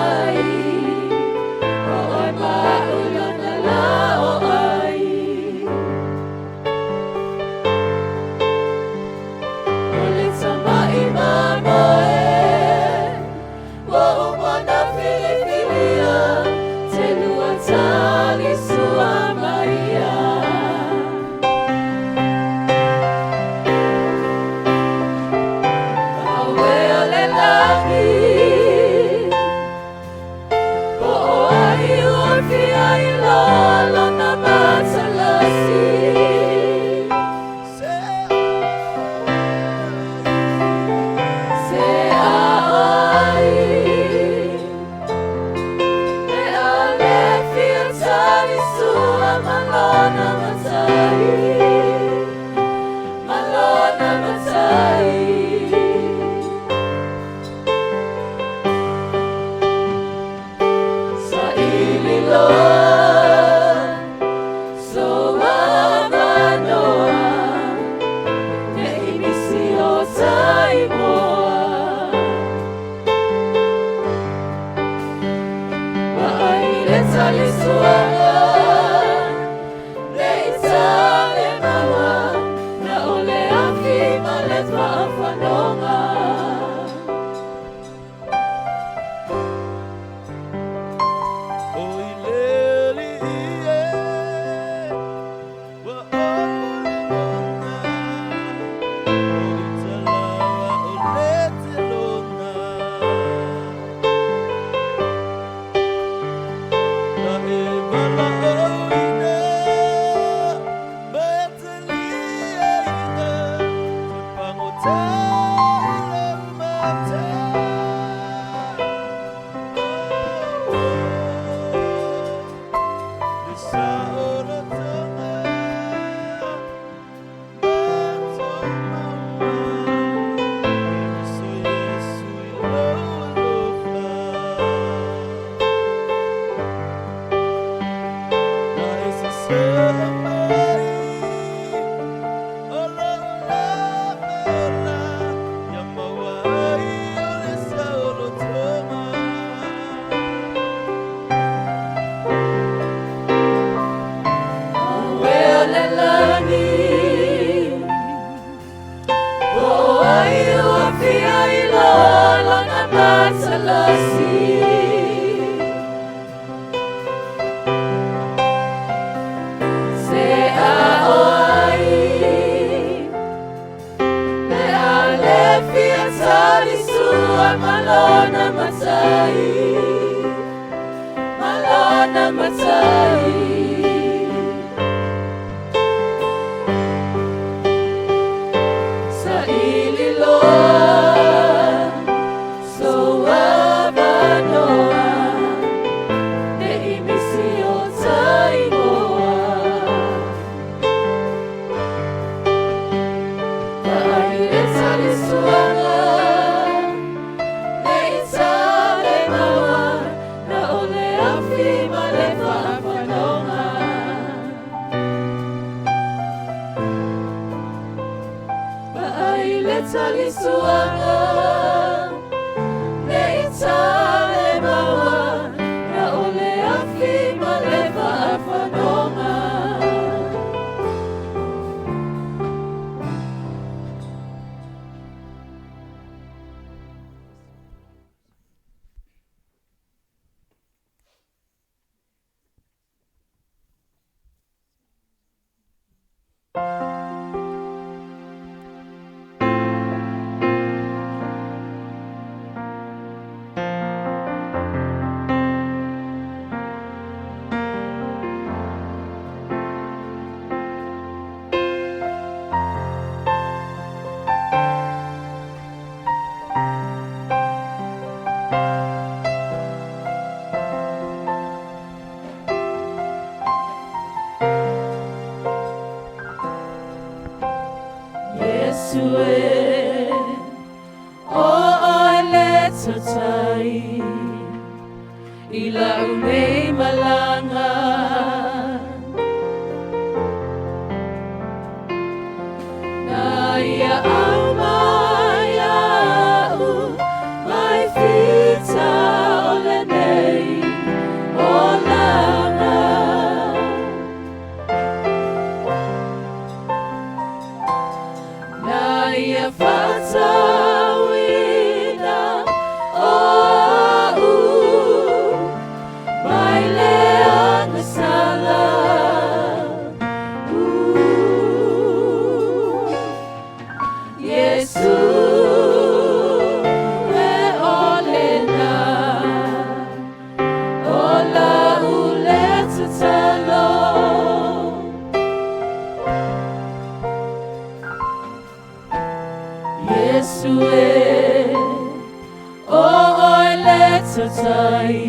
ai O oe ma au lana la o ai O le tama'i mamoe Ua uma ona filifilia Te lua tali sua ma ia. Auē o le lagi Po o ai ua fia iloa lona matalasi. Se a o ai Le a le fia tali sua ma lona matai, ma lona matai. Saili loa sou avanoa Ne i misi o taimoa. Vaai i le tali suaga Ne i tale maua Na o le afi ma le faafanoga. O i le alii e, ua ou lagona, o i talawa o le telona. Na e valaauina, ma e taliaina, te pagota i lou mata. Oh, oh. Le saolotoga ma tou maua, Keriso Iesu i lou alofa. Na e sasaa mai o lou lava ola, ia maua ai o le saolotoga. Auē o le lagi Po o ai ua fia iloa lona matalasi. Se a o ai Le a le fia tali sua ma lona matai, ma lona matai. Saili loa sou avanoa Ne i misi o taimoa. Vaai i le tali suaga Ne i tale maua Na o le afi ma le faafanoga. Vaai i le tali suaga Ne i tale maua Na o le afi ma le faafanoga. Iesu e, o oe le tautai i lau nei malaga. Na ia au mai au, mai fita o Tautai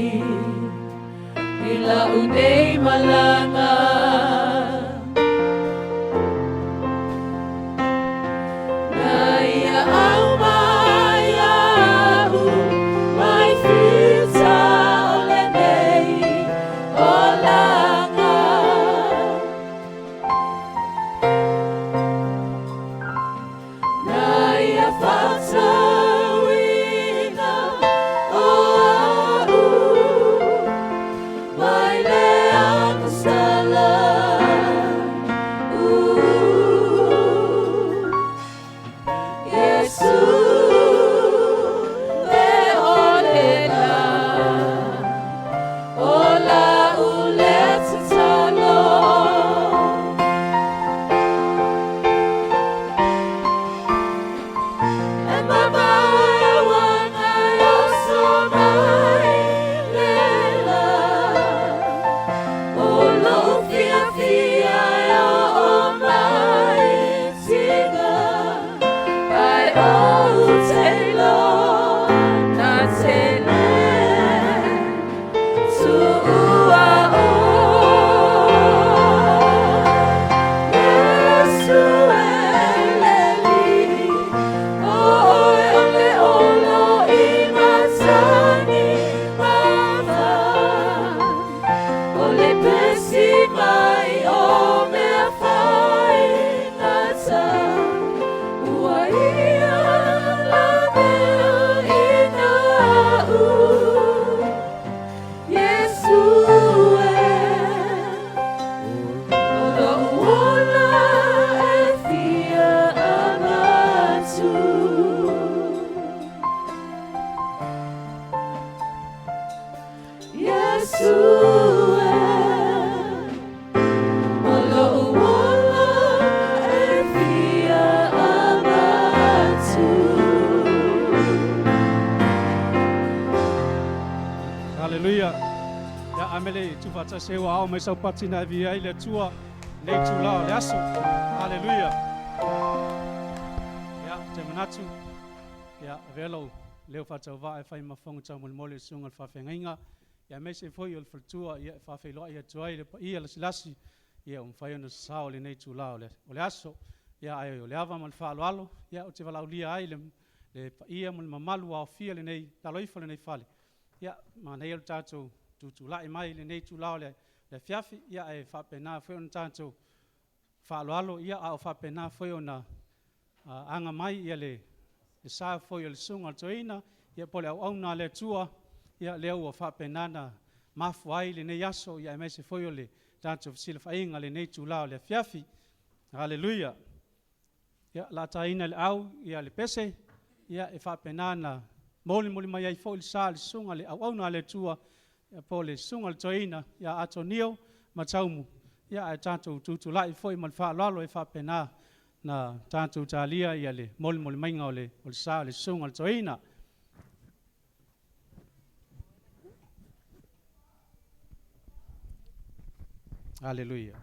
i lau nei malaga. Na ia au mai au mai fita o lenei olaga. Na ia faatauina o a'u mai le agasala. Iesu e o le la o la'u le tatalo. E mamae wana e oso mai le la o lou fiafia e oo mai tiga ai ou te iloa na te lē tuua ʻoe. Iesu e le Alii, ʻo ʻoe o le olo i matagi mama, o le pesi mai o mea faigata, ua ia lavea ina a'u. Iesu e o lo'u ola e fia avatu. Iesu e o lo'u ola e fia avatu. Haleluia. Ia amele tufaatasi ai ua ao mai saupati na e viia ai le Atua i lenei itulā o le aso. Haleluia. Ia, ou te manatu, ia, avea lou leo faatauvaa e fai ma fofoga taumolimoli o le susuga i le faafeagaiga, ia aemaise foi o le faletua, ia, e faafeiloai atu ai le paia lasilasi, ia, ua mafai ona sasao i lenei itulā o le, o le aso. Ia, ae o le ava ma le faaaloalo, ia, ou te valaaulia ai le, le paia ma le mamalu ua aofia lenei, lalo ifo o lenei fale, ia, manaia lo tatou tutulai mai i lenei itulā o le, le afiafi, ia, ae faapena foi ona tatou faaaloalo, ia, a o faapena foi ona aga mai ia le, le sa foi o le susuga i le toeaina, ia po o le auauna a le Atua, ia, lea ua faapena ona mafua ai lenei aso, ia aemaise foi o le tatou fesilafaiga i lenei itulā o le afiafi. Haleluia. Ia, o le a taina i le au ia le pese, ia, e faapena ona molimoli mai ai foi le sa o le susuga i le auauna a le Atua, ia, po o le susuga i le toeaina ia Atonio Mataumu, ia, ae tatou tutulai foi ma le faaaloalo e faapena na tatou talia ia le molimoli maiga o le, o le sa o le susuga i le toeaina. Haleluia.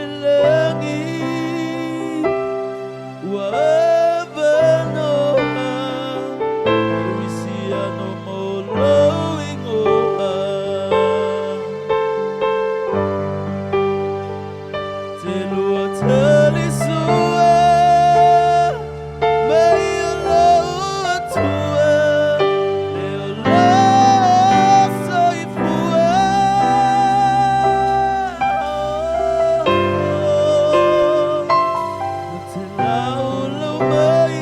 Awelelagi ua avanoa Kerisiano mo lou igoa. Te lua talisua mai o lou Atua le ola soifua. O te laulau mai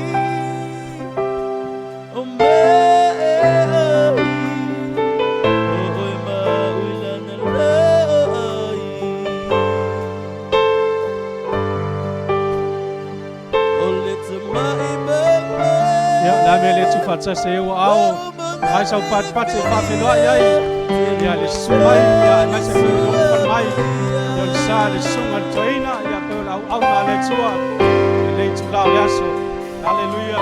o mea ai o oe ma au i lana lai. O le tamai mama. Ia, le a mea le tufaatasi ai ua ao mai saupatipati e faafeiloai ai ia le susu mai, ia aemaise foi o le nofo mai, ia o le sa le susuga i le toeaina, ia pe o le auauna a le Atua i lenei itulā o le aso. Haleluia.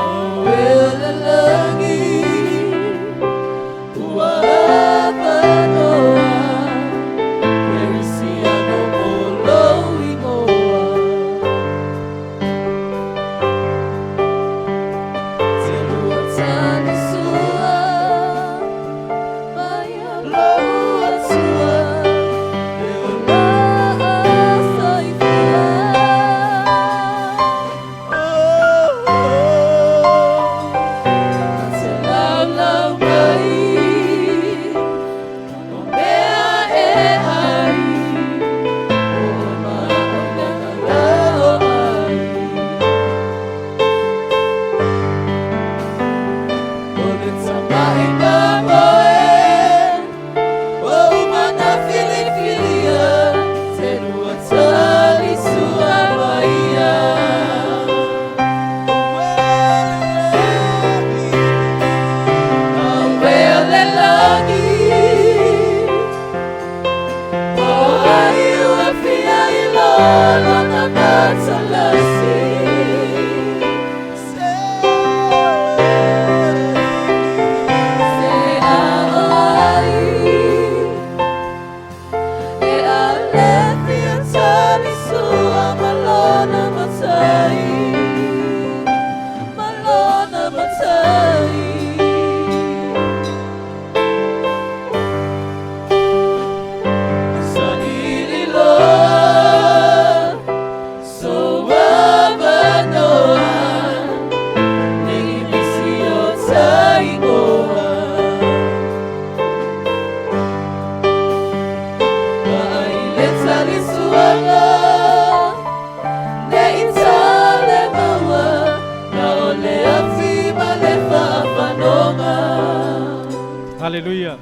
Haleluia.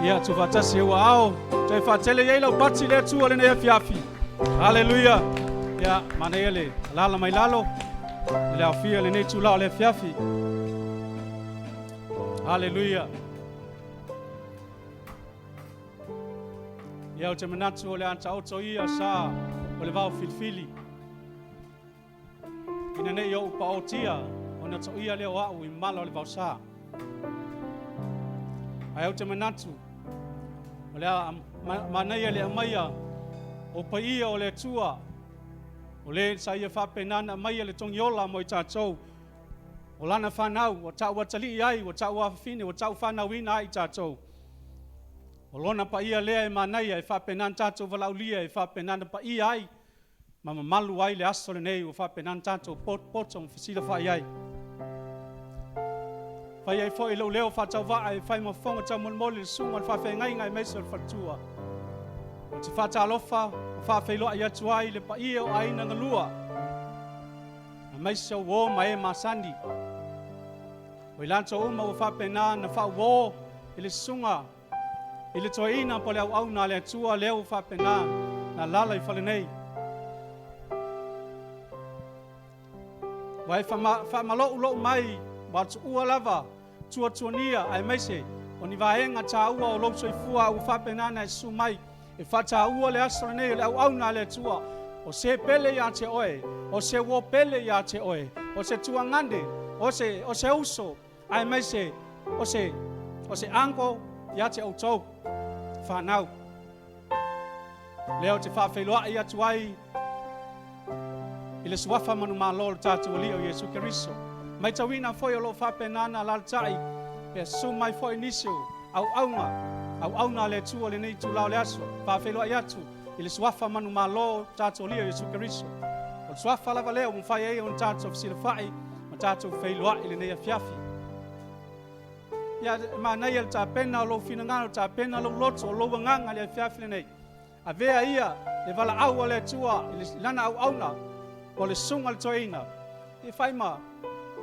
Ia, tuufaatasi e ua ao, toe faatele i ai lau pati le Atua lenei afiafi. Haleluia. Ia, manaia le alaala mai lalo, i le aofia lenei itulā o le afiafi. Haleluia. Ia, ou te manatu o le a taoto ia sa o le vao filifili. Ina ne i ou paotia ona toia lea o au i mala o le vaosa. Ae ou te manatu, o le a manaia le aumaia o paia o le Atua, o le sa ia faapena ona aumaia le togiola mo i tatou, o lana fanau, ua tau atalii ai, ua tau afafine, ua tau fanauina ai i tatou. O lona paia lea e manaia e faapena ona tatou valaaulia, e faapena ona paia ai ma mamalu ai le aso lenei ua faapena ona tatou potopoto ma fesilafai ai. Fai ai foi lou leo faatauvaa e fai ma fofoga taumolimoli i le susuga o le faafeagaiga aemaise o le faletua. Ou te faatalofa ma faafeiloai atu ai i le paia o aiga galua, aemaise o uo ma e masani. O i latou uma ua faapena ona faauo i le susuga i le toeaina po o le auauna a le Atua lea ua faapena na alaala i fale nei. Ua e faamalou mai ua tuua lava tuatuania aemaise o ni vaega taua o lou soifua ua faapena ona e susu mai e faataua le aso lenei o le auauna a le Atua. O se pele ia te oe, o se uo pele ia te oe, o se tuagane, o se uso, aemaise o se o se uncle ia te outou fanau. Lea ou te faafeiloai atu ai i le suafa manumalo o le tatou Alii o Iesu Keriso. Maitauina foi o lo o faapena ona alaalatai pe susu mai foi nisi o auauna, auauna a le Atua i lenei itula o le aso. Faafeiloai atu i le suafa manumalo o le tatou Alii o Iesu Keriso. O le suafa lava lea ua mafai ai ona tatou fesilafai ma tatou feiloai i lenei afiafi. Ia, e manaia le tapena o lou finagalo, tapena lou loto, o lou agaga i le afiafi lenei. Avea ia le valaau a le Atua i lana auauna o le susuga i le toeaina. E fai ma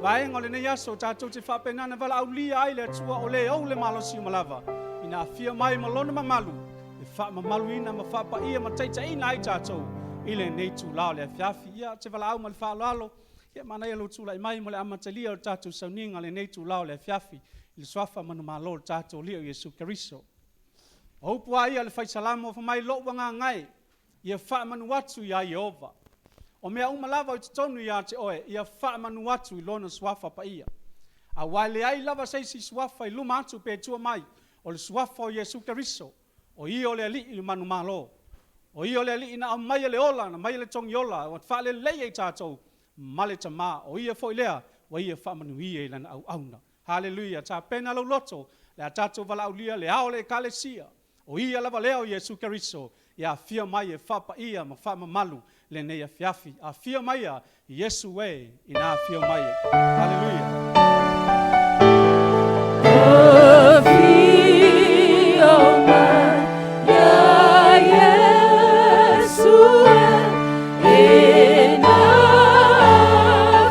vaega o lenei aso tatou te faapena ona valaaulia ai le Atua o le ou le malosi uma lava, ina afio mai ma lona mamalu e faamamaluina ma faapaia ma taitaiina ai tatou i lenei itula o le afiafi. Ia, ou te valaau ma le faaaloalo, ia manaia lou tulai mai mo le amatalia o le tatou sauniga i lenei itula o le afiafi i le suafa manumalo o le tatou Alii o Iesu Keriso. O upu a ia a le Fai Salamo, fai mai, Lou agaga e, ia faamanu atu iā Ieova. O mea uma lava o i totonu ia te oe, ia faamanu atu i Lona Suafa Paia. Aua e leai lava se isi Suafa i luma atu pe tua mai, o le Suafa o Iesu Keriso, o Ia o le Alii o manumalo. O Ia o le Alii na aumaia le ola, na aumaia le togiola ua faaleleia i tatou ma le Tama. O Ia foi lea ua Ia faamanuia i Lana auauna. Haleluia! Tapena lou loto, o le a tatou valaaulia le Ao o le Ekalesia, o Ia lava lea o Iesu Keriso, ia afio mai e faapaia ma faamamalu lenei afiafi. Afio maia, Iesu e, ina afio mai. Haleluia! Afio mai ia Iesu e, ina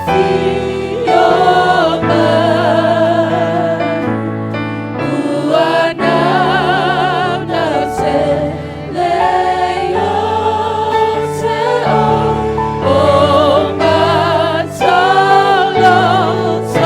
afio mai. Ua naunau tele ia te o, o matau loto.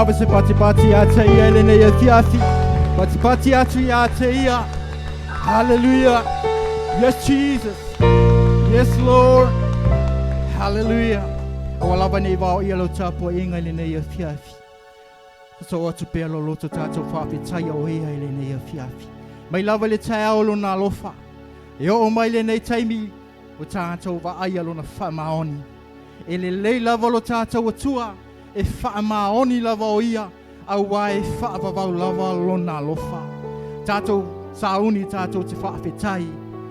lava se patipati ia te ia i lenei afiafi. Patipati atu ia te ia. Hallelujah. Yes, Jesus. Yes, Lord. Hallelujah. Aua lava nei vao ia lau tapuaiga i lenei afiafi. Sosoo atu pea lou loto tatou faafetaia o ia i lenei afiafi. Mai lava i le taeao lona alofa. E oo mai lenei taimi ua tatou vaaia lona faamaoni. E lelei lava lo tatou Atua, e faamaoni lava o ia, auā e faavavau lava lona alofa. Tatou sauni tatou te faafetai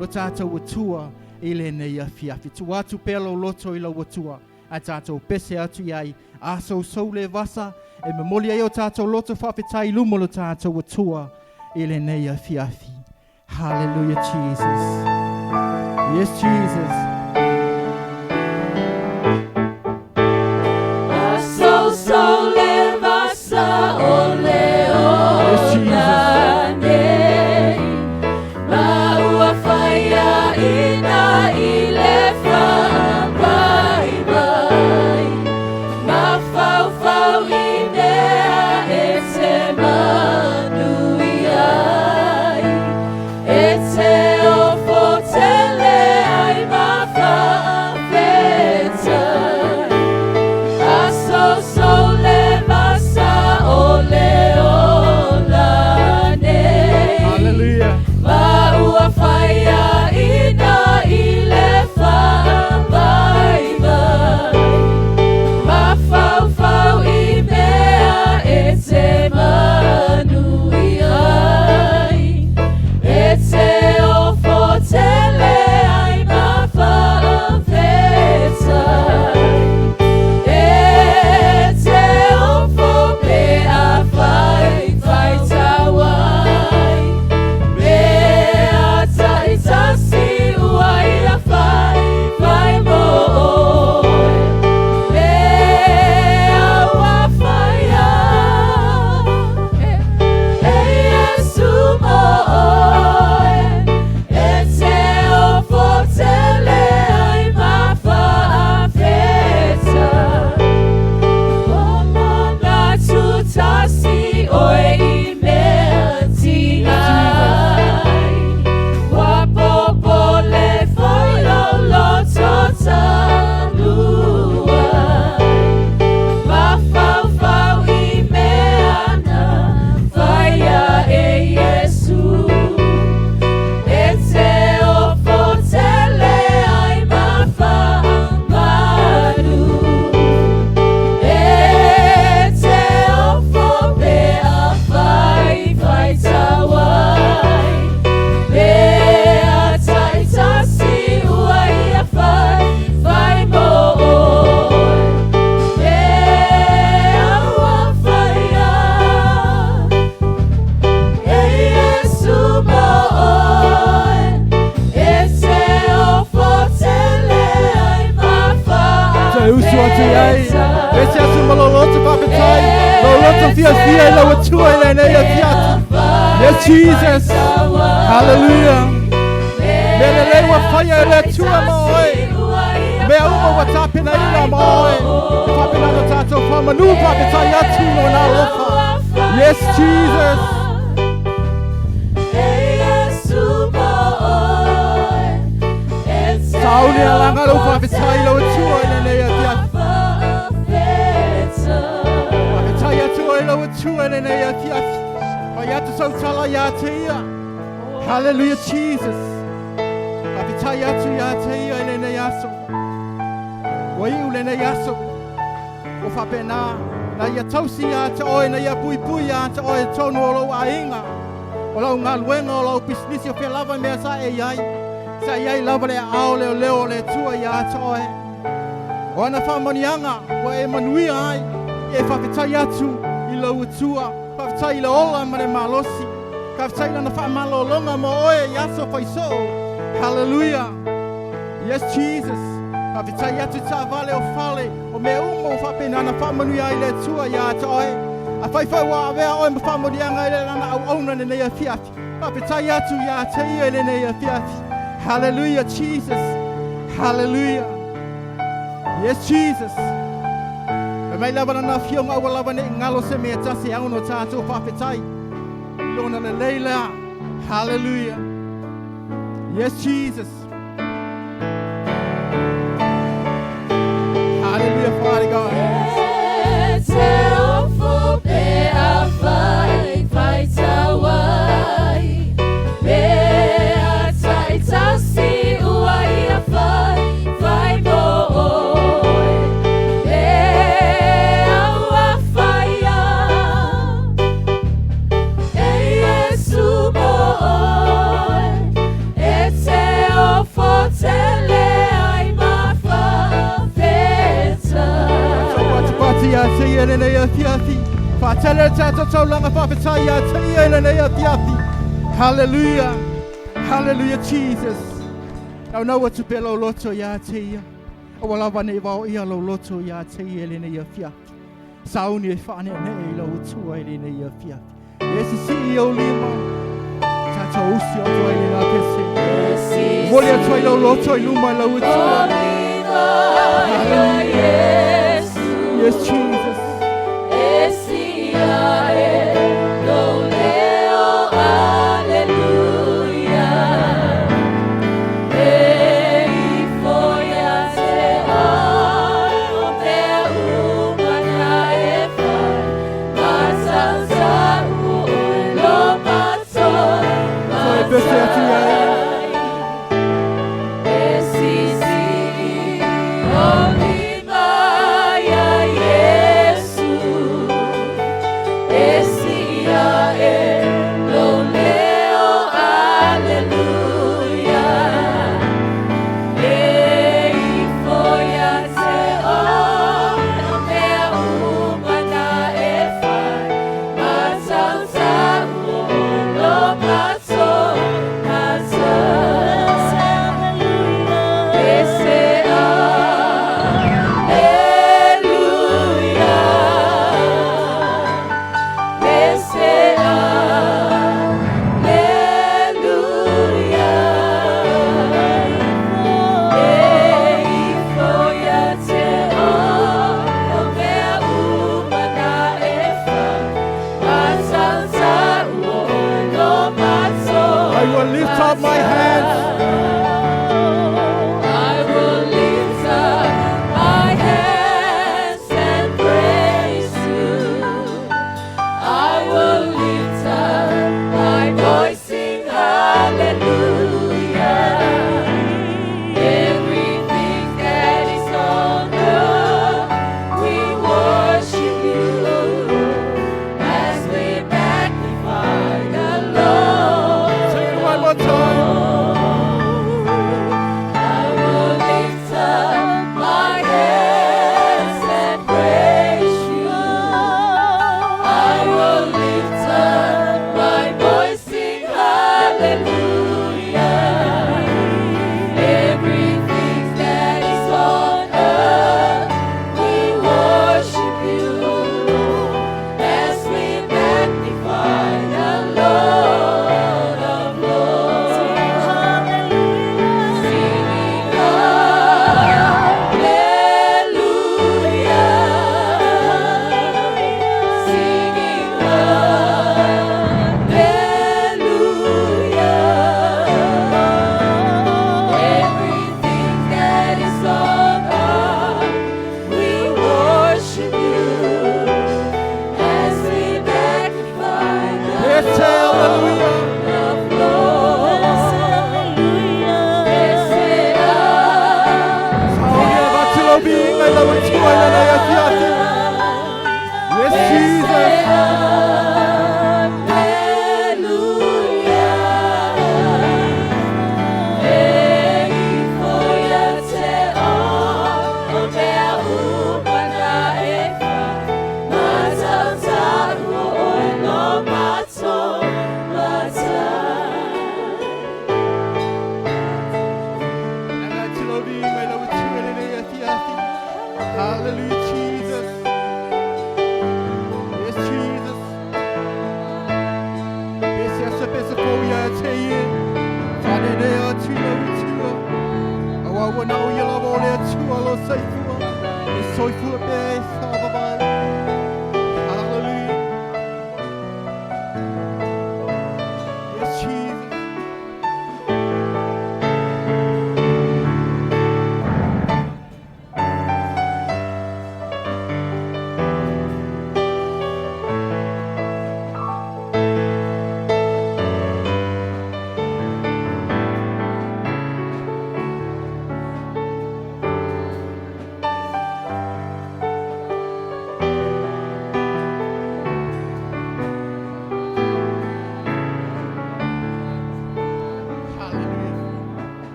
lo tatou Atua i lenei afiafi. Tuu atu pea lou loto i lau Atua, ae tatou pese atu i ai, a sousou le vasa, e momoli ai o tatou loto faafetai i luma o lo tatou Atua i lenei afiafi. Hallelujah, Jesus. Yes, Jesus. Yes, Jesus. Hallelujah. Toe usu atu i ai. Pese atu ma lou loto faafetai. Lou loto fiafia i lau Atua i lenei afiafi. Yes, Jesus. Hallelujah. Mea lelei ua faia e le Atua ma oe. Mea uma ua tapenaina ma oe. E faapena ona tatou faamanu faafetai atu i lona alofa. Yes, Jesus. Sauni alaga lou faafetai i lau Atua i lenei afiafi. Faafetai atu oe i lau Atua i lenei afiafi. Fai atu sau tala ia te ia. Hallelujah, Jesus. Faafetai atu ia te ia i lenei aso. Ua iu lenei aso. Ua faapena na ia tausi ia te oe, na ia puipui ia te oe i totonu o lou aiga, o lau galuega, o lau pisinisi, o fea lava mea sa e i ai. Sa i ai lava le aao leoleo o le Atua ia te oe. O ana faamanuiaga ua e manuia ai, ia e faafetai atu i lou Atua, faafetai i le ola ma le malosi, faafetai i lana faamalologa mo oe i aso faisoo. Hallelujah! Yes, Jesus! Faafetai atu i taavale o fale, o mea uma ua faapena ona faamanuia ai le Atua ia te oe. Afai foi ua avea oe ma faamanuiaga i lana auauna i lenei afiafi, faafetai atu ia te ia i lenei afiafi. Hallelujah, Jesus! Hallelujah! Yes, Jesus! Mai lava lana afioga aua lava neʻi galo se mea tasi e ao ona tatou faafetai i lona lelei lea. Hallelujah. Yes, Jesus. Hallelujah, Father God. E te ofo pe a fai fai tauai pe a taitasi ua ia fai fai mo oe e aua faia e Iesu mo oe e te ofo tele ai ma fafetai. Pati ia te ia lenei afiafi. Faatele tatou taulaga faafetai ia te ia i lenei afiafi. Hallelujah. Hallelujah, Jesus. Naunau atu pea lou loto ia te ia. Aua lava neʻi vaoia lou loto ia te ia i lenei afiafi. Sauni e faaneanee i lau Atua i lenei afiafi. E sisii ou lima. Tatou usi atu ai lena pese. Momoli atu ai lou loto i luma i lau Atua. Yes, Jesus. E sia e lou leo, aleluia. E ifo ia te oe o mea uma na e fai. Matautau oe lo mato Toe pese atu ia e. E sisii ou lima ia Iesu. E sia e lou leo, aleluia. E ifo ia te oe o mea uma na e fai. Matautau oe lo mato matai. Ese aleluia. Ese aleluia. E ifo ia te oe o mea uma na e fai. Matautau oe lo mato I will lift up my hands. I will lift up my hands and praise you. I will lift up my voice, sing hallelujah. Everything that is on earth, we worship you as we magnify the Lord. Sing it one more time.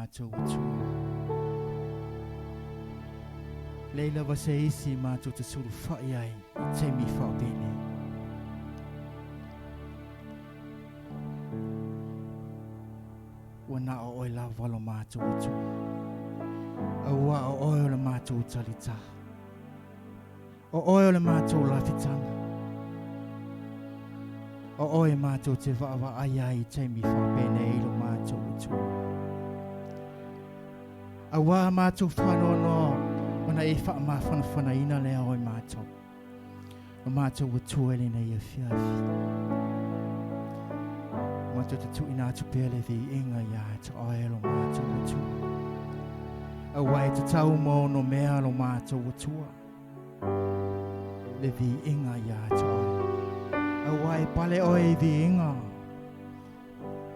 mātou atua. Lei lava se isi mātou te sulu whai ai i te mi whaapene. Ua na o oi lava lo mātou atua. Aua o oi o le mātou talita. O oi o le mātou lafitanga. O oi mātou te vaawa ai ai i te mi whaapene i lo mātou atua. Aua mātou whanono mana e wha ma whana ina lea oi mātou. O mātou atua e lena ia fiafi. Mātou te tuina atu pele vi inga ia te oe lo mātou atua. Aua e te tau mō no mea lo mātou atua. Le vi inga ia te oe. Aua e pale oe vi inga.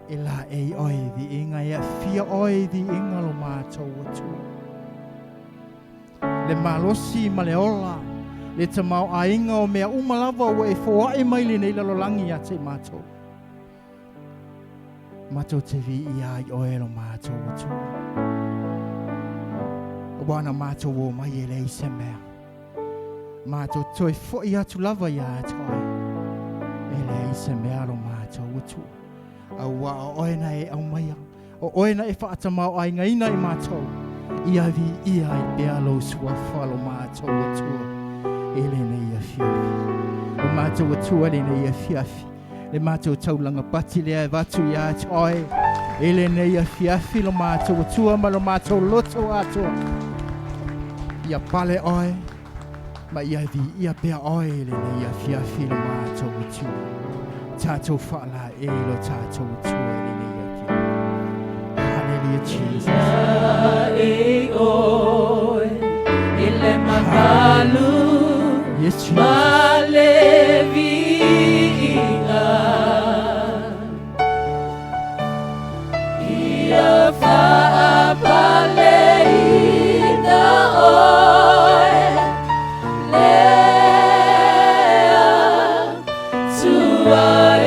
E la e oe vi inga ia fia oe vi inga lo mātou atua. Le malosi ma le ola. Le te mau ainga o mea umalava ua e foae mai le nei lalolangi ia te mātou. Mātou te vi ia i oe lo mātou atua. Wana mātou o mai e lei se mea. Mātou toi foi atu lava ia atu oe. E lei se mea lo mātou atua. Aua o oe na e au maia. O oe na e whaata mau ainga ina i mātou. Ia vi ia i pea lo suafa lo mātou atua. E le nei ia fiafi. O mātou atua le nei ia fiafi. Le mātou taulanga pati lea e vatu ia atu oe. E le nei ia fiafi lo mātou atua ma lo mātou loto atua. Ia pale oe. Ma ia vi ia pea oe le nei ia fiafi lo mātou atua. Tātou whaala e lo tātou atua le nei ia fiafi. Hallelujah, Jesus. E oe, i le mamalu, Yes, Jesus. ma le viiga. Ia whaapale ina oe, lea tua e.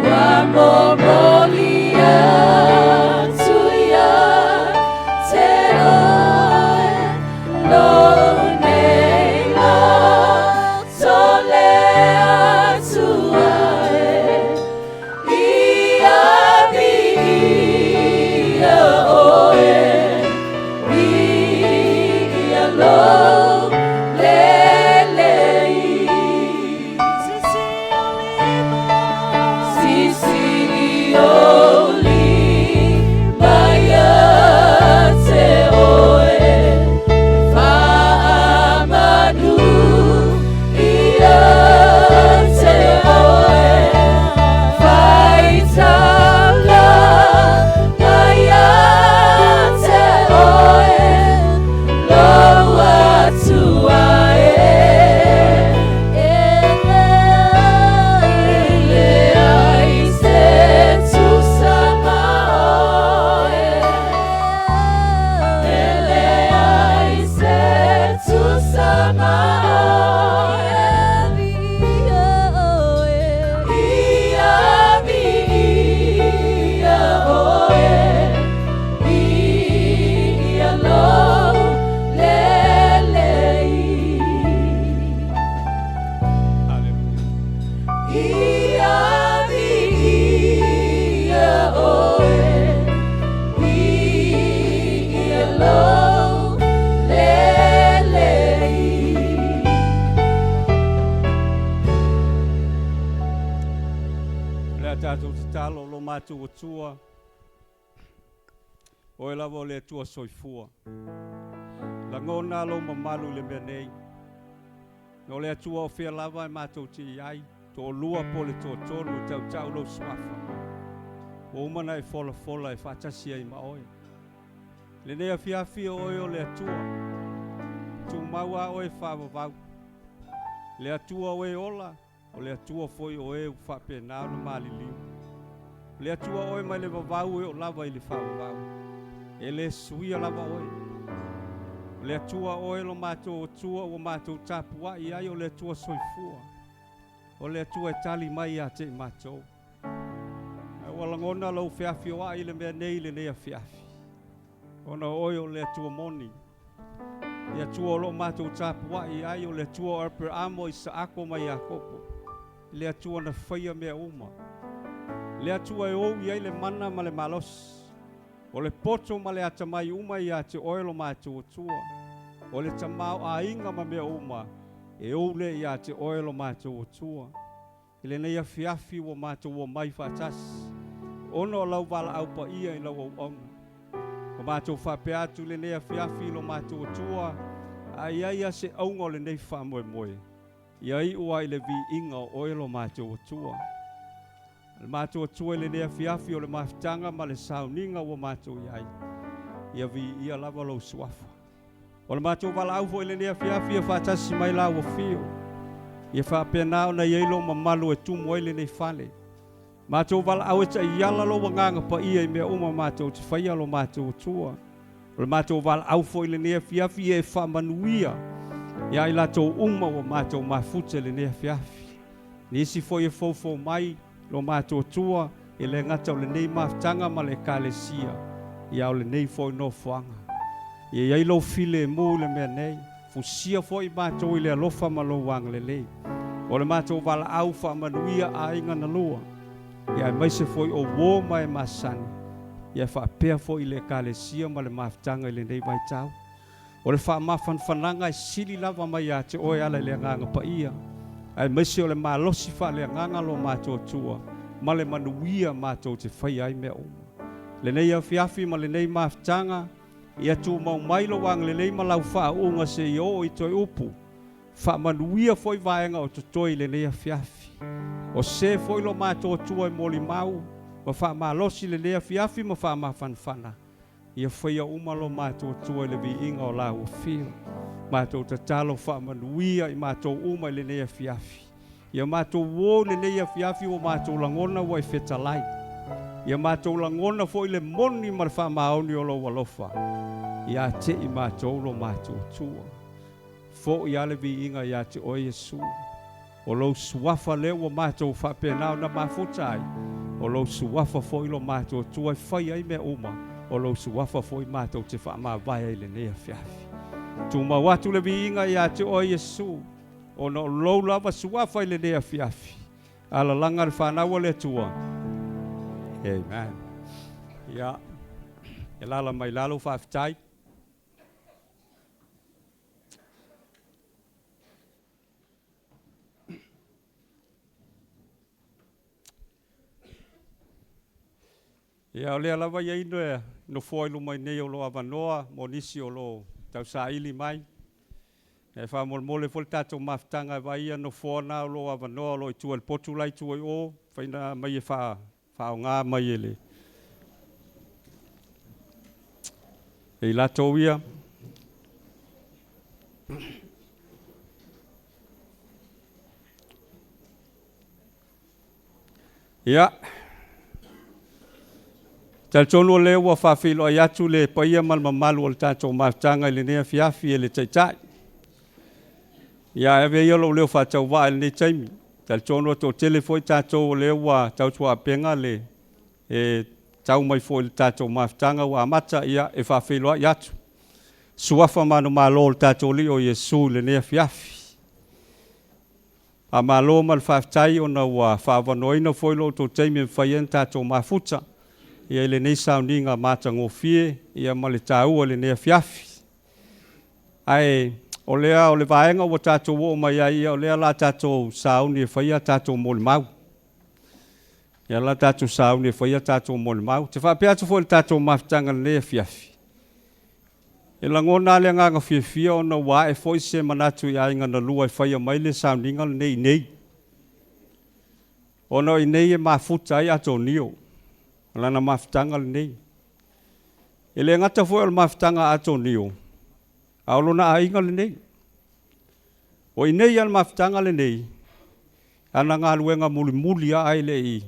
Ua momoli atu ia te oe, lo nei lo tole atua e. Ia vi ia oe, ia lo lele i. Sisi i o lima ia te oe, whaamanu ia te oe, whaitala ia te oe, lo atua e. Ele ai se tusa ma oe. Ele ai se tusa ma oe. Ia vi ia oe. Ia lo lele i. Hallelujah. Ia vi ia oe, ia lo lele i. Lea tātou te talo lo mātou atua. Oe lava o le atua soifua. Langona lo mamalu le mea nei. No le atua o fia lava e mātou te i ai. Tō lua po le tō tonu tau tau lo suafa. O umana e fola fola e whaatasi ai ma oe. Le nea fiafi o oe o le atua. Tū maua oe whaavavau. Le atua oe ola. O le atua foi o e whape nā na maliliu. Le atua oe mai le vavau e o lava i le whaavavau. E le suia lava oe. O le atua oe lo mātou atua o mātou tapua i ai o le atua soifua. O le atua e tali mai a te mātou. Ua lagona lou feafioai i le mea nei i lenei afiafi, ona o oe o le Atua moni, le Atua o lo o matou tapuai i ai, o le Atua o Aperamo, Isaako ma Iakopo, le Atua na faia mea uma, le Atua e ou i ai le mana ma le malosi, o le poto ma le atamai uma ia te oe lo matou Atua, o le tamaoaiga ma mea uma, e ou lea ia te oe lo matou Atua. I lenei afiafi ua matou omai faatasi, ona o lau valaau paia i lau auauna. Ua matou faapea atu i lenei afiafi i lo matou Atua, a i ai lava se auga o lenei faamoemoe, ia iu lava i le viiga o oe lo matou Atua. Le matou Atua i lenei afiafi o le mafutaga ma le sauniga ua matou i ai, ia viia lava lou suafa. O le matou valaau foi i lenei afiafi ia faatasi mai la ua fio, ia faapena ona i ai lou mamalu e tumu ai lenei fale. Matou valaau e taiala lou agaga paia i mea uma matou te faia lo matou Atua. O le matou valaau foi i lenei afiafi ia e faamanuia ia i latou uma ua matou mafuta i lenei afiafi. Nisi foi e foufou mai lo matou Atua e le gata o lenei mafutaga ma le Ekalesia, ia a o lenei foi nofoaga. Ia i ai lou filemu i le mea nei, fusia foi matou i le alofa ma lou agalelei. O le matou valaau faamanuia aiga na lua, ia aemaise foi o uo ma e masani, ia faapea foi i le Ekalesia ma le mafutaga i lenei vaitau. O le faamafanafanaga e sili lava mai ia te oe e ala i le Agaga Paia, aemaise o le malosi faaleagaga lo matou Atua ma le manuia matou te faia ai mea uma. Lenei afiafi ma lenei mafutaga, ia tumau mai lou agalelei ma lau faauuga seia oo i toe upu. Faamanuia foi vaega o totoe i lenei afiafi. O se foi lo matou Atua e molimau ma faamalosi lenei afiafi ma faamafanafana. Ia faia uma lo matou Atua i le viiga o la ua fio. Matou tatalo faamanuia i matou uma i lenei afiafi. Ia matou o i lenei afiafi ua matou lagona ua e fetalai. Ia matou lagona foi le moni ma le faamaoni o lou alofa ia te i matou lo matou Atua. Foi lava le viiga ia te oe Iesu. O lou suafa lea ua matou faapena ona mafuta ai, o lou suafa foi lo matou Atua e fai ai mea uma, o lou suafa foi matou te faamavae ai i lenei afiafi. Tumau atu le viiga ia te oe Iesu, ona o lou lava suafa i lenei afiafi. Alalaga le fanau a le Atua. Amen. Ia, e lala mai lalo faafetai. Ia, o lea lava e i ai nofoa i luma i nei o lo o avanoa mo nisi o lo o tausaili mai. E faamolemole foi le tatou mafutaga e vaai ia nofoa na o lo o avanoa o lo o i tua i le potu la i tua i o, mafai ona aumai e faaaoga mai e le e i latou ia. Ia, talitonu o lea ua faafeiloai atu le paia ma le mamalu o le tatou mafutaga i lenei afiafi e le Taitai. Ia, ae avea ia lou leo faatauvaa i lenei taimi. Talitonu ua toatele foi tatou o lea ua tautuaupega le e tau mai foi i le tatou mafutaga ua amata, ia, e faafeiloai atu. Suafa manumalo o le tatou Alii o Iesu i lenei afiafi. Faamalo ma le faafetai ona ua faaavanoaina foi lo outou taimi e mafai ai ona tatou mafuta ia i lenei sauniga matagofie ia ma le taua i lenei afiafi. Ae o lea o le vaega ua tatou oo mai ai, ia o lea o le a tatou sauni e fai a tatou molimau. Ia o le a tatou sauni e fai a tatou molimau. Ou te faapea atu foi i le tatou mafutaga i lenei afiafi, e lagona lava le agaga fiafia ona ua ae foi se manatu i aiga na lua e faia mai le sauniga lenei i inei. Ona o i inei e mafuta ai Atonio, o lana mafutaga lenei. E le gata foi o le mafutaga a Atonio, a o lona aiga lenei. O i inei lava i le mafutaga lenei, ana galuega mulimuli lava ae le i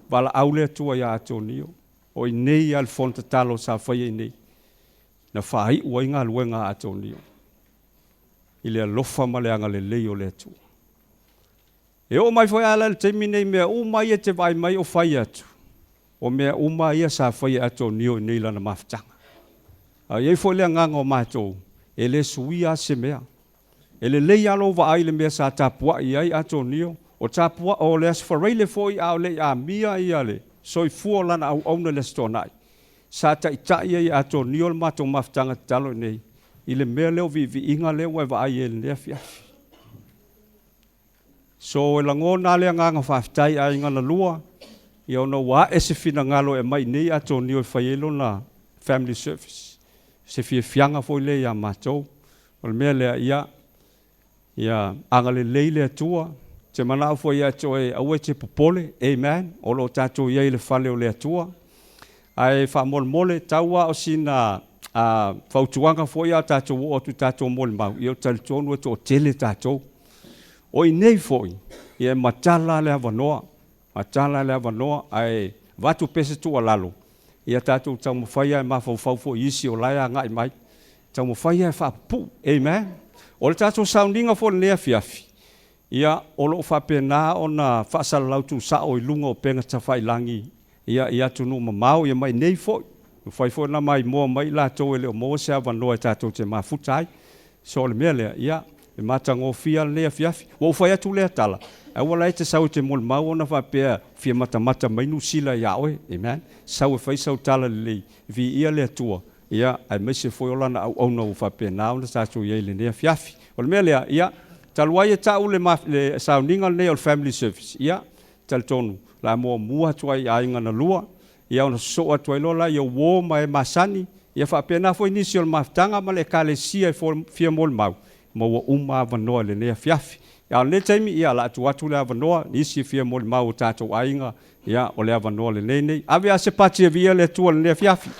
valaau le Atua ia Atonio. O i inei lava i le fono tatalo sa faia i inei, na faaiu ai galuega a Atonio i le alofa ma le agalelei o le Atua. E oo mai foi lava la i le taimi nei i mea uma ia e te vaai mai o fai atu, O mea uma ia sa faia e Atonio i nei lana mafutaga. A i ai foi le agaga o matou, e le suia lava se mea. E lelei lava lou vaai i le mea sa tapuai ai Atonio, o tapua, o le Aso Faraile foi a o le i amia ia le soifua o lana auauna i le Aso Toonai, sa taitai ai e Atonio le matou mafutaga tatalo i inei i le mea lea o viiviiga lea ua e vaai ai i lenei afiafi. So e lagona lava le agaga faafetai aiga na lua, ia ona ua ae se finagalo e aumai i inei Atonio e fai ai lona family service. Se fiafiaga foi lea ia matou. O le mea lea, ia, ia agalelei le Atua. Ou te manao foi ia te oe, aua e te popole, amen, o lo o tatou i ai i le fale o le Atua. Ae faamolemole, tau lava o sina fautuaga foi a o tatou oo atu i tatou molimau, ia ou te talitonu e toatele tatou. O i inei foi, ia e matala lava le avanoa, matala lava le avanoa, ae avatu pea se tuualalo, ia tatou taumafai lava e mafaufau foi i isi o la e agai mai, taumafai lava e faapupuu, amen. O le tatou sauniga foi i lenei afiafi, ia o lo o faapena ona faasalalau tuusao i luga o upega tafailagi ia i atunuu mamao ia ma inei foi. Mafai foi ona maimoa mai i latou e le o maua se avanoa e tatou te mafuta ai. So o le mea lea, ia, e matagofie lava lenei afiafi. Ua ou fai atu lea tala, aua la e te sau e te molimau ona faapea fia matamata mai Niu Sila ia oe. Amen. Sau e fai sau tala lelei, viia le Atua, ia, aemaise foi o Lana auauna ua faapena ona tatou i ai i lenei afiafi. O le mea lea, ia, talu ai e tau le, le sauniga lenei o le Family Service, ia, talitonu, o le a muamua atu ai i aiga na lua, ia ona sosoo atu ai loa la i uo ma e masani, ia faapena foi nisi o le mafutaga ma le Ekalesia e fia molimau, maua uma avanoa i lenei afiafi. A o lenei taimi, ia, o le a tuu atu le avanoa, nisi e fia molimau o tatou aiga, ia, o le avanoa lenei nei. Ave a se pati e viia le Atua i lenei afiafi.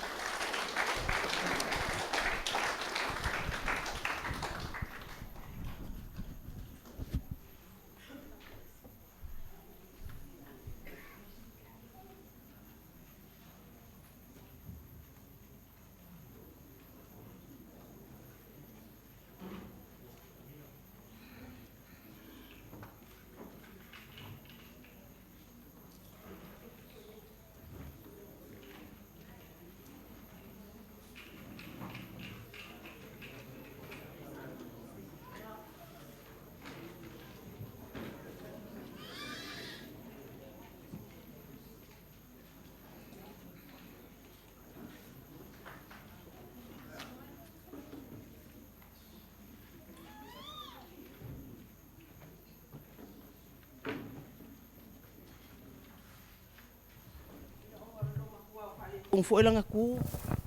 Tung foi langa ku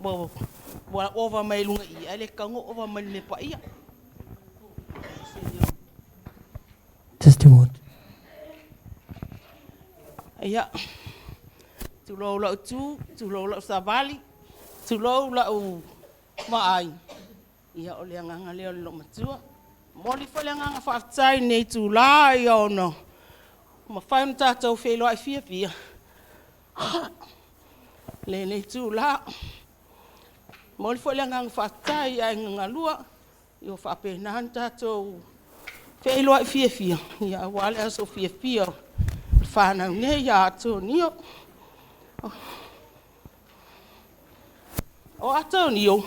wa wa ova mai lunga i ale kango ova mai le pa ia. Testimony. Ia. Tulou lau tu, tulou lau savali, tulou lau vaai. Ia o le agaga lea o le loomatua. Momoli foi le agaga faafetai i lenei itula ia ona mafai ona tatou feiloai fiafia lenei itula. Momoli foi le agaga faafetai i aiga galua ua faapena ona tatou feiloai fiafia ia aua le aso fiafia o le fanau nei ia Atonio. O Atonio,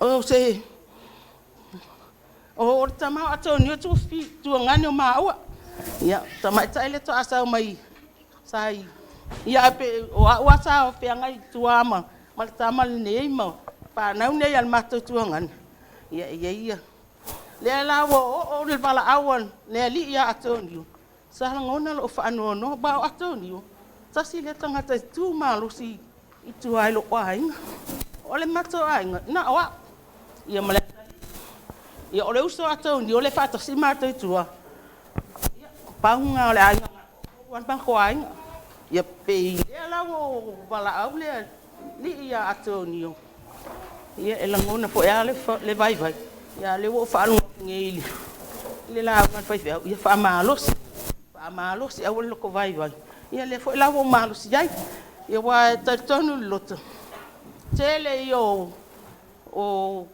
o se o le tama o Atonio tuagane o maua. Ia, tamaitai le toasau mai sai ia pe o au a sa feagai tua ma le tama lenei ma fanau nei a le matou tuagane. Ia ia ia. Lea la ua oo le valaau a le alii ia Atonio, sa lagona lou faanoanoa, ba o Atonio, tasi lea tagata e tu malosi i tua i lou aiga. O le matou aiga, na o au, ia ma le ia o le uso a Atonio le faatasi matou i tua. Ia, pau lena o le aiga, o le matou aiga. Ia pei lea la ua valaau le alii ia Atonio, ia e lagona foi lava le vaivai, ia lea ua ou faalogo atu nei i le lauga a le faifeau, ia faamalosi, faamalosi aua le lotovaivai. Ia lea foi la ua ou malosi ai. Ia aua e talitonu le loto, tele ia o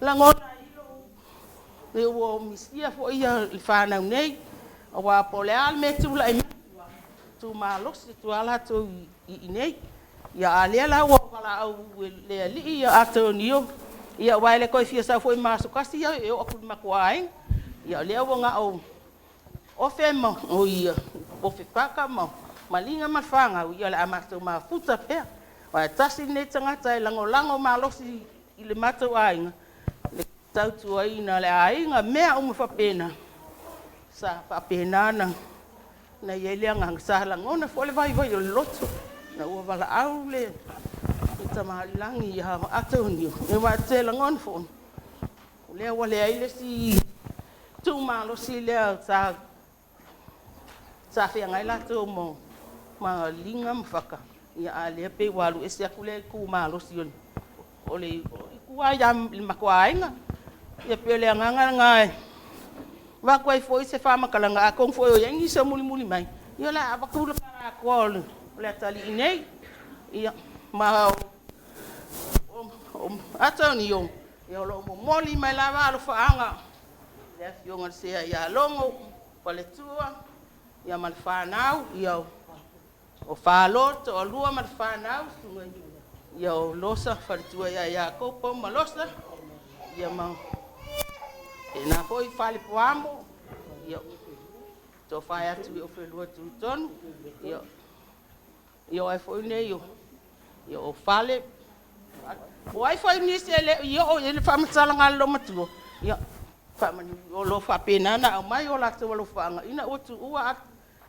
lagona i lou, ua misia foi le fanau nei, aua po o le a le mea e tulai mai tua, tumalosi atu lava latou i inei. Ia a lea la ua valaau e le Alii ia Atonio, ia aua e le toe fia sau foi ma aso tasi ia e oo atu i le matou aiga. Ia o lea ua na o Ofe ma o ia Ofe Paka ma Maliga ma le fanau, ia o le a matou mafuta pea. Aua e tasi lenei tagata e lagolago malosi i le matou aiga, le tautuaina o le aiga, mea uma faapena, sa faapena ona na i ai le agaga, sa lagona foi le vaivai o le loto, ina ua valaau le Tamaalilagi ia Atonio, aua ou te lagona foi, o lea ua leai le isi tuumalosi lea sa feagai latou ma Liga ma Faka, ia a o lea pei ua alu ese atu lea itu malosi o le i tua ia le matou aiga. Ia pei o le agaga lena e avatu ai foi se faamatalaga, atonu foi o i ai nisi o mulimuli mai, ia o le a avatu le tala atoa o le atalii nei. Ia, ma o Atonio, ia o lo o momoli mai lava alofaaga i le afioga i le Sea ia Logo, faletua, ia ma le fanau, ia o Falo, toalua ma le fanau, ia o Losa, faletua ia Iakopo ma Losa, ia ma faapena foi Falepuamo, ia tofa atu i Ofelua Tutonu, ia ia o ai foi nei o ia o Fale, o ai foi nisi e le i oo i ai le faamatalaga a le loomatua, ia o lo o faapena ona aumai o latou alofaaga ina ua tuua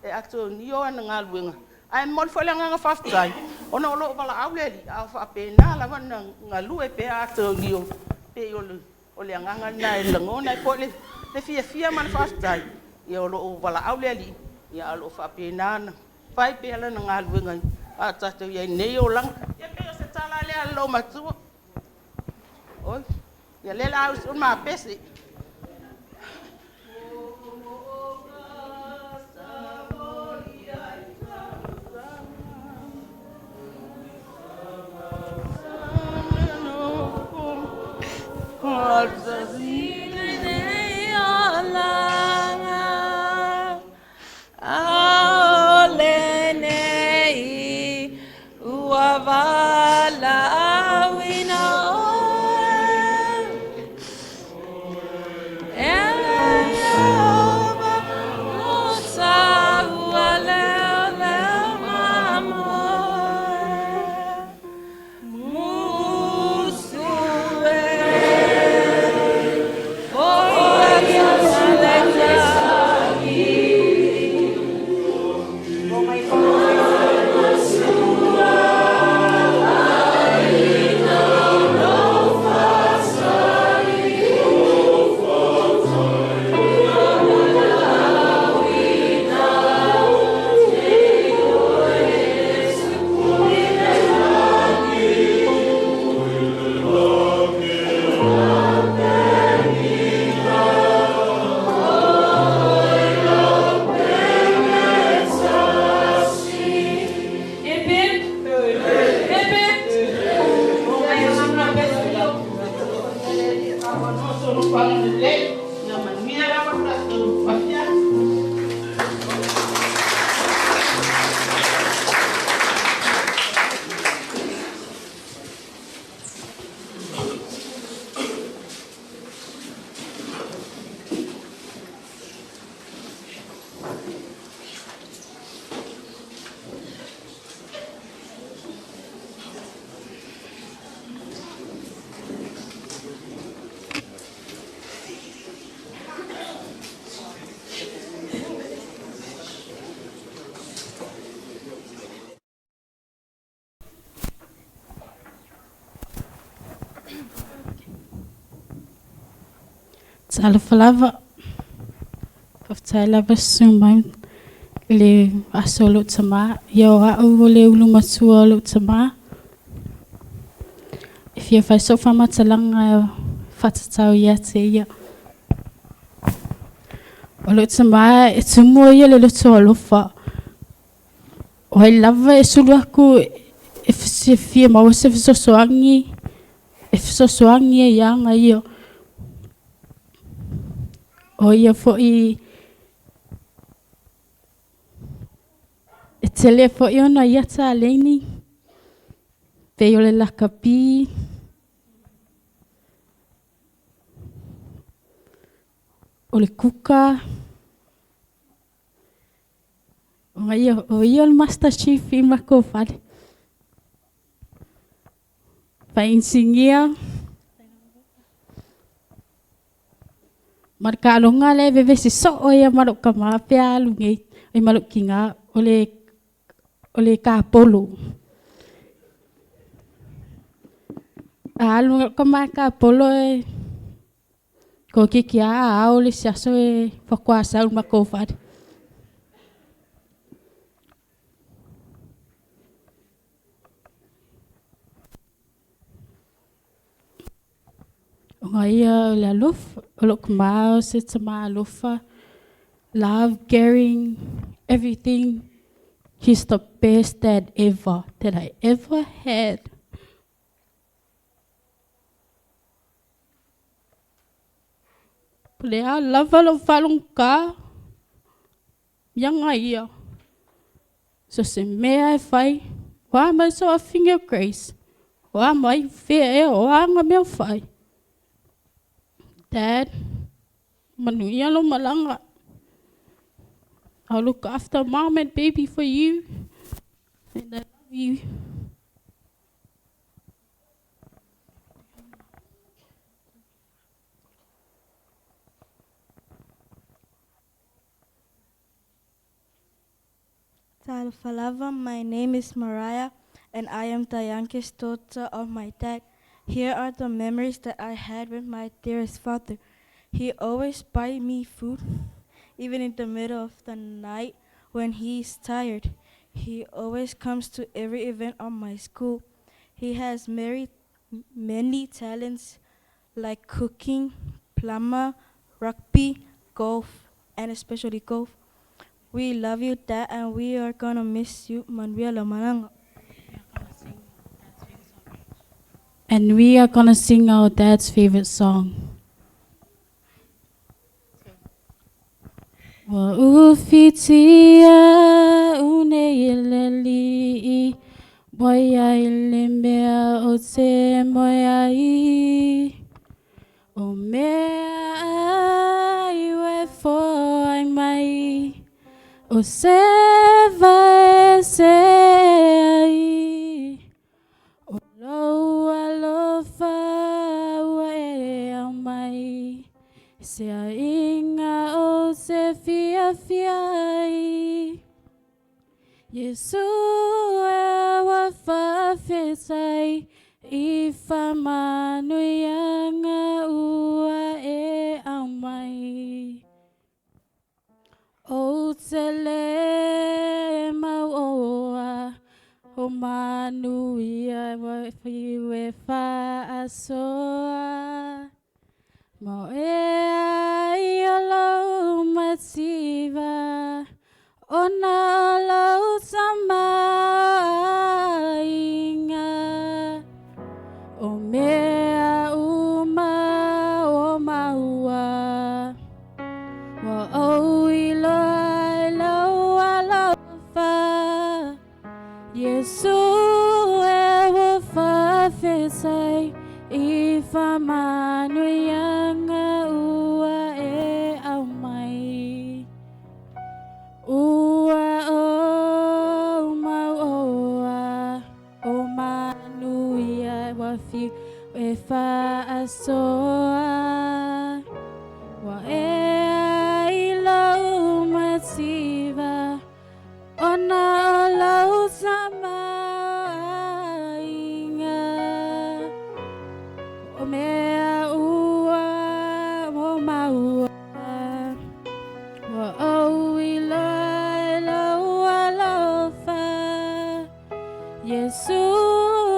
e Atonio ana galuega. Ae momoli foi le agaga faafetai ona o lo o valaau le Alii, a o faapena lava ona galue pea Atonio, pei o le agaga lena e lagona ai foi le fiafia ma le faafetai, ia o lo o valaau le Alii, a o lo o faapena ona fai pea lana galuega a o tatou i ai i lenei olaga. Ia pei o se tala lea a le loomatua. Oi, ia lea o le a usu le ma pese. Talofa lava, faafetai lava susu mai i le aso o lou tamā. Ia o au o le ulu matua o lou tamā. E fia fai sou faamatalaga faatatau ia te ia. O lou tamā e tumu ai ia le loto alofa. O ai lava e sulu aku e fia maua se fesoasoani, e fesoasoani ai ia aga ia. O ia foi E tele fo'i ona ia taleni. Pei o le lakapi. O le kuka. O ia, o ia o le master chief i makou fale. Faainisinia. Ma le taaloga lea e vevesi soo ai ma lou tamā pe a alu nei ai ma lou tinā o le o le tapolo. A alu lou tamā e tapolo e toeitiiti lava a ao le isi aso e faatoa sau i le matou fale. Ona ia o le alofa, o lou tamā o se tamā alofa, love, caring, everything. He's the best dad ever that I ever had. O le a lava lou faalogogata, miaga ia. So se mea e fai, o a mai so afine o Grace, o a mai fea ea, o a na mea o fai. Dad, manuia lou malaga. I'll look after mom and baby for you. And I love you. Talofa my name is Mariah, and I am the youngest daughter of my dad. Here are the memories that I had with my dearest father. He always buy me food, even in the middle of the night when he is tired. He always comes to every event on my school. He has many, many talents like cooking, plumber, rugby, golf, and especially golf. We love you, Dad, and we are gonna miss you, Manuia lou malaga. And we are gonna sing our dad's favorite song. Ua ufitia unei e le Alii, ua iai le mea ou te moe ai. O meaai ua e foai mai, o se vae e see ai. O lou alofa ua e aumai, se aiga ou te fiafia ai. Iesu e ua faafetai i faamanuiaga ua e aumai. Ou te le mauoa o manuia ua fiu e faasoa. Ma o ea ai o lou mativa, ona o lou tamaoaiga. O mea uma ua maua, ua ou iloa i lou alofa. Iesu e ua faafetai i faamanuiaga ua e aumai. Ua ou mauoa o manuia ua fiu e faasoa. Ua ea ai lou mativa, ona o lou tamaoaiga. O mea ua o maua, ua ou iloa i lou alofa. Iesu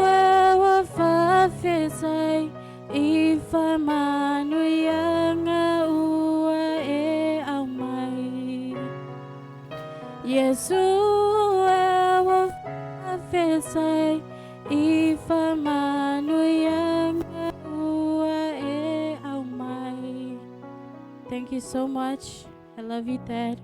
e ua faafetai i faamanuiaga ua e aumai. Iesu e ua faafetai i faamanuiaga ua e aumai. Thank you so much. I love you, Dad.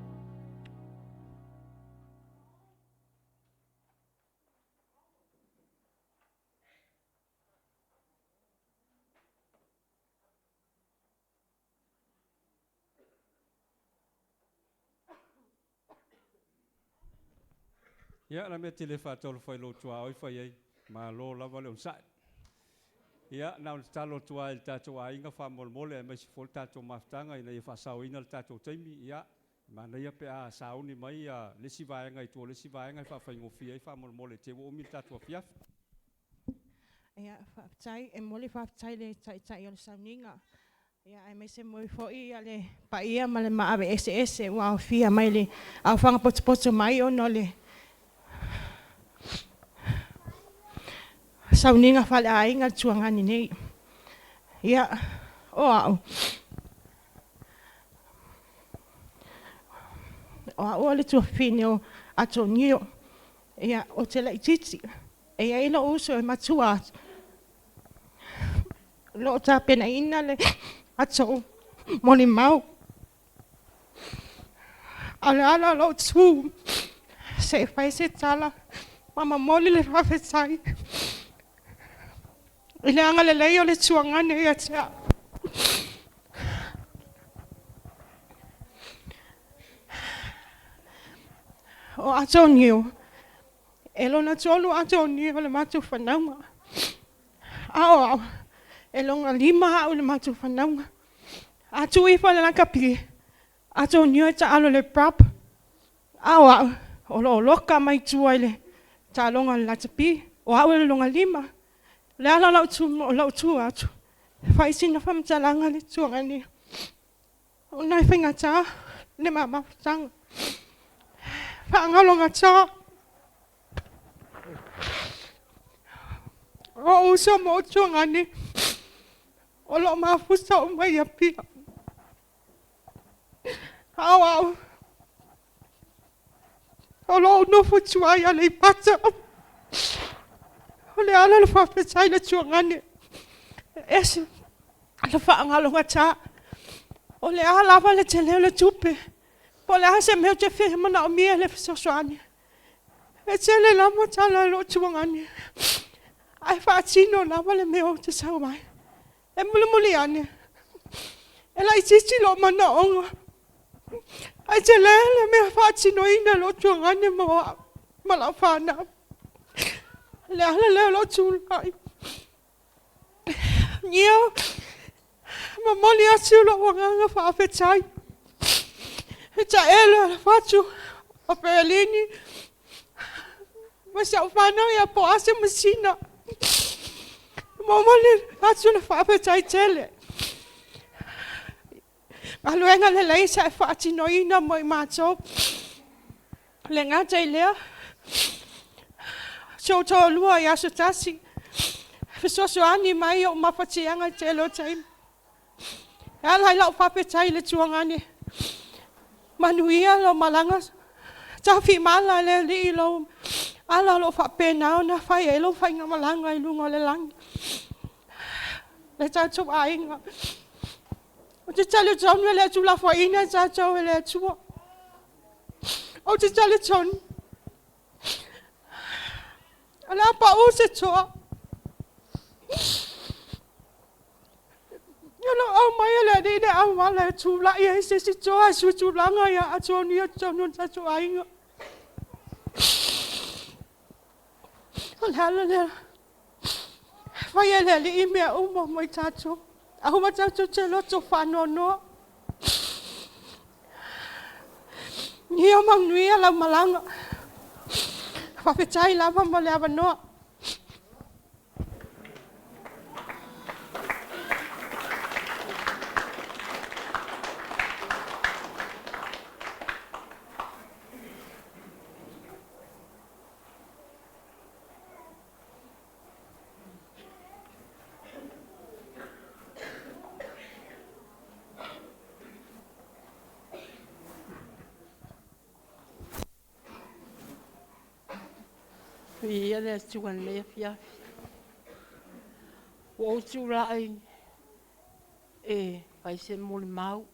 Ia la mea tele whaatolo whai lo tua oi whai ai. Ma lo lava le onsa'i. Ia, na o le tatalo atu ai i le tatou aiga faamolemole aemaise foi le tatou mafutaga ina ia faasaoina le tatou taimi. Ia, manaia pe a sauni mai le isi vaega i tua o le isi vaega e faafaigofie ai faamolemole te ua umi le tatou afiafi. Ia, faafetai, e momoli faafetai i le Taitai o le sauniga. Ia, aemaise moi foi ia le paia ma le maave eseese ua aofia mai le aofaga potopoto mai ona o le sauniga faaleaiga le tuagani nei. Ia, o au, o au o le tuafafine o Atonio. Ia, o te laitiiti. E iai lou uso e matua atu, o loo tapenaina le ato molimau. A o le ala o lou tu se i fai se tala ma momoli le faafetai i le agalelei o le tuagane ia te au. O Atonio, e lona tolu Atonio o le matou fanauga. A o au, e lona lima au i le matou fanauga. A tuu ifo i le lakapi, Atonio e taalo i le prop. A o au, o loo loka mai tua i le taaloga o le lakapi. O au o le lona lima. O le ala o lau tu atu, fai sina faamatalaga le tuagani. Ona e faigata le ma mafutaga. Faagalogata. O uso ma o tuagani, o loo mafuta uma i Apia. A o au, o loo nofo i tua i Aleipata. O le ala o le faafetai i le tuagani, e ese le faagalogata. O le a lava le tele o le tupe, po o le a se mea ou te fia manaomia le fesoasoani, e tele lava tala a lou tuagani, ae faatino lava le mea ou te sau ai. E mulimuli ane, e laitiiti lou manaoga, ae tele le mea faatinoina e lou tuagani mo au ma lau fanau. O le ala lea o lou tulai. Ia, momoli atu lou agaga faafetai. E taele o le fatu o Perelini, ma si au fanau ia Poase ma Sina. Momoli atu le faafetai tele. Galuega lelei sa e faatinoina mo i matou. Le gata i lea, si ou toalua i aso tasi, fesoasoani mai i ou mafatiaga i le tele o taimi. E ala i lau faafetai i le tuagani, manuia lau malaga, tafimala le Alii i lou ala o lo o faapena ona fai ai lau faigamalaga i luga o le lagi. Le tatou aiga, ou te talitonu e le tuulafoaiina tatou e le Atua. Ou te talitonu, o le a pau se toa, o lo o aumai e le Alii le auala e tulai ai se isi toa e sui tulaga ia Atonia i totonu o le tatou aiga. O le ala lea, fai e le Alii mea uma mo i tatou. Aua tatou te loto faanoanoa. Ia manuia lau malaga. Faafetai lava mo le avanoa. Viia le Atua i lenei afiafi. Ua ou tulai e fai se molimau,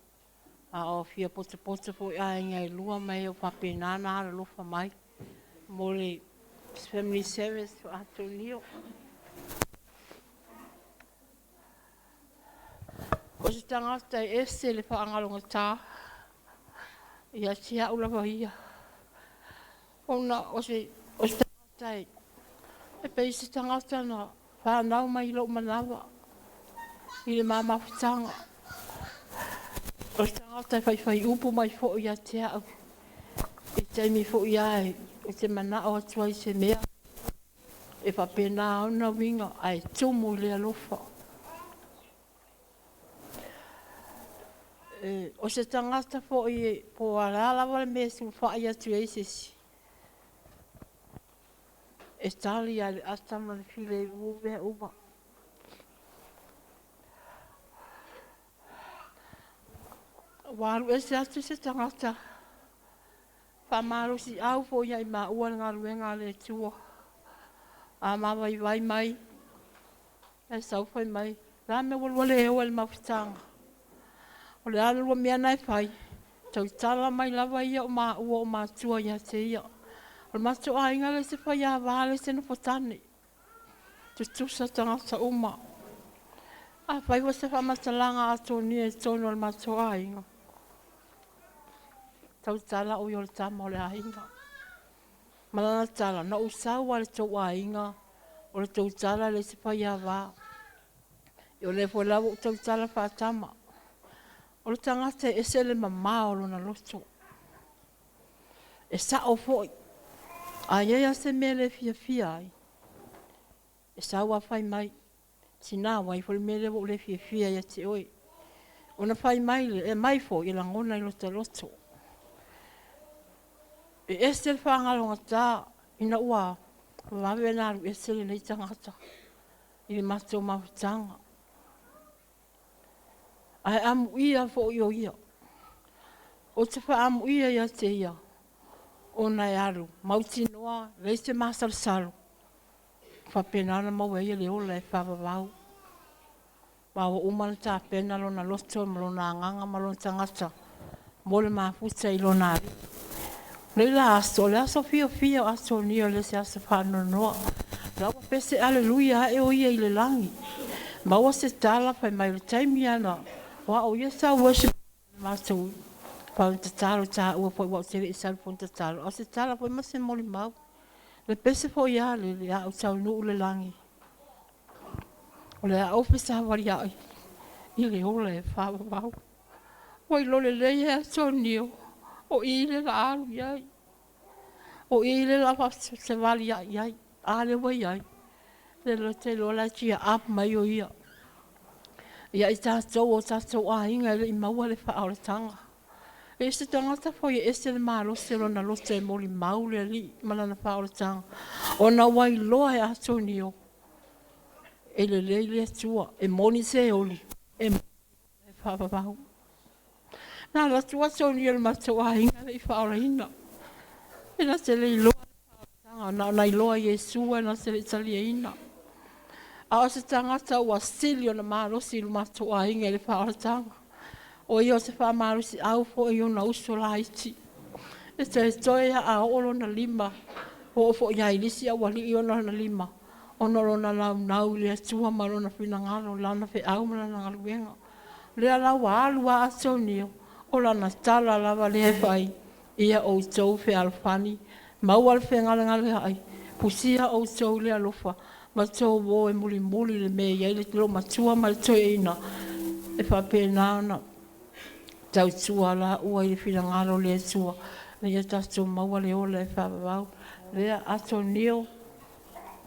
a o fia potopoto foi aiga e lua ma e o faapena na alolofa mai mo le family service o Atonio. O se tagata e ese le faagalogata, ia te au lava ia. Ona o se O se tagata e, e pei se tagata na whanau mai lou manawa i le mamafutaga. O se tagata e faifai upu mai fo'i ia te a'u i taimi fo'i a e te mana'o atu ai se mea e faapena ona uiga ae tumu i le alofa. E, o se tagata fo'i e po o le a lava le mea e sulufai atu ai se isi e tali a le ata ma le filemu mea uma. Ua alu ese atu se tagata faamalosiau foi ia i maua le galuega a le Atua. A mavaivai mai, e saufai mai, la me ua lua le o le mafutaga. O le ala lua mea na e fai, tautala mai lava ia o maua o matua ia te ia. O le matou aiga le se faiavā le se nofotane. Tutusa tagata uma. A fai ua se faamatalaga atonia i totonu o le matou aiga. Tautala o ia o le tama o le aiga. Ma lana tala, na ou sau a le tou aiga, o le tou tala le se faiavā. E o le foi lava ou tautala faatama. O le tagata e ese le mamao o lona loto. E sao foi. A ia ia se mea le fiafia ai. E sau a fai mai. Sina wai fo le mea le ua le fiafia ia te oe. Ona fai mai le, e mai foi e lagona i lota loto. E ese le faagalogata ina ua vave na alu ese lenei tagata i le matou mafutaga. Ae amuia foi o ia. O te faamuia ia te ia, ona e alu, mautinoa, leai se masalosalo, faapena ona maua ai le ola e faavavau. Ma ua uma ona tapena lona loto ma lona agaga ma lona tagata mo le mafuta i lona alii. Nei la aso, o le aso fiafia o Atonia le se aso faanoanoa. La ua pese aleluia ae o ia i le lagi. Maua se tala fai mai le taimi ana, o a o ia sa worship matou pau tatalo tāua foi ua o te le i sau fo tatalo. O se tala foi ma se moli mau. Le pese foi a le le a o taunuu le lagi. O le a ofe sa wali ai i le ola e whaawawau. Ua ilo le lei e Antonio. O i le la alu iai. O i le la se wali ai ai. A le wai ai. Le lo te lo la tia ap mai o ia. Ia i tātou o tātou aiga e le i maua le whaolatanga. E se tagata foi e ese le malosi o lona loto e moli mau le alii ma lana faaolataga. Ona ua iloa e Atonio e lelei le Atua, e moni se oli, e e faavavau. Na alu atu Atonio i le matou aiga le i faaolaina. E na te le iloa le faaolataga, na ona iloa Iesu e na te le i taliaina. A o se tagata ua sili ona malosi i le matou aiga i le faaolataga. O ia o se faamalosi au foi i ona uso laiti. E toe toe ia a oo lona lima, o oo foi ia ilisi au alii ona lona lima, ona lona launau i le Atua ma lona finagalo, lana feau ma lana galuega. Lea la ua alu a Atonio, o lana tala lava lea e fai, ia outou fealofani, maua le fegalegaleai, pusia outou le alofa, ma tou o e mulimuli le mea i ai le lo matua ma le toeaina, e faapena ona tautua la ua i le finagalo le Atua, na ia tatou maua le ola e faavavau. Lea Atonio,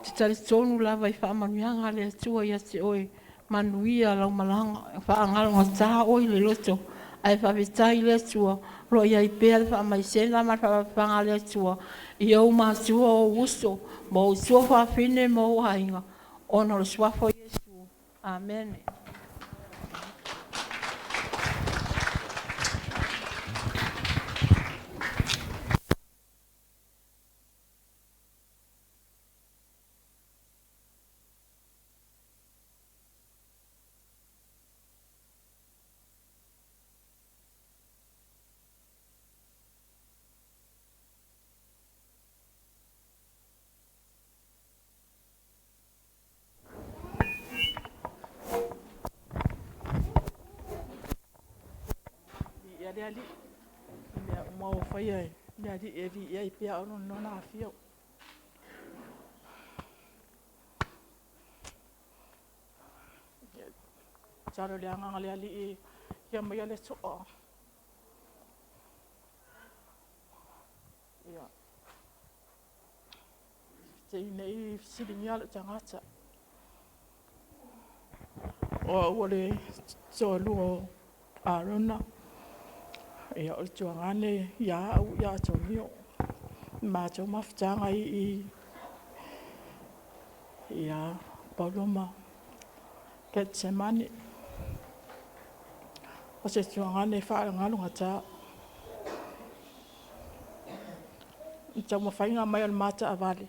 te talitonu lava i faamanuiaga a le Atua ia te oe, manuia lau malaga, faagalogata oe i le loto, ae faafetai i le Atua, o lo o i ai pea le faamaisega ma le faavafaga a le Atua, i ou matua, o ou uso, ma ou tua faafine ma ou aiga, ona o le suafa o Iesu. Amene. Ia le alii, i mea uma ua faia e le alii e viia ai pea ona afio. Talo le agaga le alii ia maia le toa. Ia. Te nei fesiligia lou tagata. O au o le toalua o Arona. Ia o le tuagane ia au ia Atonio. Matou mafutaga i ia Paulo ma Ketsemane. O se tuagane faalegalogata. I taumafaiga mai o le ma taavale,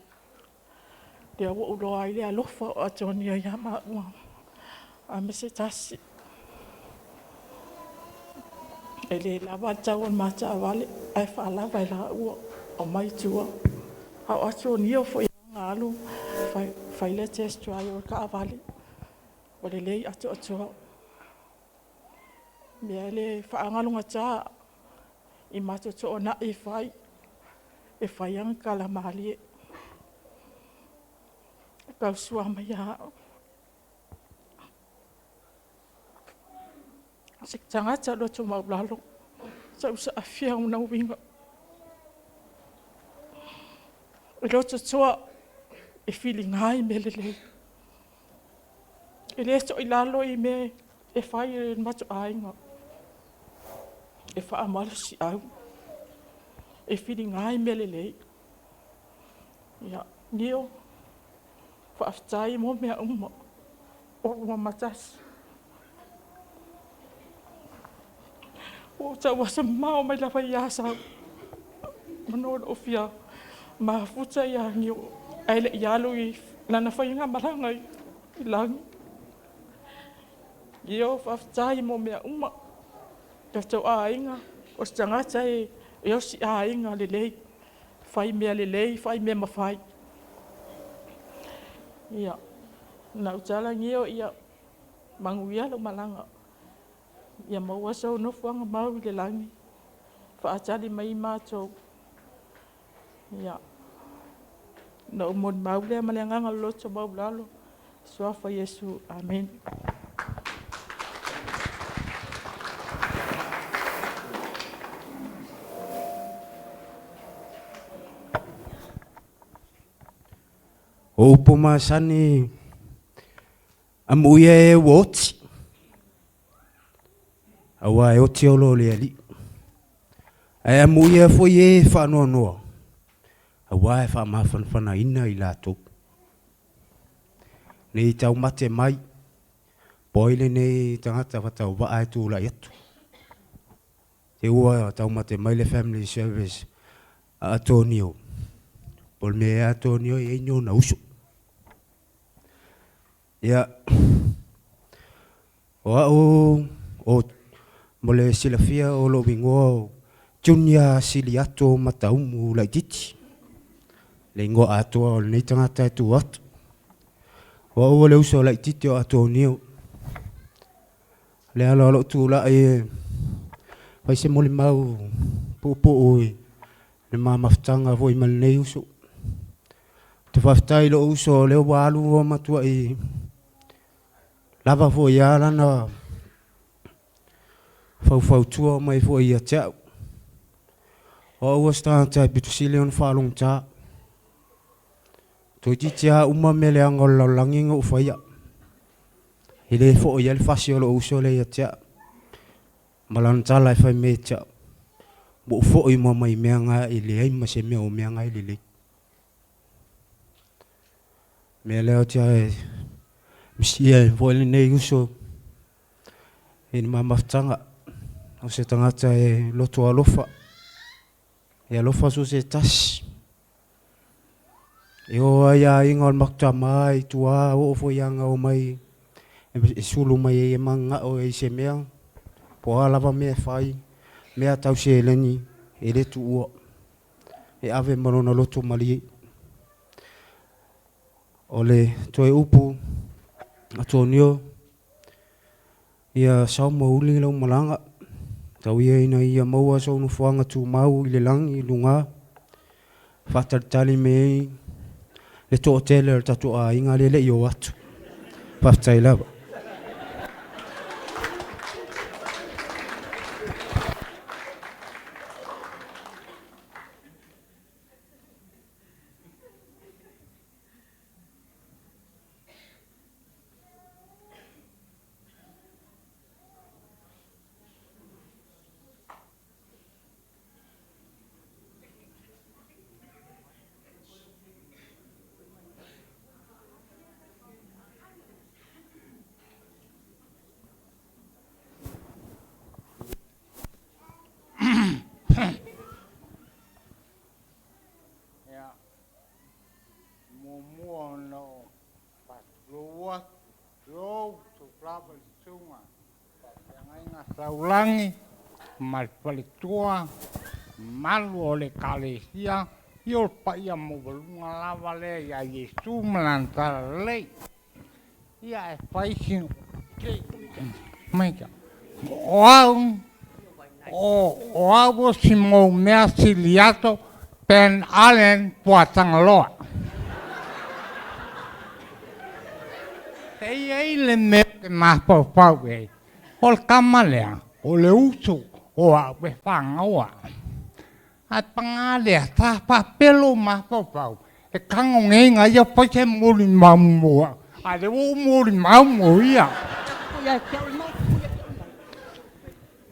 lea ua ou iloa ai le alofa o Atonia ia maua, aemaise tasi. E le lava le tau o le ma taavale, ae faalava e laua, omai i tua. A o Atonio foi na alu fai le test drive o le taavale, ua lelei atoatoa. O le mea lea e faagalogata i matou toonai e fai, e fai ana tala malie, e tausoa mai ia au. O se tagata loto maualalo, sa ou aafia ona uiga. E loto toa, e filiga i mea lelei. E le toilalo i mea e fai e le matou aiga, e faamalosiau, e filiga i mea lelei. Ia, Nio, faafetai mo mea uma, oulua ma Tasi. Ua ou tau aso mamao mai lava i Asau, ona o lou fia mafuta ia Nio ae le i alu i lana faigamalaga i lagi. Io, faafetai mo mea uma. Tatou aiga, o se tagata e osi aiga lelei, fai mea lelei, fai mea mafai. Ia, na ou tala Nio, ia manuia lau malaga, ia maua sou nofoaga mau i le lagi, faatali mai matou. Ia, na ou molimau lea ma le agaga loto maualalo, suafa Iesu. Amene. O upu masani amuia e ua oti, aua e oti o lo le alii. Ae amuia foi e faanoanoa, aua e faamafanafanaina i latou. Nei taumate mai, po o ai lenei tagata faatauvaa e tulai atu. Te ua taumate mai le family service a Atonio, po o le mea ea Atonio e i ai ni ona uso. Ia, o au, o, mo le silafia o lou igoa o Junior Siliato Mataumu Laititi, le igoa atoa o lenei tagata e tu atu. O au o le uso laititi o Atonio. Le ala o lou tulai e fai se molimau puupuu i le ma mafutaga foi ma lenei uso. Ou te faafetai i lou uso o lea ua alu ua matuai lava foi lava lana faufautua mai foi ia te au. O au o se tagata e pito sili ona faalogogata. Toeitiiti lava uma mea leaga o le lalolagi na ou faia. E le foi ai le fasi o lou uso lea ia te au. Ma lana tala e fai mai ia te au, ua ou foi uma mai mea na e leai ma se mea o mea na e lelei. O le mea lea ou te misia ai foi lenei uso i le ma mafutaga. O se tagata e loto alofa, e alofa so o se tasi. E oo lava i aiga o le matou tama i tua, oo foi lava ina omai e sulu mai ai e mananao i se mea, po o a lava mea e fai, mea tau seleni, e le tuua, e ave ma lona loto malie. O le toe upu, Atonio, ia sao ma uli lau malaga, tau ia ina ia maua sou nofoaga tumau i le lagi i luga, faatalitali mai ai le toatele o le tatou aiga lea e le i o atu. Faafetai lava. Faatulou atu, tulou, tulou lava i le susuga i le faafeagaiga a Saulagi ma le faletua, mamalu o le Ekalesia, ia o le paia maualuga lava lea ia Iesu ma Lana Talalelei. Ia ae fai si maita. O au, o au o si mou mea Siliato Ben Allen Puatagaloa. E i ai le mea ou te mafaufau i ai, o le tama lea, o le uso o au e fanau au. Ae paga lea, sa faapea lou mafaufau, e tago nei na ia fai se molimau mo au, a o lea ua ou molimau mo ia.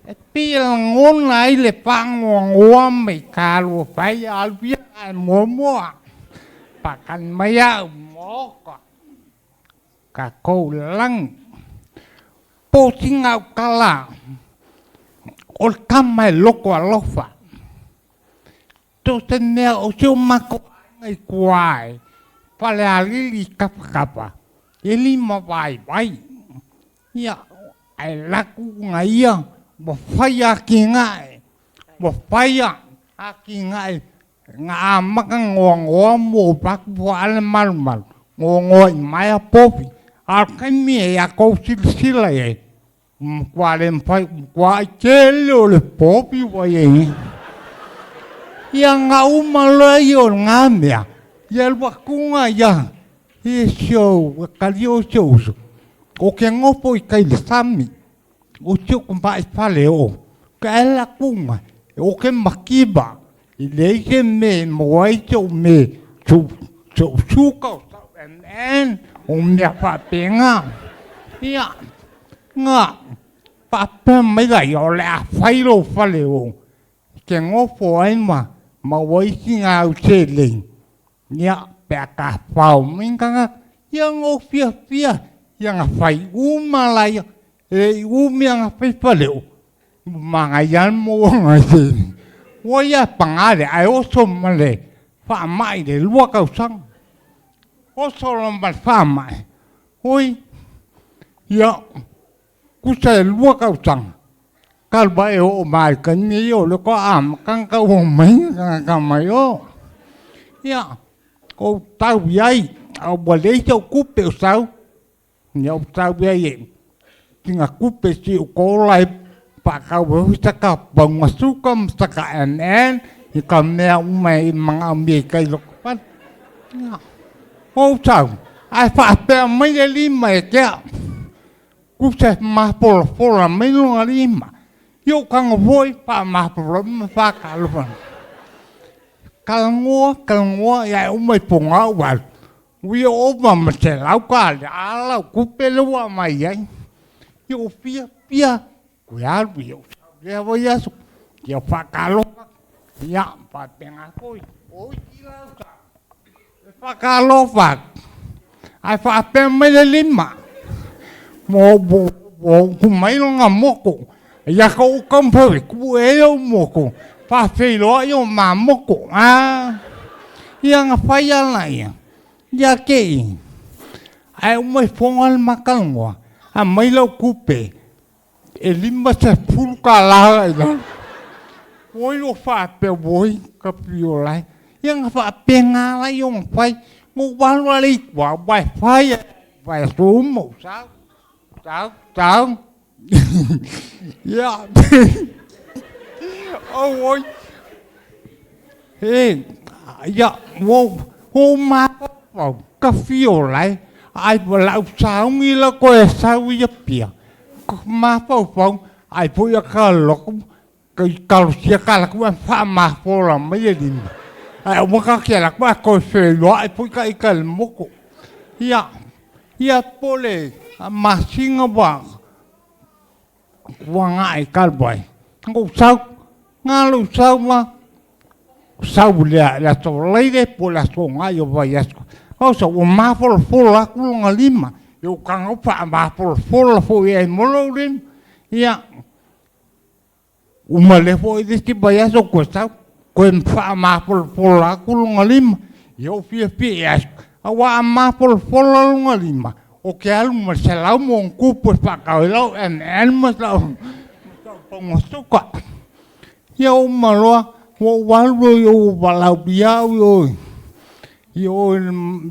E pei e lagona ai le faanoanoa ma i talofa ai, alu ia ae muamua, faatali mai au i maota. Tatou i le lagi. Po o sina autala, o le tama e loto alofa. So o se mea o si o matou aiga i tua e Falealili i Tafatafa, e lima vaivai. Ia, ae alu atu na ia ua fai atinae, ua fai atinae na amata noanoa mo atu po o le malumalu, noanoa i maea povi. A o le taimi e a tou silasila i ai, ua matua le mafai, ua matuai tele o le povi ua i ai nei. Ia na uma loa ia o lena mea, ia alu atu na ia e si ou, e talia o si ou uso, ou te nofo i tai i le sami, o si ou tamai fale o, ke ae atu na, ou te mativa, e leai se mea e maua ai si ou mea, si ou suka, o sau MN, o mea faapena. Ia, na faapea mai laia, o le a fai lou fale o, e te nofo ai ma maua ai sina au seleni, ia, pe a tafafao mai ni tagata. Ia na ou fiafia, ia na fai uma laia, e le i umi ana fai fale o, ua manaia lava le maua o nai seleni. Ua ia paga lea, ae oso ma le faamai i le 2 tausaga. Oso loa ma le faamai, oi, ia, tusa e 2 tausaga, talu ai e oo mai i le taimi ia o lea faatoa amata ona tau omai tagata mai o. Ia, ou tau i ai, a ua leai sau tupe o sau, ia ou tau i ai e sina tupe si ou kola e faatau ai foi saka pauga suka ma saka NN i ka mea uma e manaomia i tai loko fale. Ia, ou sau, ae faapea mai le lima e te au. Tusa e mafolafola mai lona lima. Ia ou tago foi faamafolafola ma faatalofa. Talanoa, talanoa, ia e uma i Fogaa ou alu. Ua ia ova ma $100 a lau tupe lea ua aumai ai. Ia ou fiafia, toe alu ia ou sau i lea vaiaso. Ia faatalofa, ia faapena foi. O isi lausa, e faatalofa atu, ae faapea mai le lima, ua utu mai lona moto. Ia tou taumafai e tuu e ou moto, faafeiloai o ma moto. Ia na fai ala ia, ia te i. Ae uma i foga le ma talanoa, aumai lau tupe, e $50 i lalo. Oi o faapea, oi ka pio lai. Ia na faapena lai ona fai, na ou alu lava lea i tua, aua e fai lava i aso uma ou sau, sau, sau. Ia, oi, e, ia, ua ou mafaufau, ka fio lai, ai lau sauni la koe sau i Apia, mafaufau, ai foi a ka loko, ka i talosia ka laku ae faamafola mai e lima. Ae uma ka ke laku ae toe feiloai foi ka ita i le motu. Ia, ia po le masina ua agai talu ai, na ou sau, na lou sau ma sau i le aso Faraile po o le aso Toonai o vaiaso. Ou sau ua mafolafola atu lona lima, ia ou tago faamafolafola foi i ai mo lou lima. Ia, uma lea foi le isi vaiaso toe sau, toe faamafolafola atu lona lima. Ia ou fiafia i aso, aua a mafolafola lona lima, O ke alu ma le 100 ma ona tupu e faatau ai lau M&M ma sa'u pauga suka. Ia oo ma loa ua ou alu ai ou valaaulia au i o i o i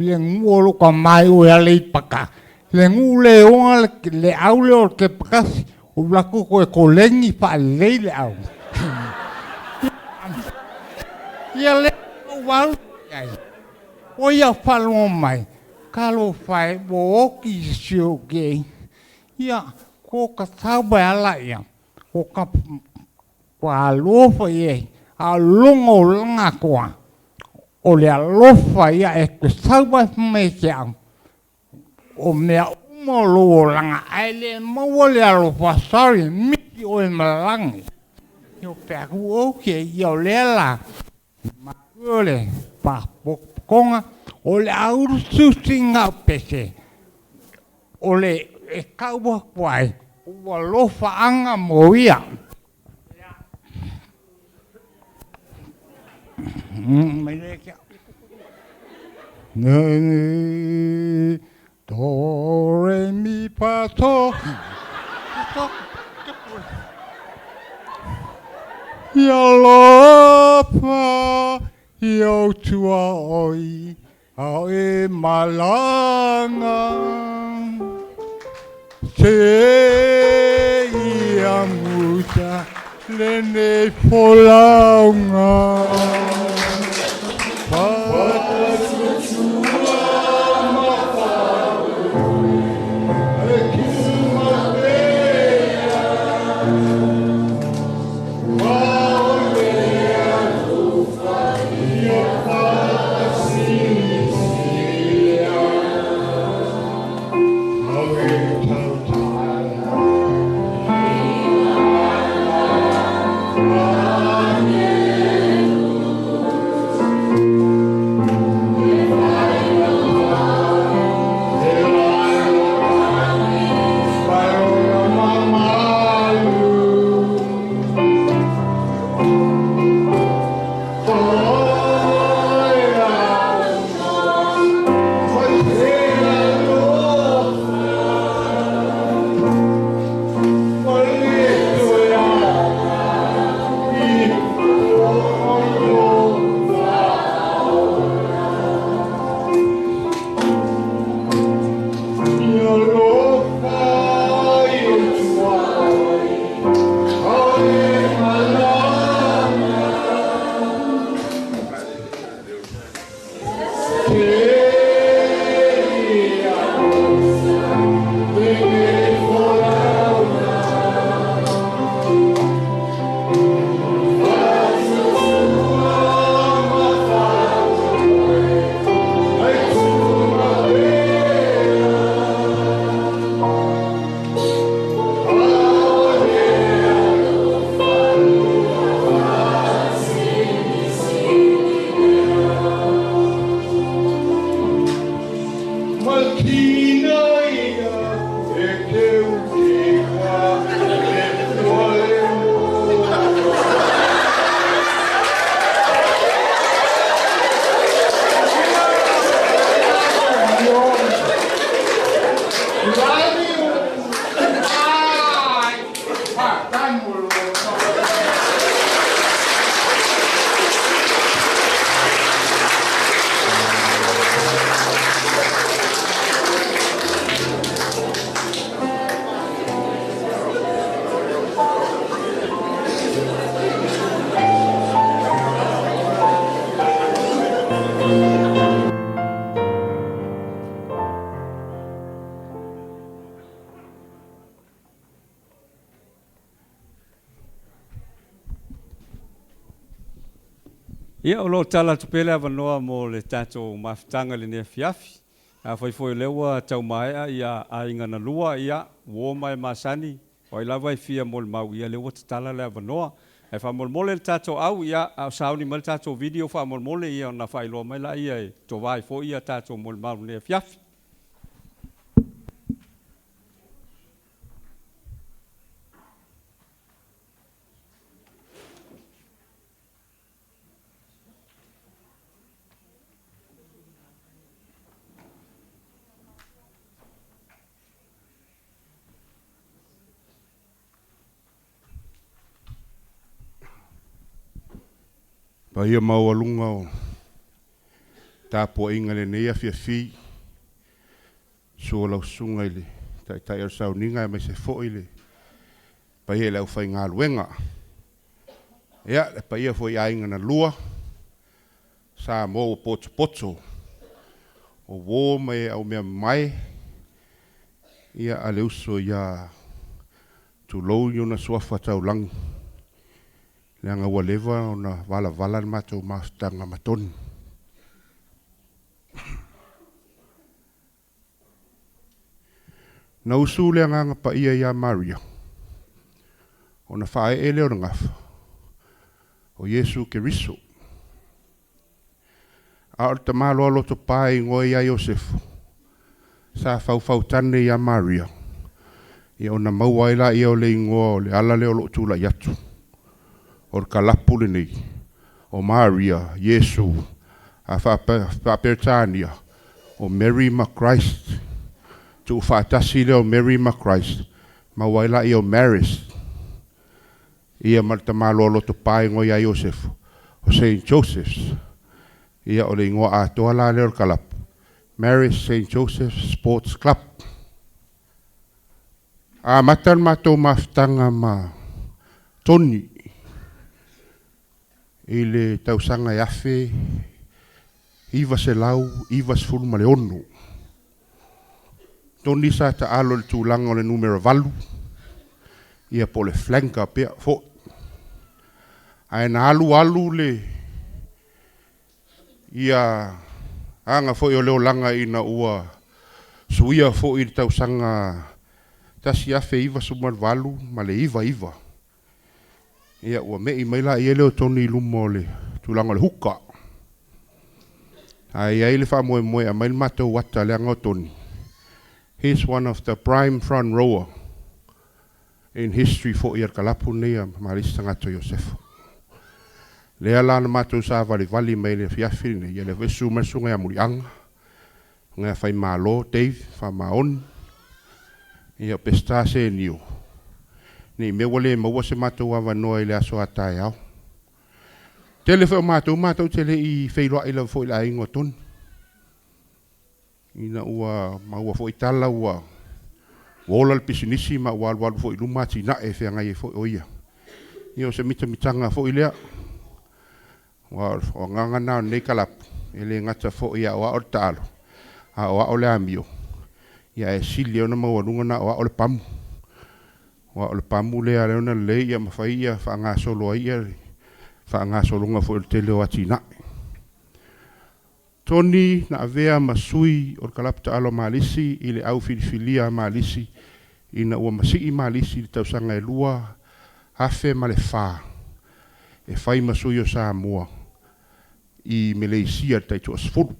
le nuu o lou tamā i o i Aleipata, le nuu lea e ona le au lea o le Tepakasi, ou alu atu toe koleni faalelei le au. Ia lea ou alu i ai, o ia faalogo mai, talofa e ua oti i se sioki, ia ko tatau mai ala ia, o ka alofa i ai, a o luga o lana atoa, o le alofa ia e te sau ai mai te au, o mea uma o lou olaga, ae le maua le alofa, sorry, miti oe ma lagi. Ia o pe atu, okay, ia o lea la, malu o le papokoga, o le aulu susi ngau pese, o le e kau atu ai, ua alofa mo ia. Mai le kia. Do, re, mi, fa, so. Ia alofa, ia o tua oi, a e malanga. Se ia musa, le nei folauga. Ia o loo tala atu pea le avanoa mo le tatou mafutaga i lenei afiafi. Afai foi o lea ua taumaea ia aiga na lua, ia, uo ma e masani, o ai lava e fia molimau, ia lea ua tatala le avanoa. Ae faamolemole le tatou au, ia, a o sauni mai le tatou video faamolemole, ia ona faailoa mai laia e tova ai foi ia tatou molimau i lenei afiafi. Paia maualuga o tapuaiga i lenei afiafi, susu o lau susuga i le Taitai o le Sauniga aemaise foi le paia i le aufaigaluega. Ia, le paia foi i aiga na lua, Samoa ua potopoto, o uo ma e aumeamamae, ia a le uso ia tulou i ona suafa taulagi, leaga ua leva ona valavala le matou mafutaga ma Toni. Na usu le Agaga Paia ia Maria, ona faaee lea o le gafa, o Iesu Keriso. A o le tamaloa lotopa e igoa ia Iosefu, sa faufautane ia Maria, ia ona maua ai laia o le igoa o le ala lea o lou tulai atu, o le kalapu lenei, o Maria, Iesu, a faa-Peretania, o Mary ma Christ. Tuufaatasi lea o Mary ma Christ, maua ai laia o Marist. Ia ma le tamaloa lotopa e igoa ia Iosefu, o Saint Joseph's. Ia o le igoa atoa la lea o le kalapu, Marist Saint Joseph's Sports Club. Amata le matou mafutaga ma Toni i le tausaga e 1996. Toni sa taalo i le tulaga o le numera 8, ia po o le flanker pea foi. Ae na alu alu le ia aga foi o le olaga ina ua suia foi le tausaga 1998 ma le 99, ia ua me'i mai laia lea o Toni i luma o le tulaga o le huka. Ae i ai le faamoemoe e aumai le matou ata leaga o Toni, he's one of the prime front rower in history foi a le kalapu lenei a Malisi Tagata o Iosefo. Lea la na matou savalivali mai le afiafi lenei, ia lea foi e susu mai le susuga ia Muliaga, susuga ia Faimalo Dave Faamaoni, ia o Peseta Senio, ne i mea ua le maua se matou avanoa i le aso a taeao. Tele foi o matou, matou te le i feiloai lava foi i le aiga o Toni. Ina ua maua foi tala ua ola le pisinisi ma ua alualu foi i luma atinae e feagai ai foi o ia. Ia o se mitamitaga foi lea. Aua o agaga na o lenei kalapu, e le gata foi e aoao le taalo, aoao le amio, ia ae sili ai ona maualuga ona aoao le pamu. Aua o le pamu lea e ala ai ona lelei ma fai ia faagasolo ai le faagasologa foi o le tele o atinae. Toni na avea ma sui o le kalapu taalo a Malisi i le au filifilia a Malisi ina ua masii Malisi i le tausaga e 2004 e fai ma sui o Samoa i Meleisia i le taitoasefulu.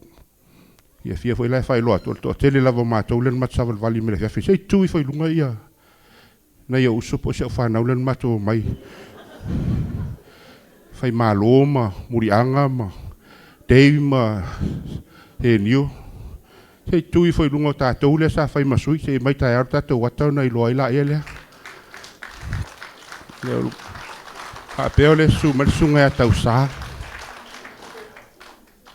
E fia foi la e faailoa atu, o le toatele lava o matou lea na matou savalivali mai le afiafi, se i tu ifo i luga ia nai ou uso po o si au fanau lea na matou omai, Faimalo ma Muliaga ma Dave ma Henio, se i tu ifo i luga o tatou lea sa fai ma sui, se i aumai taeao le tatou ata ona iloa ai laia lea. Faapea o lea e susu mai le susuga ia Tausa.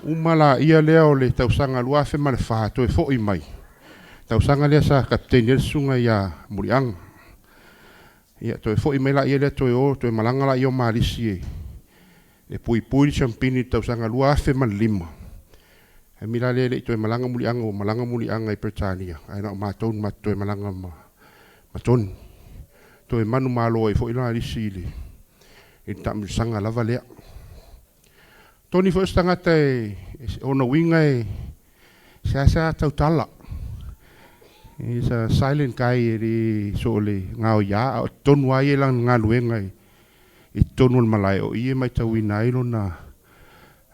Uma laia lea o le tausaga 2004 toe foi mai, tausaga lea sa kapeteni ai le susuga ia Muliaga. Ia toe foi mai laia lea toe o toe malaga laia o Malisi e puipui le siamupini i le tausaga 2005. Taimi la lea e le i toe malaga Muliaga, ua malaga Muliaga i Peretania, ae na o matou na matou toe malaga ma Toni. Toe manumalo ai foi Malisi i le taamilosaga lava lea. Toni foi o se tagata e ona uiga e seasea tautala. He's a silent guy e le so o le gaoia, a o totonu lava ia i lana galuega i totonu o le malae, o i e matauina ai lona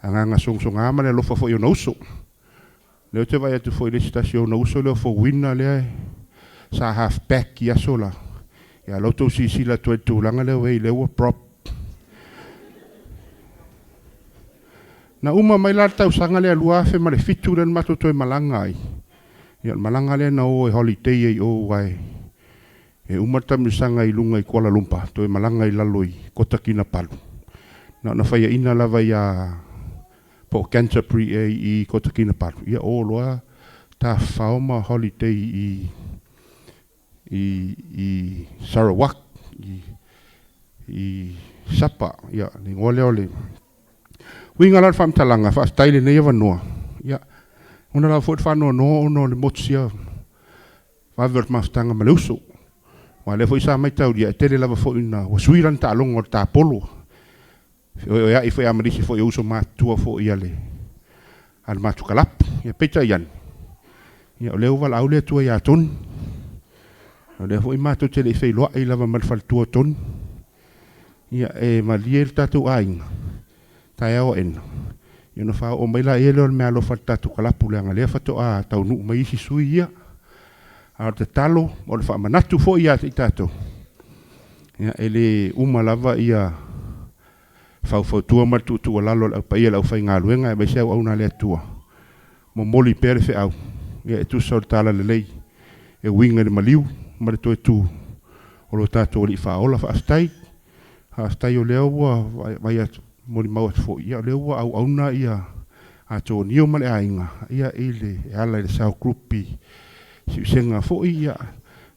agaga sogasoga ma le alofa foi i ona uso. Lea ou te vaai atu foi i le isi tasi o ona uso lea o Fouina lea sa half back i aso la. Ia o la ua outou silasila atu ai i le tulaga lea ua i ai, lea ua prop. Na uma mai la le tausaga lea 2007 lea na matou toe malaga ai. Ia o le malaga lea na o e holiday ai i o aua e uma le taamilosaga i luga i Kuala Lumpur, toe malaga i lalo i Kota Kinabalu. Na ona faiaina lava ia po o Canterbury ea i Kota Kinabalu, ia o loa tafafao ma holiday i i Sarawak i Sapa, ia le igoa lea o le uiga la o le faamatalaga, faafetai i lenei avanoa, ia ona lava foi le faanoanoa ona o le motu sia vave o le mafutaga ma le uso. Aua o lea foi sa maitaulia, e tele lava foi ina ua sui lana taaloga o le tapolo. Feoeoeai foi lava ma nisi foi o uso matutua foi a le a le matou kalapu. Ia peitai ane, ia o lea ua valaau le Atua ia Toni. O lea foi matou te le i feiloai lava ma le faletua o Toni. Ia e malie le tatou aiga, taeao aena, ia ona faaoo mai laia lea o le meaalofa i le tatou kalapu leaga o lea faatoa taunuu mai isi sui ia. A o le tatalo, o le faamanatu foi ia te i tatou, ia e le uma lava ia faufautua ma le tuutuualalo a le au paia o le aufaigaluega aemaise auauna a le Atua, momoli pea le feau ia e tusa o le talalelei e uiga i le maliu ma le toe tu o lo tatou Alii Faaola. Faafetai, faafetai o lea ua vaai atu, molimau atu foi, ia o lea ua auauna ia Atonio ma le aiga ia i le, e ala i le South Group i Siusega foi, ia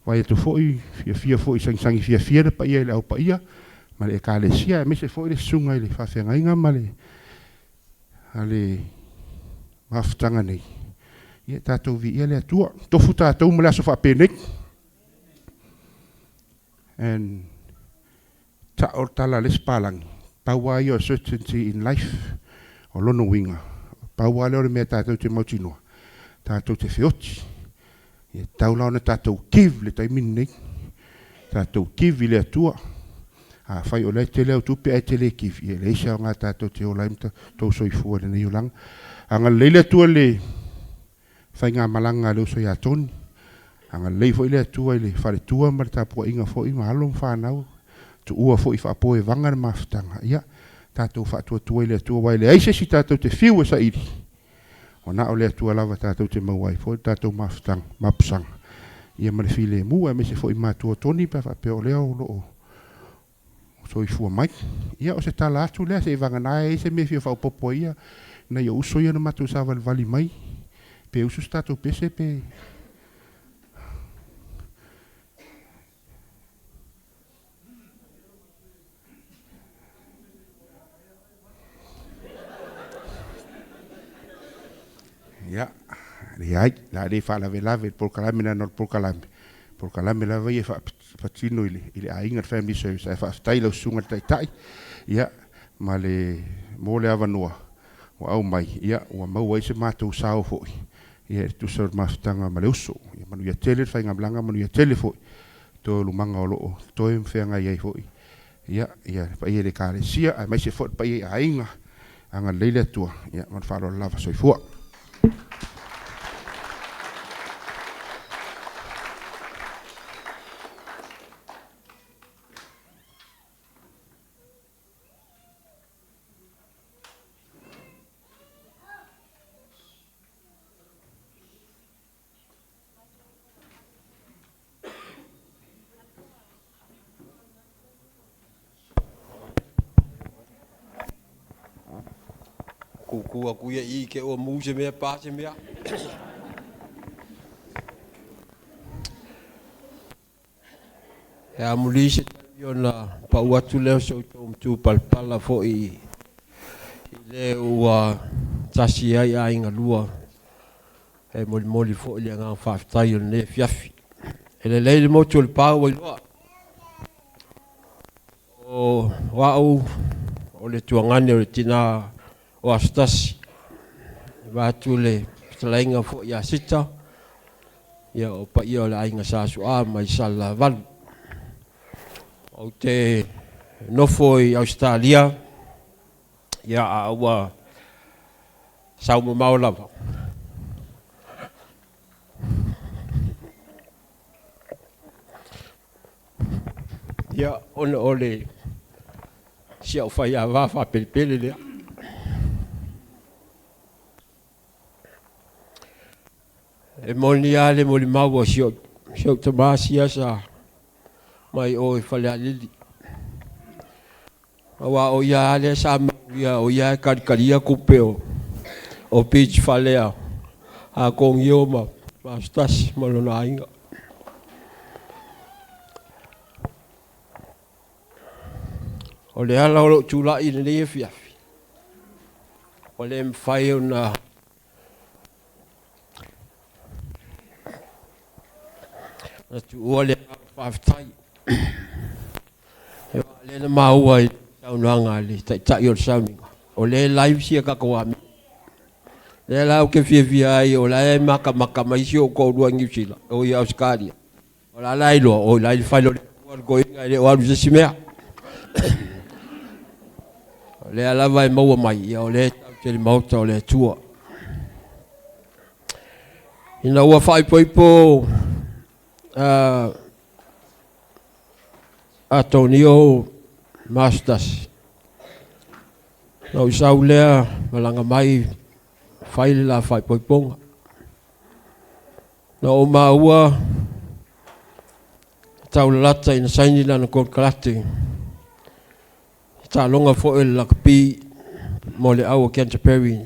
vaai atu foi, fiafia foi, sagisagi fiafia le paia i le Au Paia ma le Ekalesia, aemaise foi le susuga i le faafeagaiga ma le a le mafutaga nei. Ia tatou viia le Atua. Tofu tatou ma le aso faapenei. And ta'o le tala a le isi palagi, pau lava ia o certainty in life, o lona uiga, pau lava lea o le mea tatou te mautinoa, tatou te feoti. E tatau la ona tatou give i le taimi lenei, tatou give i le Atua. Afai o lea e tele au tupe ae e te le give, ia e leai se aoga tatou te ola ai ma tou soifua i lenei olaga. Agalelei le Atua i le faigamalaga a le uso ia Toni. Agalelei foi le Atua i le faletua ma le tapuaiga foi ma alo ma fanau, tuua foi faapoevaga le mafutaga. Ia, tatou faatuatua i le Atua aua e leai se isi tatou te fiu e saili, ua na o le Atua lava tatou te maua ai foi le tatou mafutaga, mapusaga, ia ma le filemu, aemaise foi matua o Toni pe a faapea o lea o lo o soifua mai. Ia o se tala atu lea, seivagana e i ai se mea e fia faaopoopo ai ia nai ou uso ia na matou savalivali mai, pe usu se tatou pese pe. Ia, leai, o le a le faalavelave i le polokalame leaga o le polokalame, o polokalame lava ia e faatino i le aiga, le family service, ae faafetai i lau Susuga i le Taitai, ia, ma le, mo le avanoa ua aumai, ia, ua maua ai se matou sao foi, ia, e tusa o le mafutaga ma le uso. Ia manuia tele le faigamalaga, manuia tele foi taualumaga o lo o totoe ma feagai ai foi, ia, ia le paia i le Ekalesia, aemaise foi le paia i aiga, agalelei le Atua, ia, ma le faaaloalo lava. Soifua. Kūkū aku ia i ke ua mū se mea, pā se mea. E amuli se taimi ona pau atu lea o si outou matupalapala foi i le ua tasi ai aiga lua e molimoli foi le agaga faafetai o lenei afiafi. E lelei le motu o le pa ua iloa. O au o le tuagane o le tina o Asotasi, vaeatu le fetalaiga foi ia Sita, ia o paia o le aiga Sa Su'a mai Salelavalu. Ou te nofo i Ausetalia, ia a ua sau mamao lava. Ia, ona o le si au faiava faapelepele lea. E moni lava le molimau a si ou tama sia sa mai o i Falealili. Auā o ia lava lea sa mau ia, o ia e kalikalia tupe o o Beach fale a Atonio ma Aso Tasi ma lona aiga. O le ala o lou tulai i lenei afiafi, ua le mafai ona na tuua le agaga faafetai. Aua o lea na maua i le saunoaga a le Taitai o le sauniga, o lea e live sia tatou amio. Lea la ou te fiafia ai, o la e matamata mai si ou toalua i Niu Sila, o i Ausetalia. O la la iloa, oi la i le fale o le Atua le toeaina e le o alu i se isi mea. O lea lava e maua mai, ia o lea e tatou te i le maota o le Atua. Ina ua faaipoipo Atonio ma aso tasi, na ou sau lea malaga mai fai le la faaipoipoga. Na ou maua taulalata ina saini lana konekarate i taaloga foi o le lakapi mo le au o Canterbury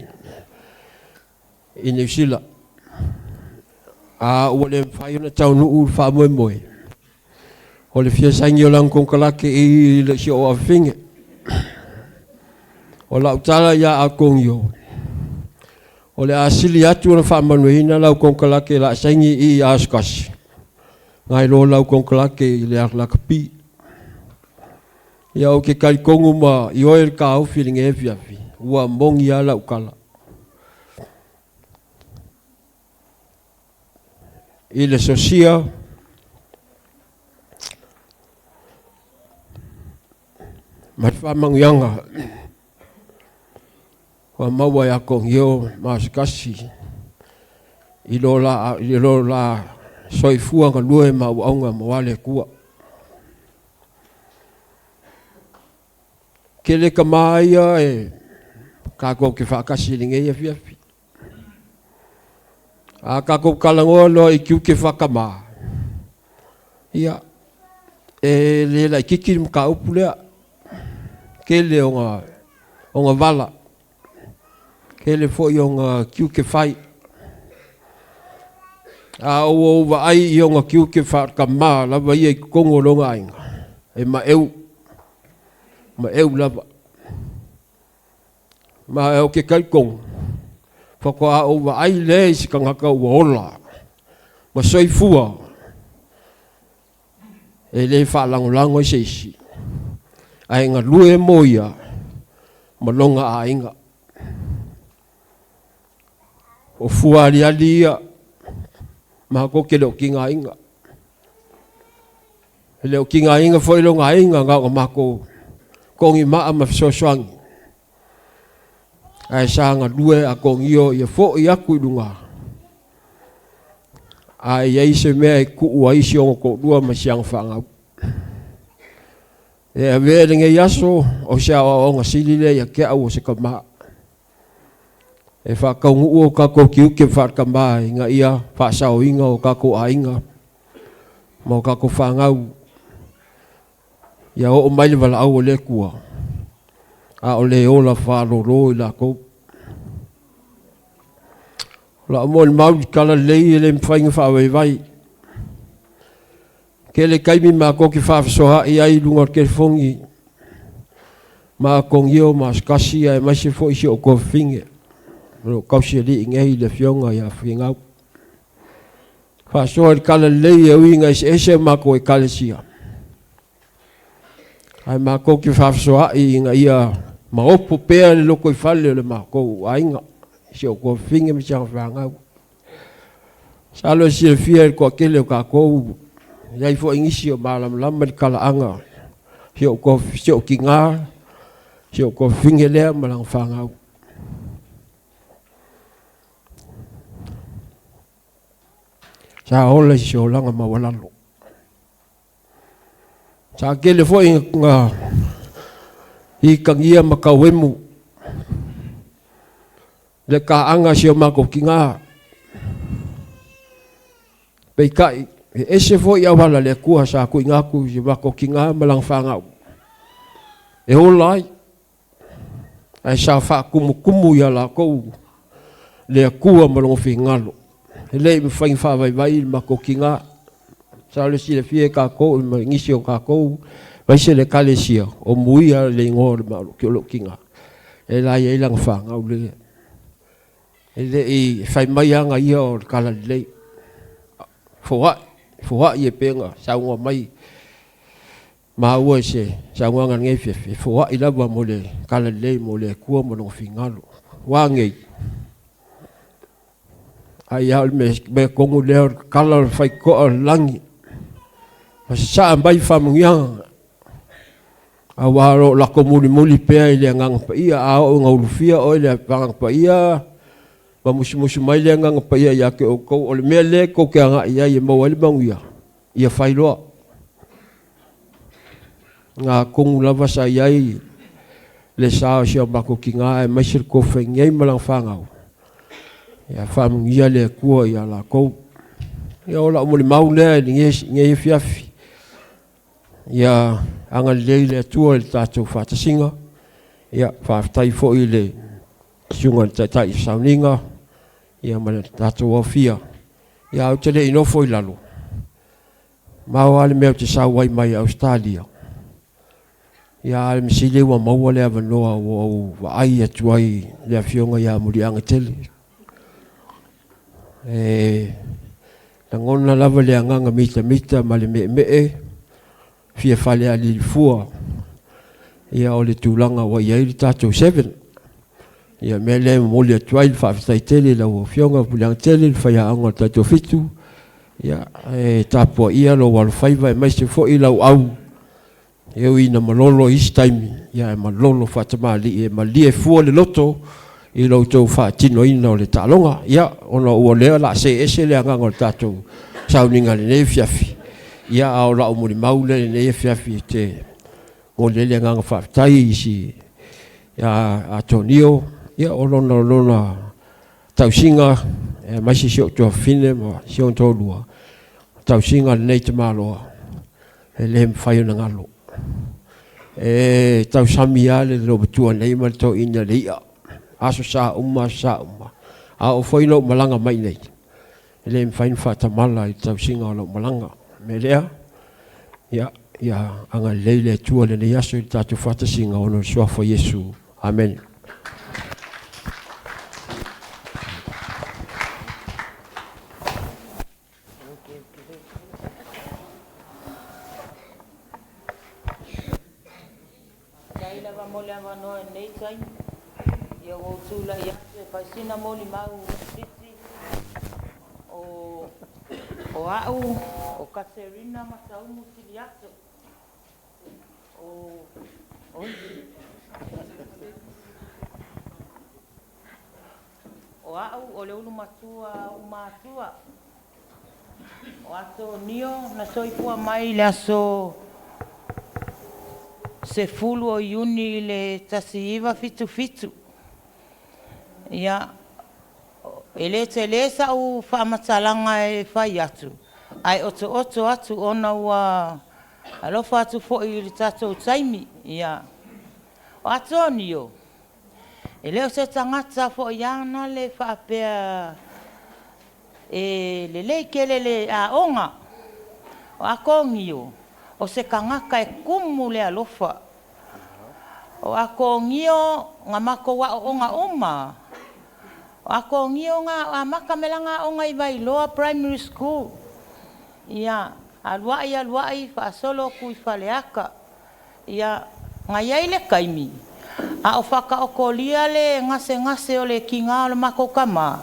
i Niu Sila. A ua le mafai ona taunuu le faamoemoe o le fia saini o lana konekarate i le si ou afafine. O lau tala ia Atonio, O le a sili atu ona faamanuiaina lau konekarate la saini i aso tasi, nai lo lau konekarate i le lakapi. Ia ou te talitonu ma ioe le taofi i lenei afiafi, ua moni lava lau tala. I le sosia ma le faamanuiaga Ua maua e Akonio ma Asekasi i lo la, i lo la soifua galue ma auauna moa le Atua. Kele tama ia e tatou te faatasi i lenei afiafi. A tatou talanoa loa i tiute faatamā, ia, e le laitiiti le mataupu lea. Tele ona, ona vala, tele foi ona tiute fai. A ua ou vaai i ona tiute faatamā lava ia i totonu o lona aiga, e maeu, maeu lava. Ma ou te talitonu, faatoa ou vaai lea i se tagata ua ola ma soifua, e le faalagolago i se isi, ae galue mo ia ma lona aiga. O fua aliali ia, matou te le o tigaina. E le o tigaina foi lona aiga na ona matou togimaa ma fesoasoani, ae sa galue a togio ia foi atu i luga. A i ai se mea e tuu ai si ona toalua ma si ana fanau. E avea lenei aso o se aoaoga sili lea ia te au o se tama. E faataunuu o tatou tiute faale-tama ina ia faasaoina o tatou aiga ma o tatou fanau ia oo mai le valaau a le Atua, a o le ola faalolo i latou. O lau molimau i le talalelei e le mafai ona faavaivai. Tele taimi matou te faafesoaai ai i luga o le telefoni ma Atonio ma Aso Tasi aemaise foi si ou tuafafine o lo o tausialii nei i le afioga ia Finau. Faasoa i le talalelei e ui ina eseese a matou ekalesia, ae matou te faafesoaai ina ia maopo pea le lotoifale o le matou aiga, si ou tuafafine ma si ana fanau. Masalo e silafia e le toatele o tatou, e i ai foi nisi o malamalama i le talaaga si ou si ou tina, si ou tuafafine lea ma lana fanau. Sa ola i se olaga maualalo. Sa tele foi na itagia ma tauemu le taaga a si o matou tina. Peitai, e ese foi auala le Atua sa tuuina atu i si o matou tina ma lana fanau. e ola ai. Ae sa faakumukumu iā lakou le Atua ma logo figalo. E lē i mafai ona faavaivai le matou tigā. Sa o le silafia e tatou ma nisi o tatou aemaise le Ekalesia, o Muia le igoa o lou tigā, lea la e i ai lana fanau lea. E le i fai mai aga ia o le talalelei. Foai, foai e pei ona saunoa mai maua i se saunoaga i lenei afiafi, e foai lava mo le talalelei mo le Atua ma Lona finagalo. Ua a nei? Ai lava o le mea tonu lea o le tatala o le faitotoa o le lagi, ma sasaa mai faamanuiaga, aua o lo o latou mulimuli pea i le Agaga Paia. A oo ina ulufia oe i le Agaga Paia, ma musumusu mai le Agaga Paia ia te outou, o le mea lea tou te agai i ai e maua ai le manuia, ia fai loa. Na atonu lava sa i ai le sa o si o matou tina aemaise le tofa i nei ma lana fanau, ia faamanuia le Atua ia latou. Ia o lau molimau lea i lenei afiafi, ia agalelei le Atua i le tatou faatasiga. Ia faafetai foi i le susuga i le Taitai o Sauniga, ia ma le tatou aofia. Ia ae ou te le i nofo i lalo, mao lava le mea ou te sau ai mai Ausetalia. Ia a o le mea sili ua maua le avanoa ua ou vaai atu ai i le afioga ia Muliagatele. E lagona lava le agaga mitamita ma le meemee fia falealili fua ia o le tulaga ua i ai le tatou seven. Ia o le mea lea e momoli atu ai le faafetai tele i lau Afioga Muliagatele, le faiaoga o le Taitoafitu, ia e tapuaia lou alofaiva aemaise foi lau au e ui ina malolo i isi taimi, ia ae malolo faatamalii e malie fua le loto i lo outou faatinoina o le taaloga. Ia ona ua lea o le a see ese le agaga o le tatou sauniga i lenei afiafi, ia a o lau molimau lea i lenei afiafi ou te momoli ai le agaga faafetai i si ia Atonio, ia o lona tausiga aemaise si ou tuafafine ma si ona toalua, tausiga a lenei tamaloa e le mafai ona galo. E tausami lava le loomatua nei ma le toeaina i le i'a, aso sa uma, aso sa uma. A oo foi ina ou malaga mai i inei, e le mafai ona faatamala i le tausiga o lau malaga. O le mea lea, ia, ia agalelei le Atua i lenei aso i le tatou faatasiga ona o le suafa o Iesu. Amene. Faafetai lava mo le avanoa i lenei taimi. Ia ua ou tulai atu e fai sina molimau itiiti. O, o au, o Katerina Mataumu Tiliato. O, oi. O au o le ulu matua a o'u matua. O Atonio na soifua mai i le aso 10 o Iuni i le 1977. Ia, e le tele sa'u faamatalaga e fai atu, ae otooto atu ona ua alofa atu foi i le tatou taimi. Ia, o Atonio, e le o se tagata foi ana le faapea e lelei tele le aoga. O Atonio, o se tagata e tumu le alofa. O Atonio na matou aooga uma. O Atonio na amata mai lana aoga i Vailoa Primary School. Ia, alu ai alu ai faasolo atu i Faleata. Ia, na i ai le taimi, a o faataotolia le gasegase o le tigā o le matou tamā,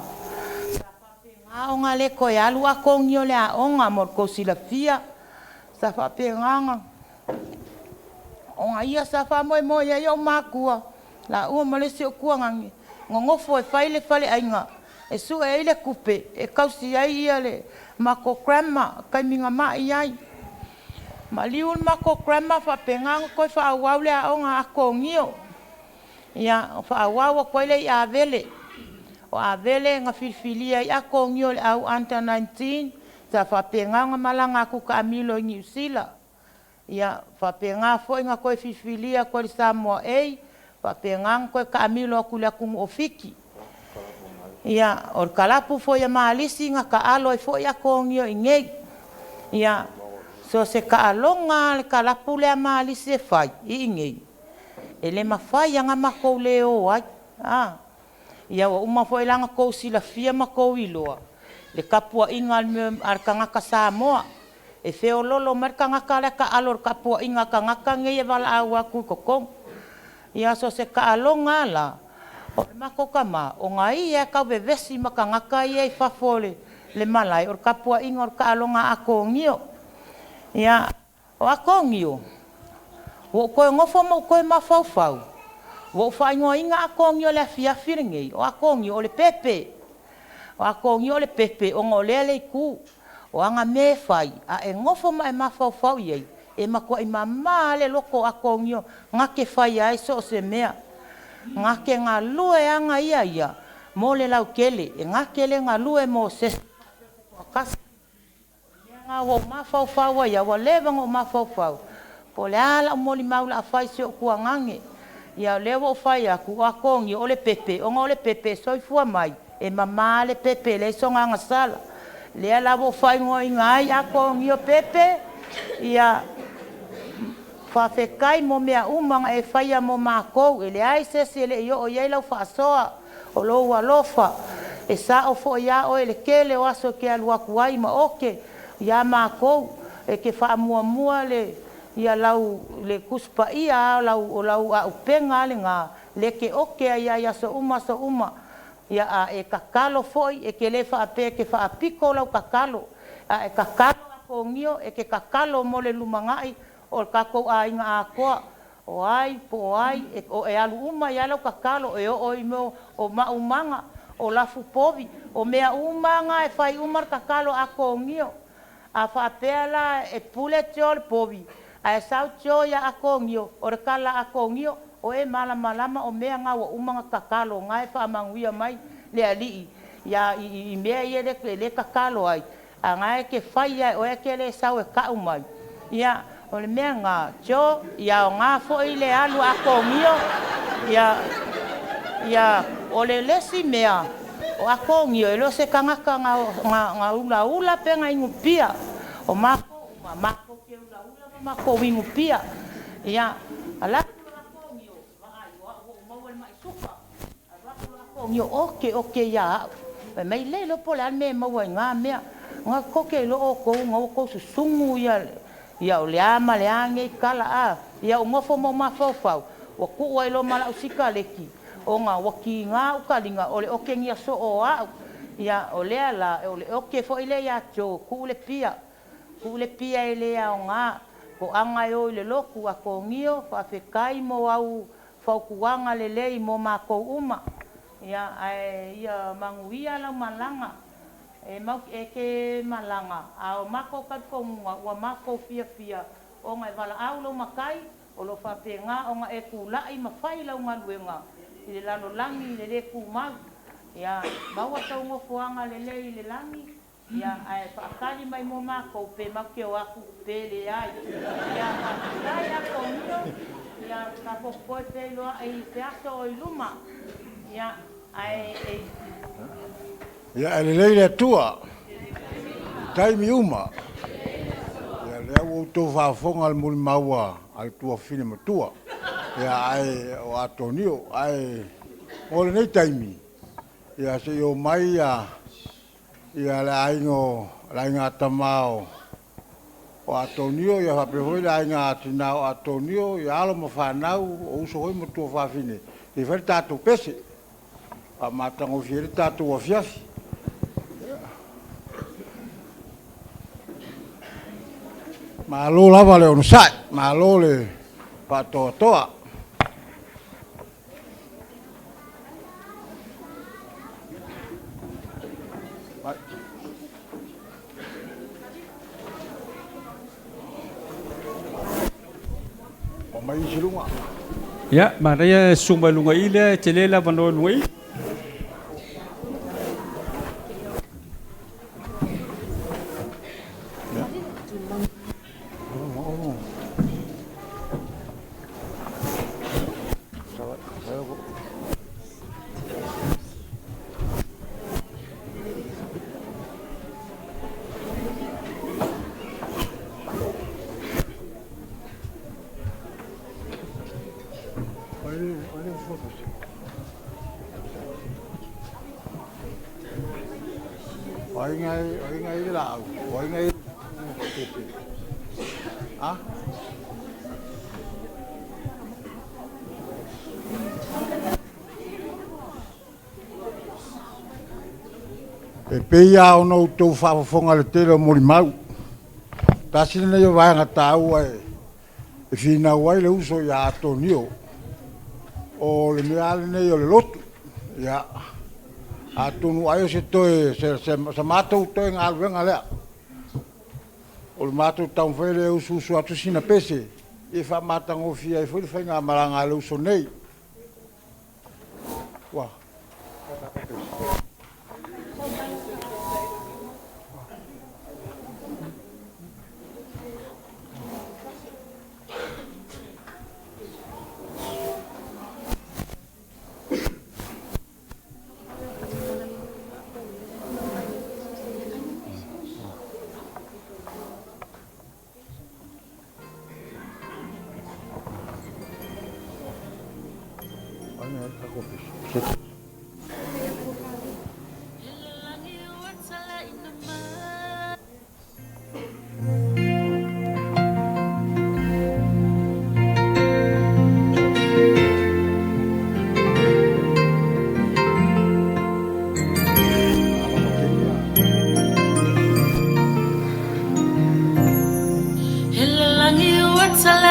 sa faapena ona le toe alu Atonio i le aoga mo le tou silafia. Sa faapena ona ia sa faamoemoe i ai o'u matua laua ma le isi o'u tuagage, nonofo e fai le faleaiga e sue ai le tupe e tausi ai ia le matou grandma taimi na ma'i ai. Maliu le matou grandma faapena ona toe faaauau le aoga a Atonio. Ia, faaauau atu ai lea i Avele. O Avele na filifilia ai Atonio i le au under 19, sa faapena ona malaga atu taamilo i Niu Sila. Ia, faapena foi na toe filifilia atu ai le Samoa A, faapena ona toe taamilo atu i le atunuu o Fiti. Ia, o le kalapu foi a Malisi na taalo ai foi Atonio i inei. Ia, so o se taaloga lava a le kalapu lea a Malisi e fai i inei, e le mafai lava ona matou le o ai. A, ia ua uma foi la ona tou silafia ma tou iloa le tapuaiga a le tagata Samoa. E feoloolo mai le tagata la e taalo i le tapuaiga a tagata nei e valaau atu i totonu. Ia so o se taaloga lava la, o le matou tama, o ia e tau vevesi ma tagata ia i fafo o le malae, o le tapuaiga o le taaloga a Atonio. Ia, o Atonio, ua ou toe nofo ma ou toe mafaufau, ua ou faaigoaina Atonio i le afiafi lenei, o Atonio o le pepe. O Atonio o le pepe ona o lea le itu, o ana mea e fai, a e nofo ma e mafaufau i ai, e matuai mama lava le loto o Atonio na te faia ai so o se mea. Na te galue aga ia ia mo le lautele, e na te le galue mo se isi faapea se toatasi. O le mea lena ua ou mafaufau ai au, ua leva ona ou mafaufau, po o le a lau molimau o le a fai i si ou tuagane. Ia o lea ua ou fai atu, o Atonio o le pepe, ona o le pepe e soifua mai, e mama le pepe e leai sona agasala. Lea la ua ou faaigoaina ai Atonio Pepe, ia faafetai mo mea uma na e faia mo matou, e leai se isi e le i oo i ai lau faasoa, o lou alofa, e sao foi lava oe i le tele o aso e te alu atu ai ma ote ia matou, e te faamuamua le ia lau le Tusi Paia lava o lau auupega lava lena, lea e te ote ai lava i aso uma aso uma. Ia a e tatalo foi, e te le faapea e te faapito lau tatalo, a e tatalo Atonio, e te tatalo mo le lumanai o le tatou aiga atoa, o ai po o ai, e alu uma i ai lau tatalo, e oo i mea o maumaga, o lafupovi, o mea uma lava na e fai uma le tatalo a Atonio. A faapea la e pule Tio i le povi, ae sau Tio ia Atonio, o le tala a Atonio, o e malamalama o mea na ua uma ona tatalo, o na e faamanuia mai le Alii ia i mea ia e le tatalo ai, a na e te fai lava e oe ae te le sau e tau mai. Ia, o le mea na, Tio, ia aoga foi le alu a Atonio, ia, ia, o le isi mea, o Atonio e le o se tagata na ulaula pe na inupia. O matou uma, matou te ulaula ma matou inupia. Ia, alu atu loa Atonio, vaai, o au ua ou maua i le mai suka. Alu atu loa Atonio, oke oke ia au. Fai mai, le iloa po o le a le mea e maua i na mea. Na koke loa outou na ua outou susugu ia, ia o le a ma le a nei tala a. Ia ou nofo ma ou mafaufau, ua tuu ai loa ma lau sikaleki, ona ua kiga au taliga o le okegia soo o au. Ia, o lea la, o le oke foi lea ia Joe, tuu le pia. Tuu le pia e le aoga, toaga e o i le lotu, Atonio, faafetai mo au fautuaga lelei mo matou uma. Ia, ae ia manuia lau malaga. E mau e te malaga, a o matou talitonuga ua matou fiafia ona e valaau lou matai, o lo o faapena ona e tulai ma fai lau galuega i le lalolagi i le le tumau. Ia maua sou nofoaga lelei i le lagi, ia ae faatali mai mo matou pe matou te o atu pe leai. Ia faafetai Atonio, ia tatou toe feiloai i se aso o i luma. Ia ae e. Ia e lelei le Atua i taimi uma. Ia lea ua outou faafofoga i le molimau a le tuafafine matua. Ia ae o Atonio ae mo lenei taimi ia se i o mai ia ia le aiga o le aiga tama o Atonio ia faapea foi le aiga tina o Atonio ia alo ma fanau o uso foi ma tuafafine se i fai le tatou pese. Faamatagofie ai le tatou afiafi. Malo lava le onosai, malo le faatoatoa. O mai isi luga. Ia, manaia e susu mai luga i lea e tele le avanoa i luga i. O ai ngai, o ai ngai le laau, o ai ngai tupe. A? E pei a ona outou faafofoga le tele o molimau. Tasi lenei o vaega taua e finau ai le uso ia Atonio. O le mea lenei o le lotu. Ia, atonu ai o se toe, se matou toe galuega lea. O le matou taumafai lea e usuusu atu sina pese, e faamatagofie ai foi le faigamalaga a le uso nei. Ua. Sa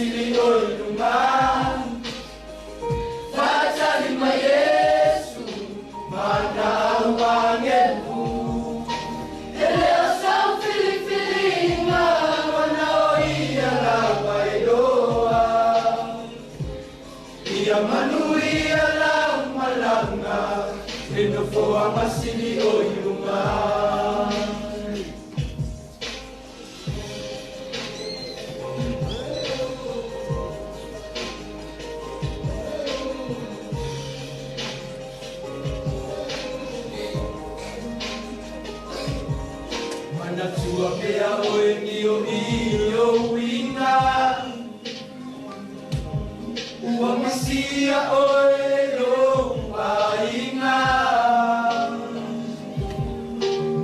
masili o i luga. Faatali mai Iesu ma na au agelu. E le o sau filifiliga ona o ia lava e iloa. Ia manuia lau malaga le nofoa masili o i luga. Manatua pea oe ni o i o uiga. Ua misia oe lou aiga.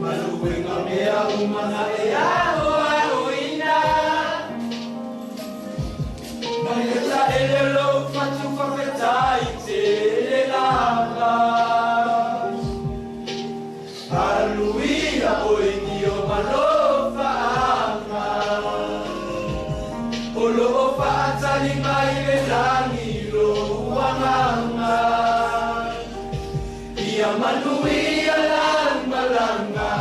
Maluega mea uma na e aho ahoina. Mai le taele lou fatu faafetai tele lava. Aluia oe ni o malofaaga. O loo faatali mai le lagi lou agaga. Ia manuia lau malaga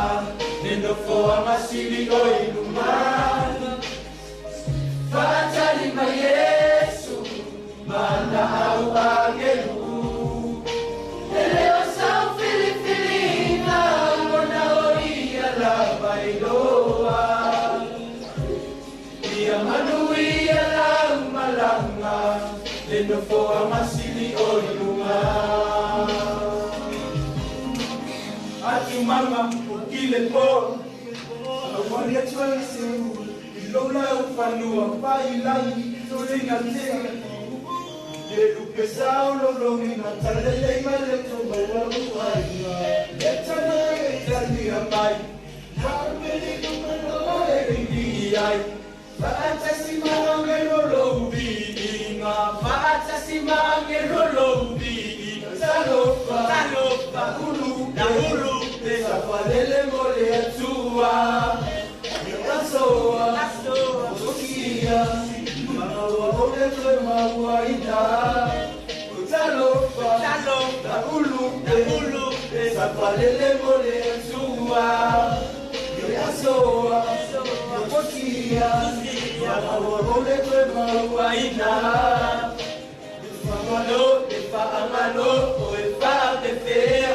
le nofoa masili o i luma. Faatali mai Iesu ma na au agelu. E le o sau filifiliga ona o ia lava e iloa. Ia manuia lau malaga le nofoa masili o i luga. Atumanga o kile po. Awali atu ai seu. I lola o fanua pai lai tulinga te. Le lupe sao lolongi na talele mai le tumau au aiga. Le tana e talia mai. Haapeli lumano e ringi ai. Faatasi maange lolo ubiinga. Faatasi maange lolo ubiinga. Talofa, talofa, ulu, na ulu. Safalele mole atua. Asoa, asoa, okia. Maua ole toe maua ina. Talofa, talofa, ulu, na ulu. Safalele mole atua. Asoa, okia. Maua ole toe maua ina. Faamalo, le faamalo, o e faapefea.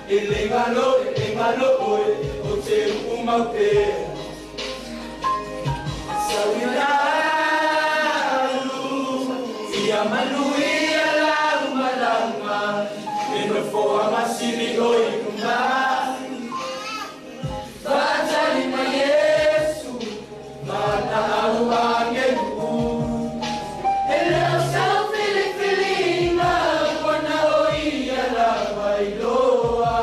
E le galo, e le galo, oe, o te uumau pea. Sauilalu, ia manuia lau malaga, le nofoa masili o i luga. Faatali mai Iesu, ma na au agelu. E le o sau filifiliga, ona o ia lava e iloa.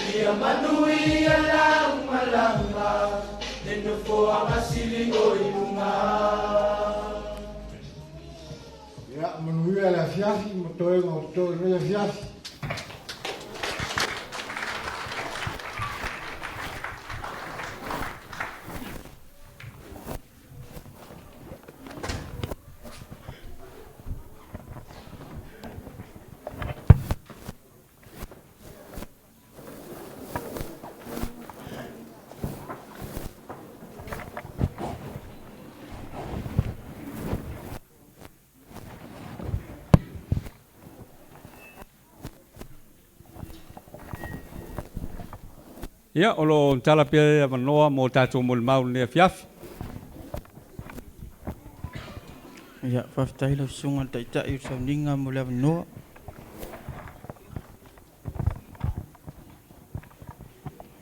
Ia manuia lau malaga, le nofoa masili o i luga. Ia, manuia le afiafi, ma toega o toe lenei afiafi. Ia, o lo tala pea le avanoa mo tātou molimau lenei afiafi. Ia, faafetai lau susuga le taitai o le sauniga mo le avanoa.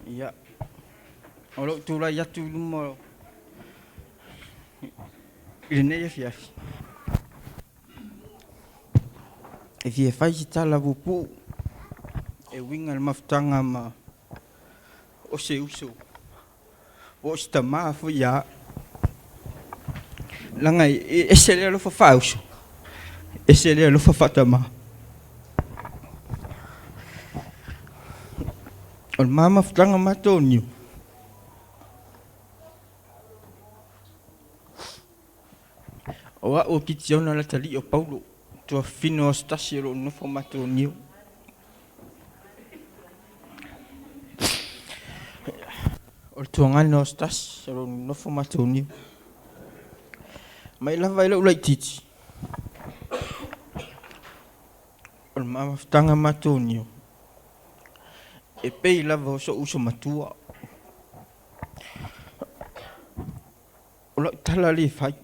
Ia, o lou tulai atu i luma i lenei afiafi. E fia fai se tala puupuu e uiga i le mafutaga ma o se uso po o se tamā foi ia a'u. Laga e ese le alofa faauso, ese le alofa faatamā. O le ma mafutaga matou niu. O a'u o Kitiona le atalii o Paulo, tuafafine o Asotasi o loo nonofo ma Atonio. O le tuagane o Asotasi o loo nonofo ma Atonio. Mai lava i lou laitiiti, o le mafutaga ma Atonio, e pei lava o so'u uso matua. O lau tala le fai,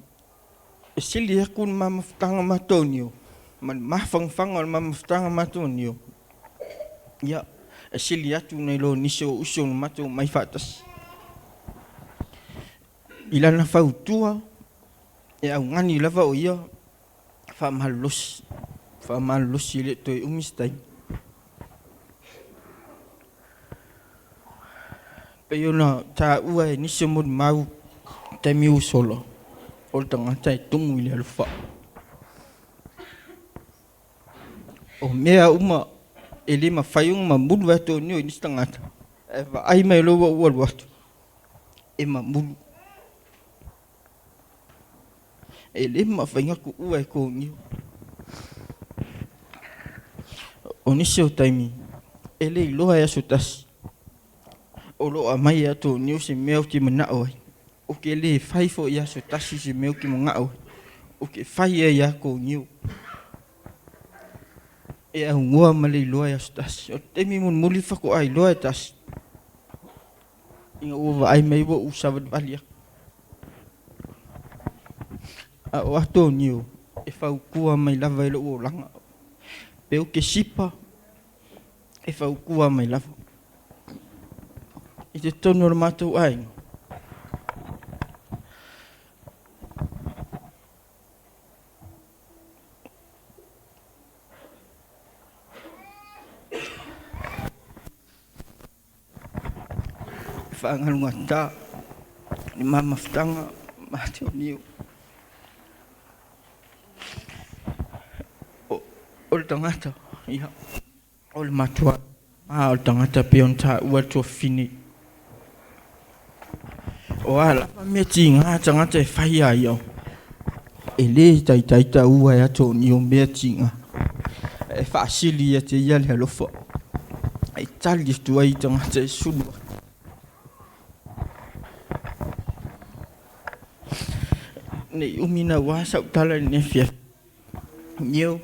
e sili aku le ma mafutaga ma Tonio, ma le mafangafaga o le ma mafutaga ma Tonio. Ia, e sili atu nai lo nisi o uso na matou mai faatasi. I lana fautua, e augani lava o ia, faamalolosi, faamalolosi e le o toe umi se taimi. Pei ona taua e nisi o molimau i taimi ua sola, o le tagata e tumu i le alofa. O mea uma e le mafai ona mamulu e Atonio i nisi tagata, ae vaai mai loa ua alu atu, e mamulu. E le mafai ona tuua e Tonio. O nisi o taimi, e le iloa e aso tasi, o lo o aumai e Atonio se mea ou te manao ai. Ou te le fai foi i aso tasi se mea ou te manao ai. Ou te fai ai ia Tonio. E augoa ma le iloa e aso tasi. O le taimi mulimuli faatoa iloa e tasi, ina ua vaai mai ua ou savalivali atu. A o Atonio e fautua mai lava i lou olaga. Pe ou te sipa, e fautua mai lava. I totonu o le matou aiga, e faagalugata le ma mafutaga ma Atonio. O le tagata, ia, o le matua ma o le tagata pei ona taua le tuafafine. O a lava mea tiga tagata e fai ia ia, e lē taitai taua e Atonio mea tiga. E faasili ia te ia le alofa, e tali atu ai i tagata e sulu atu. Nei umi naua sa'u tala i lenei afiafi, niu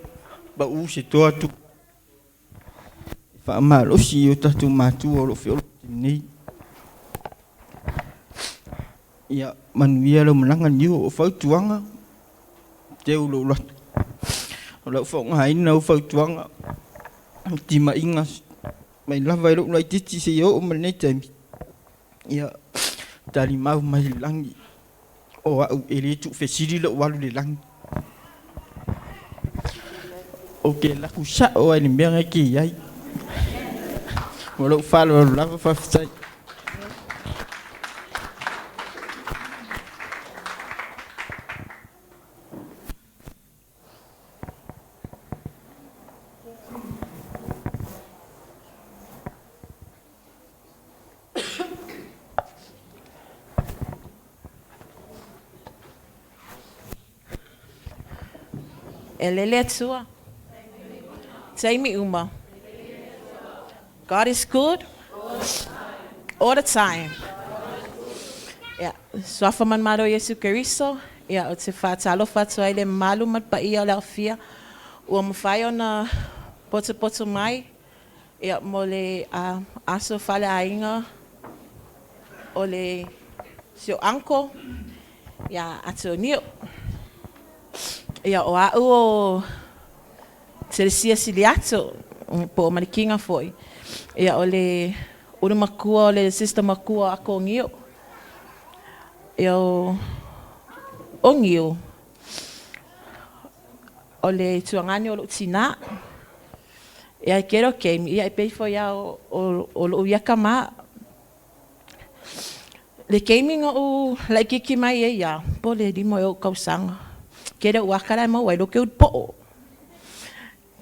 pa'u se toa atu e faamalosi i o tatou matua o loo feolofi nei. Ia manuia lau malaga niu. O fautuaga teu lou loto, o lau faaaogaina au fautuaga timaiga mai lava i lou laitiiti seia oo ma lenei taimi. Ia talimau mai le lagi, o au e lē tuufesili lou alu i le lagi. Ou te alu atu sa'o ai i le mea na e te i ai. Ma lou faaaloalo lava, faafetai. E lele Atua. Taimi uma. God is good all the time. Ia, suafa ma le Malo o Iesu Keriso, ia, ou te faatalofa atu ai i le mamalu ma le paia o le aofia ua mafai ona potopoto mai, ia, mo le aso faaleaiga o le si o uncle ia Atonio. Ia, o a'u o Telesia Siliato, po o Malikiga foi. Ia, o le ulu makua o le sister makua o Akogio. Ia, o Gio, o le tuagane o lou tinā. Ia, e kele o keimi, ia e pei foi lava o lou ia kamā. Le keimi na ou laitiiti mai ai ia, po o le 5 ea o ou tausaga, kele ou aka la e maua ai lou ke ulu po'o.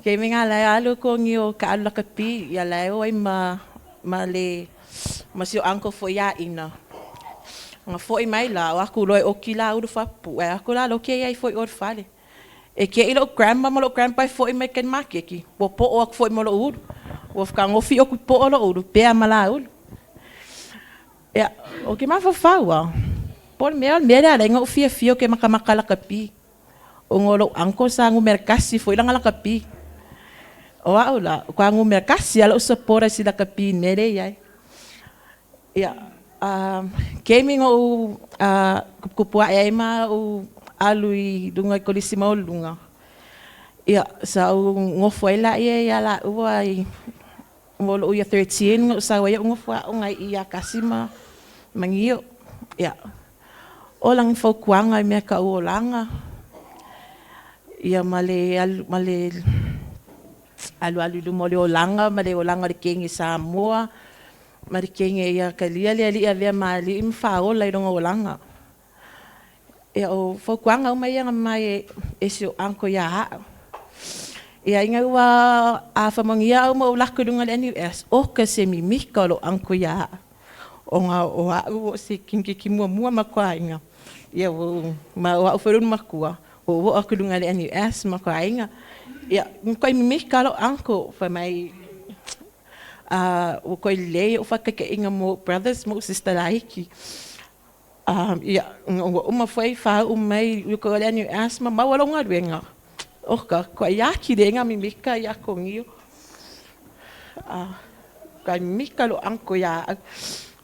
Keimi na la e alu Konio ka alu lakapi, ia la e o ai ma le ma si o uncle foi ia ina. Nga fo'i mai la o aku loa e oki la ulu faapupu'u ae aku la loki ai fo'i o le fale. E ke'i lo'u grandma ma lo'u grandpa e fo'i mai kai le makeki, ua po'o aku fo'i ma lo'u ulu. Ua fakagofi oku po'o lo'u ulu, pea ma la ulu. Ia, o ke mafaufau a, po o le mea o le mea lea alai na ou fiafia ou te makamaka lakapi. Ona o lou uncle sa numera tasi foi lana lakapi. O a'u la, ua toa numera tasi lava la'u supporter i si lakapi i le mea lea e i ai. Ia, taimi na ou tuputupu a'e ai ma ou alu i luga i kolisi maualuluga, ia, sa ou nofo ai laia ia laua i mo lo'u year 13 na ou sau ai ou nofo a'oga i i ia Kasi ma Nio. Ia, o lana fautuaga i mea tau olaga, ia ma le alu ma le alualu i luma o le olaga ma le olaga o le kegi Samoa ma le kegi ia talia le Alii e avea ma Alii ma Faaola i lona olaga. Ia o fautuaga uma ia na mai e si ou uncle ia a'u. Ia ina ua afamagia au ma ou alu atu i luga o le NUS, oka se mimita o lou uncle ia a'u. Ona o a'u o se kinikiki muamua ma koa aiga. Ia ua ma o a'u foi le matua, ua ou oo atu i luga o le NUS ma koa aiga. Ia, matuai mimita lou uncle, fai mai ua toe lelei o'u faataitaiga mo o'u brothers ma o'u sister laiti. Ia, ua uma foi fāu'u mai i uka o le NUS ma maua lou galuega. Oka, tuai atili ai na mimita ia Atonio. Tuai mimita lou uncle ia a'u.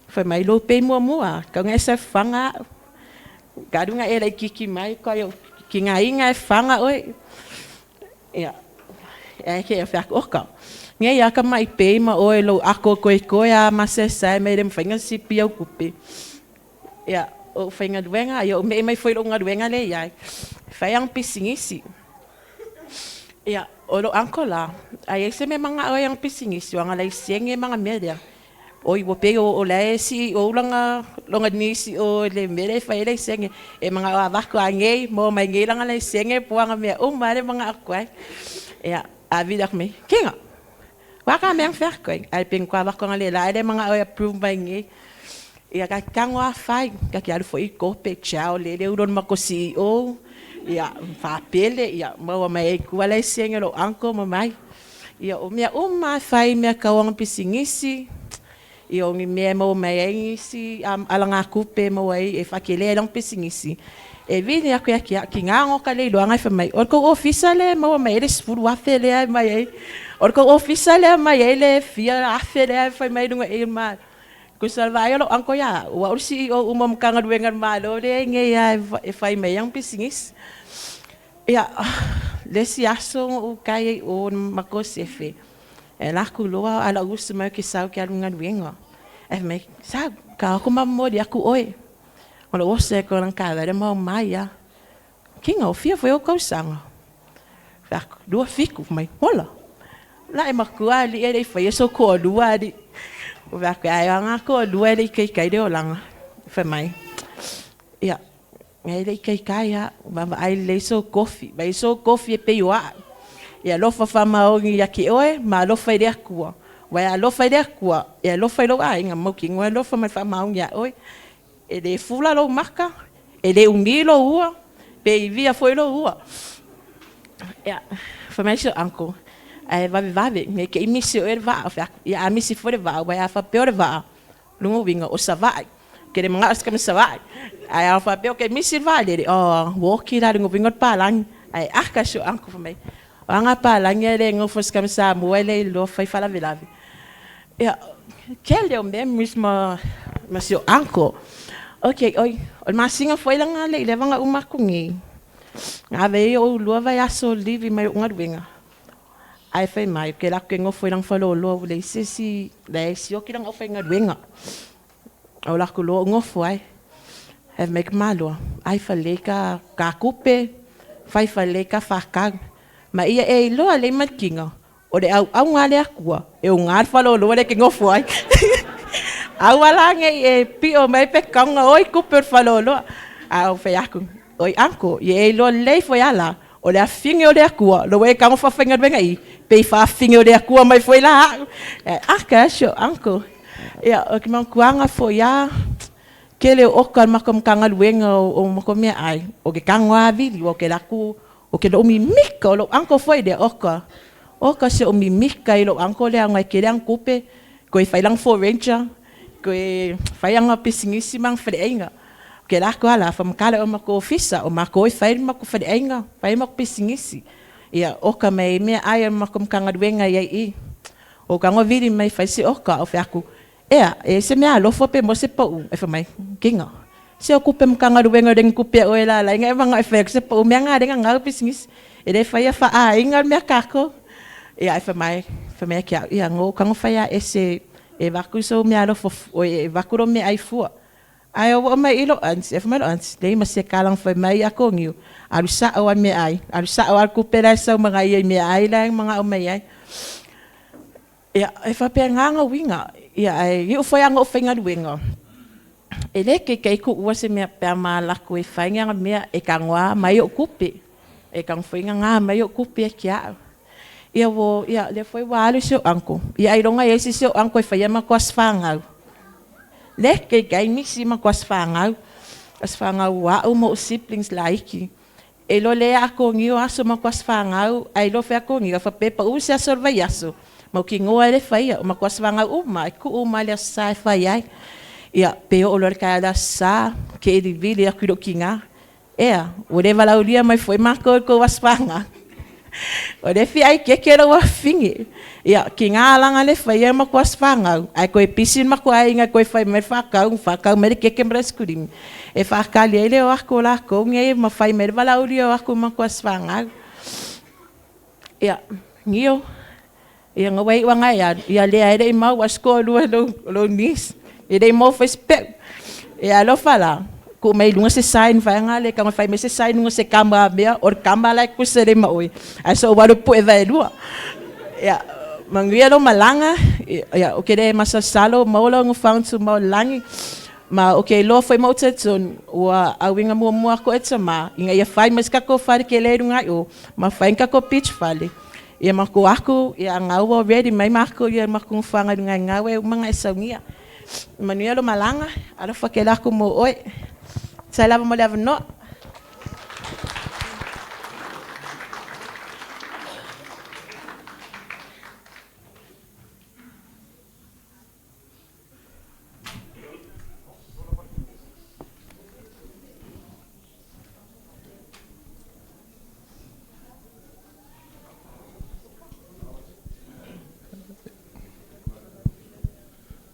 Fai mai lou pei muamua, tau na e saofaga a'u. Talu na e laitiiti mai koa o tigaina e faga oe. Ia, e ke fai atu, oka. Nei a ka mai pei ma oe lou ako koe koe a masaesae mai le mafai ona sipi au tupe. Ia, o faigaluega, ia o me'e mai foi lo'u galuega lea iai, fai ana pisinisi. Ia, o lou uncle la, a iai se mea maga'o ai ana pisinisi, o ana laisene ma ana mea lea. Oi ua pei o la e CEO lana lona nisi o le mea lea e fai ai laisene. E maga'o avatu a nei, maua mai nei lana laisene po o ana mea uma lea maga'o atu ai. Ia, a vili atu mai, kinga, wa ka mea fai atu ai, ae pe na avatu ana le la le maga'o e approve mai nei. Ia ka tango a fai, ka ke alu foi i kope, ciao le le ulo ma ko CEO. Ia, whapele, ia, maua mai ai kua laisene lo uncle ma mai. Ia, o mea uma fai mea kauanga pisinisi, ia o ni mea maua mai ai nisi alaga kupe maua ai e whakelea i lang pisinisi. E vini aku ia kia, ki ngā ngoka le iloanga e wha mai. O le kou ofisa le maua mai ai le 10,000 lea e mai ai. O le kou ofisa lea mai ai le fia afe lea e whai mai lunga e ma. Kusa vai o lo uncle ia, ua o le CEO uma matagaluega le Malo le nge ia e fai mai ang pisinisi. Ia, le si aso o kai o mako sefe. E la ku loa ala usu mai ke sau ke alu galuega. E mai, sa, ka ako ma moli aku oe. O le ose ko lang ka vere mau mai ia. Kinga o fia foi o kausanga. Fa lua fiku mai, hola. La e makua li e le fai so ko lua li. O va ka ai anga ko lua le kai kai le olanga. Fa mai. Ia, ngai le kai kai ia, va va ai le so kofi, vai so kofi e pe oa. Ia lofa fa maongi ia ke oe, ma alofa i le Atua. Wa alofa i le Atua, e alofa i lou aiga mau ki ngoe alofa ma le faamaogi ia oe. E le fula lou maka, e le umi lou ua, pe i via foi lou ua. Ia, fa mai si uncle, ai vave vave, me ke imisi o e le vaa, fa ia a misi foi le vaa, wa a fa pe o le vaa, lunga winga o Savaii. Ke le mga o se Savaii. Ai a fa pe o ke misi le vaa le, o, woki la lunga winga o le palangi. Ai aka si uncle fa mai. O anga palangi e le ngofo se sa mua le lo fai falavelave. Ia, ke le o memories ma ma si uncle. Okay, oi, o le masinga foi langa le le vanga uma ku ngi. Nga ve o lua vai aso livi mai o ngaluenga. Ai fai mai ke la ke ngofo lang falo lo le sisi le si o ki lang o fai ngaluenga. O la ku lo ngofo ai. Have make malo. Ai fa le ka ka kupe, fai fa le ka fa ka. Ma ia e loa le makinga. O le au au ngā le akua. E o ngā falo lo le ke ngofo ai. Au ala nge e pio mai pe kaunga oi kupe o falo lo. Au fai aku. Oi anko, ia e loa lei foi ala. O le afinge o le akua. Lo e kaunga whawhainga ruenga i. Pe i whaafinge o le akua mai foi la. E aka asio anko. Ia, o ki mankuanga foi a. Kele o oka ma ko mkanga o o ko mea ai. O ke kango a vili o ke laku o ke lo mi mika o lo anko foi de oka. Oka se o mi mika i lo anko le anga ke le kupe ko i fai lang for ranger ko i fai anga pisingisi mang fale Ke la ko ala fa makala o mako ofisa o mako i fai mako fale ainga fai mako pisingisi. Ia oka me mea ai mako mkanga luenga ia i. O kango vili mai fai se oka o feaku. Ea, e se mea alofo pe mo se pau, e fa mai, kinga. Se o kupe mkanga luenga reng kupe o e la la, inga e wanga e whai, se pau mea ngā renga ngau pisingisi. E le whai a wha a inga mea kako. Ia e fa mai kia, ia ngō kango whai a e se, e waku so mea alofo, o e waku ro mea ai fua. Ai o mai ilo ansi, e fa mai lo ansi, le ma se kalang whai mai a kongiu. Aru sa o a mea ai, aru sa o a kupe lai sau mga ia i mea ai lai mga o mai ai. Ia, e whapea ngā winga, ia, e i o whai anga o whainga luenga. E le ke kei ku ua se mea pea mā lako e whainga mea e ka ngoa mai o kupe. E ka whainga ngā mai o kupe e kia au. Ia wo, ia, le whai wā alu se o anko. Ia ai ronga e se o anko e whai ama ko aswhangau. Le ke kei misi ma ko aswhangau. Aswhangau wa au mo siblings laiki. E lo le ako ngio aso ma ko aswhangau, ai lo whea ko ngio, whapepa u se aso vai aso. Mau ki ngoa le whaia, o ma ko aswhangau uma, e ku uma le asa e whai ai. Ia, pe o lo le kai ala sa, ke e vili aku ro ki ngā. Ea, o le valaulia mai foi mako ko aswhanga. O le fi ai ke ke ro fingi. Ia, ki ngā alanga le whaia ma ko aswhangau. Ai koe pisin ma ko ai inga koe whai mai whakau, whakau mai ke ke mra skurimi. E whakali ele o ako la ko ngai ma whai mai valaulia o ako ma ko aswhangau. Ia, ngio. Ia ngā wai wanga ia, ia le aere i mau asko lua lo nis. E le mau fai spek. E alo fala, ku mai lunga se sign vai ngā le ka whai me se sign lunga se kama mea, or kama lai ku se re maui. Ai so waru pu e vai lua. Ia, manguia lo malanga, ia, o ke le masa salo, maola ngu whauntu mau langi. Ma o ke lo whai mau tetun, ua awinga mua mua ko e ma, inga ia whai mas kako whare ke le runga o, ma whai kako pitch whale. Ia mako aku, ia ngau ready mai mako, ia mako ngwhanga runga ngau e umanga e saungia. Manuia lo malanga, alo whakela aku mo oi. Sai lava mo leva no.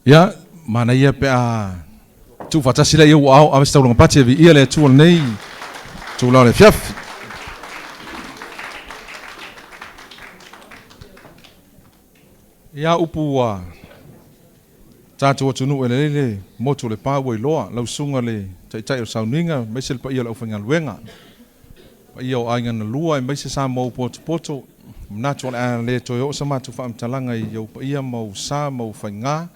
Ia, mana ia pe a tu whatasi la ia ua au ave staulonga pati e vi ia le tu o nei tu lao le fiafi. Ia upu ua tātou atunu e le lele motu le pā ua iloa lau sunga le taitai o sauninga meise le paia o le aufaigaluega. Paia o aiga na lua e meise sa mau poto poto. Manatu o le a le toe oo sa matou faamatalaga i ou paia ma ou sa ma ou faigā.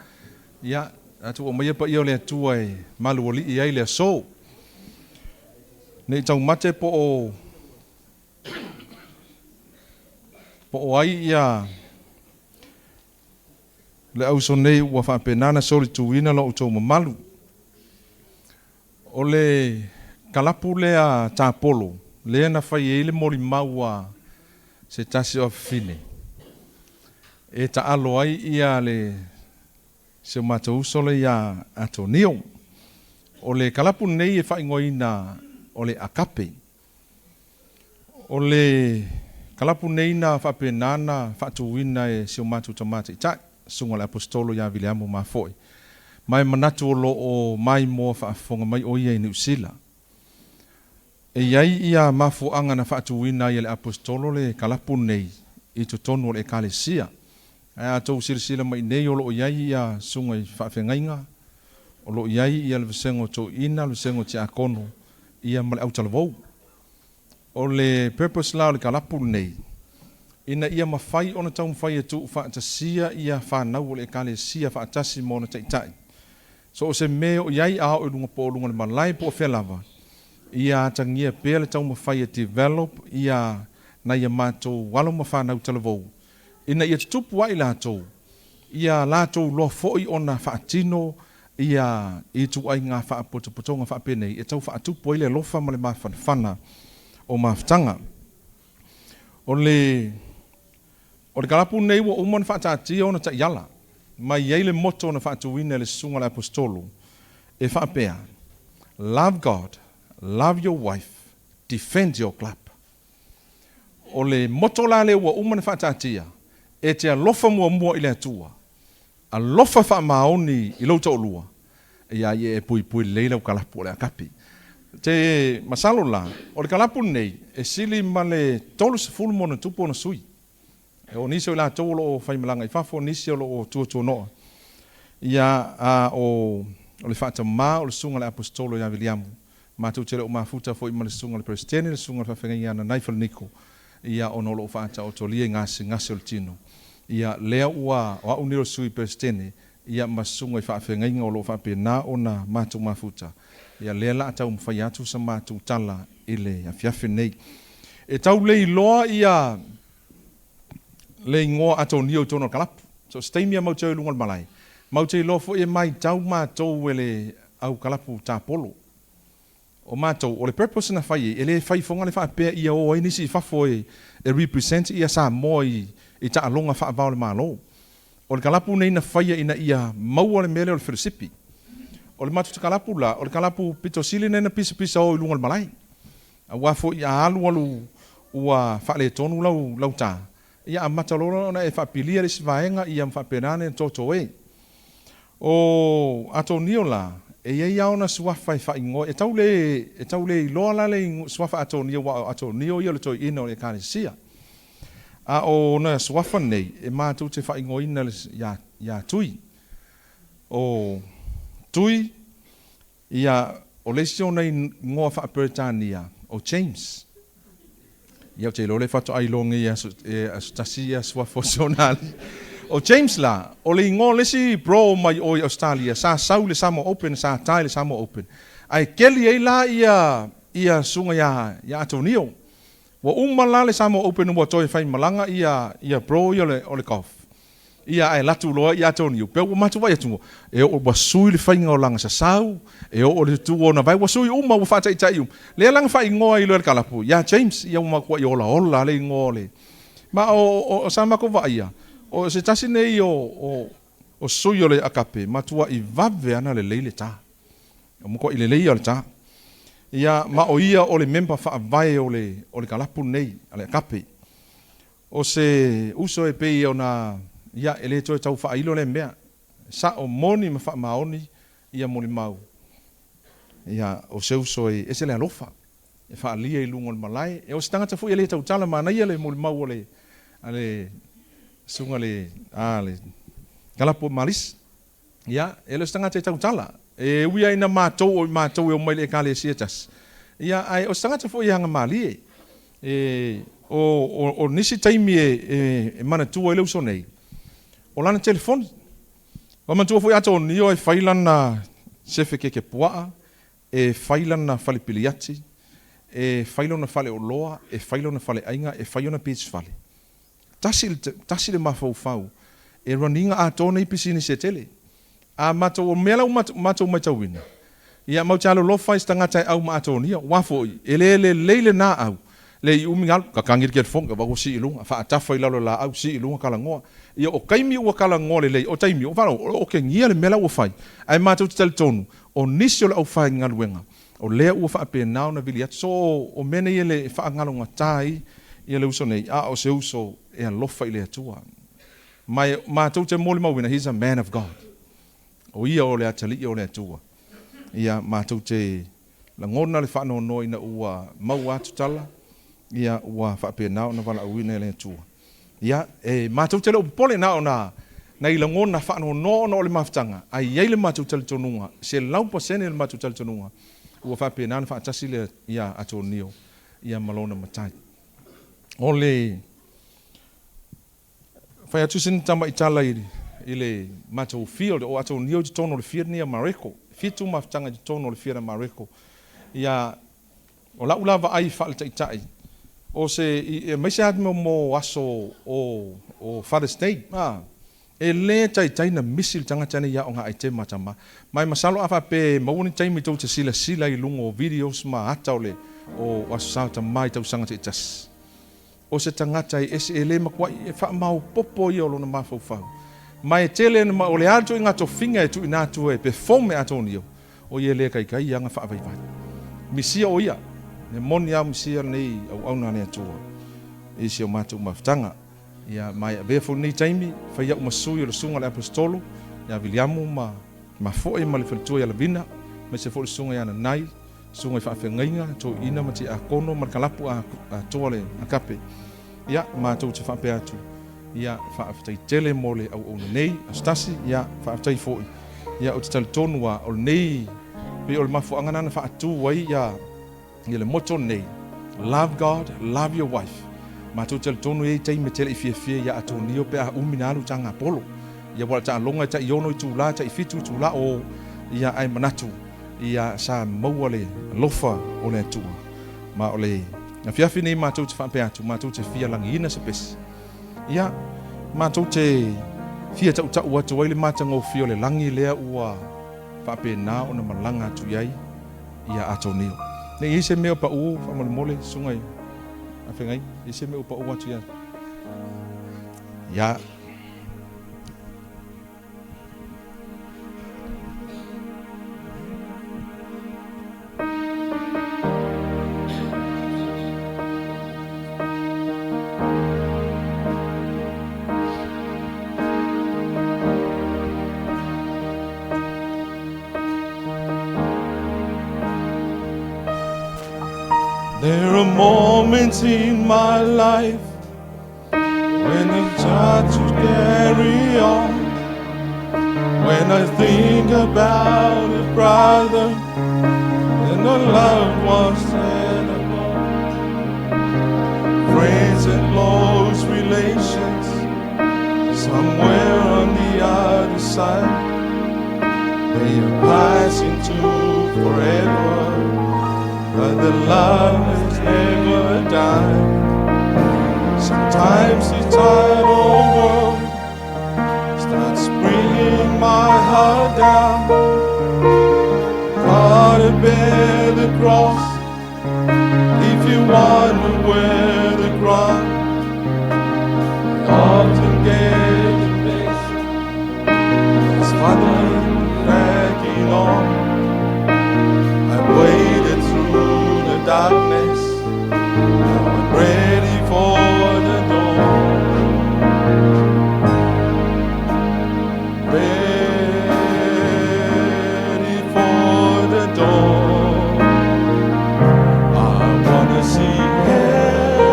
Ia, atu o mai pa ia o le atua e malu oli i ai le aso. Nei tau mate po o ai ia le auso nei ua whaapenana soli tuina lo utou mamalu. O le kalapu lea tāpolo, lea na whai e le moli maua se tasi o fine. E ta alo ai ia le se o mātou uso le ia Antonio. O le kalapu nei e whaingoina o le akape. O le kalapu nei na whaapenana whaatuina e se o mātou tamata i tai, sunga le apostolo ia Viliamo Mafoe. Mai manatu o lo o mai moa whaafonga mai o ia i Niu Sila. E iai ia mafuanga na whaatuina ia le apostolo le kalapu nei i totonu o le ekalesia. Ai a tou silasila mai nei o lo o iai ia sunga i faafeagaiga, o lo o iai ia le vasega o toeaina, le vasega o tiakono, ia ma le autalavou. O le purpose la o le kalapu nei, ina ia mafai ona taumafai e tuu faatasia ia fanau o le ekalesia faatasi ma ona taitai. So o se mea o iai a o i luga po o luga le malae po o fea lava, ia atagia pea le taumafai e develop ia na ia matou alo ma fanau talavou. Ina ia tutupu ai latou, ia latou loa foi ona faatino ia ituaiga faapotopotoga faapenei e tau faatupu ai le alofa ma le mafanafana o mafutaga. O le o le kalapu lenei ua uma ona faataatia ona taiala, ma e i ai le moto na faatuina e le Susuga i le Aposetolo e faapea, Love God, love your wife, defend your club. O le moto la lea ua uma ona faataatia, e te alofa muamua i le Atua, alofa faamaoni i lou toalua, ia ia e puipui lelei lau kalapu o le akapi. Te masalo la, o le kalapu lenei, e sili ma le 30 ma ona tupu ona sui. O nisi o i latou o lo o faimalaga i fafo, o nisi o lo o tuatuanoa. Ia, a o, o le faatamā o le Susuga i le Aposetolo ia Viliamu, matou te le o mafuta foi ma le Susuga i le Peresetene, le Susuga i le Faafeagaiga ia Nanai Faleniko, ia, ona o lo o faataotolia i gasegase o le tino. Ia, lea ua, o au nei o le Sui Peresetene, ia, ma Susuga i Faafeagaiga o lo o faapena ona matou mafuta, ia, lea la a taumafai atu sa matou tala i le afiafi lenei. E tau le iloa ia le igoa Atonio i totonu o le kalapu. So o se taimi lava matou te o i luga o le malae, matou te iloa foi e matau matou e le au kalapu tapolo. O matou, o le purpose na fai ai, e le fai foga le faapea ia o ai nisi i fafo e represent ia Samoa i taaloga faava o le Malo. O le kalapu nei na faia ina ia maua le mea lea o le felosipi. O le matou kalapu la, o le kalapu pito sili lea na pisapisa o i luga o le malae. Aua foi a alu alu ua faaletonu lau lau tā, ia amata loa ona e faapilia le isi vaega ia ma faapena ona toto e. O Atonio la, e i ai lava ona suafa e faaigoa, e tau le e tau le iloa la le suafa Atonio aua o Atonio ia o le toeaina o le Ekalesia. A o ona suafa nei, e matou te faaigoaina ia ia Tui. O Tui Ia, o le isi ona igoa faa-Peretania, o James. Ia, ou te iloa o lea faatoa iloa nei e aso, e aso tasi ia suafa o si ona alii. O James la, o le igoa o le isi bro mai o i Ausetalia, sa sau i le Samoa Open, sa ta i le Samoa Open. Ae keli ai la ia, ia susuga ia, ia Atonio. Ua uma la le Samoa Open ua toe faimalaga ia, ia bro ia o le, o le golf. Ia ae latu loa ia Toniu, pe ua matou vaai atu, e oo ua sui le faiga o lana sasau, e oo le tutu ona vae ua sui uma, ua faataitai uma. Lea lana faaigoa i loa le kalapu, ia James, ia ua matuai olaola le igoa o le. Ma o, o, sa matou vaaia, o se tasi nei o, o, o sui o le Agape, matuai vave ana lelei le ta. O matuai lelei ia o le ta. Ia, ma o ia o le member faavae o le, o le kalapu nei, a le Agape. O se uso e pei ona, ia, e le toe tau faailo lea mea. Sao moni ma faamaoni ia molimau. Ia, o se uso e ese le alofa, e faaalia i luga o le malae. E o se tagata foi e le tautala, manaia le molimau o le, a le susuga le, a le Kalapu o Malisi. Ia, e le o se tagata e tautala. E ui lava ina matou o i matou e omai i le Ekalesia e tasi, ia, ae o se tagata foi e agamalie. E, o, o, o nisi taimi e, e, e manatua ai le uso nei, o lana telefoni. Ua manatua foi Atonio e fai lana sefe keke puaa, e fai lana fale piliati, e fai lona faleoloa, e fai lona faleaiga, e fai ona beach fale. Tasi le, tasi le mafaufau e run ina atoa nei pisinisi e tele. A matou, o mea la ua matou maitauina, ia matou te alolofa i se tagata e au ma Atonia, aua foi, e le lelei lena au, le i umi alu, kakagi le telefoni, ka ua sii i luga, faatafa i lalo o le laau, sii i luga kalagoa. Ia o taimi ua kalagoa lelei, o taimi ua faalogo, o lo o okegia le mea la ua fai, ae matou te talitonu, o nisi o le aufaigaluega, O lea ua faapena ona vili atu. So o mea nei e le faagalogata ai ia le uso nei, a o se uso e alofa i le Atua. Ma e matou te molimauina, he is a man of God. O ia o le atalii o le Atua. Ia matou te lagona le faanoanoa ina ua maua atu tala, ia ua faapena ona valaauina e le Atua. Ia, e matou te le o popole na ona nai lagona faanoanoa ona o le mafutaga, ae i ai le matou talitonuga, 100% le matou talitonuga, ua faapena ona faatasi le ia Atonio ia ma lona Matai. O le fai atu sina tamaitala i, i le matou field, o Atonio i totonu o le field ni a Mareko, 7 mafutaga i totonu o le field a Mareko. Ia, O lau la vaai faaletaitai, o se, aemaise lava mo aso o Father's Day, a, E lē taitai na misi le tagata nei aoga aitema a tamā. Ma e masalo a faapea e maua ni taimi tou te silasila i luga o videos ma ata o le o Aso Sa o Tamā i tausaga taitasi. O se tagata e ese e lē matua'i e faamaopopo ia o lona mafaufau. Ma e tele ma o le a le ituaiga tofiga e tuuina atu e perform e Atonio, o ia e lē kaikai i aga faavaivai. Misia o ia, e moni lava o misia lenei auauna a le Atua i si o matou mafutaga. Ia, ma e avea foi lenei taimi, fai a'u ma sui o le Susuga i le Aposetolo ia Viliamu ma ma fo'i ma le faletua ia Lavina, aemaise foi le Susuga ia Nanai, Susuga i Faafeagaiga, Toeaina ma Tiakono ma le kalapu atoa le Agape. Ia, matou te faapea atu, ia, faafetai tele mo le auauna nei, aso tasi, ia, faafetai foi. Ia, ou te talitonu lava, o lenei, pei o le mafuaaga lena na faatu ai ia, ia le motto lenei, Love God, love your wife. Matou te talitonu e i ai taimi e te le i fiafia ia Atonio pe a umi na alu i Tagapolo. Ia ua taaloga e tai 6 itula, tai 7 itula o ia ae manatu ia sa maua le alofa o le Atua. Ma o le afiafi nei matou te faapea atu, matou te fia lagiina se pesi. Ia, matou te fia tautau atu ai le matagofie o le lagi lea ua faapena ona malaga atu i ai ia Atonio. Ne i ai se mea o pau faamolemole, susuga i Afegai, i se mea o pau atu ia. Ia. There are moments in my life when I try to carry on. When I think about a brother and a loved ones that are gone, friends and close relations somewhere on the other side, they are passing to forever, but the love has never died. Sometimes the tired old world starts bringing my heart down. Gotta bear the cross if you want to wear the crown. I often get impatient, it's finally cracking on. I waded through the darkness, now I'm ready for the dawn. Ready for the dawn. I wanna see heaven.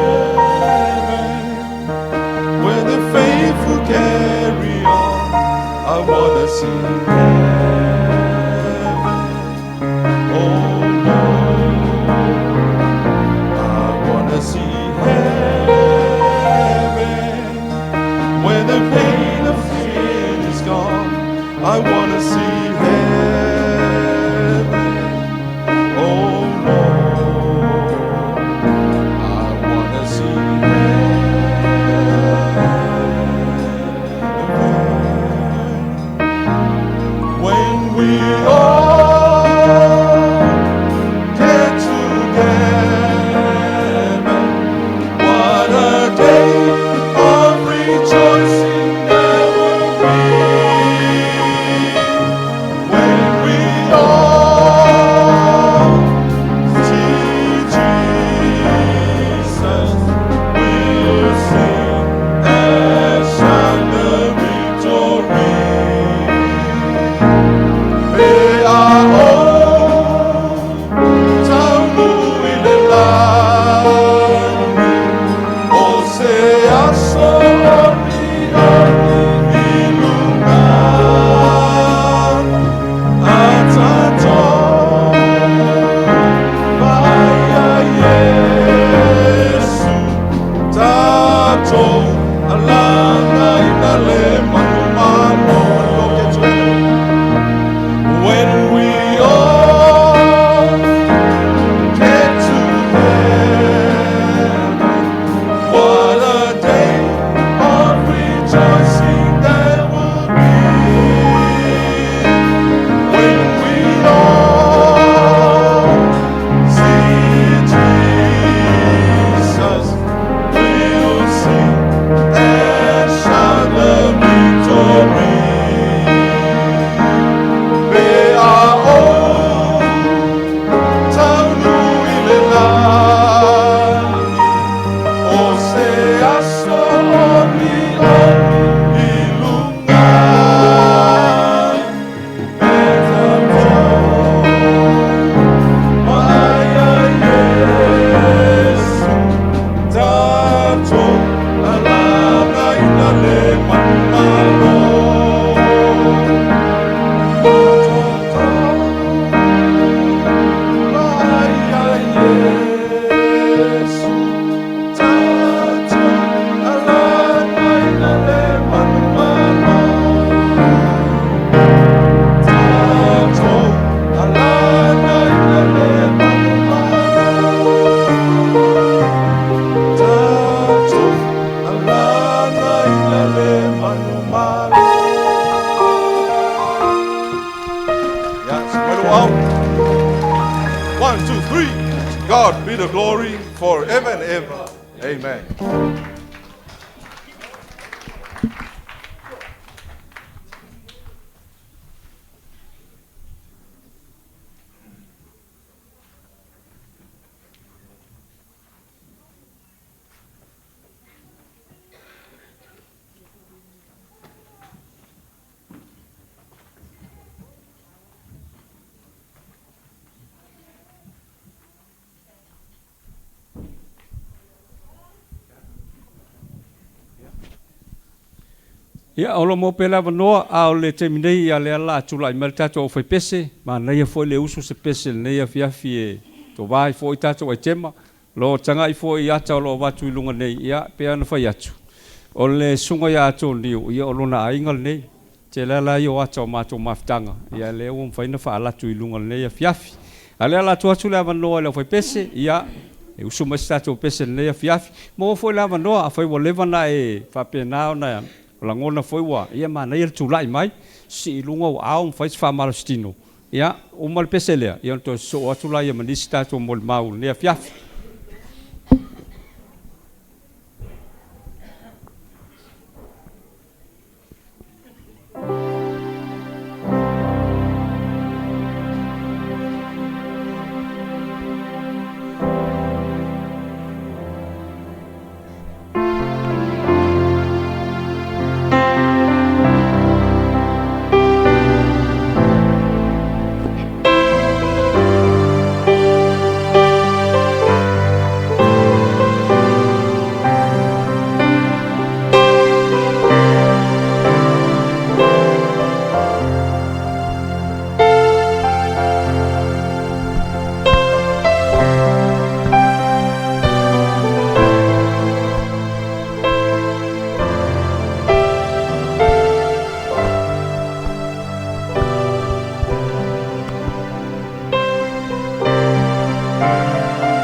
Ia, o lo mo pe lava noa, a o le taimi nei ia le ala atulai mai le tatou aufaipese, manaia foi le usu se pese lenei afiafi e tovā ai foi tatou aitema, lo taga'i foi i ata o loo avatu i luga nei, ia pe ana fai atu. O le susuga ia Atoniu, ia o lona aiga lenei, tele ala ia o ata o matou mafutaga, ia lea ua mafai ona faalatu i luga lenei afiafi. A o lea ala atu atu le avanoa i le aufaipese, ia e usu mai se tatou pese lenei afiafi. Maua foi le avanoa, afai ua leva ona e faapena ona o lagona foi ua ia manaia le tulai mai, sii i luga ua ao ma fai se faamalositino, ia uma le pese lea, ia ona toe sosoo atu laia ma nisi tatou molimau i lenei afiafi.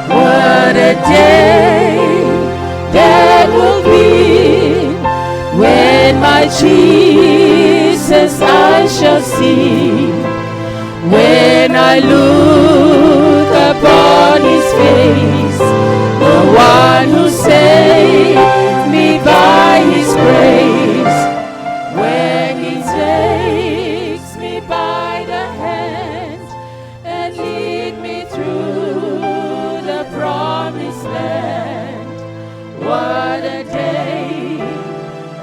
What a day that will be when my Jesus I shall see. When I look upon his face, the one who saved me by his grace. When he takes me by the hand and lead me through the promised land. What a day,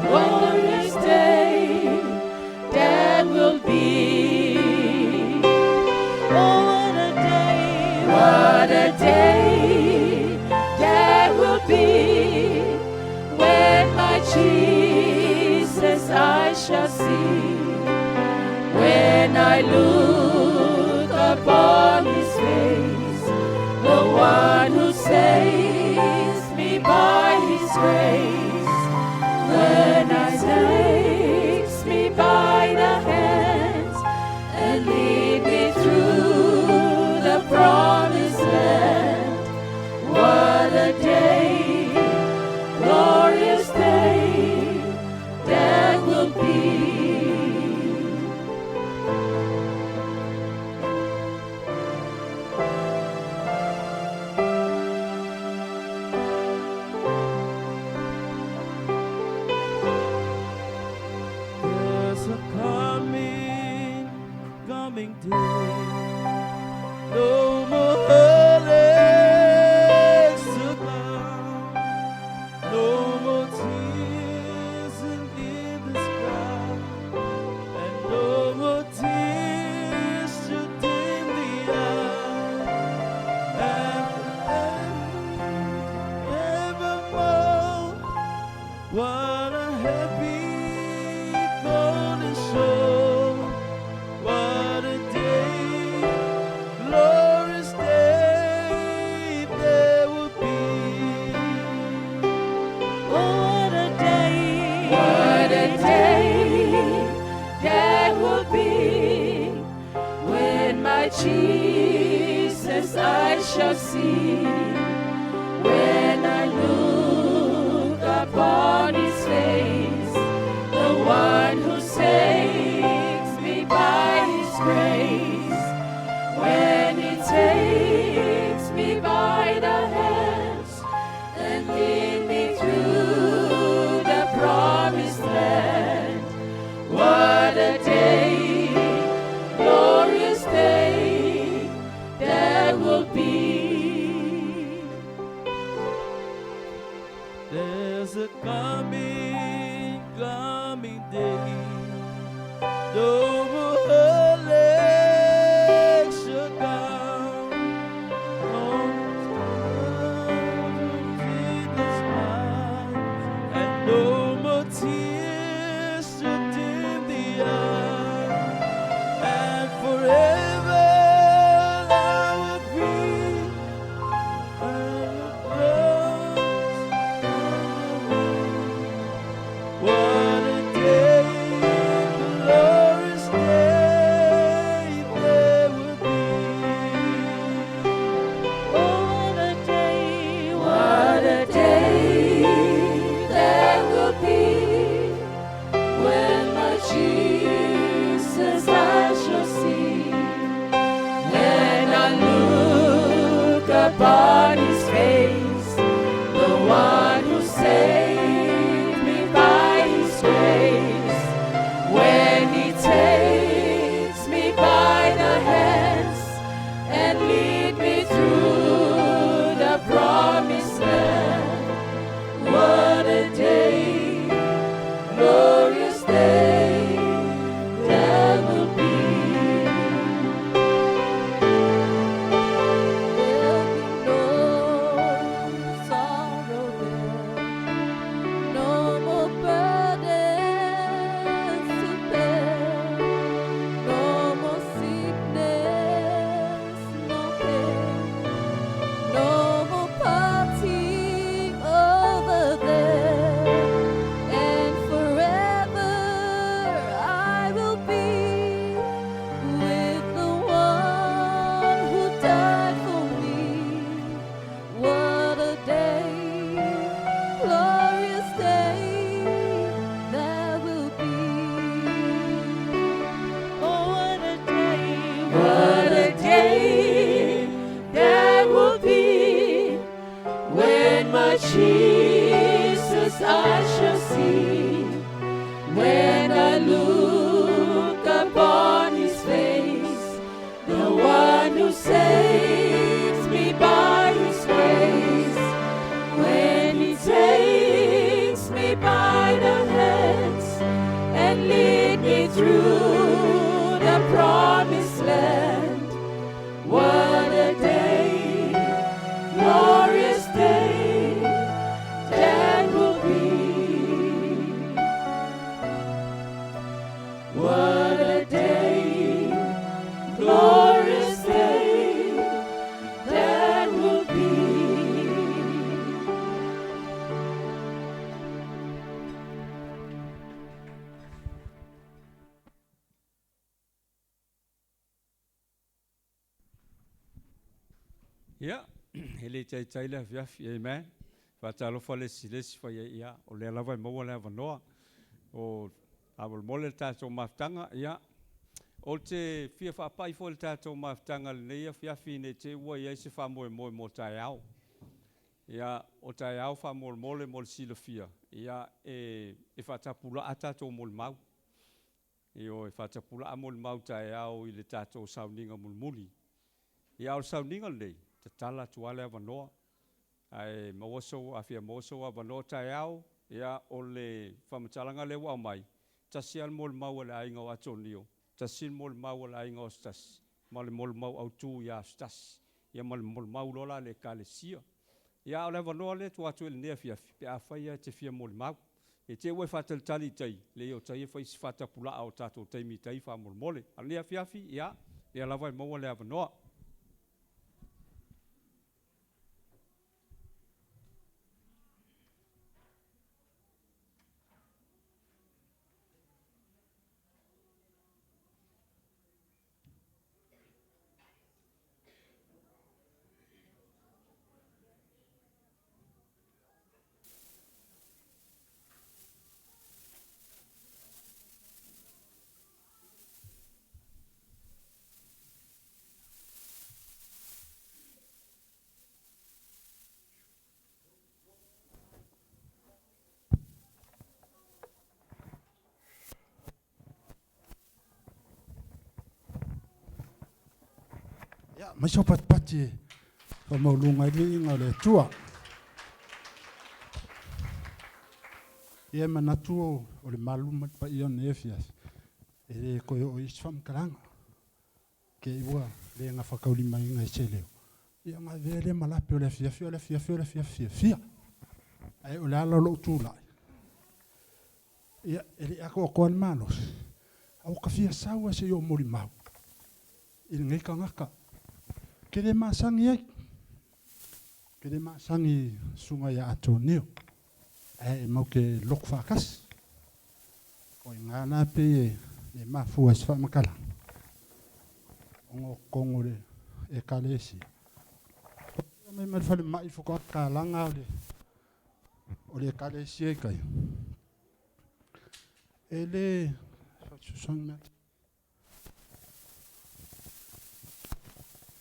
glorious day that will be. Oh, what a day, what a day that will be when my Jesus I shall see. When I look upon his face, the one who saves me by his grace. When he takes me by the hands and lead me through the promised land. What a day, glorious day that will be. What a happy golden soul. What a day, glorious day there will be. Oh, what a day, what a day that will be when my Jesus I shall see. When I look upon his face, the one who saves me by his grace. When he takes me by the hands and lead me through the promised land. What a day, glorious day that will be. There's a coming, coming day. No more heartache shall come. No tears mine, and no more tears to dim the eye. And forever I will be. What a day, glorious day there will be. Oh, what a day, what a day that will be when my Jesus I shall see. When I look upon his face, the one who saved me by his grace. When he takes me by the hands and lead me through the promised land. What a day, glorious day that will be. There'll be no sorrow there, no more burdens to bear, no more sickness, no pain, no more parting over there, and forever I will be with the one who died for me. What a day, glorious day that will be. Oh, what a day, what a day that will be when my Jesus I shall see. When I look upon his face, the one who saves me by his grace. When he takes me by the hands and lead me through the promised land. What a day, glorious day that will be. What a day, glorious day that will be. Ia, e le taitai le afiafi, amen. Faatalofa le isi le isi faia ia, o lea lava e maua le avanoa. O faamolemole le tatou mafutaga, ia. O te fia faapai foi le tatou mafutaga lenei afiafi nei te ua i ai se faamoemoe mo taeao. Ia, o taeao faamolemole mo le silafia, ia, e, e faatapulaa tatou molimau. Ioe, faatapulaa molimau taeao i le tatou sauniga mulimuli. Ia, o le sauniga lenei, tatala atu lava le avanoa. Ae maua sou, a fia maua sou avanoa taeao, ia, o le faamatalaga lea ua aumai, tasi lava le molimau a le aiga o Atonio, tasi le molimau a le aiga o Asotasi, ma le molimau autu ia Asotasi, ia ma le molimau loa la a le Ekalesia. Ia, a o le avanoa lea e tuu atu ai i lenei afiafi, pe afai lava e te fia molimau. E te ua e faatalitali i tai, leai o tai e fai si faatapulaa o tatou taimi i tai faamolemole. A o lenei afiafi, ia, lea lava e maua le avanoa. Ia, mai sau patipati e faamaualuga ai le viiga o le Atua. Ia e manatu o le malu ma le paia o lenei afiafi, e le toe oo i ai se faamatalaga. Te i ua le gafataulimaina i se leo, ia ona avea lea ma lape o le afiafi, o le afiafi o le afiafi fiafia. Ae o le ala o lou tulai, ia e le i atoatoa le malosi, ae ua ta fia sau lava se i ou molimau i lenei tagata. Ou te le masani ai, ou te le masani i le susuga ia Atonio, ae matou te lotu faatasi. O i ina la pei e mafua ai se faamatalaga, ona o totonu o le Ekalesia, mai ma le falemai faatoa tatalaga o le Ekalesia i tai, e le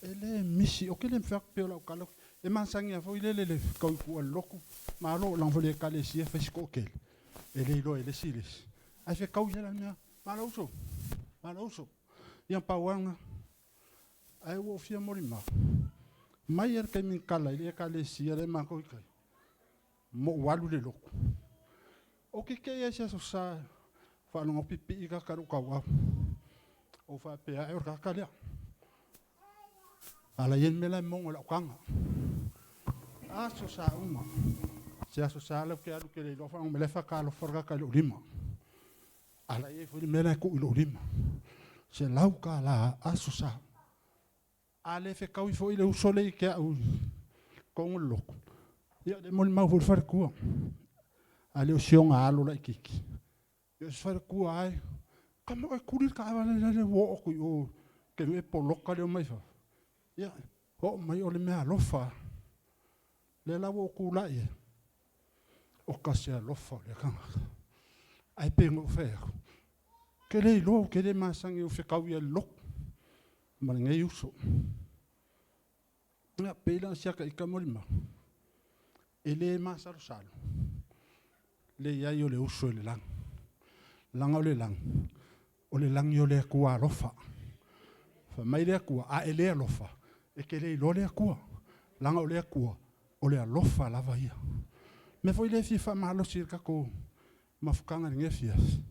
e le misi, ou te le mafai atu pei o lau tala, e masani lava foi lele le fetau i tua o le lotu, malo o leaga foi o le Ekalesia e fai si toatele, e le iloa e le isi i le isi, ae fetau i ai la mea, malo uso, malo uso. Ia na pau lava lena. Ae ua ou fia molimau, mai lava i le taimi na tala ai le Ekalesia lea matou i tai, ma ou alu i le lotu, Ou te kei ai i se aso sa faalogo pipii kaka i lou tauau. Ou faapea ae o le kaka lea. A la i ai le mea la e mogo i lau taga. Aso sa uma. Se aso sa lau te alu te le iloa faalogo mai la e faatalofa le kaka i lou lima. A la i ai foi le mea la e tuu i lou lima. $100 aso sa. A le fetaui foi le uso lea ia te au i totonu o le lotu, ia o lea e molimau foi le faletua. A le o si ona alo laitiiti, ia o si faletua lava e, tama oe tuli le taavale lale ua oo atu i o, te iloa e poloka le omai i fafo. Ia, oo mai o le meaalofa. Lea la ua ou tulai ai, o ka se alofa o lea tagata. Ae pei ona ou fai atu, ou te le iloa, ou te le masani ou fetau i ai i le lotu ma lenei uso. Ia, pei la o si ata ita molimau, e le masalosalo le i ai o le uso i le lagi. Leaga o le lagi, o le lagi o le Atua alofa. Fai mai le Atua, a e le alofa, e te le iloa le Atua. Leaga o le Atua, o le alofa lava ia. O le mea foi lea e fia faamalosi ai le tatou mafutaga i lenei afiafi,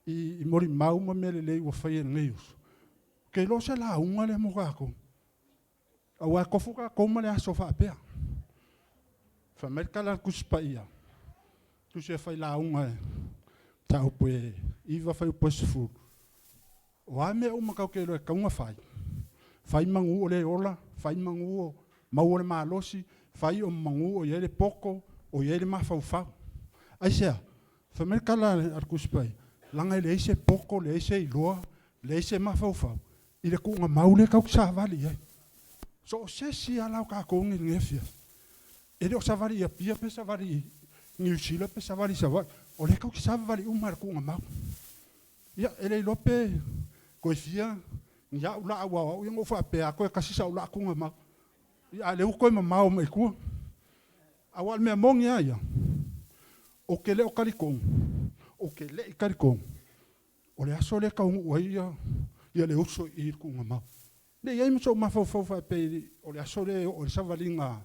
i molimau ma mea lelei ua faia e lenei uso, ou te iloa o se lauga lea mo tatou. Aua e tofu tatou ma le aso faapea. Fai mai le tala a le Tusi Paia, Tusi e Failauga e mataupu e 9 fuaiupu e 10, o a mea uma tatou te iloa e tatau ona fai, fai manu o le ola, fai manu o maua le malosi, fai o manu o i ai le poto, o i ai le mafaufau. Aisea? Fai mai le tala a le Tusi Paia, leaga e leai se poto, leai se iloa, leai se mafaufau i le tuugamau lea tatou te savali i ai. So o se isi lava la o tatou nei i lenei afiafi, e le o savali i Apia pe savali i Niu Sila pe savali i Savaii, o lea tatou te savali uma i le tuugamau. Ia, e le iloa pe toe fia ni au laa, aua o au ia na ou faapea atu e tasi sau laa tuugamau. Ia, a o lea ua toe mamao mai tua. Aua o le mea moni lava ia, ou te le o talitonu, ou te le i talitonu, o le aso lea e taunuu ai ia le uso i i le tuugamau. Ne i i ai ma sou mafaufau faapea o le aso lea e oo ai le savaliga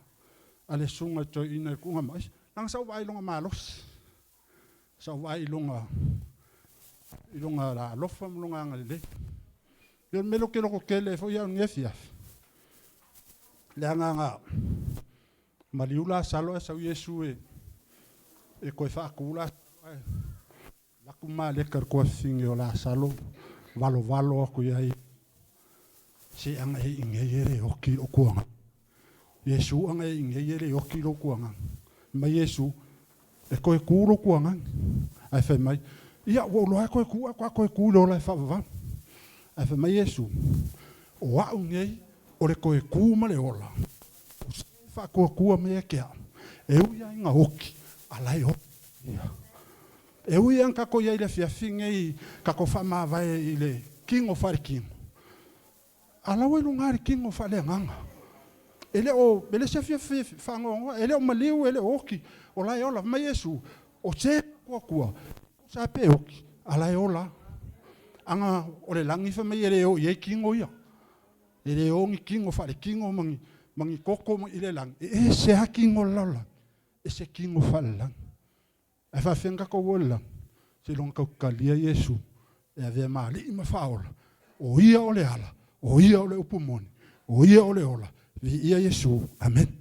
a le susuga i le toeaina i le tuugamau. Aisea? Leaga sa ou vaai i lona malosi, sa ou vaai i lona alofa ma lona agalelei. Ia o le mea lea ou te lototele ai foi au i lenei afiafi, le agaga maliu Lasalo ae sau Iesu e toe faatu Lasalo. Laku maleka le koafifine o Lasalo valovalo aku iai se aga e igei e le oki i lou kuaga. Iesu aga e igei e le oki i lou kuaga. Mai Iesu, e toe ku lou kuaga. Ae fai mai, ia ua ou loa e toe ku, ae faatoa toe ku i le ola e faavavau. Ae fai mai Iesu, o a'u nei o le toe ku ma le ola, o se faatuatua mai ia te a'u, e ui lava ina oki, a la e ola ia. E ui lava ina tatou i ai i le afiafi nei, tatou faamavae i le tino faaletino, a la ua i luga le tino faaleagaga. E le o, e le se afiafi faanoanoa, e le o maliu, e le o oti, o la e ola. Fai mai Iesu, o se faatuatua, tusa pe oti, a la e ola. Aga o le lagi fai mai e le o i ai tino ia. E le o ni tino faaletino ma ni, ma ni toto ma, i le lagi. E ese lava tino o le lalolagi, ese tino faalelagi. Ae faafefea ona tatou o i le lagi? Seiloga tatou te talia Iesu e avea ma Alii ma Faaola. O Ia o le ala, o Ia o le upu moni, o Ia o le ola. Viia Iesu. Amene.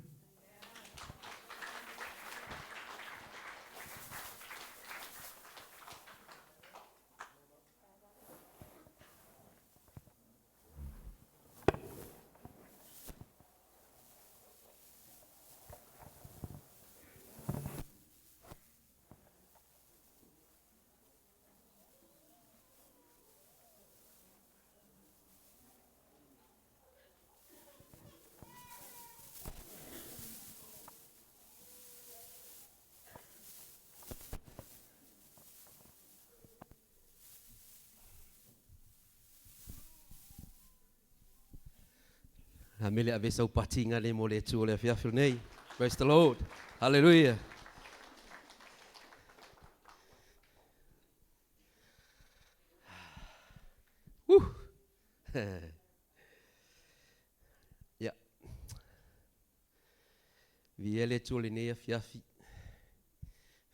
A mele ave sau patiga le mo le Atua o le afiafi lenei. Praise the Lord. Hallelujah. Woo. Ia. Viia le Atua i lenei afiafi.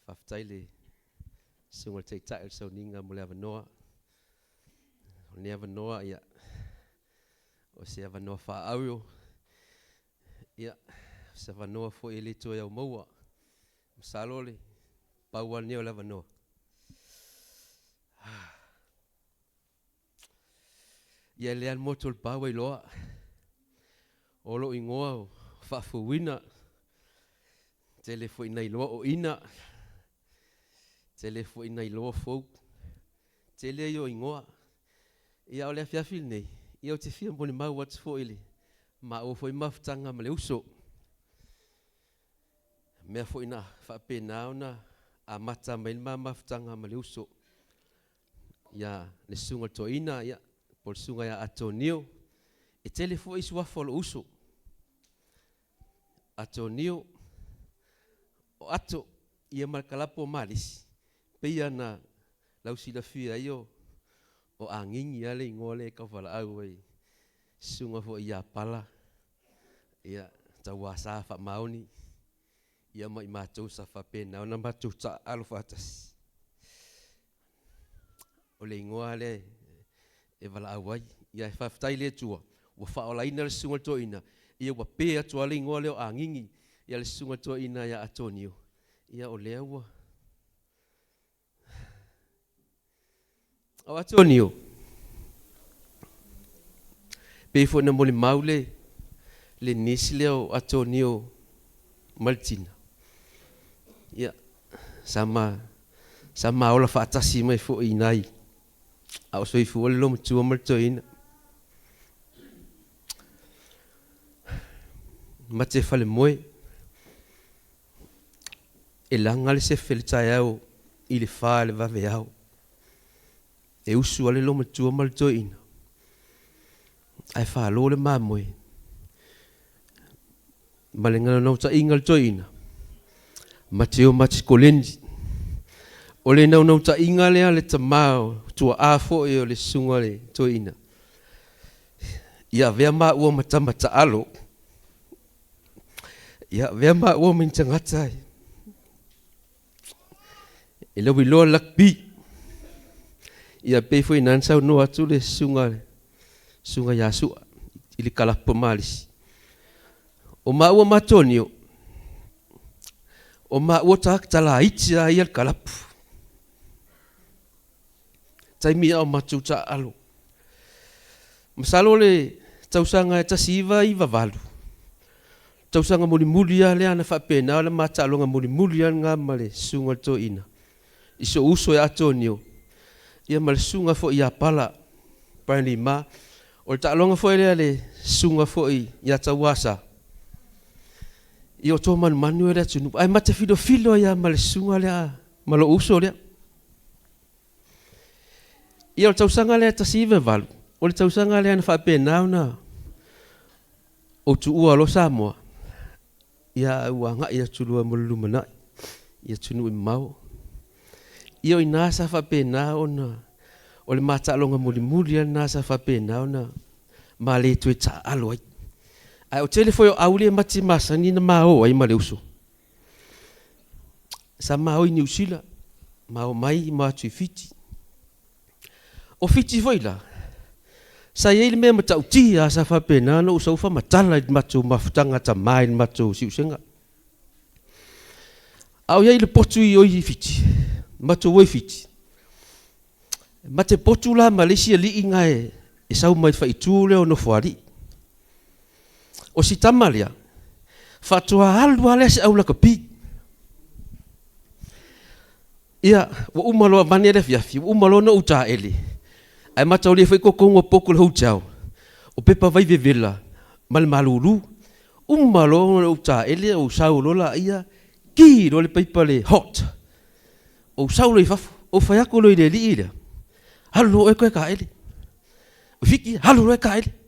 Faafetai le susuga i le Taitai o le Sauniga mo le avanoa. O lenei avanoa, ia, o se avanoa faaauro, ia, o se avanoa foi e le toe au maua. Masalo le pau lava lenei o le avanoa. Ia lea le motu o le pa ua iloa. O lou igoa o Faafouina. Tele foi ina iloa o Ina. Tele foi ina iloa fou. Tele ia o igoa. Ia o le afiafi lenei, ia ou te fia molimau atu foi i le maua foi mafutaga ma le uso. Mea foi na faapena ona amata mai le ma mafutaga ma le uso. Ia le susuga i le toeaina, ia, po o le susuga ia Atonio. E tele foi suafa o lou uso. Atonio, o Ato, ia ma le kalapu o Malisi, pei lava ona lausilafia ai o, o Agigi lava le igoa lea e tauvalaau ai, susuga foi ia Pala, ia, Tauasa Faamaoni, ia ma i matou sa faapena ona matou taaalo faatasi. O le igoa lea e valaau ai. Ia e faafetai i le Atua ua faaolaina le susuga i le toeaina, ia ua pe atu lava le igoa lea o Agigi ia le susuga i le toeaina ia Atonio, ia o lea ua O Atonio, pei foi ona molimau le le nisi lea o Atonio Maltina. Ia, sa ma, sa ma ola faatasi mai foi i nai a o soifua le lomatua ma le toeaina. Mate falemoe, e laga le sefe i le taeao i le fa i le vaveao. E usu lava le lomatua ma le toeaina, ae falo le mamoe ma le naunautaiga o le toeaina, ma te o ma te koleni. O le naunautaiga lea a le tama o tuaa foi o le susuga i le toeaina, ia avea maua ma tama taalo, ia avea maua ma ni tagata e lauiloa le rugby. Ia pei foi na saunoa atu le susuga susuga ia Sua i le kalapu a Malisi. O maua ma Tonio, o maua tagata laiti lava ia le kalapu. Taimi a o matou taaalo. Masalo le tausaga e 1998, tausaga mulimuli lava lea na faapena o le ma taaloga mulimuli lava lena ma le susuga i le toeaina i si ou uso ia Atonio, ia ma le susuga foi ia Pala Brian Lee Ma. O le taaloga foi lea a le susuga foi ia Tauasa, ia o tomanumanu ia le atunuu, ae ma te filofilo ai lava ma le susuga lea ma lou uso lea. Ia o le tausaga lea 1998, o le tausaga lea na faapena ona ou tuua loa Samoa, ia ae ua agai atu loa mo le lumanai i atunuu e mamao. Ia o ina sa faapena ona, o le ma taaloga mulimuli lava lena sa faapena ona ma le toe taaalo ai. Ae o tele foi o au ia ma te masani ona ma o ai ma le uso, sa ma o i Niu Sila, ma omai ma o atu i Fiti. O Fiti foi la, sa i ai le mea matautia lava sa faapena ona ou sau faamatala i le matou mafutaga tama i le matou siusega. A o i ai i le potu i o i Fiti, matou o i Fiti, ma te potu la ma le isi alii na e sau mai le faitu lea o Nofoalii. O si tama lea, faatoa alu lava lea se au lakapi. Ia, ua uma loa avane le afiafi, ua uma loa ona ou taele, ae mataulia foi totonu o potu o le hotel, o pepa vai vevela ma le malulu. Uma loa ona ou taele, ou sau loa laia, ki loa le paipa le hot. Ou sau loa i fafo, ou fai atu loa i le alii lea, alu loa oe toe taele. O Fiti, alu loa e taele.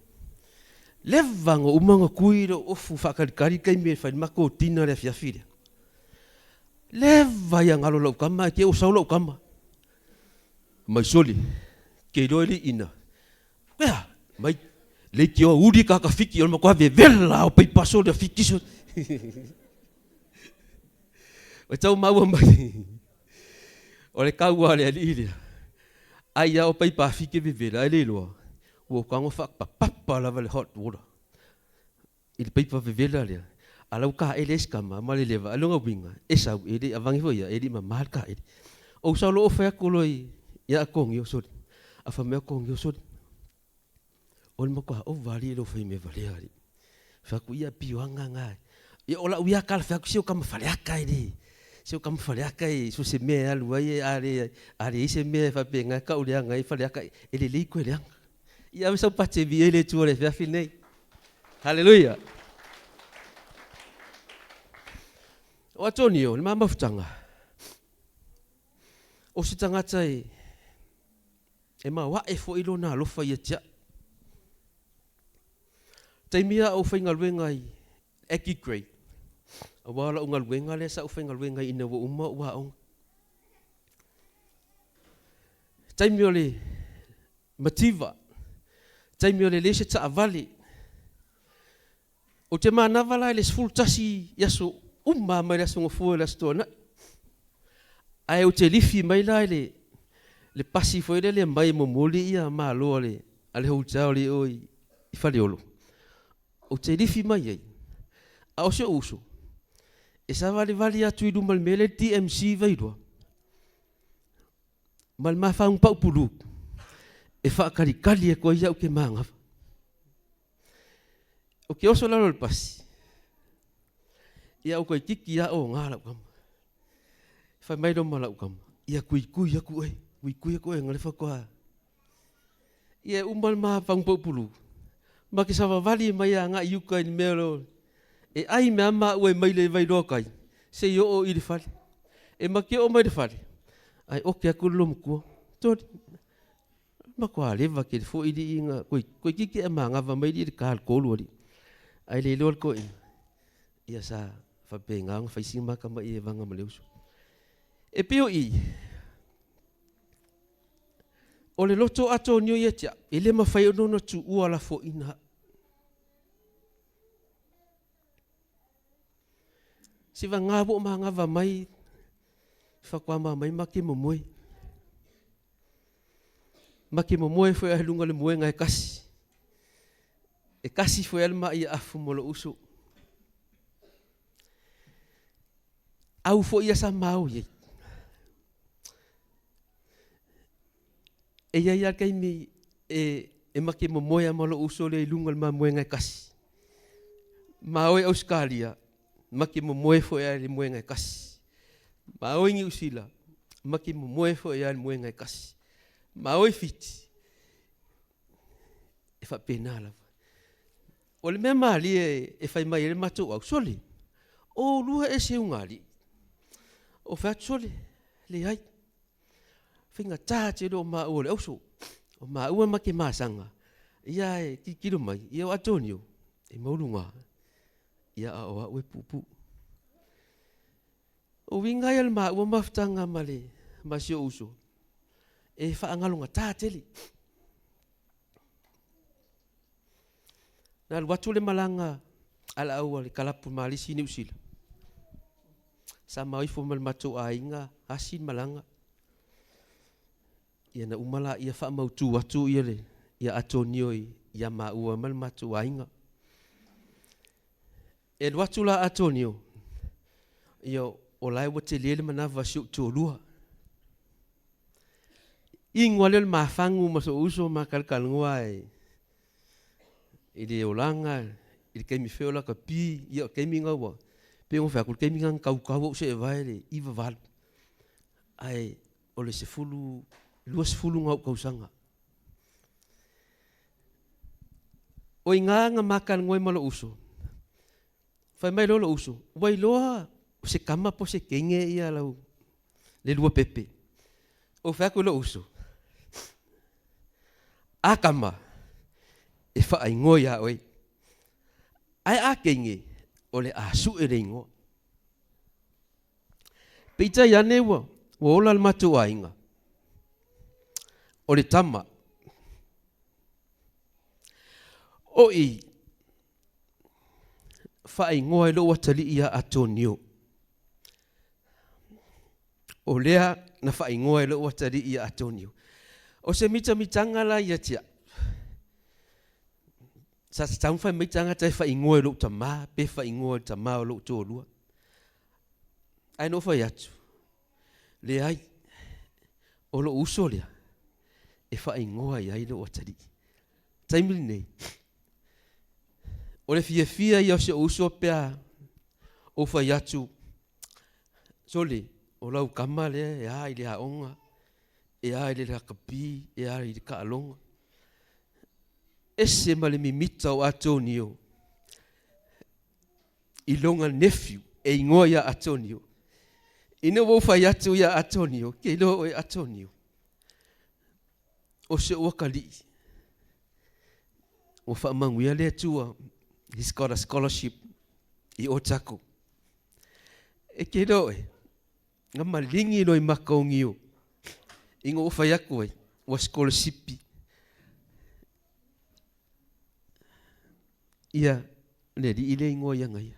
Leva ona uma ona tui lou ofu faatalitali le taimi e fai ai le matou dinner i le afiafi lea. Leva ia galo lau tama ae te i ua sau lau tama. Mai sole, ke iloa e le ina. Ea, mai leitioa uli kaka Fiti o le matua vevela lava o paipa sole a Fiti sole. Ua tau maua mai, o le tau a le alii lea, ai lava o paipa Fiti e vevela ae le iloa, ua tago faapapapa lava i le hot water i le paipa vevela lea, a la ua taele ai si tama ma le leva, a o lona uiga, e sau, e le avane foi ia, e le i mama le taele. Ou sau loa ou fai atu loa ia Atonio, sole, a fai mai Atonio, sole, o le matua ova alii e le fai mea valea alii. Fai atu, ia pioaga na. Ia o lau ia tala fai atu, si o tama faleaka e le, si o tama faleaka e so se mea e alu ai, a le, a leai se mea e faapena e tau leaga ai faleaka, e lelei koe leaga. Ia ave sau pate vi ai le Atua i le afiafi lenei. Haleluia. O Atonio, le ma mafutaga, o se tagata e, e maoae foi lona alofa ia te au. Taimi a ou faigaluega i Aggie Grey, aua o lau galuega lea sa ou faigaluega ai ina ua uma ou aoga. Taimi o le mativa, taimi o le leai se taavale. Ou te manava la i le 11 i aso uma lava mai le Aso Gafua i le Aso Toonai. Ae ou te lifi mai la i le, le pasi foi lele e mai e momoli ia malo a le, a le hotel i o i, i Faleolo. Ou te lifi mai ai. A o si ou uso, e savalivali atu i luma i le mea lea i le DMC i Vailoa, ma le mafagu pau pulu, e faatalitali atu ai au ke manava. Ou te oso i lalo o le pasi, ia ou toeitiiti lava oga lau tama. Fai mai loa ma lau tama, ia tuitui atu oe, tuitui atu oe na le faatoa. Ia e uma le ma pagu paupulu, ma te savavali mai agai i uka i le mea o e ai mea maua e mai le Vailoa tai, se i oo i le fale. E ma te oo mai i le fale, ae oke atu le loomatua, Toli, Matua leva tele foi alii na toeitiiti e manava mai alii i le ta i le 3 alii. Ae le iloa le toeaina, ia sa faapena ona fai si matamai e vaga ma le uso. E pei o i, o le loto Atonio ia te au, e le mafai ona ona tuua lafoina au. Se vaga ua ou manava mai, faatoa mamai ma te momoe. Ma te momoe foi lava i luga o le moega e tasi. E tasi foi lava le maai afu ma lou uso. Au foi ia sa ma o i ai. E i ai lava le taimi e e make momoe lava ma lou uso lea i luga o le ma moega e tasi. Ma o i Ausetalia, make momoe foi lava i le moega e tasi. Ma o i Niu Sila, make momoe foi lava i le moega e tasi. Ma o i Fiti, e faapena lava. O le mea malie e fai mai ai le matou au, sole, o oulua ese ugaalii. Ou fai atu, sole, leai, faigata tele o maua o le auso. O maua ma te masaga, ia e tilotilo mai, ia o Atonio, e mauluga, ia a o au e puupuu. O uiga ia o le maua mafutaga ma le ma si ou uso, e faagalogata tele. Na alu atu le malaga a le au a le kalapu Malisi i Niu Sila. Sa ma ifo ma le matou aiga asi le malaga. Ia na uma laia faamautu atu ia le ia Atonio ia maua ma le matou aiga. E alu atu la Atonio, ia o la e ua tele le manava a si ou toalua. Igoa lea o le mafagu ma sou uso ma talatalanoa e i le olaga, i le taimi foi o lakapi, ia o taimi na ua, pei ona fai atu, o le taimi na na tautau ou seevae le 98, ae o le 10, 20 na ou tausaga. O i ina na ma talanoa ai ma lou uso, fai mai loa lou uso, ua iloa o se tama po o se teine ia lau le lua pepe. Ou fai atu i lou uso, a tama, e faaigoa ia oe, ae a teine, o le a sue le igoa. Peitai ane ua ola le matou aiga, o le tama. O i, faaigoa i lou atalii ia Atonio. O lea na faaigoa i lou atalii ia Atonio. O se mitamitaga la ia te au, sa tatau ona fai mai tagata e faaigoa i lou tama pe faaigoa i le tama o lou toalua. Ae na ou fai atu, leai, o lou uso lea e faaigoa i ai lou atalii. Taimi lenei, o le fiafia ia o si ou uso pe a ou fai atu, sole, o lau tama lea e a i le aoga, e a i le lakapi, e a i le taaloga. Ese ma le mimita o Atonio i lona nephew e igoa ia Atonio. Ina ua ou fai atu ia Atonio, ke iloa oe Atonio, o si ou atalii, ua faamanuia le Atua, he's got a scholarship i Otago. E ke iloa oe, na maligi loa i maka o Gio, ina ua fai atu ai, ua sikolasipi ia le alii lea igoa ia ia.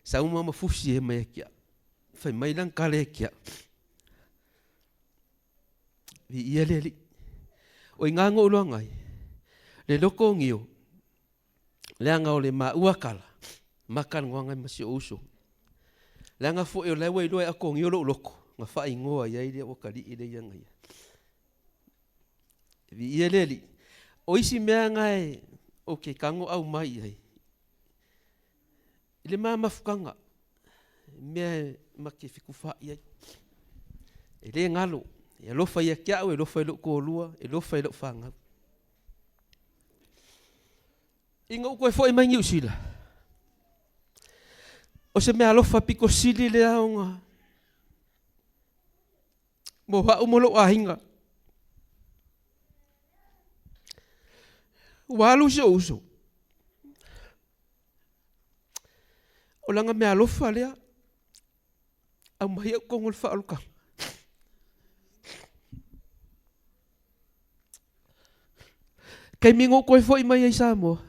Sau ma fusi e mai ia au. Fai mai lana tala ia te au. Viia le Alii. O i ina na ou iloaga ai, le loto o Gio, leaga o le maua kala, ma talanoaga ai ma si ou uso. Leaga foi o la ua iloa e Atonio lou loto, na faaigoa i ai le atalii lea ia ia. Viia le Alii. O isi mea na e ou te tago aumai i ai, i le ma mafutaga, mea e ma te fetufaai ai. E le galo, e alofa ia te au, e alofa i lou toalua, e alofa i lau fanau. Ina ua toe foi mai Niu Sila, o se mea alofa pito sili lea ona mo au ma lou aiga. Ua alu si ou uso. O lana mea alofa lea, aumai au tonu o le faaolataga. Taimi na ou toe foi mai ai i Samoa,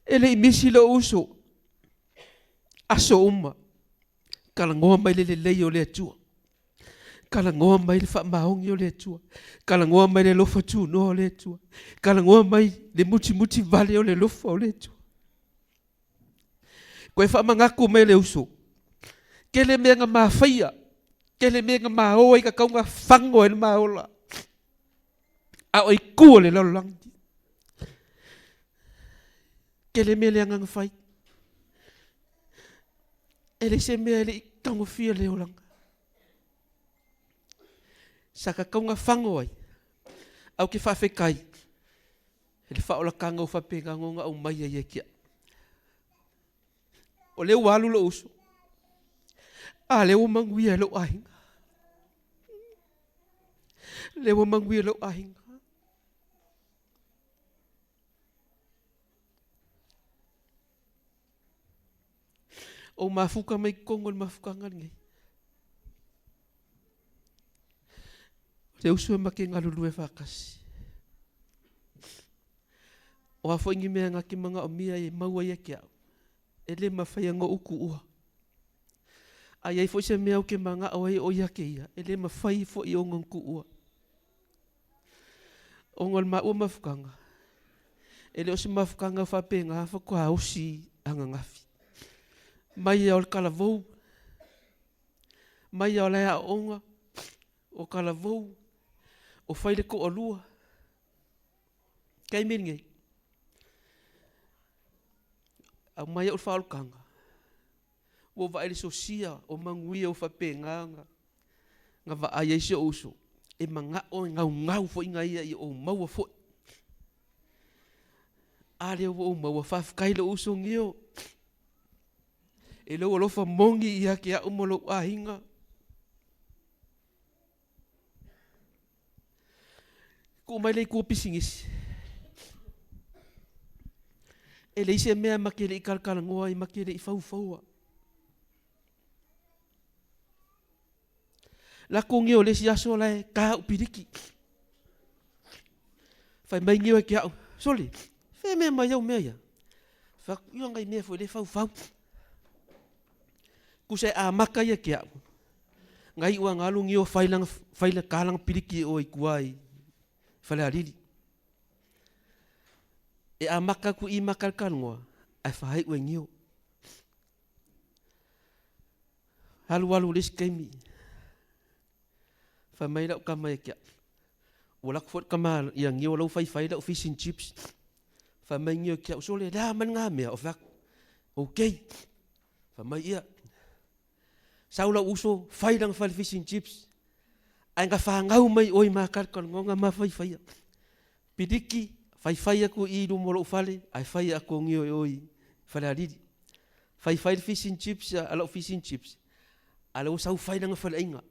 e le i misi lou uso, aso uma, talanoa mai le lelei o le Atua, talanoa mai le faamaoni o le Atua, talanoa mai le alofa tunoa o le Atua, talanoa mai le mutimuti vale o le alofa o le Atua. Toe faamanatu mai le uso, tele mea na ma faia, tele mea na ma o ai tatau ona fago ai le ma ola. A o i ku o le lalolagi. Tele mea le agaga fai. E leai se mea e le i taugofie le olaga. Sa ka kauga fago ai, au ke faafetai i le faaolataga ua faapena ona aumai ai ia te au. O lea ua alu lou uso, a lea ua manuia e lou aiga. Lea ua manuia lou aiga. Ou mafuta mai totonu o le mafutaga lenei. O le uso e make galulue faatasi. O a foi ni mea na te manaomia e maua ia te au, e le mafai ona ou tuua. A i ai foi se mea ou te manao ai o ia te ia, e le mafai foi ona tuua. Ona o le maua mafutaga, e le o se mafutaga faapena faatoa osi ananafi. Mai lava o le talavou, mai lava o le aoaoga, o talavou, o fai le toalua. Taimi lenei, aumai au faaolataga, ua ou vaai i le sosia o manuia ua faapena ona na vaai ai si ou uso, e manao e gaugau foi na ia ia ou maua foi. A lea ua ou maua, faafetai i lou uso Nio, e lou alofa moni ia te au ma lou aiga. Tuu mai le itu o pisinisi. E leai se mea ma te le i talatalanoa ai ma te le i faufaua. Lako nei o le isi aso la e ta au piliki. Fai mai nei e ke au, sole, fe mea mai au mea ia. Fai atu, ia ngai mea foi le faufau. Kusa e amata ia ke au. Ngai ua ngalu ni o fai langa, fai la kalanga piliki o i kua i Falealili. E amata ku i makalkalungoa, ai fahai ue nio. Alu alu le isi taimi, fai mai lau tama ia te au, ua alu atu foi le tama ia Nio la ua faifai lau fish and chips. Fai mai Nio ia te au, sole, le a mai lena mea? Ou fai atu, okay. Fai mai ia, sau lau uso, fai lana fale fish and chips, ae na fanau mai oe i makalakaloga ma faifaia. Piliki, faifai atu i i luma o lou fale, ae fai atu o Nio e o i Falealili. Faifai le fish and chips, a lau fish and chips, a lea ua sau fai lana faleaiga.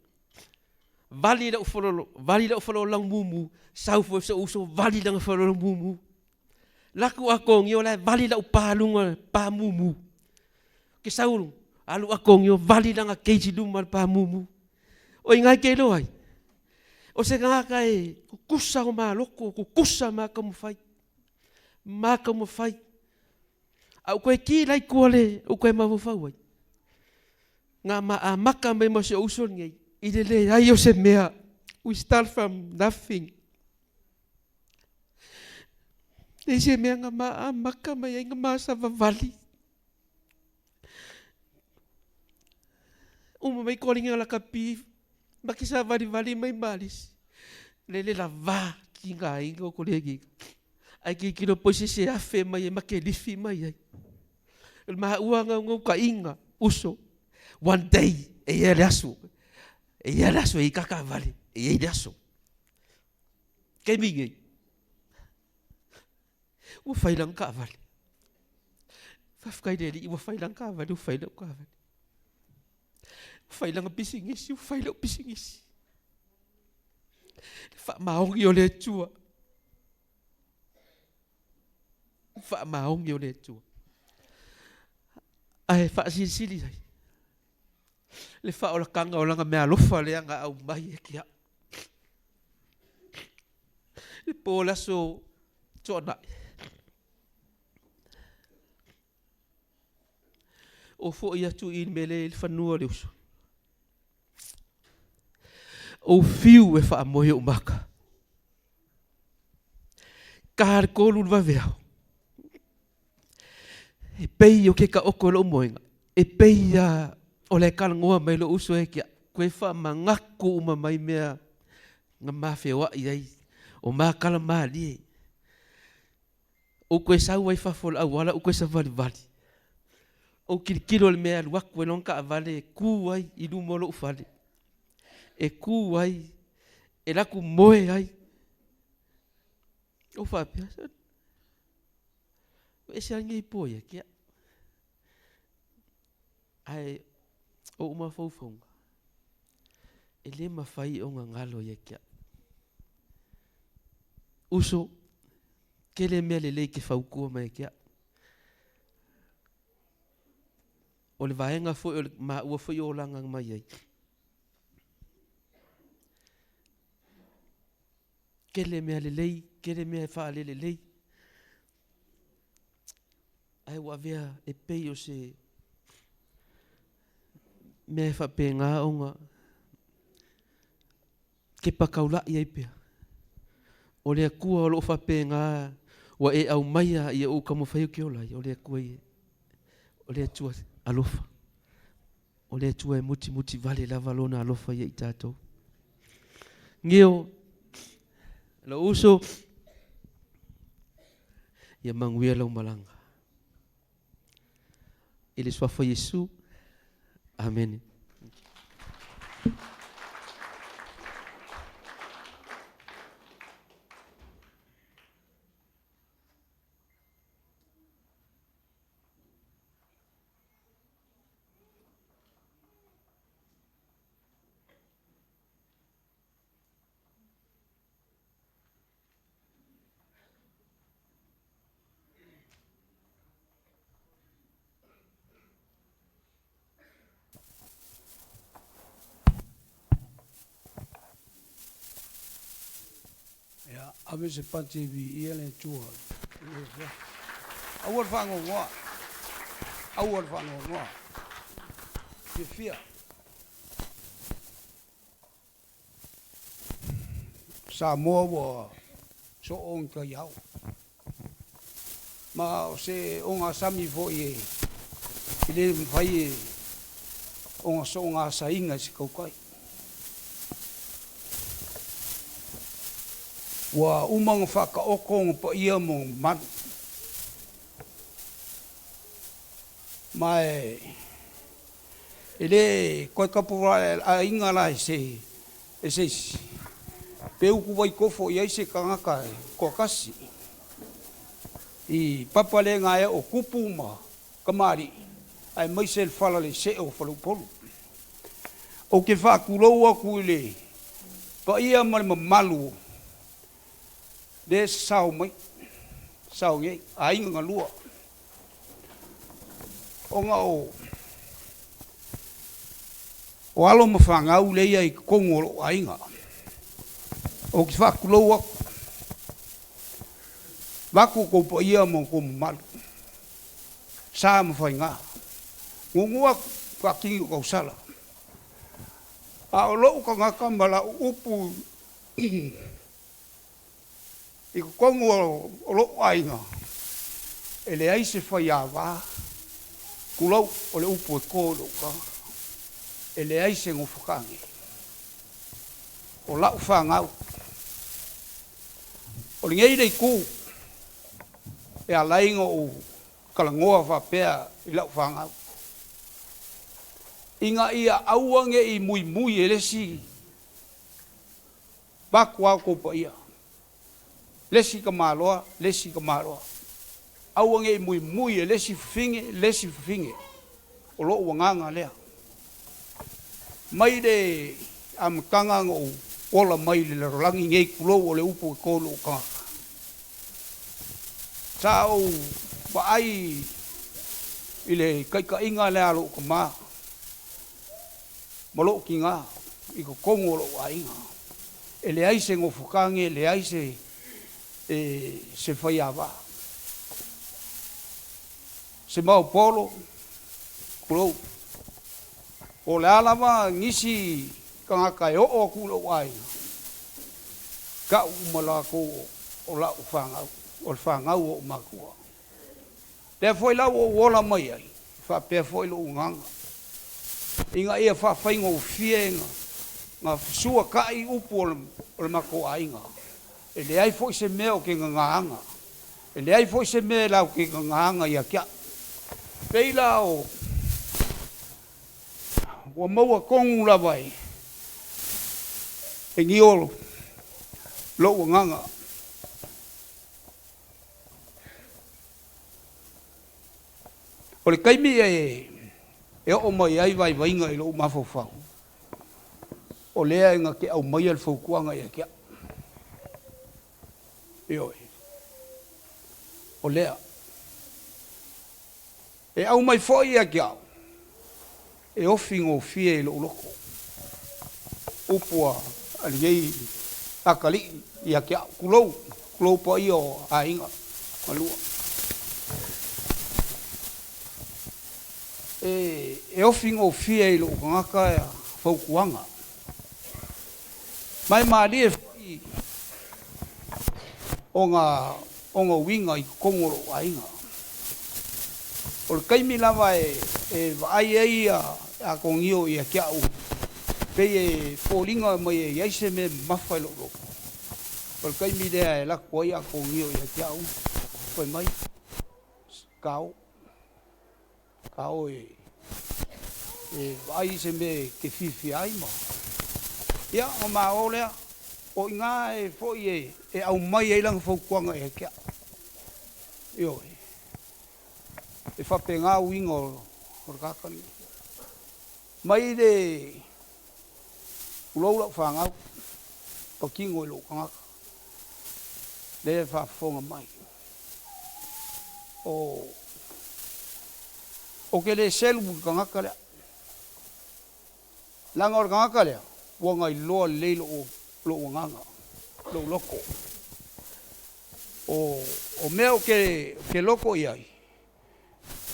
Vali lau fololo, vali lau fololo mumu, sau foi sou uso, vali lana fololo mumu. Laku atu o la e vali lau pa luga pa mumu. Ke sau alu atu o vali lana keiji luma le pa mumu. O ingai ke iloa ai. O se tagata e kukusa o maloko, kukusa ma taumafai. Ma taumafai. A ou toe ki la i tua le ou toe mafaufau ai. Nga ma amata mai ma si ou uso lenei, i le leai o se mea. We start from nothing. Leai se mea nga ma amata mai ai nga ma savavali. Uma mai kolinga lakapi, ma ki savalivali mai malisi. Lele lava ki ngā inga o kore ki. Ai ki kilo poise se afe mai e ma ke lifi mai ai. O le maua ngau ngau ka inga, uso. One day, e ia le aso. E ia le aso e i kakavale. E ia i le aso. Kei mingi. Ua whai lang kaavale. Faafetai le Alii ua fai lana kaavale, ua fai lau kaavale. Ua fai lana pisinisi, ua fai lau pisinisi. Le faamaoni o le Atua. Le faamaoni o le Atua. Ae faasilisili ai le faaolataga o lana meaalofa lea na aumai ia te au. Le po o le aso Tuanai. O foi atu i le mea lea i le fanua o le uso. Ou fiu e faamoe ou maka. Ta le 3 le vaveao. E pei o ke taoto i lou moega, e pei a o le talanoa mai lou uso e ke au, koe faamanatu uma mai mea na ma feoai ai. O makala malie. Ou koe sau ai fafo o le auala ou koe savalivali. Ou kilokilo i le mea e alu atu ai lona taavale e ku ai i luma o lou fale. E ku ai, e alu atu moe ai. Ou faapea, ua ese lava lenei po ia te au. Ae o ou mafaufauga, e le mafai ona galo ia te au. Uso, tele mea lelei e te fautua mai ia te au. O le vaega foi o le maua foi olaga mai ai. Tele mea lelei, tele mea e faalelelei. Ae ua avea e pei o se mea e faapena ona kepa taulai ai pea. O le Atua o lo o faapena ua e aumaia ia ou taumafai ou te ola ai, o le Atua ia, o le Atua alofa. O le Atua e mutimuti vale lava lona alofa ia i tatou. Nio, lou uso, ia manuia lau malaga. I le suafa o Iesu. Amene. Ia, ave se pati e viia le Atua. Aua le faanoanoa. Aua le faanoanoa. Fiafia. Samoa ua soo ni taiao. Ma o se ogasami foi e e le mafai e ona soona asaina e se tautai. Ua uma ona faataoto ona paia ma ona mamalu. Ma e e le toe tapulaaina la e se e se isi, pe utuvai tofo i ai se tagata e toatasi. I papa le gaea o tupu ma kamali'i, aemaise le fala le see o Faleupolu. Ou te faatulou atu i le paia ma le mamalu lea e sasao mai, sasao nei, aiga na lua, ona o o alo ma fanau lea i totonu o lou aiga. Ou te faatulou atu, vaeatu outou paia ma outou mamalu, sa ma faiga. Nuunuu atu, faatini o tausala. A o lou tagata ma lau upu i totonu o lou aiga, e leai se faiava, tulou, o le upu e to i lou tagata. E leai se nofotagi. O lau fanau. O lenei le itu e ala ai ona ou talanoa faapea i lau fanau, ina ia aua ne i muimui e le isi vaeatu lava outou paia, le isi tamaloa, le isi tamaloa. Aua ne i muimui e le isi fafine, le isi fafine. O lou agaga lea. Mai le amataga na ou ola mai i le lalolagi nei, tulou, o le upu e to i lou tagata, sa ou vaai i le taitaiga lea a lou tama ma lou tina i totonu o lou aiga. E leai se nofotagi, e leai se se faiava, se maopolo, tulou. Po o le a lava nisi tagata e oo atu i lou aiga, tau uma latou o lau fanau, o le fanau o ou matua. Lea foi la ua ou ola mai ai, e faapea foi lou agaga, ina ia faafaigofie na fesuata'i upu o le matou aiga. E leai fo'i se mea o ke gagāaga. E leai fo'i se mea e lau ke gagāaga ia te a'u. Pei la o ua maua tonu lava e e gio lo'u agaga. O le taimi e e oo mai ai vaivaiga i lo'u mafaufau, o lea e na te aumaia le fautuaga ia te a'u. Ioe. O lea. E aumai fo'i ia te a'u, e ofi gofie i lo'u loto. Upu a lenei atalii ia te a'u, tulou, tulou paia o aiga ma lua. E, e ofi gofie i lo'u tagata fautuaga. Ma e malie fo'i ona ona uiga i totonu o lo'u aiga. O le taimi lava e e vaai ai akonio ia te a'u pei e foliga mai e iai se mea mamafa i lo'u loto. O le taimi lea e alu atu ai akonio ia te a'u fai mai, kao, kao e e vaai se mea e te fiafia ai ma ia ona malo lea. O iga e fo'i e e aumai ai lana fautuaga ia te a'u. Ioe. E faapegā uiga o le tagata lenei. Mai le ulou la'u fanau patino i lo'u tagata lea e faafofoga mai. O o ke le selu i le tagata lea. Leaga o le tagata lea ua na iloa lelei lo'u lo'u agaga, lo'u loto. O o mea o ke ke loko i ai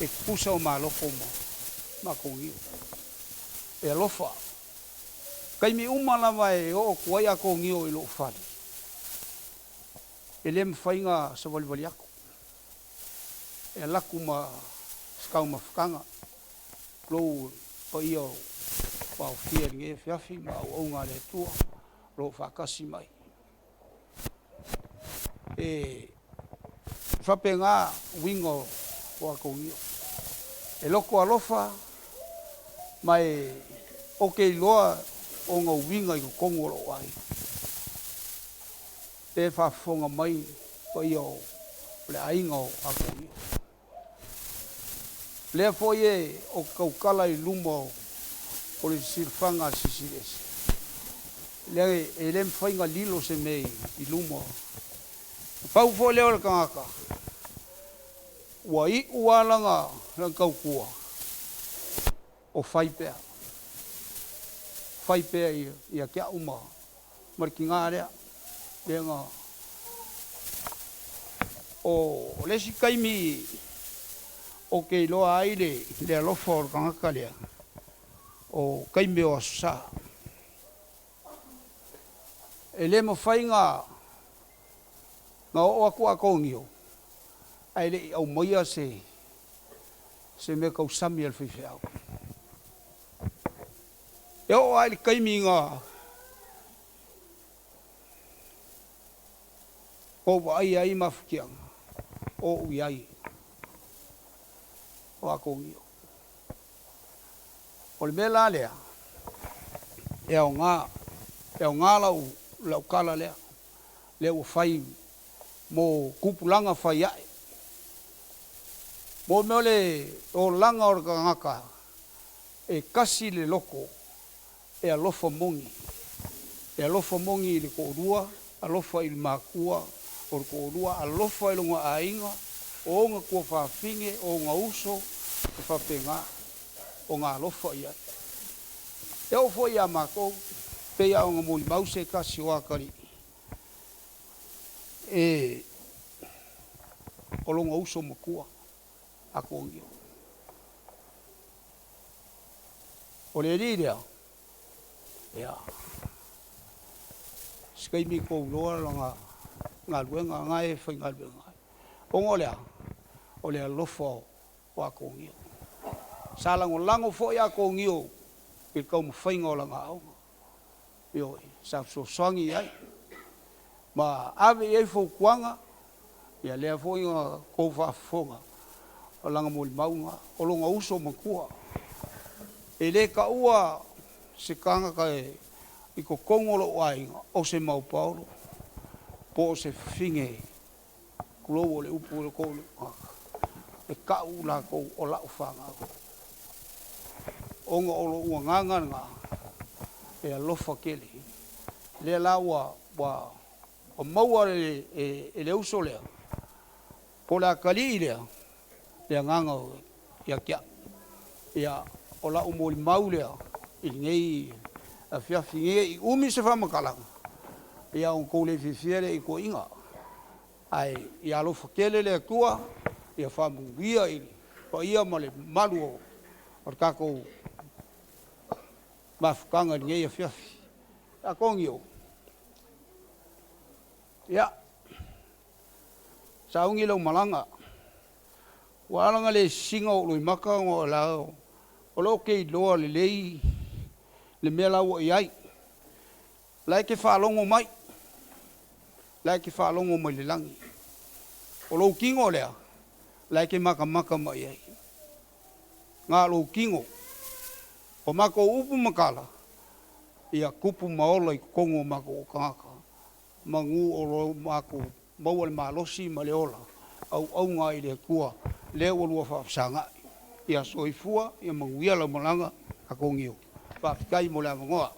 e tutusa o maloko ma makonio. E alofa. Taimi uma lava e oo atu ai akonio i lo'u fale, e le mafai ona savalivali atu. E alu atu ma se taumafataga lou paia o aofia i lenei afiafi ma auauga a le Atua o loo faatasi mai. E faapegā uiga o akonio. E loko alofa ma e o ke iloa ona uiga i totonu o lo'u aiga. E faafofoga mai paia o le aiga o akonio. Lea fo'i e o tautala i luma o le silafaga a le Silisili Ese. Lea e le mafai ona lilo se mea i luma. Pau fo'i lea o le tagata ua i'u a lana lana tautua o fai pea. Fai pea ia te a'u ma ma le tigā lea. Lea na o le isi taimi o ke iloa ai le le alofa o le tagata lea o taimi o aso sa. E le mafai na na oo atu akonio ae le'i aumaia se se mea tausami a le faifeau. E oo lava i le taimi na ou vaaia ai mafatiaga o o'u i ai o akonio. O le mea la lea e aogā, e aogā la'u la'u tala lea, lea ua fai mo tupulaga fai a'e. Mo mea o le olaga o le tagata e tasi le loto e alofa moni. E alofa moni i le to'alua, alofa i le matua o le to'alua, alofa i lona aiga, o ona tuafafine, o ona uso, e faapegā ona alofa i ai. E oo fo'i iā matou, pei a ona molimau se tasi o atalii e o lona uso matua akonio. O le alii lea, ia, se taimi tou iloa lana galuega na e faigaluega ai. Ona o le a? O le alofa o akonio. Sa lagolago fo'i akonio i le taumafaiga o lana aoga. Ioe, sa fesoasoani i ai. Ma ave i ai fautuaga, ia lea foi na tou faafofoga, o lana molimauga, o lona uso matua. E le taua se tagata e i totonu o lou aiga o se maupaolo po o se fafine, tulou o le upu i le tou tagata, e tau latou o lau fanau, ona o lou agaga lena e alofa tele. Lea la ua ua maua e le uso lea po o le atalii lea le agaga ia te au. Ia, o lau molimau lea i lenei afiafi nei i umi se faamatalaga, ia ona tou le fiafia lea i toeaiina. Ae ia alofa tele le Atua, ia faamanuia i le paia ma le mamalu o le tatou mafutaga i lenei afiafi. Atonio, ia, sauni lau malaga. Ua ala ona le sisina ou loimata ona o la o lo o te iloa lelei le mea la ua i ai. La e te faalogo mai, la e te faalogo mai le lagi. O lou tino lea, la e te matamata mai ai. Na o lou tino, o matou upu ma tala, ia tupu ma ola i totonu o matou tagata, manu o lo matou maua le malosi ma le ola, auauna ai i le Atua, lea ua lua faafesagai. Ia soifua, ia manuia lau malaga, Atonio. Faafetai mo le avanoa.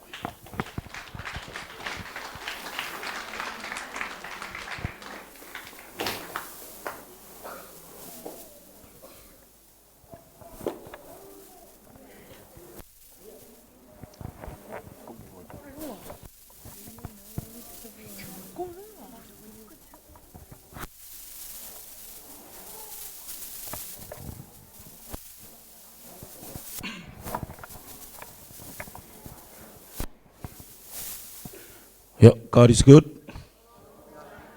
Yep, God is good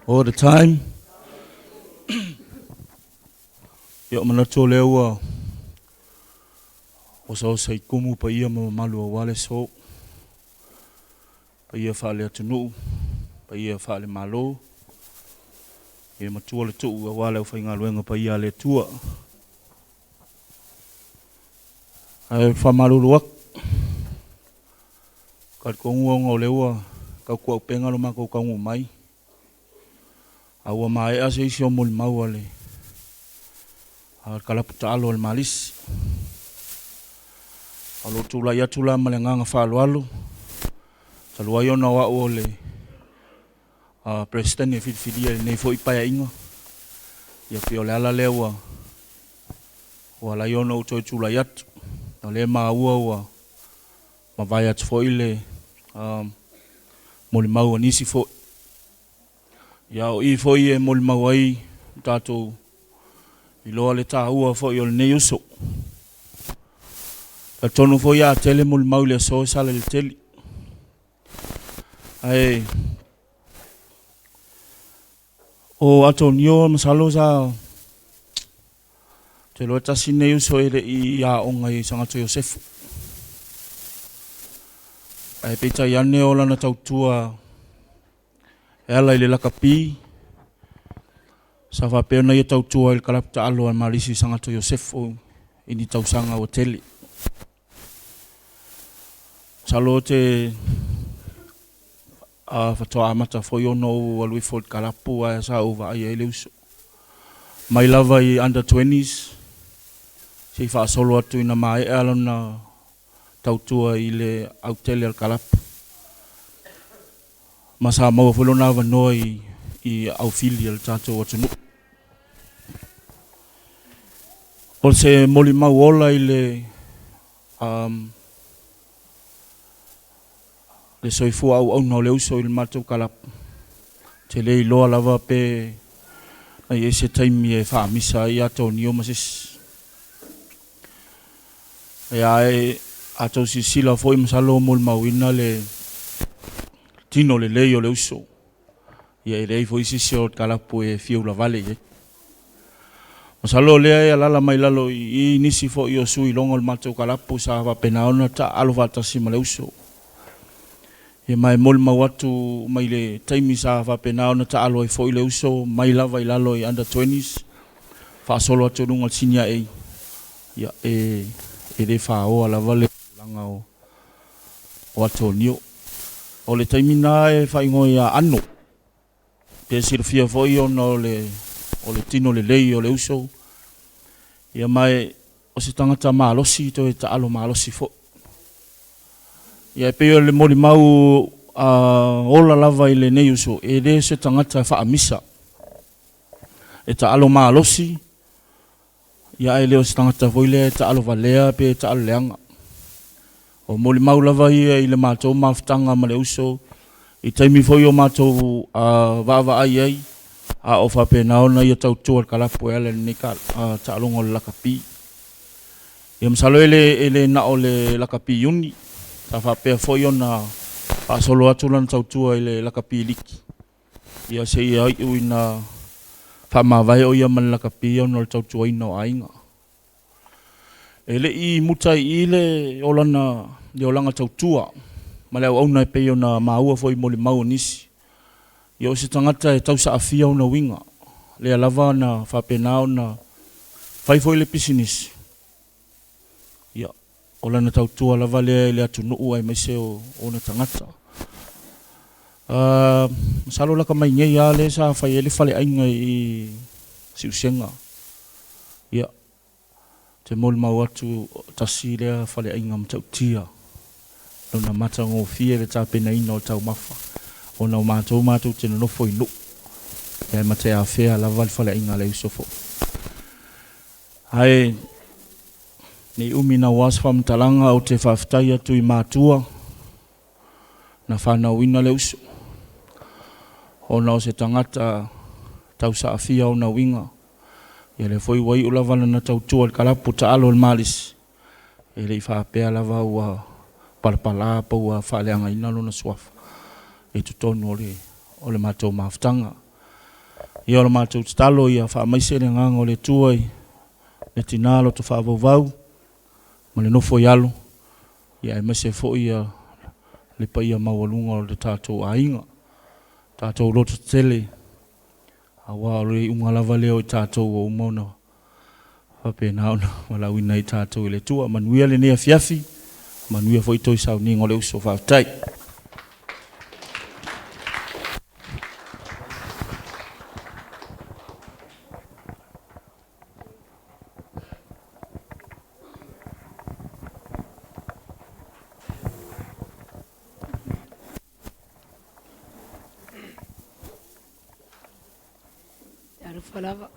all the time. Ia, o manatu o lea ua osaosa i tumu paia ma mamalu aua le aso. Paia faale-atunuu, paia faale-Malo, ia matua le tuu aua le aufaigaluega paia a le Atua. Ae faamalulu atu, talitonu ona o lea ua tautuaupega lo matou taunuu mai, a ua maea se isi o molimau a le kalapu taalo a le Malisi. O lou tulai atu la ma le agaga faaaloalo, talu ai ona o au o le Peresetene filifilia i lenei foi Paeaiga, ia pei o le ala lea ua ala ai ona ou toe tulai atu. O lea e maua ua mavae atu foi le molimau a nisi foi. Ia o i foi e molimau ai tatou iloa le taua foi o lenei uso. Talitonu foi a tele molimau i le aso e sala i le tele. Ae o Atonio masalo sa te iloa tasi lenei uso e le i aoga i Sagato Iosefu. Ae peitai ane o lana tautua e ala i le lakapi, sa faapea ona ia tautua i le kalapu taalo a le Malisi i Sagato Iosefu i ni tausaga ua tele. Masalo te faatoa amata foi ona ou alu ifo i le kalapu ae sa ou vaai ai le uso. Mai lava i under 20s, se i faasolo atu ina maea lona tautua i le autele o le kalapu. Ma sa maua foi lona avanoa i aufili a le tatou atunuu. O se molimau ola i le le soifua auauna o le uso i le matou kalapu, te le iloa lava pe na i ai se taimi e faamisa ai Atonio ma se isi. Ia ae a tou silasila foi masalo molimauina le tino lelei o le uso. Ia e leai foi se isi o le kalapu e fia ulavale i ai. Masalo o lea e alaala mai lalo i i nisi foi o sui iloga o le matou kalapu sa faapena ona taaalo faatasi ma le uso. Ia ma e molimau atu mai le taimi sa faapena ona taalo ai foi le uso mai lava i lalo i under 20s faasolo atu i luga o le Senior A, ia e e le faoa lava le tulaga o o Atonio. O le taimi lena e faaigoa ia Ano, pe silafia foi ona o le o le tino lelei o le uso, ia ma e o se tagata malosi toe taalo malosi foi. Ia e pei o le molimau ola lava i lenei uso, e le o se tagata e faamisa. E taalo malosi, ia ae le o se tagata foi lea e taalo valea pe e taalo leaga. O molimau lava ia i le matou mafutaga ma le uso i taimi foi o matou vaavaai ai, a o faapena ona ia tautua i le kalapu e ala i lenei taaloga o le lakapi. Ia masalo e le e le na o le lakapi iuni, sa faapea foi ona faasolo atu lana tautua i le lakapi liki, ia seia iu ina faamavae o ia ma le lakapi ona o le tautuaina o aiga. E le i muta i i le olana le olaga tautua ma le auauna e pei ona maua foi i molimau o nisi. Ia o se tagata e tausaafia ona uiga, lea lava na faapena ona fai foi le pisinisi, ia o lana tautua lava lea i le atunuu aemaise o ona tagata. Masalo laka mai nei lava lea sa fai ai le faleaiga i Siusega. Ia, ou te molimau atu tasi lea faleaiga matautia lona matagofie le tapenaina o taumafa ona o matou matou te nonofo i Nuu ae mateafea lava le faleaiga a le uso foi. Ae nei umi naua se faamatalaga ou te faafetai atu i matua na fanauina le uso ona o se tagata tausaafia ona uiga. Ia lea foi ua iu lava lana tautua i le kalapu taalo i le Malisi, e le i faapea lava ua palapala pe ua faaleagaina lona suafa i totonu o le o le matou mafutaga. Ia o le matou tatalo ia faamaise le agaga o le Atua i le tina loto faavauvau ma le nofo i alo, ia aemaise foi ia le paia maualuga o le tatou aiga. Tatou loto tetele aua o le iuga lava lea o i tatou ua uma ona faapena ona valaauina ai tatou e le Atua. Manuia lenei afiafi, manuia foi toe sauniga o le uso. Faafetai. Talofa lava.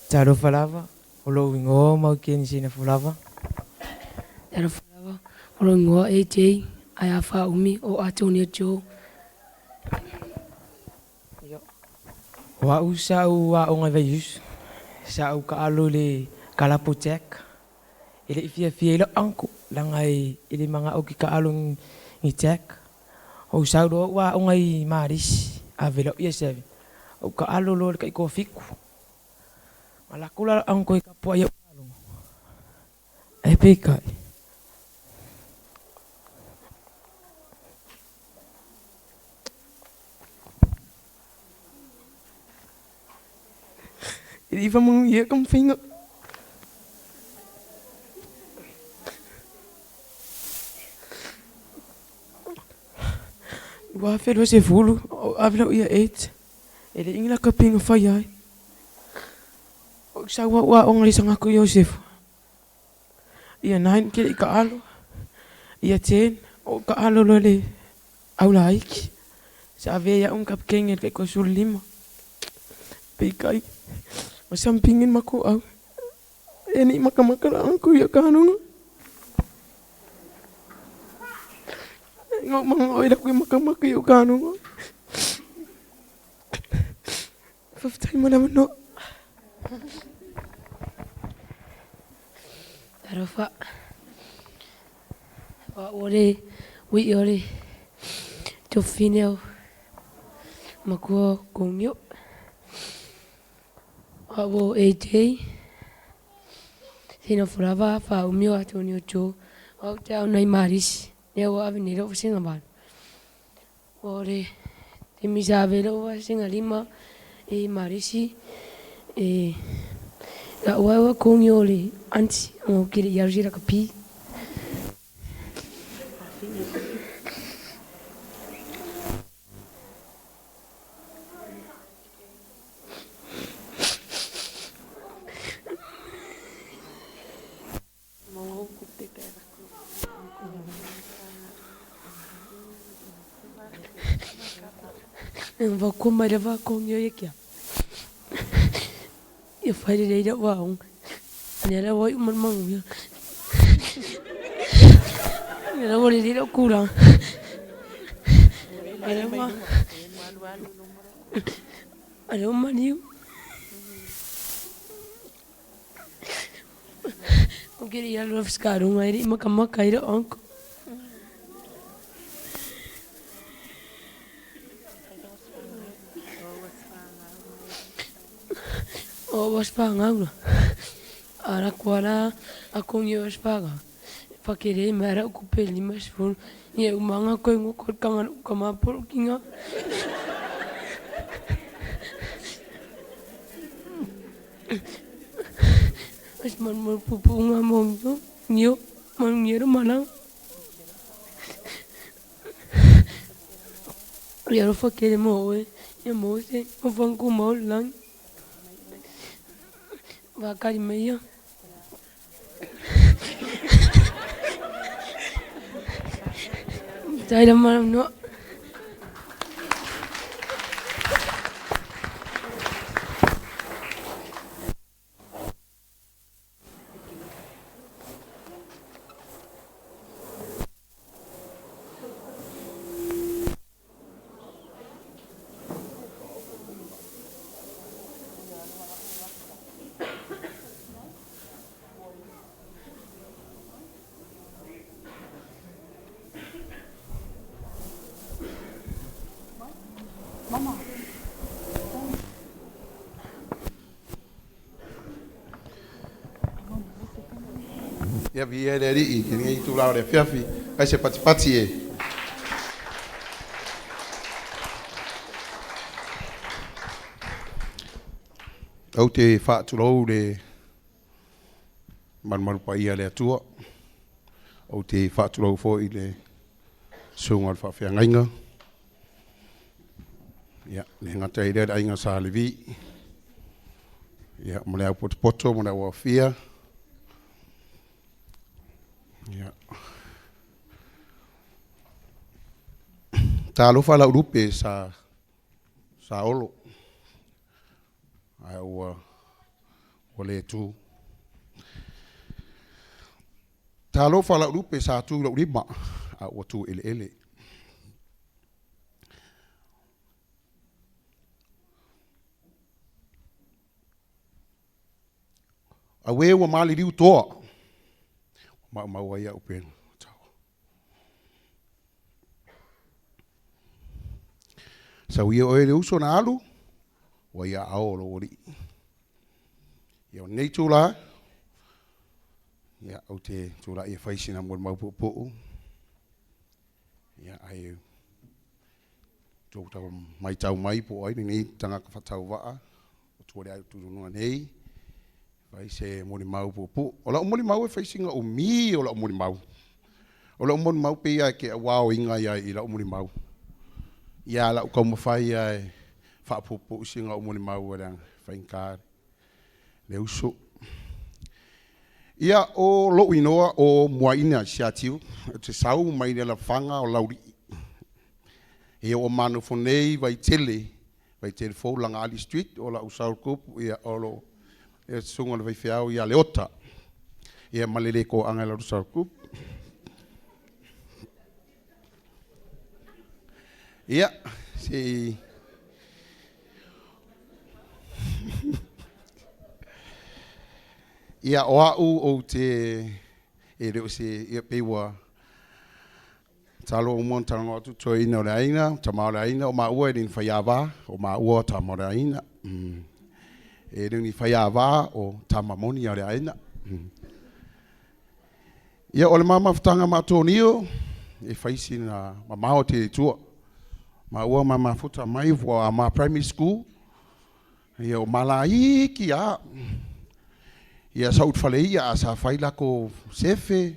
Talofa lava, o lou igoa o Maukeni Sinafu lava. Talofa lava, o lou igoa AJ, ae a faaumi o Antonio Joe. O au sa ou aoga i Vaiusu, sa ou taalo i le kalapu Jack. E le i fiafia ai lau uncle, leaga e le manao ou te taalo ni Jack. Ou sau loa ou aoga i Malisi, ave loa au Year 7, ou taalo loa i le taitoafitu. Na alu atu la lau uncle e tapuai i au taaloga, ae peitai, e le i faamanuia taumafaiga. 2020 ou ave lau Year 8, e leai ni lakapi na faia ai. Ou sau au aoga i Sagatu Iosefa, Year 9 ou te le i taalo, Year 10 ou taalo loa i le aulaiti. Sa avea ai au ma kapikeni i le taitoa-15. Peitai, na sampini le matou au, e le i matamata la uncle ia taaloga. Na ou manao e alu atu e matamata i ou taaloga. Faafetai mo le avanoa. Talofa. O au o le ui'i o le tuafafine o matua o Konio. O au o AJ, Sina Fulava, Faaumi o Antonio Joe. O au te ao nai Marisi. Lea ua ave nei la'u vasega 8. Ua o le taimi sa ave ai la'u vasega 5 i Malisi, e la'u ai ua kogi o le anti aga ou te le'i alu i se lakapi. Fa mai lava kogi o ia kia. Ia fai lelei la'u aoga. Lea la ua i'u ma le manuia. Lea la ua lelei la'u kulaga. Lea ua a lea ua maliu. Ou te le'i alu feskaluga e le'i makamaka ai la'u uncle. O a'u aso fagau la. A laku a la akogi o aso fagau. Fakelē mai a la'u tupe e 50. Ia umaga koe goko le tagalu'u kamā po o lo'u tiga. Ai se malumalu puupu'uga mo gio manugia lou malaga. Ia alofa tele mo oe, ia maua se nofoaga tumau i le lagi. Vakali mai ia. Tai la mana noa. Ia viia le Alii i lenei itulā o le afiafi, ai se patipati e. Ou te faatulou le malumalu paia o le Atua. Ou te faatulou foi i le susuga o le faafeagaiga. Ia, le gata i lea le aiga Sa Levi. Ia, ma le au potopoto ma le au aofia. Ia. Talofa lau lupe sa Olo, ae ua le tu. Talofa lau lupe sa tu i lou lima, a ua tu eleele. Auē ua maliliu toa, maumau ai au pena. Sau ia oe le uso na alu, ua ia ao o lou alii. Ia o lenei itulā, ia ou te tulai e fai sina molimau puupuu. Ia ai tou tau matau mai po o ai lenei tagata faatauvaa o tua le ai nei, fai se molimau puupuu. O lau molimau e fai sina umi o lau molimau. O lau molimau pei lava e te auaoina ia i lau molimau. Ia lau taumafai lava e faapuupuu sina ou molimau e leaga e faigata le uso. Ia, o lou inoa o Muaina Siatiu, ou te sau mai le alafaga o Laulii. Ia ua ma nofo nei i Vaitele, Vaitele fou Lagaali Street, o lau South Group, ia o lo le susuga i le faifeau ia Leota. Ia ma le le toaga i lau South Group. Ia, se i Ia, o au ou te e le o se ia pei ua talo uma ona talanoa atu toeaina o le aiga, tama o le aiga, o maua e le ni faiava, o maua o tama o le aiga. E le o ni faiava, o tama moni a le aiga. Ia, o le ma mafutaga ma Atonio, e fai sina mamao tele i tua. Ma ua ma mafuta mai ua ma primary school, ia o malaiki a. Ia sa utfale ia a sa fai lako sefe,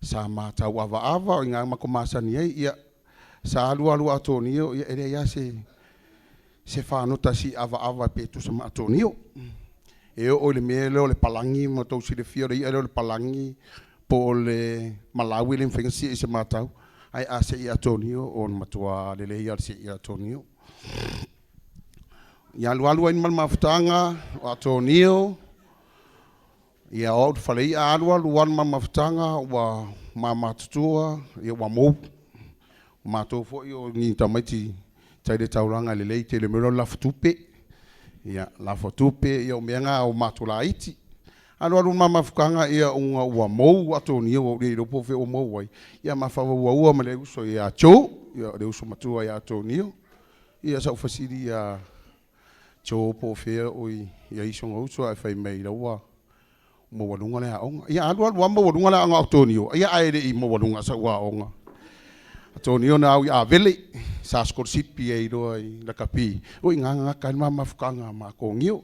sa matau ava ava o inga mako masani ai, ia sa alu alu atonio, ia ele ia se whanota si ava ava pe tusa ma atonio. E o le mea leo le palangi, ma tau silafia le ia leo le palangi, po o le Malawi le mawhainga si i se matau, ai a se i atonio, o matua lele ia se i atonio. Ia alu alu ai ni mafutanga o atonio, ia o au whale ia alu alu anu mafutanga ua mamatutua, ia ua mou. Mātou foi o ni tamaiti tai le taulanga lelei te le mea o lafutupe. Ia, lafutupe, ia o mea ngā o mātou laiti. Alu alu mamafukanga, ia unga ua mou atonio, ua le ilopo fe o mou ai. Ia mawhawa ua ua ma le uso ia Joe, ia le uso matua ia atonio. Ia sa ufasili ia Joe po fea o ia iso ngā uso ai whai mei la ua maualunga le aonga. Ia alu alu a maualunga le aonga atonio. Ia aere i maualunga sa ua aonga. Atonio na au i avele, sa skolsipi e iloa i lakapi. O i ngā ngā kai mamafukanga ma kongio.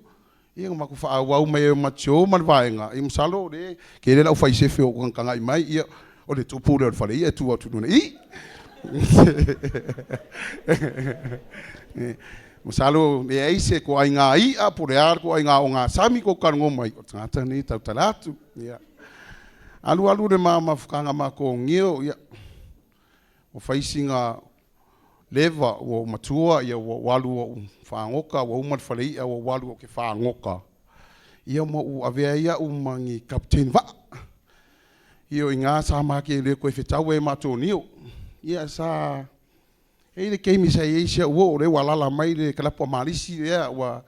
Ia ngā maku whaawau mai e matio ma le vaenga. I masalo le, ke le lau whai sefe o kanga i mai, ia o le tupu le o le whale, ia tu atu nuna. I! Masalo le eise ko ai ngā ia, po le ar ko ai ngā o ngā sami ko karango mai. O tangata ni tau talatu. Ia. Alu alu le mamafukanga ma kongio, ia. O whaisinga leva o matua, ia o walu o whangoka, o umar whale ia, o walu o ke whangoka. Ia mo u avea ia u mangi kapten va. Ia o i ngā sa mā ke le koe whetau e mātou nio. Ia sa, e le keimi sa i eisia ua o le walala mai le kalapua malisi ia ua,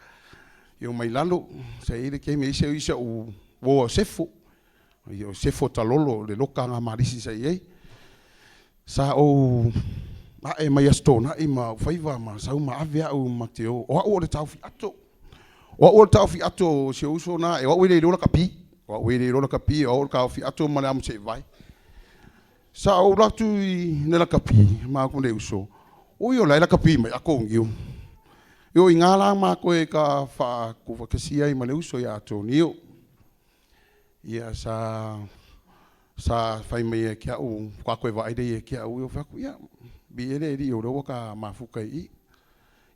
ia o mai lalo, sa i le keimi eisia isia u o sefo. Ia o sefo talolo le loka ngā malisi sa i ei. Sa o ae mai astona i ma whaiwa ma sau ma ave au ma te o. O au o le taufi ato. O au o le taufi ato se uso na e o au e le lola kapi. O au e le lola kapi o au o le taufi ato ma le amu se vai. Sa o latu i nela kapi ma ku le uso. O i o lai la kapi mai ako ngio. Io i ngā la ma koe ka wha ku whakasia i ma le uso ia Antonio. Ia sa whai mai e kia u, kwa koe wa aire e kia u, i whaku, ia, bi ere eri o rewa ka mafuka i.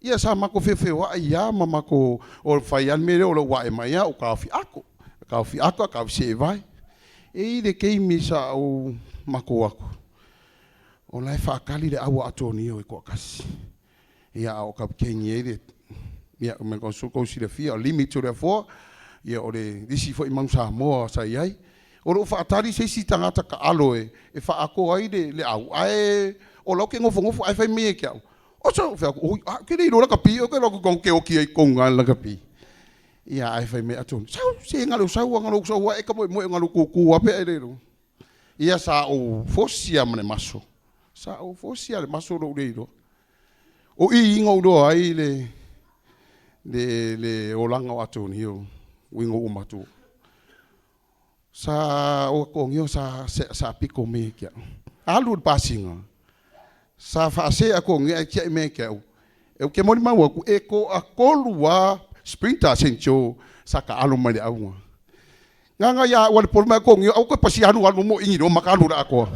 Ia sa mako whewhe wa ia, ma mako o whai an mere o le wa e mai ia, o ka ofi ako. Ka ofi ako, ka ofi se e vai. E i le keimi sa o mako ako. O lai whaakali le awa atonio e koa kasi. Ia o ka kengi e le, ia me ko su ko si le fia, o limit o le afoa, ia o le lisi fo i mau Samoa sa iai. O lo whaatari se isi tangata ka alo e, e whaako ai le au. Ae, o lau ke ngofo ngofo, ai whai me e ke au. O so, whea ko, oi, a, ke rei la kapi, o ke lau kong ke oki ai konga la kapi. Ia, ai whai me atu. Sau, se ngalo sau, ngalo sau, e ka moe moe ngalo kuku ape e rero. Ia sa o fosia mane maso. Sa o fosia le maso lo reiro. O i ingo uro ai le olanga o Antonio, wingo o matu. Sa o kongio sa piko me kia. Alu le pasinga. Sa whaase a kongio e kia i me kia. E ke mori maua ku e ko a kolua sprinter sencho sa ka alu mai le aunga. Nganga ia ua le polu mai kongio au koe pasi anu alu mo ingi no maka alu la akoa.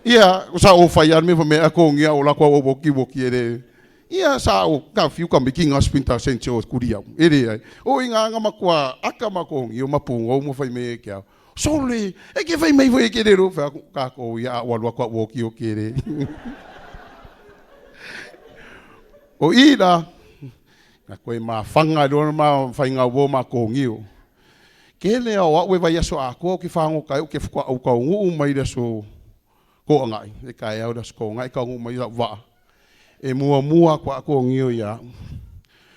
Ia sa o whai anu me me a kongio o la koa o woki woki ere. Ia sa o ka fiu ka miki ngā sprinter sencho kuri au. Ere ai. O i ngā ngā makua aka makongi o mapunga o mo whai me e kia. Sole, e ke whai mei fo e ke rero. Whai aku ka ko ia a walua kua woki o ke re. O i la, ngā koe mā whanga, rona mā whai ngā wō mā kongi o. Ke lea o au e vai aso a koa o ke whango kai o ke whakua au kau nguu mai le aso koa ngai. E kai au le aso koa ngai kau nguu mai la waa. E mua mua kua kongi o ia.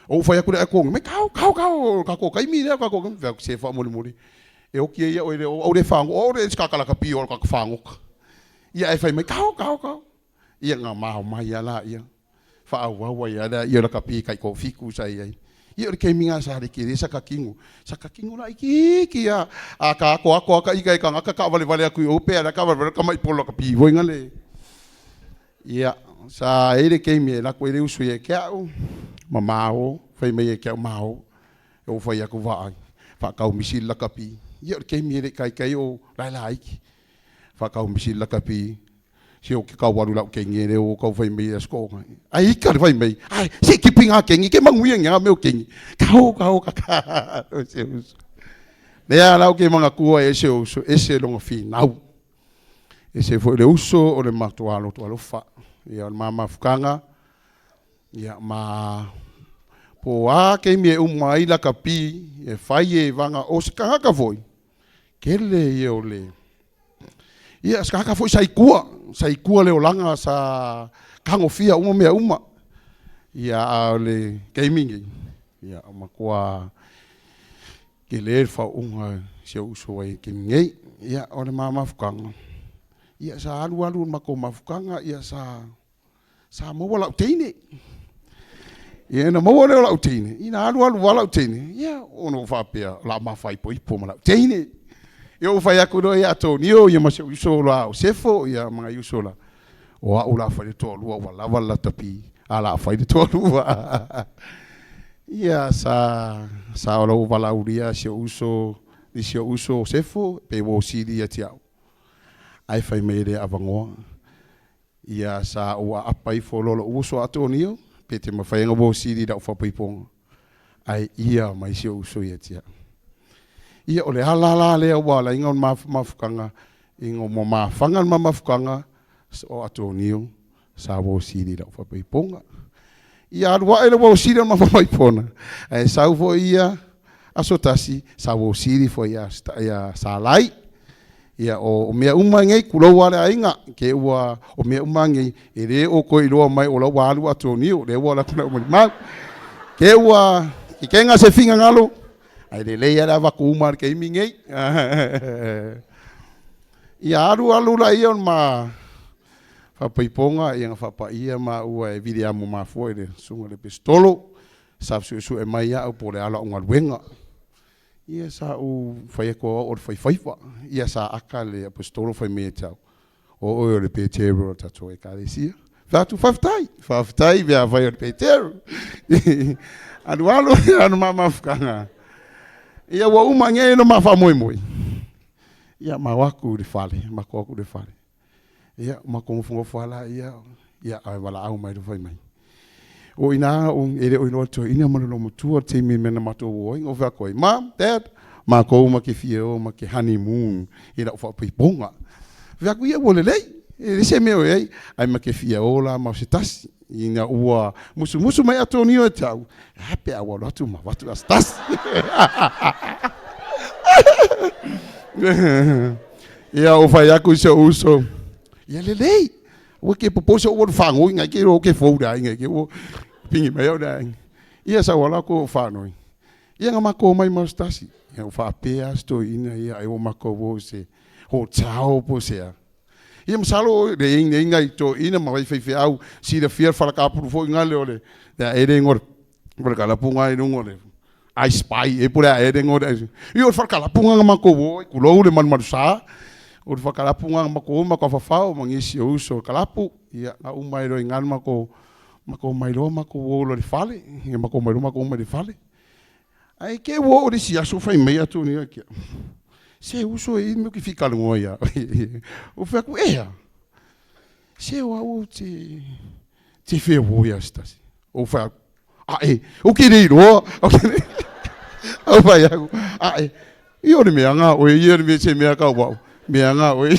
O whai aku le a kongi, me kau, kau, kau, ka ko kai mi lea, ka ko kai, whai aku se wha mori mori. E oki e ia o le, o le whango, o le skakala ka pi o ka whango. Ia e whai mai, kau, kau, kau. Ia ngā maho mai ia la ia. Wha au au ia la, ia la ka pi kai ko fiku sa ia. Ia o le keimiga sa le kele sa kakingo. Sa kakingo la iki ki a a ka ako ako aka ika e kangaka ka vale vale aku i ope ala ka vale vale ka mai polo ka pivo inga le. Ia sa e le keimi e lako e le usu e ke au ma mao fai mai e ke au mao e o fai aku vaai whakau misi lakapi. Ia o le keimi e le kai kai o lai la iki. Whakau misi lakapi. Si o ke kau alu lau kengi e o kau fai mai a sko. Ai ika le fai mai. Ai se ki pinga kengi ke manguia nga me o kengi. Ka ho ka ho ka ka. O se usu. Lea lau ke manga kua e se usu e se longa finau. E se foi le uso o le matua alo to alofa. Ia o le mama fukanga. Ia ma po a ke mi e uma ai la kapi e fai e vanga o se kahaka foi. Kele ia o le Ia se kahaka foi sai kua, sai kua le olanga sa kangofia uma mea uma. Ia a o le keimi Ia o makua ke le fa unga se uso ai ke ngei. Ia o le mama fukanga. Ia sa alu alu mako mafukanga ia sa sa maua lau teine. Ia na maua leo lau teine. Ina alu alu wa lau teine. Ia ono whapea la mawhai po ipo ma lau teine. Ia o whai aku no ia Antonio ia ma se uso la o Sefo ia mga uso la. O a ula whai toa lua wa lava la tapi. A la whai toa lua. Ia sa sa o lau wala uria se uso ni se uso o Sefo pe wo sili ia tiau. Ai whai mere avangoa. Ia sa o a apa ifo lolo uso Antonio pe te mawhai nga wo sili da uwhapaiponga. Ai ia mai se uso ia tiau. Ia o le ala la lea ua la inga o mafukanga, inga o mafanga ma mafukanga, o Antonio, sa wo sili la uwhapaiponga. Ia alua ele wo sili ma whapaipona. Ai sau fo ia aso tasi, sa wo sili fo ia, ia sa lai. Ia o mea uma ngei kulou ale ainga, ke ua o mea uma ngei, e le o koe iloa mai o lau alu Antonio, le ua la kuna umali mau. Ke ua, ke kenga se finga ngalo, ai le lei ala vaku uma ke imi ngei. Ia alu alu la ia ma whapaiponga, ia nga whapaia ma ua e vile amu mafua i le sunga le pistolo, sa su su e mai au po le ala o ngaluenga. Ia sa u whai ko o le whaiwhaiwa. Ia sa aka le apostolo whai me tau. O o le Petero o tato e kalesia. Whatu whaftai. Whaftai vea whai o le Petero. Alu alu anu mama fukanga. Ia ua uma nge no ma wha moi. Ia ma waku le fale, ma ko aku le fale. Ia ma ko mfungo fala ia ia ai wala au mai whai mai. O ina o ere o ino to ina mo lo mutua te me mena mato o o fa koi. Ma dad ma ko ma ke fie o ma ke honeymoon i la fa ponga. Fa ku ia wo le lei. E se me o ei ai ma ke fie o la ma se tasi. Ina ua musu musu mai Antonio e tau. Hape a wa lotu ma watu as tas. Ia o fai aku se uso. Ia le lei. Ua ke popo se ua whango ngai ke ro ke fouda ngai ke o pingi mai o dai. Ia sa wala ko whanoi. Ia nga mako mai ma stasi. Ia o whapea sto ina ia ai o mako wo se ho tau po se. Ia masalo le inga inga i to ina ma wai whai au si le fia whala kapuru fo inga le ole. Ia ere ngore. Whala kalapunga i rungo le. I spy e pura ere ngore. Ia o whala kalapunga nga mako wo kulou le manu sa. O le whakalapunga mako o mako whawhao mangisi o uso kalapu. Ia nga umai ro ingan mako mako mai ro mako wo lo le fale. Ia mako mai ro mako mai le fale. Ai ke wo o le si aso whai mei atu ni kia. Se uso e me ki whikalu ngoa ia. O whaku ea. Se o au te te whia wo ia stasi. O whaku. A e. O ke rei roa. O ke rei. O whai aku. A e. I o le mea ngā oe. I o le mea se mea ka wau. Mea ngā oe.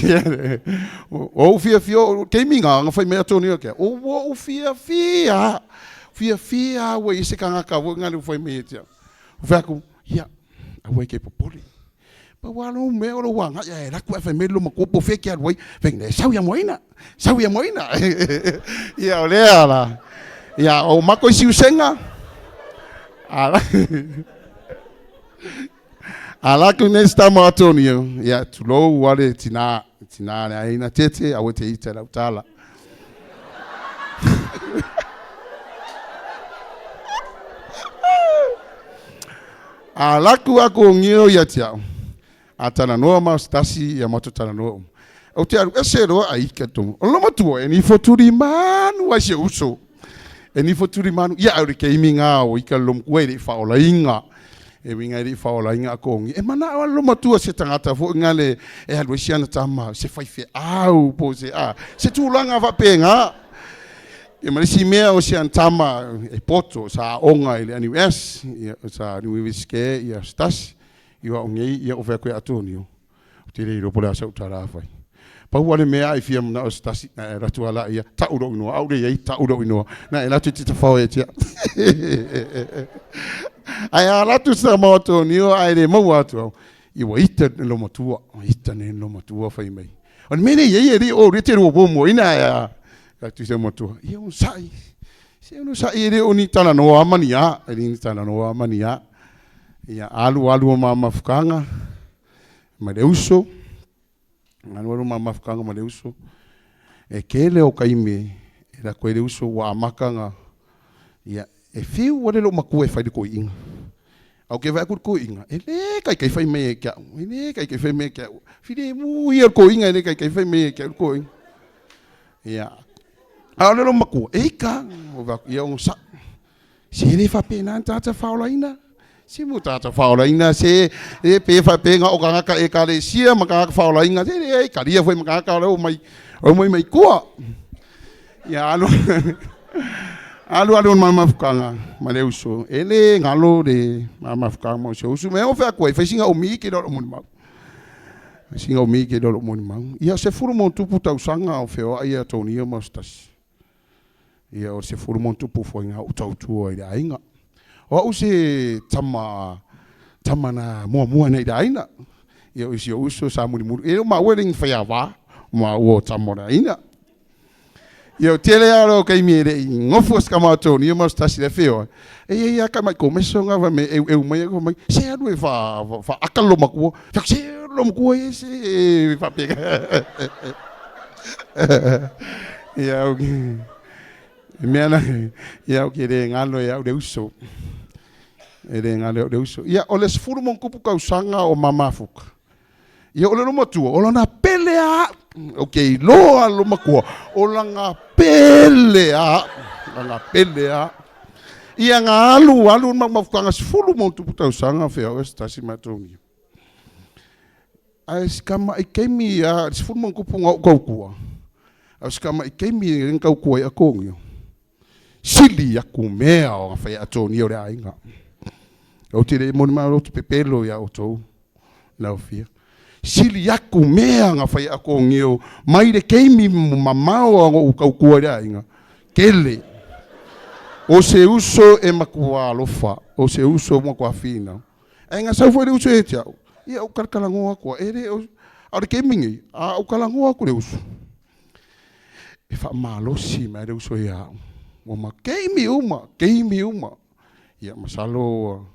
O whia whia. Kei mi ngā ngā whai mea tōni o kia. O o whia whia. Whia whia ua i se kangaka ua ngā le whai mea tia. O whaku. Ia. A ua ke popoli. Pa wa lo me o lo wa nga ya la ku fa me lo ma ko po fe ke alwai fe ne sau ya moina. Sau ya moina. Ia o le ala. Ia o mako isi usenga. Ala. Ala ku ne sta mo Antonio. Ia tulou wale tina tina le aina tete awe te ita la utala. A laku aku ngio ia tiao. A talanoa ma se tasi ia matou talanoa uma. Ou te alu ese loa ai ka tomu. O lo matua e nifo tuli manu ai se uso. E nifo tuli manu ia au le keimi ngā o i ka lom kua i le whaolainga. E winga i le whaolainga a kongi. E mana o lo matua se tangata fo inga le e alu esi ana tama se whaiwhe au po se a. Se tūlanga whapenga. E ma le isi mea o se ana tama e poto sa onga i le NUS ia sa Universite ia stasi i wa ngei ia o fea koe Antonio. O te rei ropo le asa utara whai. Pau ale mea ai fia mna o stasi na e ratu ala ia ta uro inoa au le iai ta uro inoa na e ratu te tawhao e tia. Ai a ratu sa mo Antonio ai le mau atu au. I wa ita ne lo matua, ita ne lo matua whai mai. O le mene ia ia ri o re te rua mo ina ia. Ka tu se matua. Ia un sai. Se un sai e o ni tana noa mani a, e ni tana noa mani a. Ia alu alu o mama fukanga ma le uso. Alu alu mama fukanga ma le uso. E kele o kaime e la koe le uso wa amakanga. Ia e fiu wale lo makua e whai le koi inga. Au ke vai ku ko inga. E le kai kai whai me e kia. E le kai kai whai me e kia. Fide mu ia ko inga e le kai kai whai me e kia ko inga. Ia. A le lo makua. E ka. O va ia o sa. Se le fa pena tata faolaina. Se mo tata faolaina se e pe fa pe nga o ka ngaka e ka le sia ma ka faolaina se le e ka ria foi ma ka ka le o mai o mai mai kua. Ia alu alu alu ma fukanga ma le uso. E le ngalo le ma fukanga mo se uso me o fa ko e singa o mi ke lo mo mau. Singa o mi ke lo mo mau. Ia se furu mo tupu tausanga o feo ia Tony mo stas. Ia o se furu mo tupu fo inga o tautua i le ainga. O au se tama tama na mua mua nei le aina. Ia o se uso sa muri muri. E o ma ue ringi whai awa ma o tama le aina. Ia o tele aro kai mi re ngofu ska ma to ni mo sta si le feo. E ia ia ka mai ko meso nga va me e e mai ko mai se alu e fa fa akalo makuo. Fa se lo makuo e se e fa pe. Ia o mea na ia o ke re ngalo ia o le uso. E re ngalo le uso. Ia o le sefulu mo kupu kausanga o mamafuka. Ia o le matua o lana pele a okay loa lo makua o langa pele a langa pele a ia nga alu alu ma mafukanga sefulu mo tupu tausanga fea o stasi matongi. Ai skama i kemi a sefulu mo kupu ngau kau kua. Ai skama i kemi i kau kua i akongi. Sili aku mea o nga whai atoni o le ainga. O te le moni ma rotu pepelo ia o tau. Lau fia. Sili aku mea nga whai akongi o mai le keimi mamao a ngau kau kua le ainga. Kele. O se uso e makua alofa. O se uso makua whina. Ai nga sau le uso e te au. Ia o kalakalangoa kua. E le o a le keimi ngi. A o kalangoa ku le uso. E wha malosi mai le uso e au. O ma keimi uma, keimi uma. Ia masalo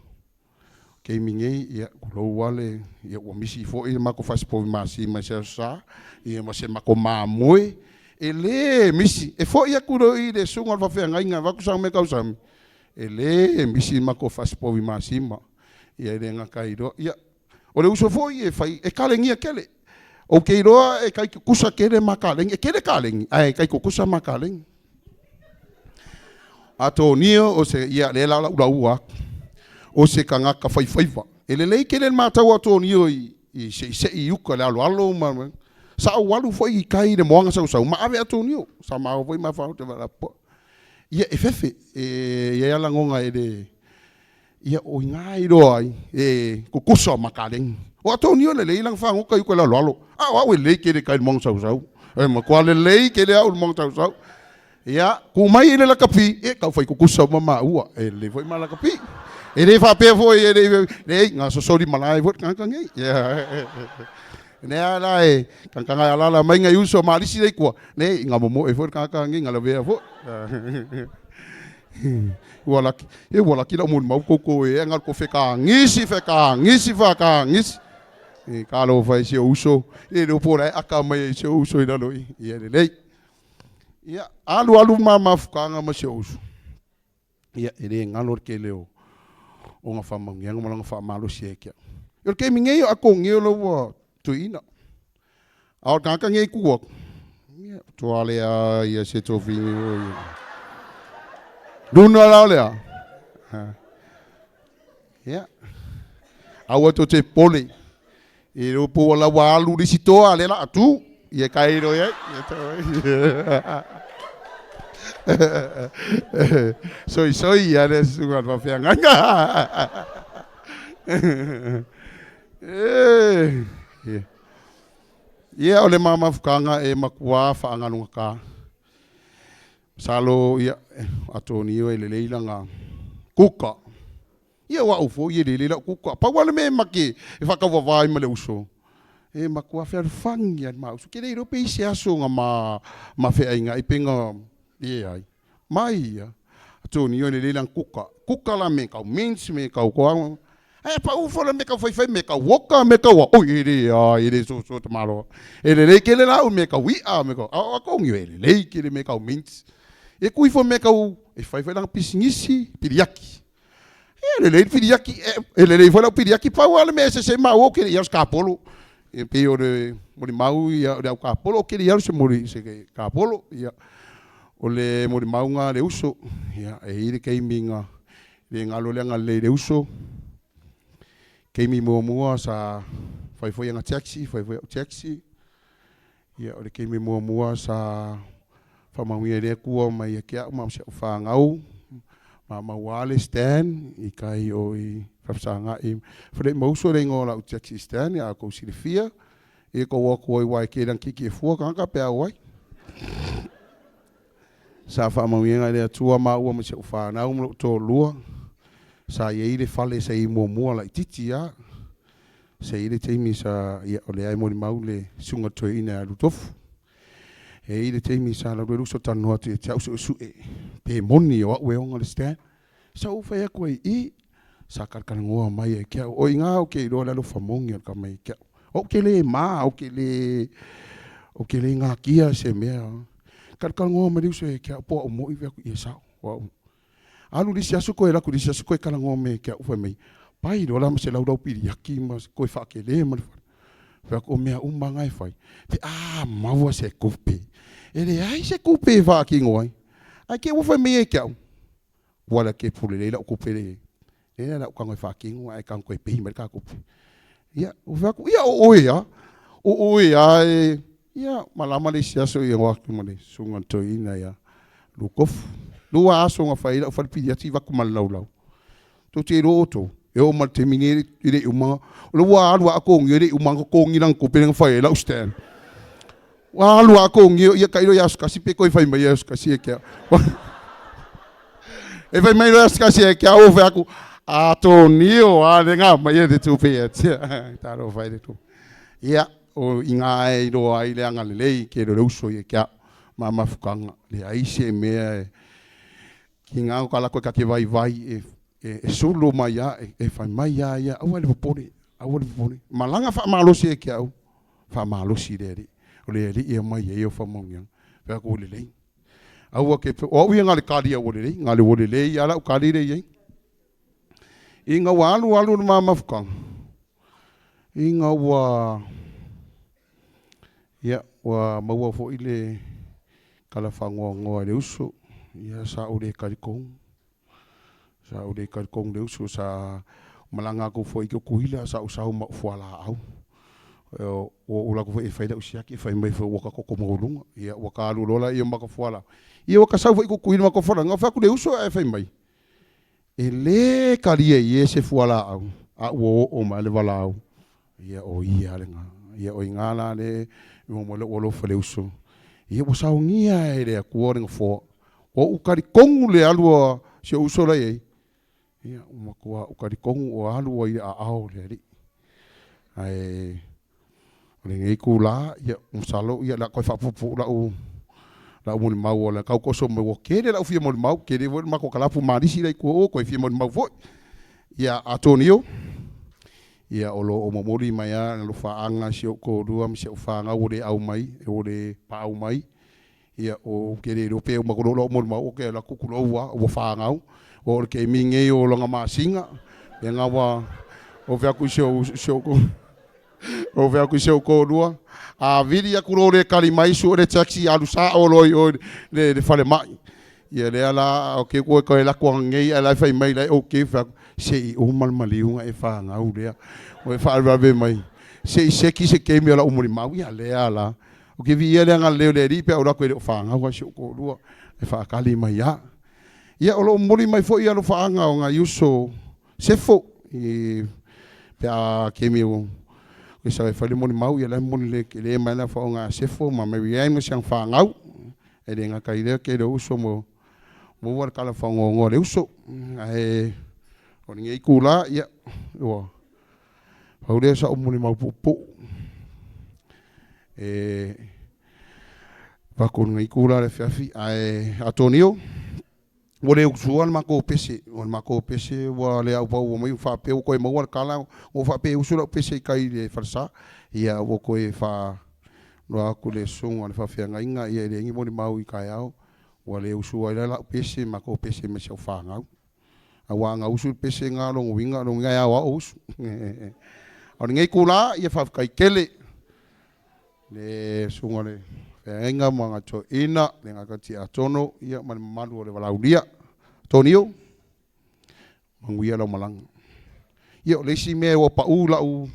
keimi ngei, ia kulou wale, ia ua misi foi mako fasipovi masi mai se sa, ia ma se mako mamoe. E le misi, e foi aku ro i le sunga o le whawheangainga, waku sa me kau sami. E le misi mako fasipovi masi ma. Ia le ngaka i roa. Ia, o le uso foi e whai, e kalengia kele. O kei roa e kai kukusa kele ma kalengi, e kele kalengi, ai kai kukusa ma kalengi. Atonio o se ia le la ula ua o se kangaka fai faiva. E le lei kele matau Atonio i se se i uka le alo alo ma sa o alu foi i kai le moanga sau sau ma ave Atonio sa ma o foi ma fa te vala po. Ia e fefe e ia la ngonga e le ia o inga i roa ai e kukusa makaleng. O Atonio le lei lang fa ngoka i ko le alo alo. A o e lei kele kai le moanga sau sau. E ma kwa le lei kele au le moanga sau sau. Ia, ku mai i le lakapi, e kau whai kukusa ma maua, e le foi ma lakapi. E le whapea foi, e le, le, ngā sosori malae foi, kanga ngei. Ia, nea la e, kanga ngai alala mai ngai uso ma alisi lei kua, ne, ngā momo e foi, kanga ngei, ngā lavea foi. Ua laki, e ua laki la umul mau koko e, ngā ko wheka ngisi, wheka ngisi, wheka ngisi. E ka lo whai se uso, e le upora e aka mai e se uso i lalo i, ia le lei. Ia, alu alu ma mafukanga ma se uso. Ia, e le ngalo ke leo. O nga whaamanuiaga ma lona faamalosi ai ke au. O le taimi nei o akogia o lo ua tuiina. A o le tagata nei tu atu, ia, toa lea ia se tofi o ia. Luna la o lea. Ia. Aua to te pole. E ro po la wa alu le sitoa le la atu. Ia kai ro ia. Soi soi ia le sunga pa fianga. Eh. Ia o le mamafukanga e makua whaangalunga ka. Salo ia atonio e le leilanga kuka. Ia wa ufo ia le leila kuka. Pa wale me maki e whakawawai ma le uso. E makua whea whangi a ma uso. Ke leiro pe isi aso nga ma ma whea inga i penga ie ai. Mai ia. Atonio e le leilanga kuka. Kuka la me kau mints me kau koa. E pa ufo la me kau whai whai me kau woka me kau wa. Oi e le a e le so so te malo. E le lei kele la u me kau ia me kau. A kongi e le lei kele me kau mints. E kui fo me kau e whai whai langa pisingisi piriaki. E le lei piriaki e le lei fo la piriaki pa wale me se se mau o kele ia skapolo. E pe o le mori mau ia o le au kapolo o kele ia se mori se ke kapolo ia o le mori maunga le uso ia e i le keiminga le ngalo le nga le le uso. Keimi mua sa whai whai anga taxi, whai whai au taxi. Ia o le keimi mua sa whamauia le kua mai a kia ma se whangau. Ma mawale stand i kai o i whapsanga i. Whare mauso le ngola au taxi stand ia kou silifia. E ko waku oi wai ke rang kiki e fua kanga pea wai. Sa whamauia ngai le atua ma ua ma se whanau mlo tō lua. Sa ia i le fale sa i mua mua la i titi ia. Sa i le teimi sa ia o le ai mori mau le sunga toe ina alu tofu. E i le teimi sa la ruso tanoa tu e te au su su e. Pe moni o au e onga le stand. Sa u whai aku e i. Sa karakarangoa mai e kia. O i ngā o ke iroa lalo whamongi o ka mai kia. O ke le mā, o ke le, o ke le ngā kia se mea. Karakarangoa mai uso e kia. Po au moi whi aku i e sao. Wa Alu lisi asu koe laku lisi asu koe karangoa me kia uwha mei. Pai roa la ma se lau piri aki ma koe whakele ma le whare. Whai aku o mea umanga e whai. Te a maua se kupe. E le ai se kupe e whaki ngoi. Ai ke uwha mei e kia. Wala ke pule le lau kupe le. E le lau kango e whaki ngoi ai kango koe pehi mai ka kupe. Ia, uwha aku, ia o oe ia. O oe ia e. Ia, malama le si aso ia waki ma le sunga toi ina ia. Lukofu. Lua aso nga whai lau whalipiri ati waku ma lau lau. Tō te ro tō. E o ma te mingi i le umanga. O le wā alu a kongi i le umanga kongi nang kupe nga whai e lau stand. Wā alu a kongi ia kairo ia sukasi pe koi whai mai ia sukasi e kia. E whai mai ia sukasi e kia o whai aku. A tō nio a le ngā mai e te tūpe e tia. Tāro whai le tū. Ia o i ngā e roa i le anga lelei ke le uso i e kia. Ma mafukanga. Le aise e mea e. Ki ngā o kala koe kake vai vai e sulu mai ia, e whai mai ia ia, aua le popore, aua le popore. Malanga wha malosi e kia au, wha malosi le ari, o le ari ia mai e o wha maungiang, wha ko le lei. Aua ke, o au ia ngā le kari au le lei, ngā le o le lei, ala o kari le iei. I ngā wā alu alu le mamafukanga. I ngā wā, ia, wā maua fo i le kala whangoa ngoa le uso. Ia sa o le karikong. Sa o le karikong le uso sa malanga ko fo i ke kuhila sa o sa o fuala au. O o la ko fo e whaida usiaki e whai mai fo waka koko maulunga. Ia waka alu lola ia maka fuala. Ia waka sau fo i ko kuhila maka fuala. Ngā whaku le uso e whai mai. E le kari e ie se fuala au. A ua o o ma le wala au. Ia o ia le ngā. Ia o i ngā la le mo mo le olo le uso. Ia o sa ngia e le akua le ngā fo. O ukari kongu le alua se uso la ei. Ia umakua ukari kongu o alua i a ao le ari. Ai o le ngei ku la ia umsalo ia la koi whapupu la u la u moli mau o la kau koso me wo kere la u fia moli mau kere wo mako kalapu marisi la i kua o koi fia moli mau foi. Ia Antonio ia o lo o momori mai a lo whaanga si o ko rua mi se o whaanga o le au mai e o le pa au mai. Ia o kere ro pe o makoro lo moli mau o ke la kuku lo ua o whaangau o le ke minge o longa masinga Ia ngā wā, o whia kui se o se o o whia kui se o kōrua. A vili aku lo le kali mai su le taxi alu sa o loi o le le fale mai. Ia lea la o ke koe koe la kuanga ngei a lai fai mai lai o ke fa se i o mal maliunga e wha ngau lea. O e wha alwawe mai. Se i seki se ke mi o la umuri mau ia lea la. O ke vi ia lea ngā leo le ripe o la koe le o wha ngau a se o kōrua. E wha akali mai ia. Ia o lo moli mai fo ia lo whaanga o ngā iuso sefo i pe a ke mi o ke sa e whale moli mau ia lai moli le ke le mai la wha o ngā sefo ma mai ia mo siang wha ngau. E le ngā kai lea ke le uso mo mo war kala wha ngō ngō le uso. Ae o ni ngei kula ia ua paulea sa o moli mau pupu. E wako ngai kula le fiafi ae Antonio ua le utusua le makou pese o le makou pese ua le aupau mai faapea ua koe maua le kala ua faapea e usu lau pese i kai le falesā ia ua koe faa loa aku le susuga le faafeagaiga ia e leai molimau i taeao ua le usu ai la lau pese makou pese ma si au fagau auā aga usu le pese ga logo uiga logo uiga e aoao usu o lenei kulā ia faafetai tele le susuga le feagaiga ma gatoeina le gakatiatono ia ma le mamalu o le valaulia Tonio manuia lau malaga ia o le isi mea ua paʻu lau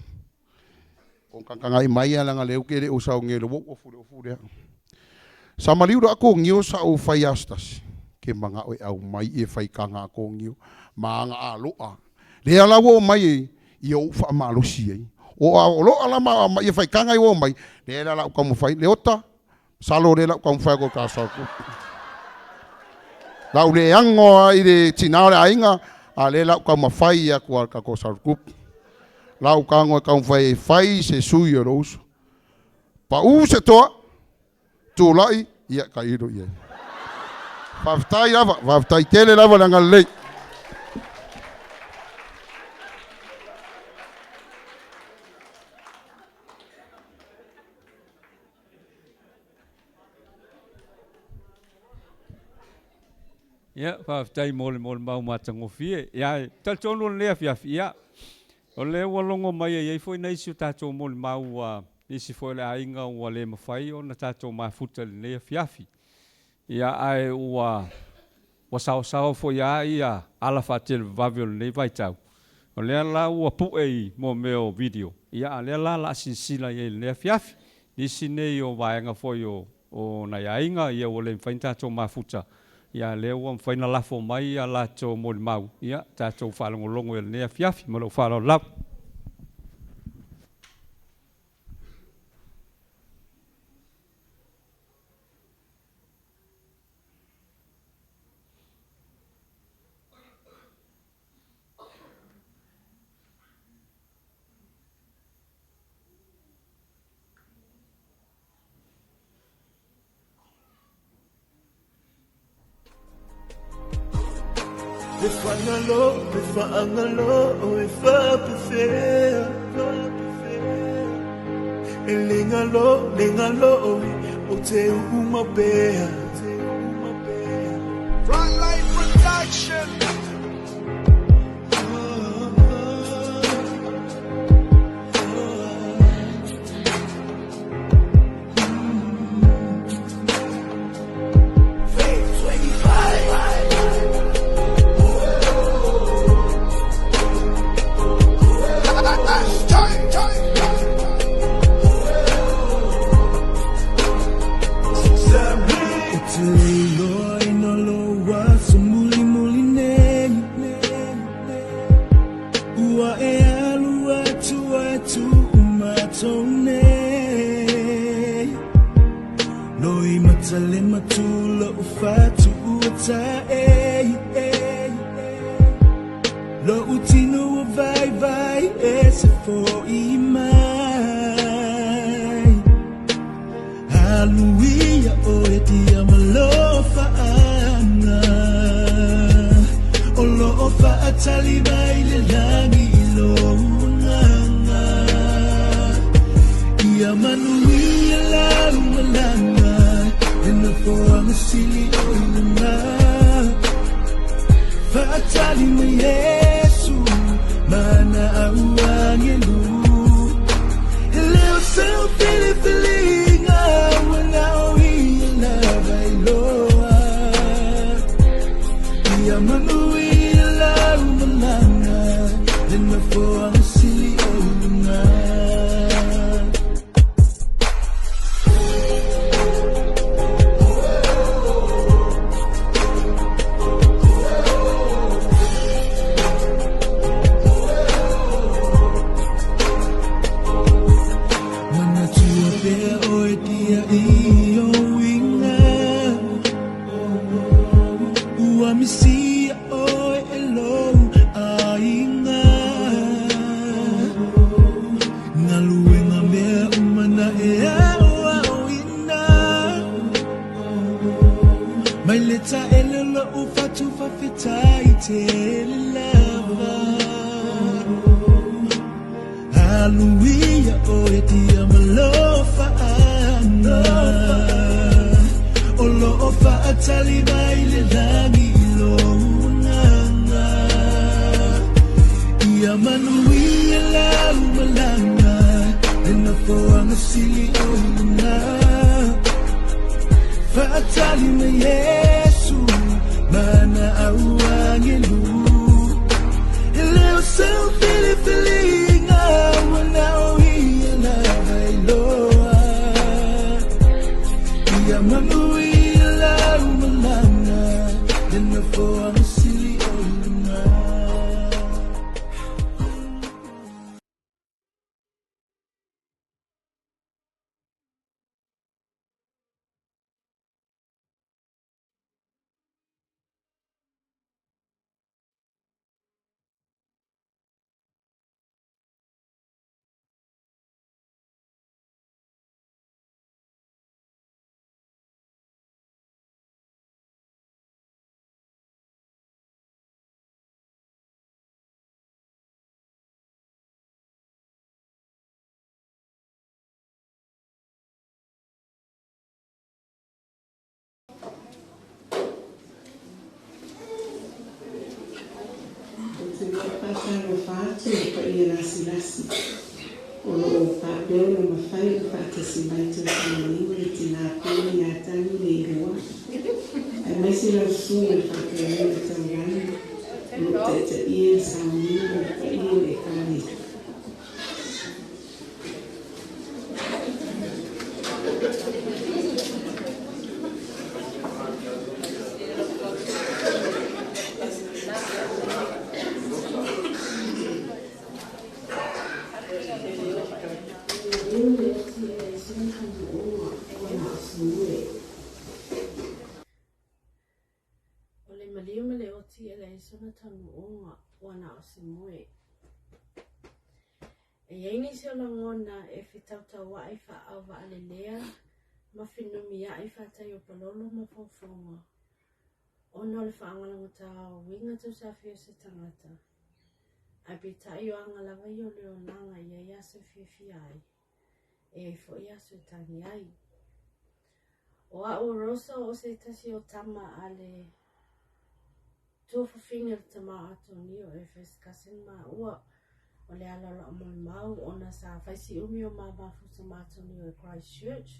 o kagakai mai a laga lea ou te le o saogi le ua ofu le ofu lea sa maliu la kogio sa ou fai aso tasi ke magao e au mai e fai kaga a kogio ma aga aloa lea la ua o mai e ia ou faamalosi ai o a o loa la ma ma ia fai kaga i o mai lea la lau taumafai le ota salo le lau taumafai ko ka sa ku lau le ango ai le tina o le aiga a le lau taumafai ia ku ka ko sa ku lau kago e taumafai e fai se sui o lo uso pau se toa tulai ia ka ilo ia faafetai lava faafetai tele lava le agalelei. Ia, faafetai mo le molimau matagofie. Ia, e talitonu o lenei afiafi, ia, o lea ua logo mai e iai foi nai isi o tatou molimau ua nisi foi o le aiga ua le mafai ona tatou mafuta i lenei afiafi. Ia, ae ua ua saosaoa foi lava ia ala faatelevavave o lenei vaitau. O lea la ua pu'e i mo mea o video, ia, a o lea la o le a silasila i ai i lenei afiafi. Nisi nei o vaega foi o o nai aiga, ia ua le mafai ona tatou mafuta, ia a lea ua mafai ona lafo mai a latou molimau, ia tatou faalogologo i lenei afiafi. Ma lou faaaloalo lava. Le fagalo, le faagalo e faapefea E le galo, le galo o te u'u pea. Frontline Production. O te leiloa ina lo aso mulimuli nei Ua e alu atu e tu'u matou nei Loi matale matula o fatu'u e ta'e Lo'u tino ua vaivai e se fo'i mai Aluia o e tia malofa'aga O lo'o fa'atali mai le lagi i lou agaga Ia manuia lau malaga E nofoaga sili o i luga Fa'atali mai Iesu Mai le taele o lo'u fatu fa'afetai tele lava. Aluia oe tia malofa'aga. O lo'o fa'atali mai le lagi i lou agaga. Ia manuia lau malaga le nofoaga sili o i luga. Fa'atali mai Iesu mana au agelu. E le o sau filifiliga ua na o ia lava e iloa. Ia manuia lau malaga le nofoaga sili o i luga. Ou te muai faatalofa atu i le paia lasilasi o lo o faapea ona mafai ona faatasi mai tausaga niu le tinā pele ia Tagi Leiloa, aemaise lau susuga i le faafeagaiga taulagi o lo o taitaia le sauniga ma le paia o le Ekalesia. Maliu le oti e leai sina tanuuga ua na o se moe. O le maliu ma le oti e leai sona taunuuga ua na o se moe. E i ai nisi o lagona e fetautaua'i faaʻauvaalelea ma fenumia'i fatai o palolo ma fofoga ona o le faagalogotā o uiga tausafia o se tagata. Ae peitai o aga lava ia o le olaga e i ai aso e fiafia ai, e i ai foi aso e tagi ai. O a'u o Rosa o se tasi o tama a le tuafafine o le tama o Atonio e first cousin maua o le ala o la'u molimau ona sa fai si umi o ma mafuta ma Atonio i Christchurch.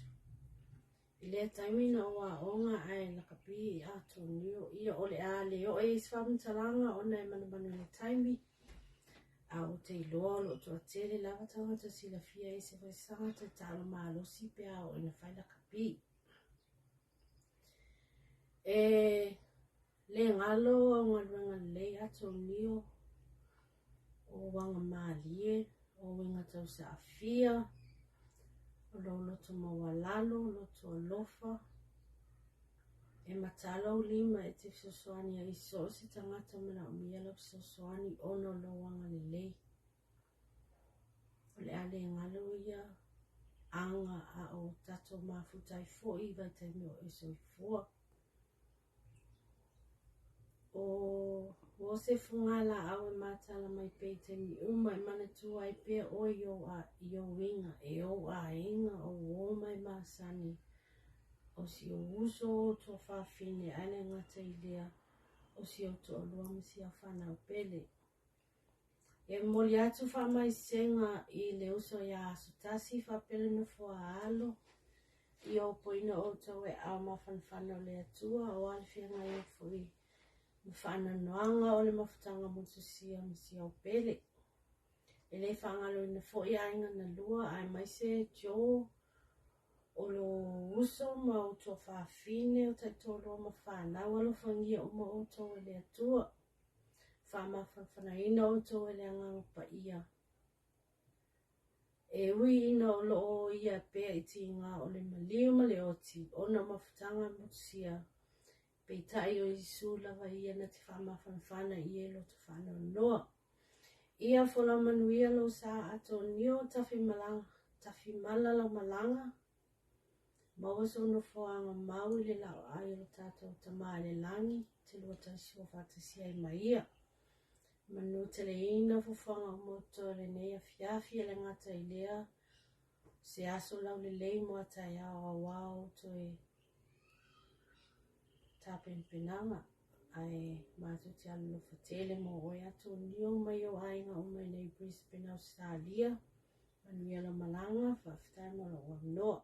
I lea taimi na ou aoga ae lakapi i Atonio ia o le a le o'e i se faamatalaga ona e manumanu i le taimi a ou te iloa o lo'o toatele lava tagata silafia i se faisaga taitalo malosi pe a oo ina fai lakapi. E le galo au galuega lelei Atonio o aga malie o uiga tausaafia o lou loto maualalo, loto alofa, e matala ou lima e te fesoasoani ai i so o se tagata manaomia lau fesoasoani ona o lou agalelei. O le a le galo ia aga a o tatou mafuta ai foi i vaitaimi o e soifua. O Iosefu ngā laau e mātala mai pea i taimi uma e manatua ai pea oe i ou, a, i ou uiga, e ou aiga, ou uō mai masani, o si ou uso o ou tuafafine, ae le gata i lea, o si ou toalua ma si au whanau pele. E momoli atu faamaisega i le uso iā Asotasi faapea le nofoa alo i opoina outou e ao mafanafana o le Atua o a le feagai ai foi ma faanoanoaga o le mafutaga motusia ma Siaupele. E le faagaloina foi aiga na lua aemaise Joe o lo uso ma ou tuafafine o taitoalua ma fanau alofagia uma outou e le Atua. Faamafanafanaina outou e le Agaga Paia. E ui ina o lo o ia pea i tīgā o le maliu ma le oti, ona o mafutaga motusia, peitai o Iesu lava ia na te faamafanafana i e loto faanoanoa. Ia folau manuia lou sa Atonio tawhimala lau malaga. Maua sou nofoaga mau i le laoai o lo tatou Tamā i le lagi, te lua tasi ua faatasi ai ma ia. Manu teleina fofoga o moto lenei afiafi e le gata i lea, se aso laulelei mo a taeao auā o toe tapenapenaga ae matou te alolofa tele mo oe Atonio mai ou aiga uma i nei Brisbane, Australia. Manuia lau malaga, faafetai mo lou avanoa.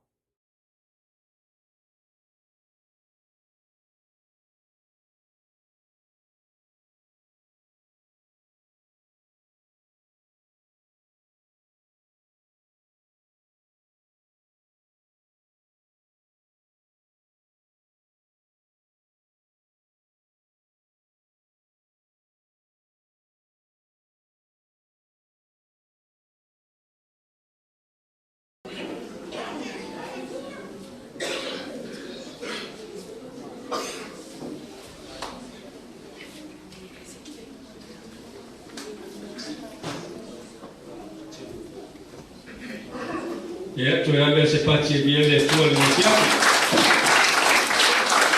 Ia, toe ave se pati e via le Atua i lenei afiafi.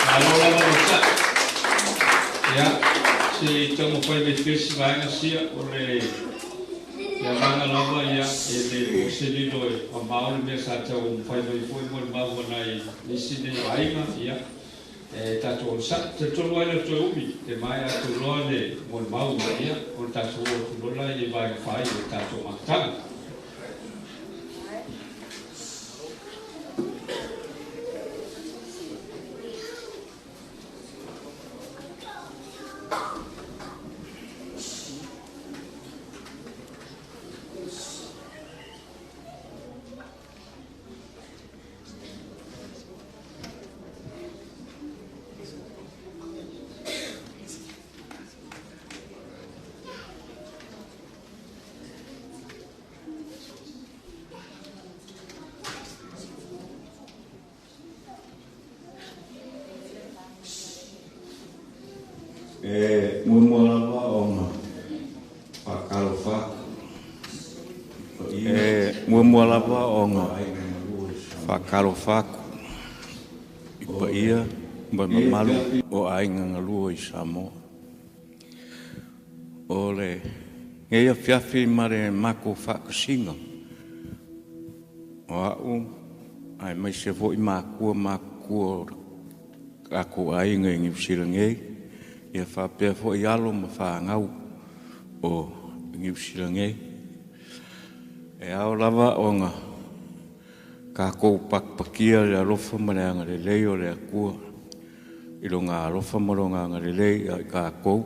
Malo lava le onosai. Ia, se i taumafai mai pea si vaega sia o le agaga lava, ia, e le po se lilo e mamao le mea sa taumafai mai foi molimau a nai nisi nei o aiga, ia, e tatou onosai. Talitonu ai le toe umi e maea atu loa le molimau, ia, ona tatou oo atu loa lea i vaega fai o le tatou amataga. E muamua lava ona faatalofa atu E muamua lava ona faatalofa atu i paia ma le mamalu o aiga galue i Samoa. O lenei afiafi ma le matou faatasiga o a'u aemaise foi matua matutua o tatou aiga i Niu Sila nei, ia faapea foi alo ma fanau o Niu Sila nei. E ao lava ona tatou pakipakia le alofa ma le agalelei o le Atua i lona alofa ma lona agalelei ia i tatou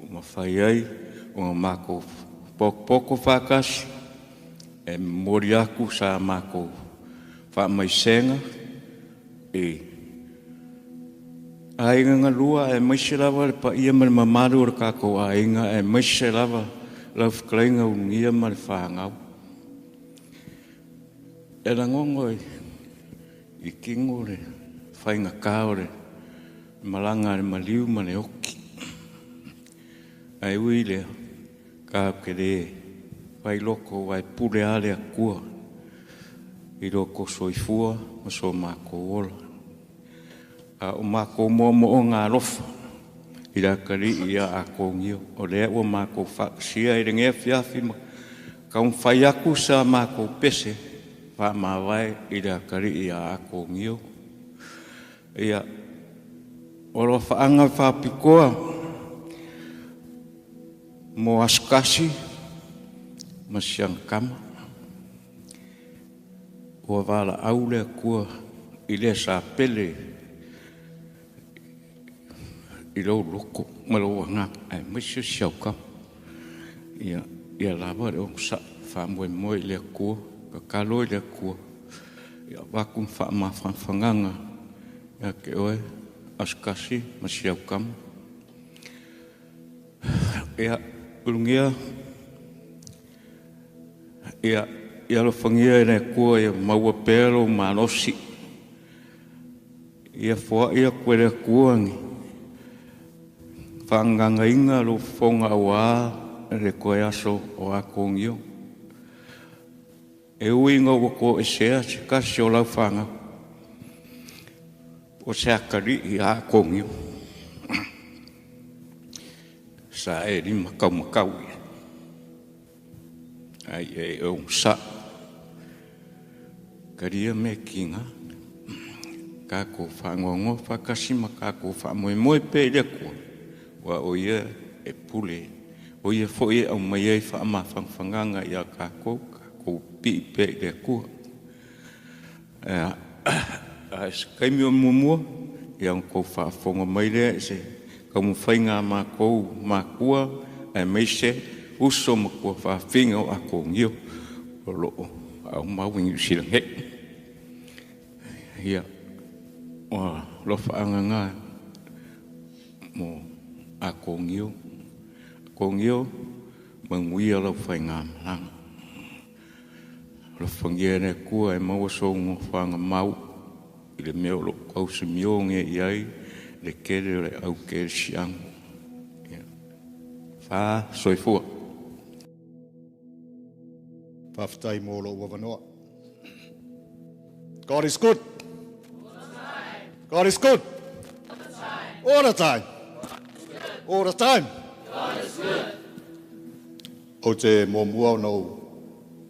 ua mafai ai ona matou potopoto faatasi e momoli atu sa matou faamaisega i aiga galua aemaise lava le paia ma le mamalu o le tatou aiga aemaise lava lau fetalaiga Ulugia ma le fanau. E lagogo i tino le faigata o le malaga a le maliu ma le oti. Ae ui i lea, tatou te le failoto aua e pule lava le Atua i lo outou soifua ma so matou ola. A o matou moomooga alofa i le atalii ia Atonio, o lea ua matou faatasia i lenei afiafi ma taumafai atu sa matou pese faamavae i le atalii ia Atonio. Ia, o alofaaga faapitoa mo Asotasi ma si ana tama. Ua valaau le Atua i le sapele i lou loto ma lou agaga aemaise si au tama. Ia, ia lava le onosai, faamoemoe i le Atua, tatalo i le Atua, ia avatu ni faamafanafanaga ia te oe, Asotasi ma si au tama. Ia, Ulugia, ia, ia alofagia e le Atua ia maua pea lou malosi. Ia foai atu e le Atua ni faagagaina lou fofoga auā le toe aso o Atonio. E ui ina ua toesea se tasi o lau fanau, O se akalii a akogio. Sa e lima kaumakau ia. Ai e o sa. Karia me kinga. Kako whangongo whakasima kako whamoemoe pe i le kua. Wa o ia e pule. O ia fo ia au mai ai wha mawhangwhanganga i a kako, kako pi pe i le kua. A se kaimi o muamua, ia kou faafofoga mai lea i se taumafaiga a makou makua aemaise uso ma tuafafiga o Atonio o loo aumau i Niusila nei. Ia, ua alofaagaga mo Atonio. Atonio, manuia lau faigamalaga. Alofagia e le Atua e maua sou nofoaga mau i le mea o loo tausamioge i ai le tele o le au kerisiano. Ia, fa soifua. Faafetai mo lou avanoa. God is good. God is good. All the time. All the time. God is good. Ou te muamua ona ou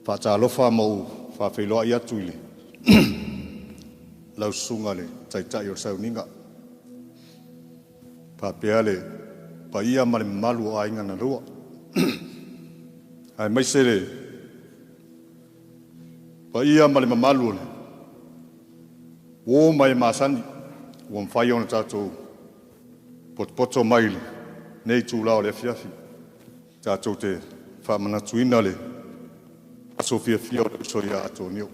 faatalofa ma ou faafeiloai atu i le lau susuga le Taitai o le Sauniga, faapea le paia ma le mamalu o aiga na lua, aemaise le paia ma le mamalu o le uo ma e masani ua mafai ona tatou potopoto mai i lenei itula o le afiafi tatou te faamanatuina le aso fiafia o le uso ia Atonio.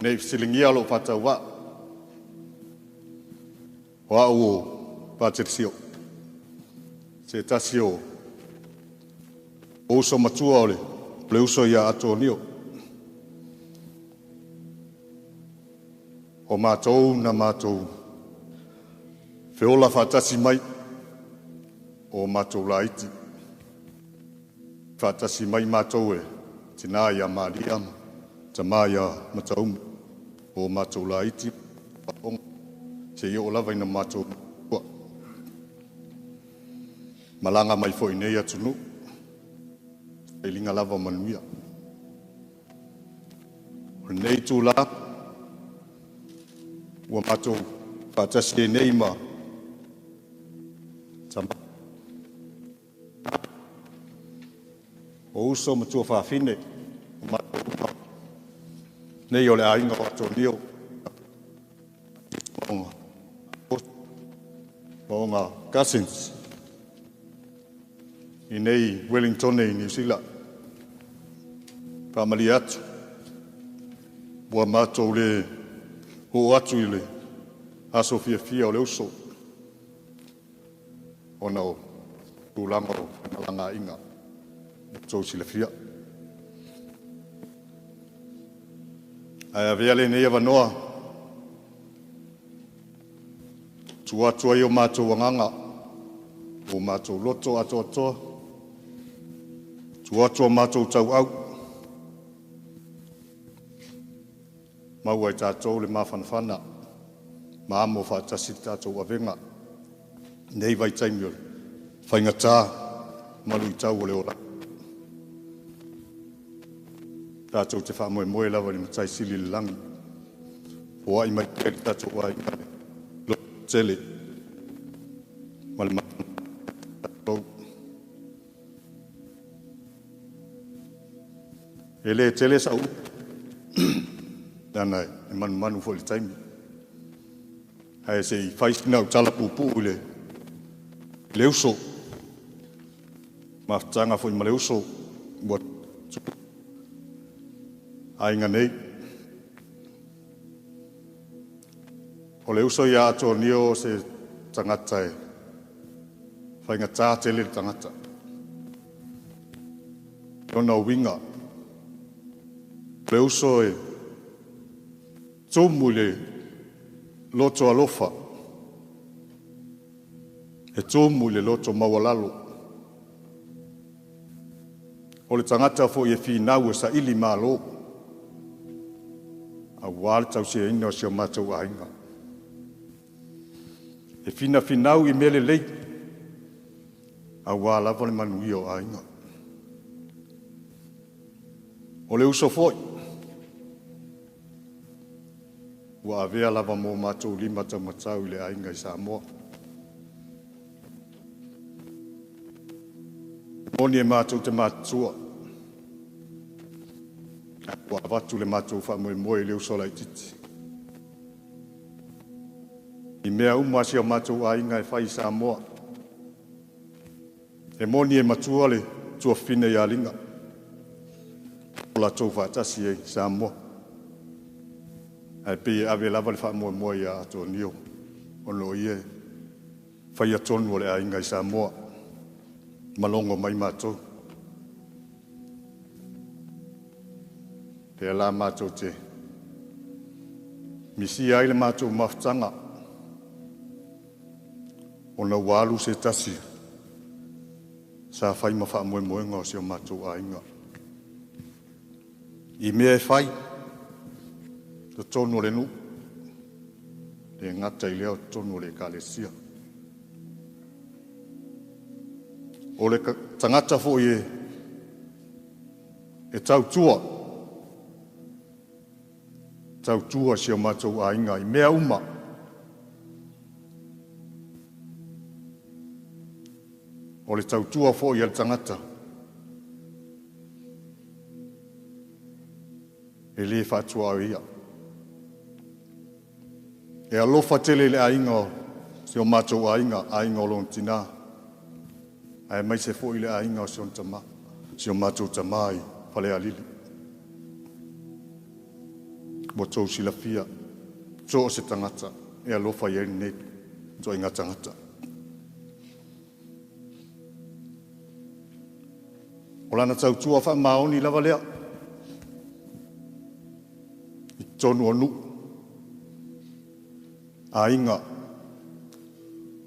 Nei fesiligia lou faatauvaa, o au o Patricio, se tasi o uso matua o le uso ia Atonio. O matou na matou feola faatasi mai o matou laiti. Faatasi mai matou e tina ia Maria ma tama ia Mataumu o matou laiti seia oo lava ina matou matua. Malaga mai foi nei atunuu, sailiga lava manuia. O lenei itulā ua matou faatasi ai nei ma tama o uso ma tuafafine o matou uma nei o le aiga o Atonio ma ona cousins i nei Wellington i Niu Sila. Faamalie atu, ua matou le oo atu i le aso fiafia o le uso ona o tulaga o femalagaaiga ua outou silafia. Ae avea lenei avanoa tua atu ai o matou agaga, o matou loto atoatoa, tua atu o matou tauau, maua e tatou le mafanafana, ma amo faatasi le tatou avega, nei vaitaimi o le faigata ma luitau o le ola. Tatou te faamoemoe lava i le Matai Sili i le lagi, foai mai pea le tatou aiga le lototele ma le matou. E le tele sau upu, leaga e manumanu foi i le taimi. Ae se i fai sina au tala puupuu i le uso. Mafutaga foi ma le uso ua aiga nei. O le uso ia Atonio o se tagata e faigata tele le tagata. Ona uiga, o le uso e tumu i le loto alofa, e tumu i le loto maualalo. O le tagata foi e finau e saili malo. Auā le tausiaina o si o matou aiga. E finafinau i mea lelei, auā lava le manuia o aiga. O le uso foi, ua avea lava mo matou lima taumatau i le aiga i Samoa. Moni e matou te matutua, ua avatu le matou faamoemoe i le uso laitiiti. I mea uma a si o matou aiga e fai i Samoa. E moni e matua le tuafafine ia Liga. O latou faatasi ai Samoa. Ae pei e ave lava le faamoemoe ia Atonio, ona o ia e faia tonu o le aiga i Samoa. Malogo mai matou. Lea la matou te misia ai le matou mafutaga, ona ua alu se tasi sa fai ma faamoemoega o si o matou aiga. I mea e fai, totonu o le nuu, le gata i lea o totonu o le ekalesia. O le tagata foi e tautua, tautua si o matou aiga i mea uma. O le tautua foi a le tagata, e le faatua ia. E alofa tele i le aiga o si o matou aiga, aiga o lona tinā, ae maise foi le aiga o si ona tama, si o matou tama i Falealili. Ua tou silafia, so o se tagata e alofa i ai lenei ituaiga tagata. O lana tautua faamaoni lava lea, i totonu o nuu, aiga,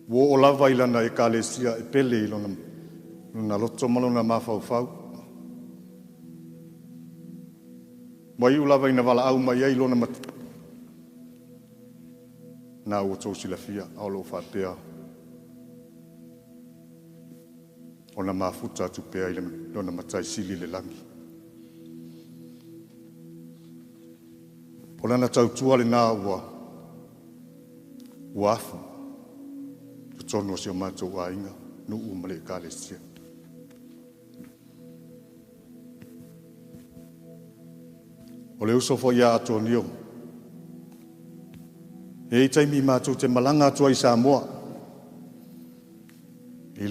ua oo lava i lana ekalesia e pele i lona loto ma lona mafaufau. Ua iu lava ina valaau mai ai lona na ua tou silafia, a o loo faapea ona mafuta atu pea i lona matai sili le lagi. O lana tautua lena ua afu totonu o si o matou aiga, nuu ma le ekalesia. O le uso foi ia Atonio, e i taimi matou te malaga atu ai i Samoa, e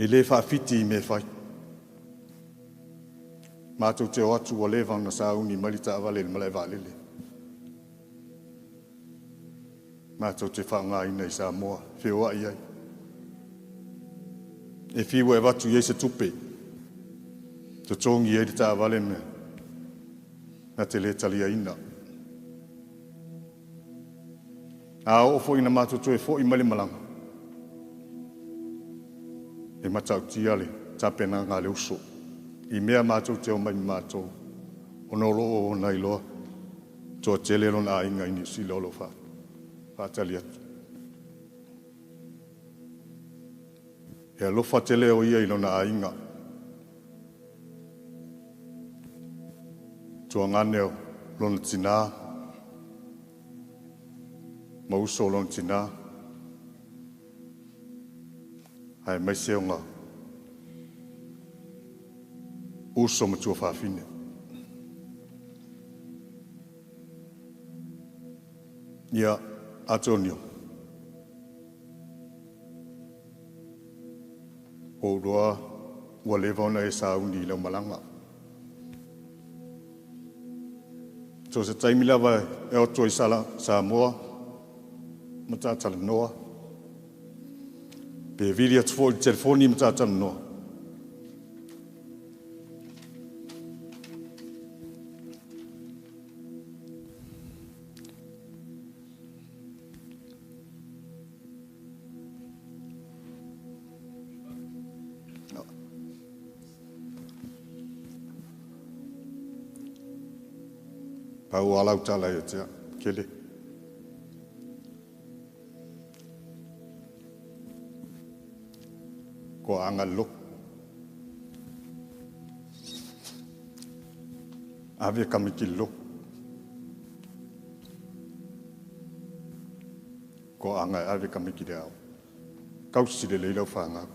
le faafiti i mea fai. Matou te o atu ua leva ona sauni mai le taavale i le malae vaalele. Matou te faaaogaina i Samoa, feoai ai. E fiu e avatu i ai se tupe, totogi ai le taavale mea, na te le taliaina. A oo foi ina matou toe foi mai le malaga, e matautia le tapenaga a le uso, i mea matou te omai ma matou, ona o loo ona iloa, toatele lona aiga i Niu Sila o lo o faatali atu. E alofa tele o ia i lona aiga. Tuagane o lona tinā, ma uso o lona tinā, ae maise ona uso ma tuafafine. Ia, Atonio, o uloa ua leva ona e sauni i lau malaga. So se taimi lava e oto i Samoa, ma tātalanoa. Pe vili atu foi i le telefoni ma tātalanoa. Pau alau tala ia tea, kele. Ko anga loko. Ave kamiki loko. Ko anga ave kamiki le ao. Kausi le leila whangau.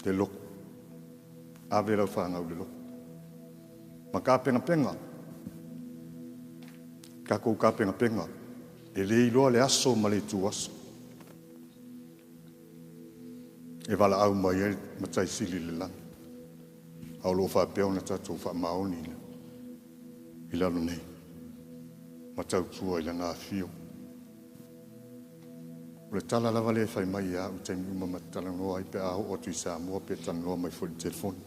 Te loko. Ave lau whangau le loko. Ma ka penga penga. Ka kou ka penga penga. E le iloa le aso ma le tu aso. E wala au mai e matai sili le langi. Au lo whapea ona tātou wha maoni i lalo nei. Matau tua i lana whio. O le tala lava le whai mai a u taimi uma matala noa i pe aho o tui Samoa pe tanoa mai fo le telefoni.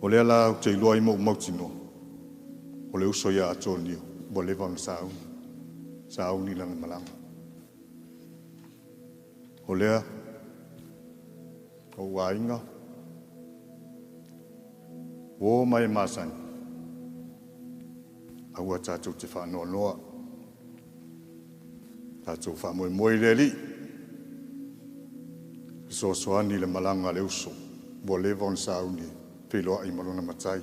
O lea la au te iloa i mo mautinoa. O le uso ia Antonio, ua leva ona sauni. Sauni lana malama. O lea, o uainga, o mai masani, aua tātou te whaanoa noa, tātou wha moe le li, sosoani le malanga le uso, ua leva ona sauni, whiloa i malona matai.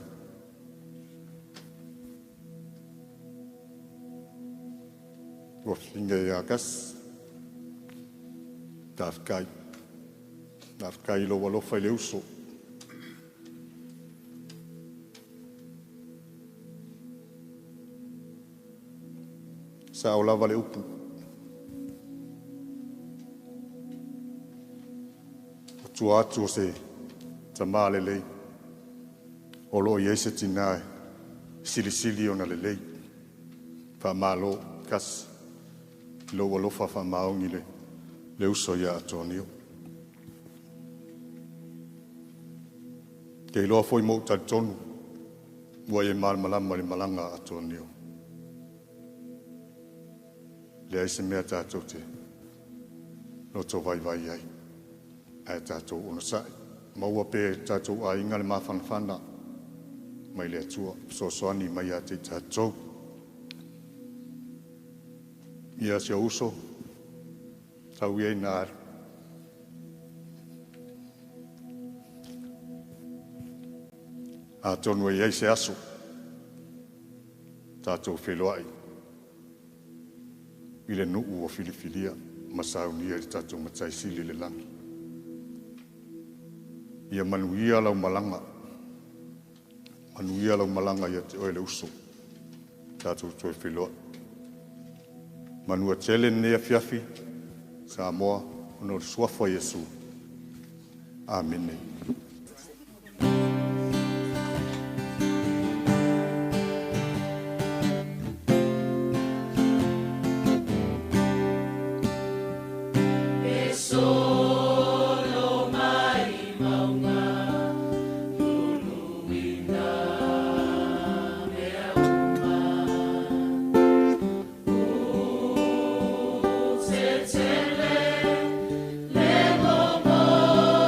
Ua whinga i akas, tāwhikai. Tāwhikai lo walofa i le uso. Sa o lava le upu. O tua atu o se tamā le lei. O lo i eise tina e silisili ona le lei. Wha malo kas. Lo walofa wha maongi le uso ia Antonio. Te iloa foi mou talitonu, ua e malamalama le malanga a Antonio. Le ai se mea tātou te loto vai ai. Ai tātou ono sai. Maua pe tātou a inga le mawhanawhana mai le atua, sosoani mai a te tātou. Ia se uso, tau ia ina aru. A tonu e ei se aso, tātou wheloai. I le nuu o filifilia, masaunia i tātou matai sili le langi. Ia manuia lau malanga, manuia lau malanga ia te oe le uso, tātou toe wheloai. Manua tele nea fiafi, Samoa, ono suafa Yesu. Amene. E solo mai maunga, luluina mea uma. Utetele le momono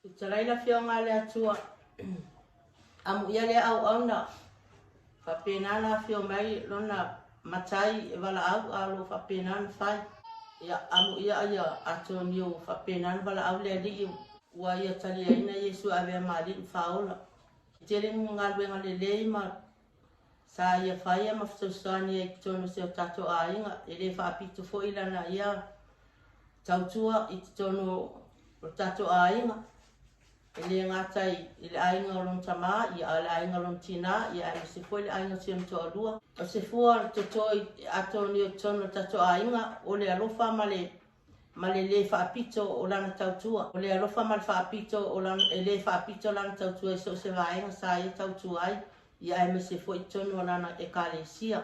Fetalai le Afioga a le Atua, amuia lea auauna, faapena ona afio mai lona Matai e valaau, a o lo o faapena ona fai. Ia, amuia ia Atonio ua faapena ona valaau le Alii ua ia taliaina Iesu e avea ma Alii ma Faaola. E tele ni galuega lelei ma sa ia faia ma fesoasoani ai i totonu o si o tatou aiga, e le faapito foi lana ia tautua i totonu o le tatou aiga, e le gata i le aiga o lona tamā, ia, a o le aiga o lona tinā, ia, aemaise foi le aiga o si ona toalua. O se fua o le toto i Atonio i totonu o le tatou aiga, o le alofa ma le ma le lē faapito o lana tautua. O le alofa ma le faapito o lana, e lē faapito lana tautua i so o se vaega sa ia tautua ai, ia aemaise foi i totonu o lana Ekalesia.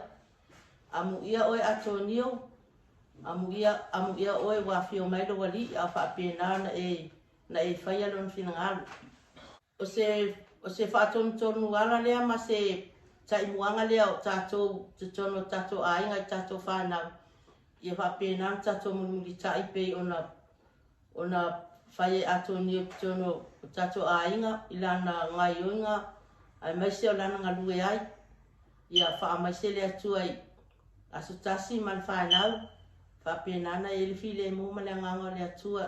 Amuia oe Atonio, Amuia, amuia oe ua afio mai lou Alii, a o faapena ona e, na e faia Lona finagalo. O se, o se faatonutonu ala lea ma se taimuaga lea o tatou i totonu o tatou aiga i tatou fanau, ia faapena ona tatou mulimulitai pei ona, ona fai e Atonio i totonu o tatou aiga i lana gaioiga aemaise o lana galue ai. Ia faamaise le Atua i Aso tasi ma le fanau, faapena na i ai le filemu ma le agaga o le Atua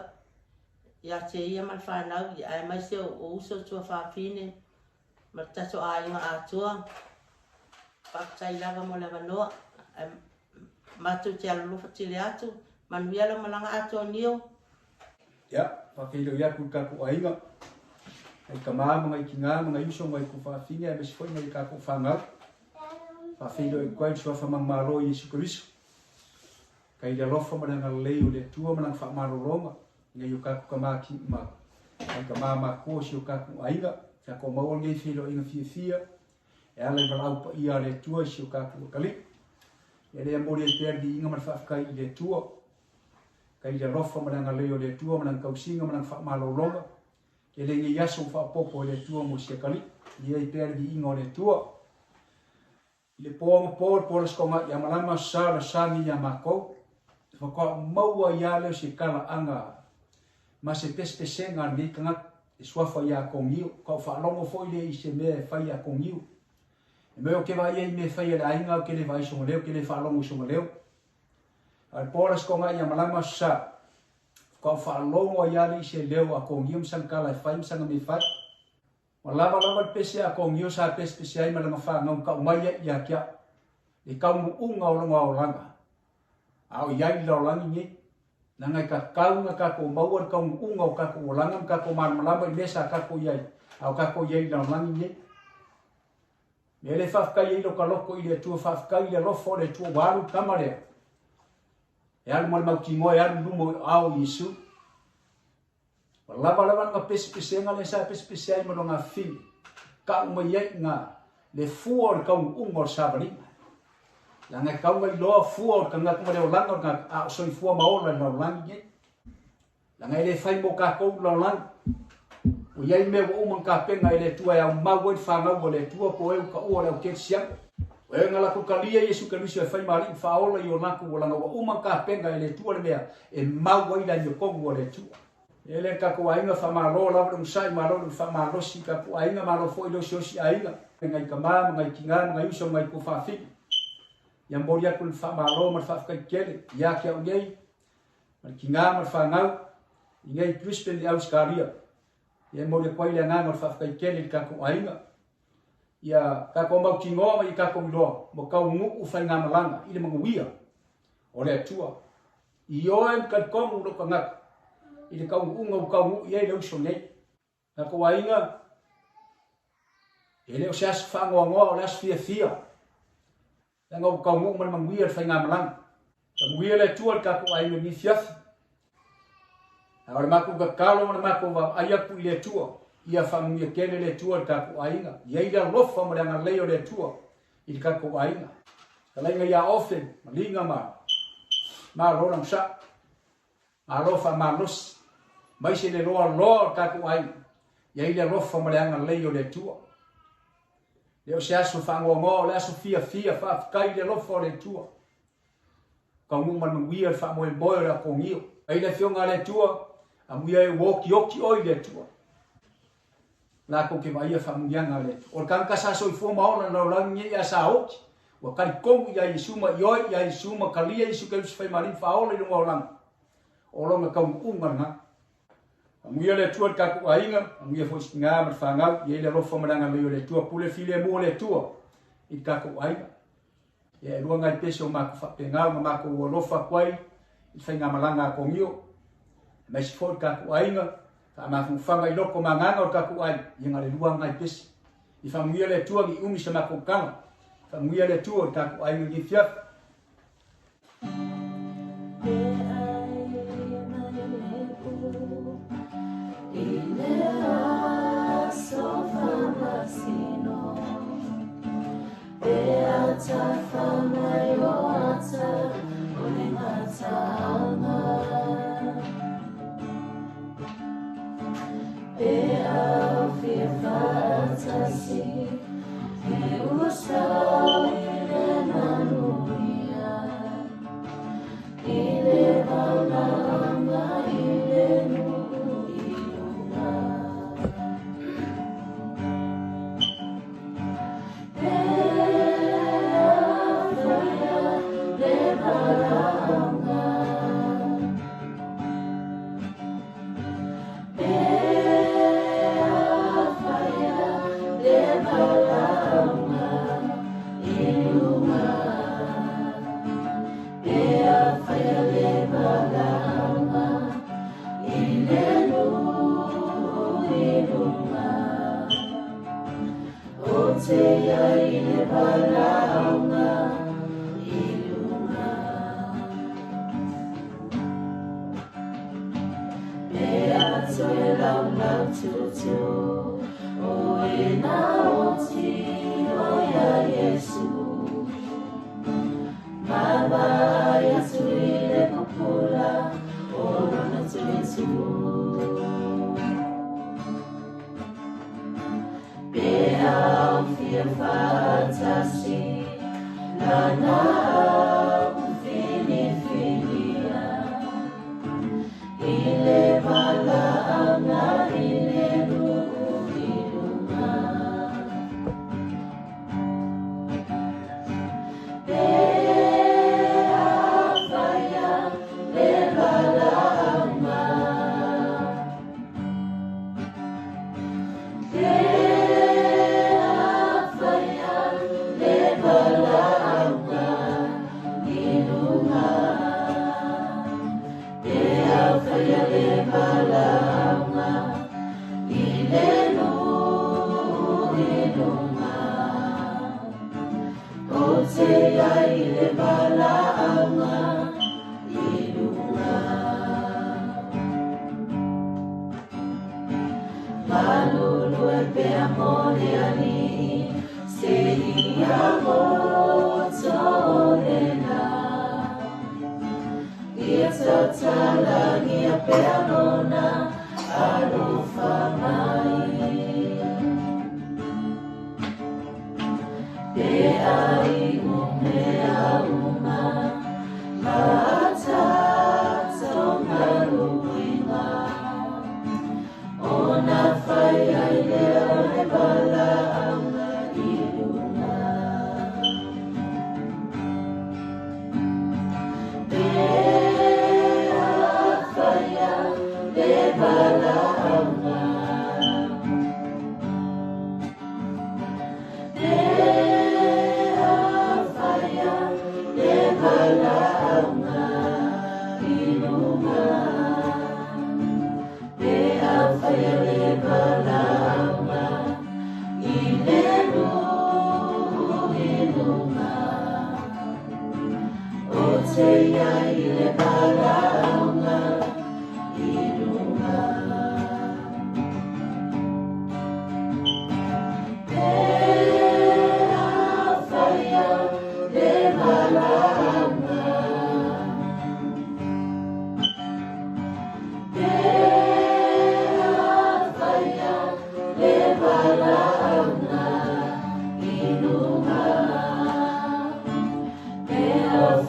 ia te ia ma le fanau, aemaise o uso tuafafine ma le tatou aiga atoa. Faafetai lava mo le avanoa. Ae matou te alolofa tele atu. Manuia lau malaga Atonio. Ia, faafeiloai atu i le tatou aiga, nai tama ma nai tina ma nai uso ma nai tuafafine aemaise foi nai tatou fanau. Faafeiloai atu ai le Suafa Manumalo o Iesu Keriso. Kai le alofa ma le agalelei o le Atua ma lana faamalologa ina ia o tatou tama ki ma nai tama matutua o si o tatou aiga, tatou maua lenei feiloaiga fiafia e ala i valaau paia a le Atua i si o tatou atalii. Ia lea momoli ai pea le viiga ma le faafetai i le Atua. Kai le alofa ma le agalelei o le Atua ma lana tausiga ma lana faamalologa E le nei aso ua faaopoopo e le Atua mo si atalii, i ai pea le viiga o le Atua. I le po anapo, le po o le Aso Toonai, ia malama sa o le sagi iā matou, e faatoa ou maua ai lava lea o se talaaga ma se pesepesega a lenei tagata e suafa ia Atonio. Faatoa ou faalogo foi lea i se mea e fai ia Atonio. E mea ou te vaai ai i mea e fai a le aiga, ou te le vaai i sona leo, ou te le faalogo i sona leo. A o le po o le Aso Toonai ia malama sa, Faatoa ou faalogo ai lava lea i se leo a Konio ma sana tala e fai ma sana mea e fai. Ua lava lava le pese a Konio sa pesepese ai ma lana fanau na tau mai ai ia te au, le taunuuga o lona olaga. A o i ai i le lalolagi nei, leaga e tatau ona tatou maua le taunuuga o tatou olaga ma tatou malamalama i mea sa tatou i ai, a o tatou i ai i le lalolagi nei. Mea lea e faafetai ai lota loto i le Atua, faafetai i le alofa o le Atua ua alu le tama lea. E alu ma le mautinoa e alu i luma o aao o Iesu. Ua lava lava lana pesepesega lea sa pesepese ai ma lona afifine, ka'u mai ai i na le fua o le taunuuga o le savaliga. Leaga e tau na iloa fua o le tagata ma le olaga o le tagata, a o soifua ma ola i le lalolagi nei. Leaga e le fai mo tatou le lalolagi. Ua i ai mea ua uma ona tapena e le Atua e aumau ai le fanau a le Atua po o e ua taua o le aukerisiano. O e na latou talia Iesu Keriso e fai ma Alii ma Faaola i o latou olaga ua uma ona tapena e le Atua le mea e mau ai le amiotonu a le Atua. E le tatou aiga faamalo lava le onosai malo le faamalosi tatou aiga malo foi le osiosi aiga ngai tama ma ngai tina ma ngai uso ma ngai tuafafine. Ia momoli atu le faamalo ma le faafetai tele ia te au nei ma le tina ma le fanau i nei Brisbane i Ausetalia. Ia e momoli atu ai le agaga o le faafetai tele i le tatou aiga. Ia tatou mautinoa ma ia tatou iloa ua taunuu faigamalaga i le manuia o le Atua. I oe ma talitonu lou tagata i le taunuuga ua taunuu i ai le uso nei. Tatou aiga, e le o se aso faanoanoa o le aso fiafia. Leaga ua taunuu ma le manuia le faigamalaga. Manuia le Atua i le tatou aiga i lenei afiafi. A o le matou tatalo ma le matou vaavaai atu i le Atua, ia faamanuia tele le Atua i le tatou aiga. Ia i le alofa ma le agalelei o le Atua i le tatou aiga. Fetalaiga ia Ofe ma Liga ma Malo Lamusa. Malo faamalosi, maise le loaloa o le tatou aiga, i ai le alofa ma le agalelei o le Atua. Le o se aso faanoanoa, o le aso fiafia, faafetai i le alofa o le Atua. Taunuu ma le manuia le faamoemoe o le Akonio. Ai le Afioga a le Atua, amuia e ua okioki oe i le Atua. Lakou te vaaia faamuniaga a le Atua. O le tagata sa soifua ma ola i le lalolagi nei ae sa oti, ua talitonu ia Iesu ma ioe ia Iesu ma talia Iesu Keriso faimalima faaola i lona olaga, o lona taunuuga lena. Amuia le Atua i le tatou aiga, amuia foi si tina ma le fanau, i ai le alofa ma le agalelei o le Atua, pule filemu o le Atua i le tatou aiga. Ia e lua nai pese o matou faapena ona matou alofa atu ai i le faigamalaga a Tonio, aemaise foi le tatou aiga, faamafanafana i loko ma agaga o le tatou aiga, ia na o le lua nai pese. I faamanuia le Atua ni umi sa matou tala. Faamanuia le Atua i le tatou aiga i lenei afiafi.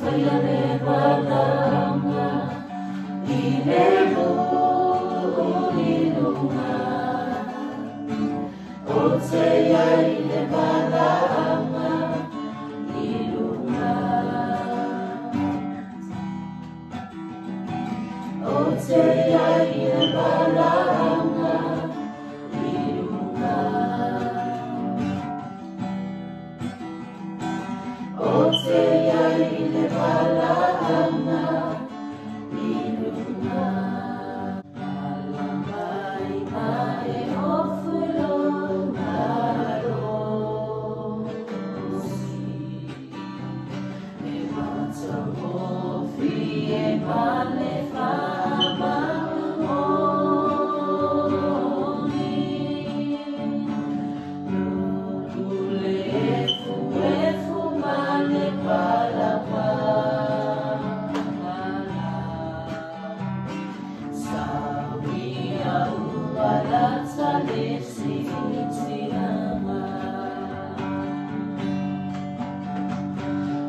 Fire le O te iai le valaauga i luga. O te iai le valaauga i luga. O te iai le valaauga i luga. Ala mai ma e ofulo malo usi. E matagofie ma le faamaoni. Luku le efuefu ma le palapala. Sauia ua lata le siitiaga.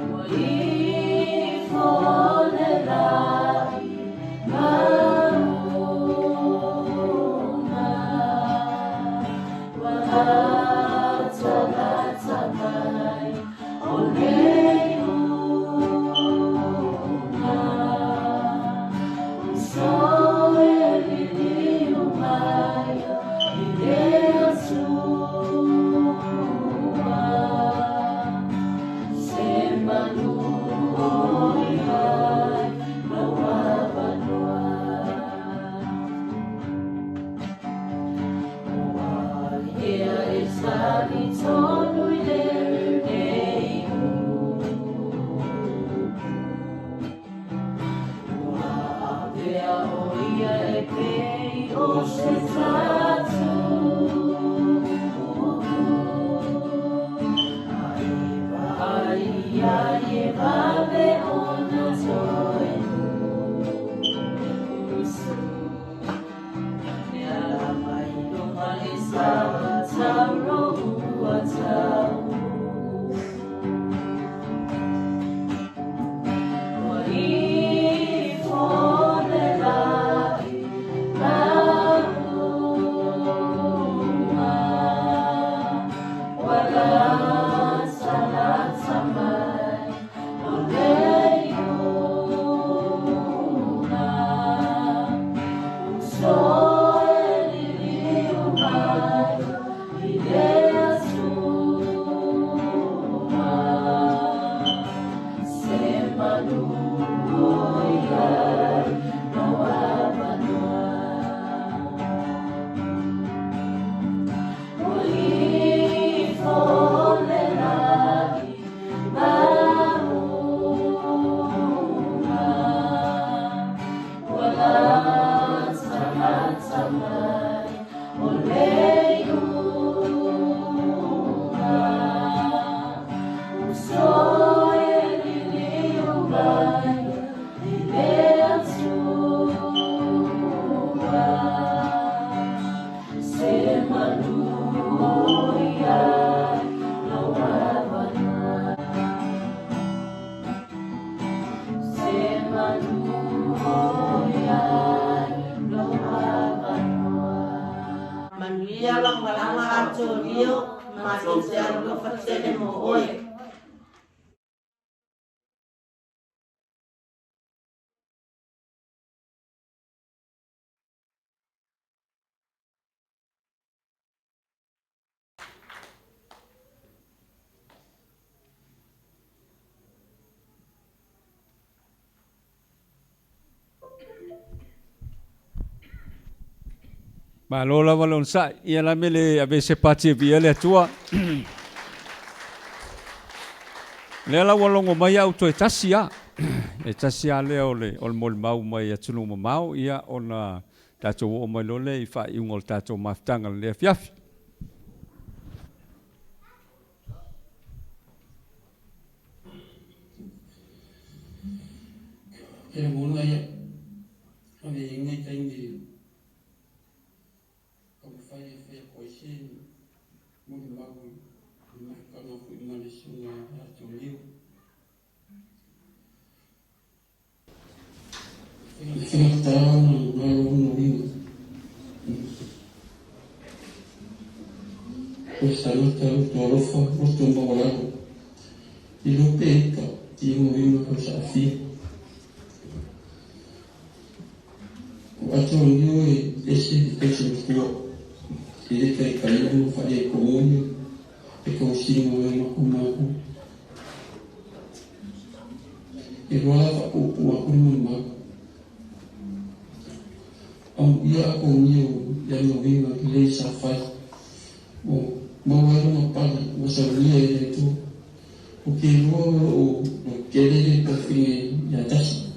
Ua ifo le la'i mauga. Ua latalata mai o le iuga. Uso e liliu mai i le Atua. Se manu o i ai lou avanoa. O ai ea e talitonu i lenei upu. Ua avea o ia e pei o se tatupu. A e vaai ai e vave ona toe usu. E ala mai luga le sa tauro ua tau. Ua ifo le la'i mauga. Ua latalata mai o le iuga. Uso e liliu mai i le Atua. Se manu o i ai lou avanoa. Ua ifo le la'i mauga. Ua latalata mai o le iuga. Uso e liliu mai i le Atua. Se manu o i ai lou avanoa. Se manu o i ai lou avanoa. Manuia lau malaga Antonio, matou te alolofa tele mo oe. Malo lava le onosai. Ia la mele ave se pati e via le Atua. Lea la ua logo mai au toe tasi a. E tasi a lea o le molimau mai atunuu mamao, ia ona tatou oo mai loa lea i faaiuga o le tatou mafutaga i lenei afiafi. E lagona ia, ave i ngai taimi taumafai e fai atu ai se molimau i le mafutaga foi ma le susuga ia Toniu. E faigata ona 869. O se tagata loto alofa, loto maualalo, iloa pea ita i ona uiga tausaafia. O ato o niu e ese le tausimatua, e le taitai ona faaletonu le tausiga o e matou matou. E loa la faapuupuu atu le molimau. Amuia ato o niu i ana uiga lelei sa fai, ua maua ai lona pale ua saunia e le Atua. Ou te iloa o lo o tele le tuafafine ia tasi.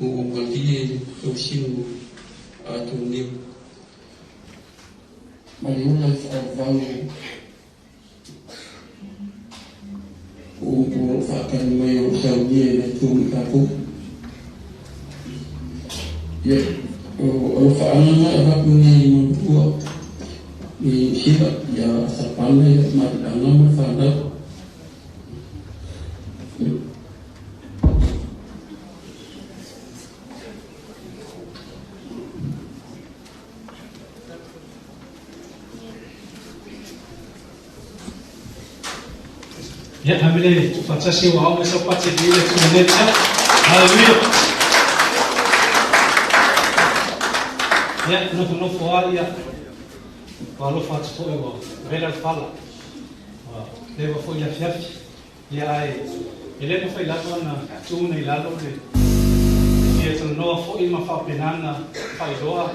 Ua malie le tausiga a Atonio ma le ola e faaavavau o upu o lo o faatali mai o lo o saunia e le Atua mo i tatou. Ia, o alofaaga na e avatu nei i matua i Niu Sila, ia Sapana, ia Maliaga ma le fanau. Ia, ame le tuufaatasi ua ao mai saupati e le Atua i lenei afiafi. Haleluia! Ia, nofonofo lava, ia, ua alofa atu foi ua vela le fala. Ua leva foi le afiafi. Ia, ae e le mafai lava ona tuuna i lalo le fia talanoa foi ma faapena ona faailoa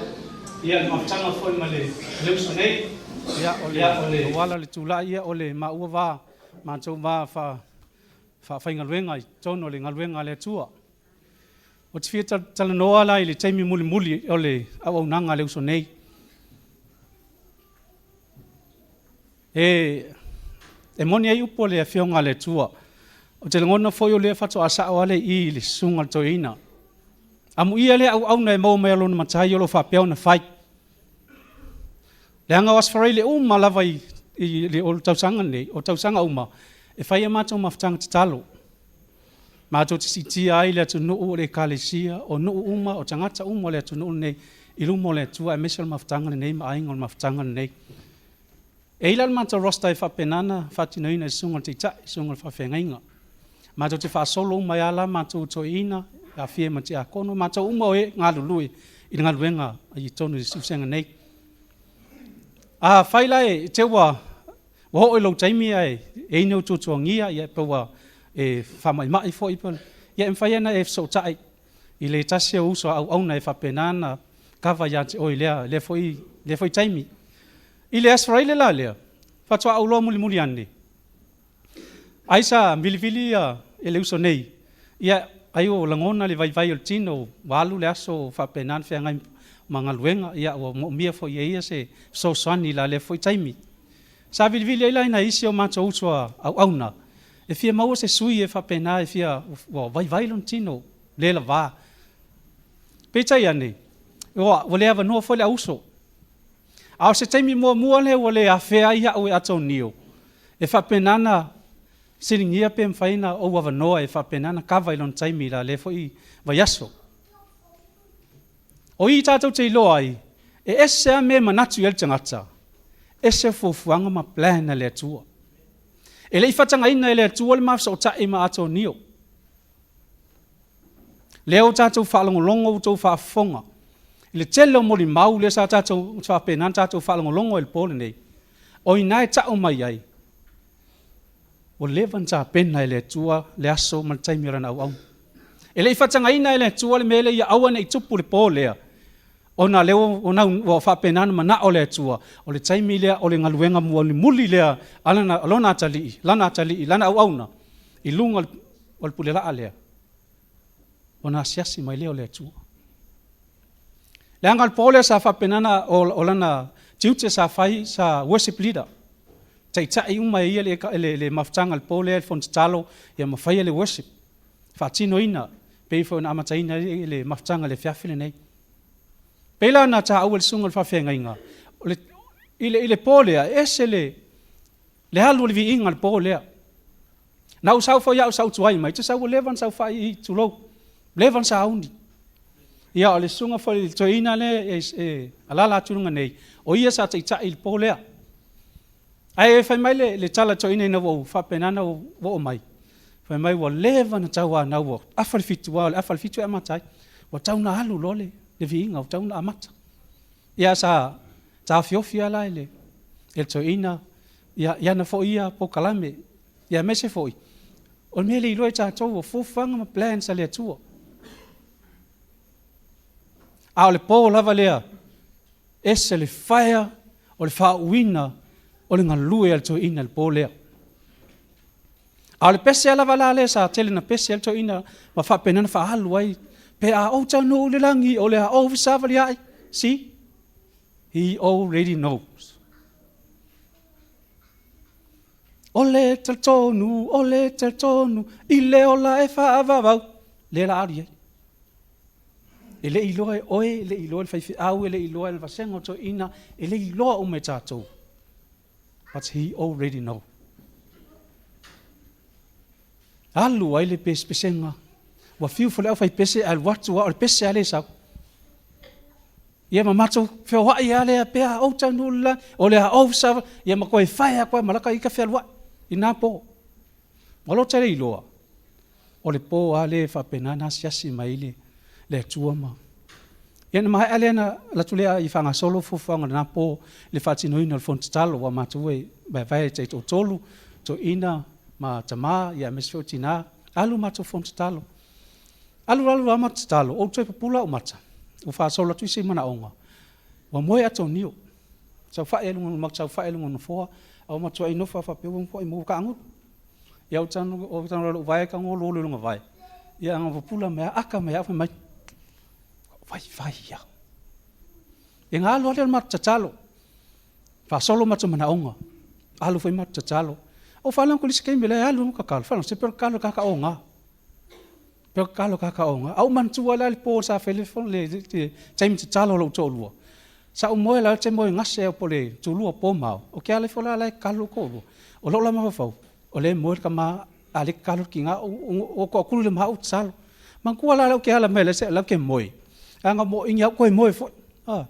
ia le mafutaga foi ma le uso nei. Ia, o le auala o le tulai ia o le maua va matou va fa faafaigaluega i totonu o le galuega a le Atua. Ou te fia talanoa la i le taimi mulimuli o le auaunaga a le uso nei. E moni ai upu a le Afioga a le Atua. Ou te lagona foi o lea faatoa sao lava le i i le susuga a le toeaina. Amuia lea auauna e maua mai a lona matai o lo o faapea ona fai. Leaga o Aso Faraile uma lava i le o le tausaga lenei, o tausaga uma, e fai a matou mafutaga tatalo. Matou te siitia ai le atunuu o le Ekalesia, o nuu uma, o tagata uma o le atunuu lenei i luma o le Atua aemaise o le mafutaga lenei ma aiga o le mafutaga lenei. E i ai la le matou roster e faapena ona faatinoina e le Susuga i le Taitai, Susuga i le Faafeagaiga. Matou te faasolo uma ai lava la matou toeaiina, aafia ma tiakono, matou uma o e galulue i le galuega i totonu o le siusiaga nei. Afai la e te ua oo i lou taimi ae e i ai ni ou tuatuagia ia pe ua e faamaimai foi pe, ia e mafai ona e fesootai i le tasi o uso a auauna e faapena ona kava ia te oe i lea foi taimi. I le Aso Faraile la lea, faatoa ou iloa mulimuli ane, ai sa vilivili ia e le uso nei, ia ai ua lagona le vaivai o le tino, ua alu le aso o faapena ona feagai ma galuega, ia ua moomia foi e ia se fesoasoani i la lea foi taimi. Sa vilivili ai la i nai isi o matou uso a auauna, e fia maua se sui e faapena e fia, ua vaivai lona tino, le lava. Peitai ane, ua le avanoa foi le auuso. A o se taimi muamua lea ua le afea ai au e Atonio, e faapena ona fesiligia pe mafai ona ou avanoa e faapena ona kava i lona taimi i la lea foi vaiaso. O i tatou te iloa ai, e ese lava mea e manatu i ai le tagata, ese fuafuaga ma plan a le Atua. E le i faatagaina e le Atua le ma fesootai ma Atonio. Lea ua tatou faalogologo ua outou faafofoga i le tele o molimau lea sa tatou faapena ona tatou faalogologo ai i le po lenei, o i ina e tau mai ai, ua leva ona tapena e le Atua le aso ma le taimi o Lana auauna. E le i faatagaina e le Atua le mea lea ia aua ne i tupu le po lea, ona lea ua faapena ona manao le Atua, o le taimi lea o le galuega mulimuli lea a Lona atalii, Lana atalii, Lana auauna i luga o le pulelaa lea, ona asiasi mai lea o le Atua. Leaga o le po lea sa faapena ona, o lana tiute sa fai sa worship leader, taitai uma e ia le mafutaga i le po lea i le fono tatalo ma faia le worship, faatinoina pei foi ona amataina ai le mafutaga i le afiafi lenei. Pei la ona taua e le susuga i le faafeagaiga, i le po lea, e ese le alu o le viiga i le po lea. Na ou sau foi au sa ou tuai mai, ou te sau ua leva ona saofai i i, tulou, leva ona sauni. Ia, o le susuga foi i le toeaina lea e alaala atu i luga nei, o ia sa taitai i le po lea. Ae fai mai le tala toeaina ina ua ou faapena ona ou oo mai, fai mai ua leva ona tauanau ua afa le fitu aua o le afa le fitu e amata ai. Ua tau ona alu loa le viiga ua tau ona amata. Ia sa taofiofi lava la e le toeaina i ana foi ia polokalame, ia aemaise foi o le mea e le iloa e tatou o fuafuaga ma plans a le Atua. A o le po lava lea, ese le faea o le faauuina o le galue a le toeaina i le po lea. A o le pese lava la lea sa tele na pese ai le toeaina ma faapena ona faaalu ai, pe a ou taunuu i le lagi o le a ou fesavaliai. See? He already knows. O le talitonu, o le talitonu, i le ola e faavavau. Lea la alu i ai. E le i iloa e oe, e le i iloa e le faifeau, e le i iloa e le vasega o toeaiina, e le i iloa uma e tatou. But he already know. Alu ai le pesepesega. Ua fiu foi le aufaipese ae alu atu lava, o le pese lava lea e sau. Ia ma matou feoai lava lea pe a ou taunuu i le lagi, o le a ou sa, ia ma toe fae atu lava ma laka ita fealuai i na po. Ua lota le iloa, o le po lava lea e faapena ona asiasi mai ai le Atua ma. Ia ona maea lea ona alu atu lea i faagasolo fuafuaga o lena po i le faatinoina o le fono tatalo aua matou e vaevae taitoatolu, toeaina ma tama ia aemaise foi o tina, alu matou fono tatalo. Alu alu lava matou tatalo, ou toe pupula ou mata, ua faasolo atu isi manaoga, ua moe ata o Nio, saofai lava i luga, matou saofai i luga o le nofoa, ae ua matuai nofo lava faapea ua matuai maua taagulu. Ia ou tago loa i lou vae tago olo i lona vae, ia na pupula mai lava, aka mai lava fai mai, vaivai ia. Ia na alu lava lea o le matou tatalo, faasolo matou manaoga, alu foi matou tatalo. Ou faalogo atu i le isi taimi o la e alu lava tatalo, faalogo se pei o le tatalo a le tagata oga. Pei o le tatalo a le tagata oga. A ou manatua la le po sa fai ai le taimi tatalo a lou toalua, sa ou moe la ou te moe gase lava po o le tulua po ma ao, ou te ala ifo la la e tatalo lou toalua. O lou la mafaufau, o lea e moe le tama a o lea e tatalo le tina, ou toatuli loa ma au tatalo. Manatua la lea ou te ala mai o la ou te moe, ae na ou igi lava ou toe moe foi. A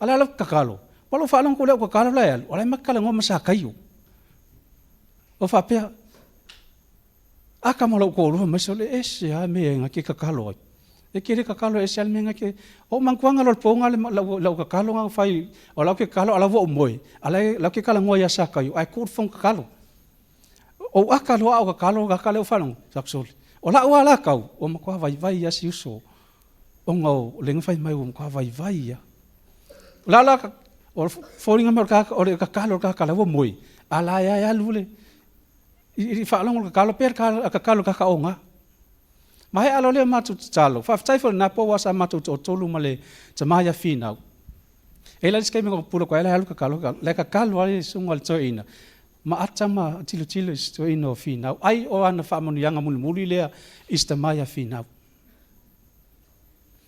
o la e la ou te tatalo, ma lou faalogo atu lea o au tatalo la e alu, o la e ma te talanoa ma Sakaio. O faapea, Aka ma lou toalua fai mai, sole ese lava mea na te tatalo ai. E te le tatalo ese lava le mea na te. O ou manatuaga loa i le po na lau tatalo na fai, o la ou te tatalo a o la ua ou moe, a o la ou te talanoa ia Sakaio ae tu le fono tatalo. Ou aka loa a o tatalo aka lea ou faalogo, fai atu, sole, o lau lava la tau, ua matua vaivai lava si uso ona o lea na fai mai ua matua vaivai lava. O la la, o foliga mai o le tatalo a le tagata la ua moe, a o la e alu le i faalogo le tatalo pea le tatalo kaka oga. Ma he alo lea matou tatalo. Faafetai foi lena po aua sa matou toatolu ma le tama ia Finau. E la isi taimi na pupula koe la alu tatalo la tatalo ai le susuga i le toeaina ma ata ma tilotilo i se toeaina o Finau. Ai o ana faamanuiaga mulimuli lea i se tama ia Finau.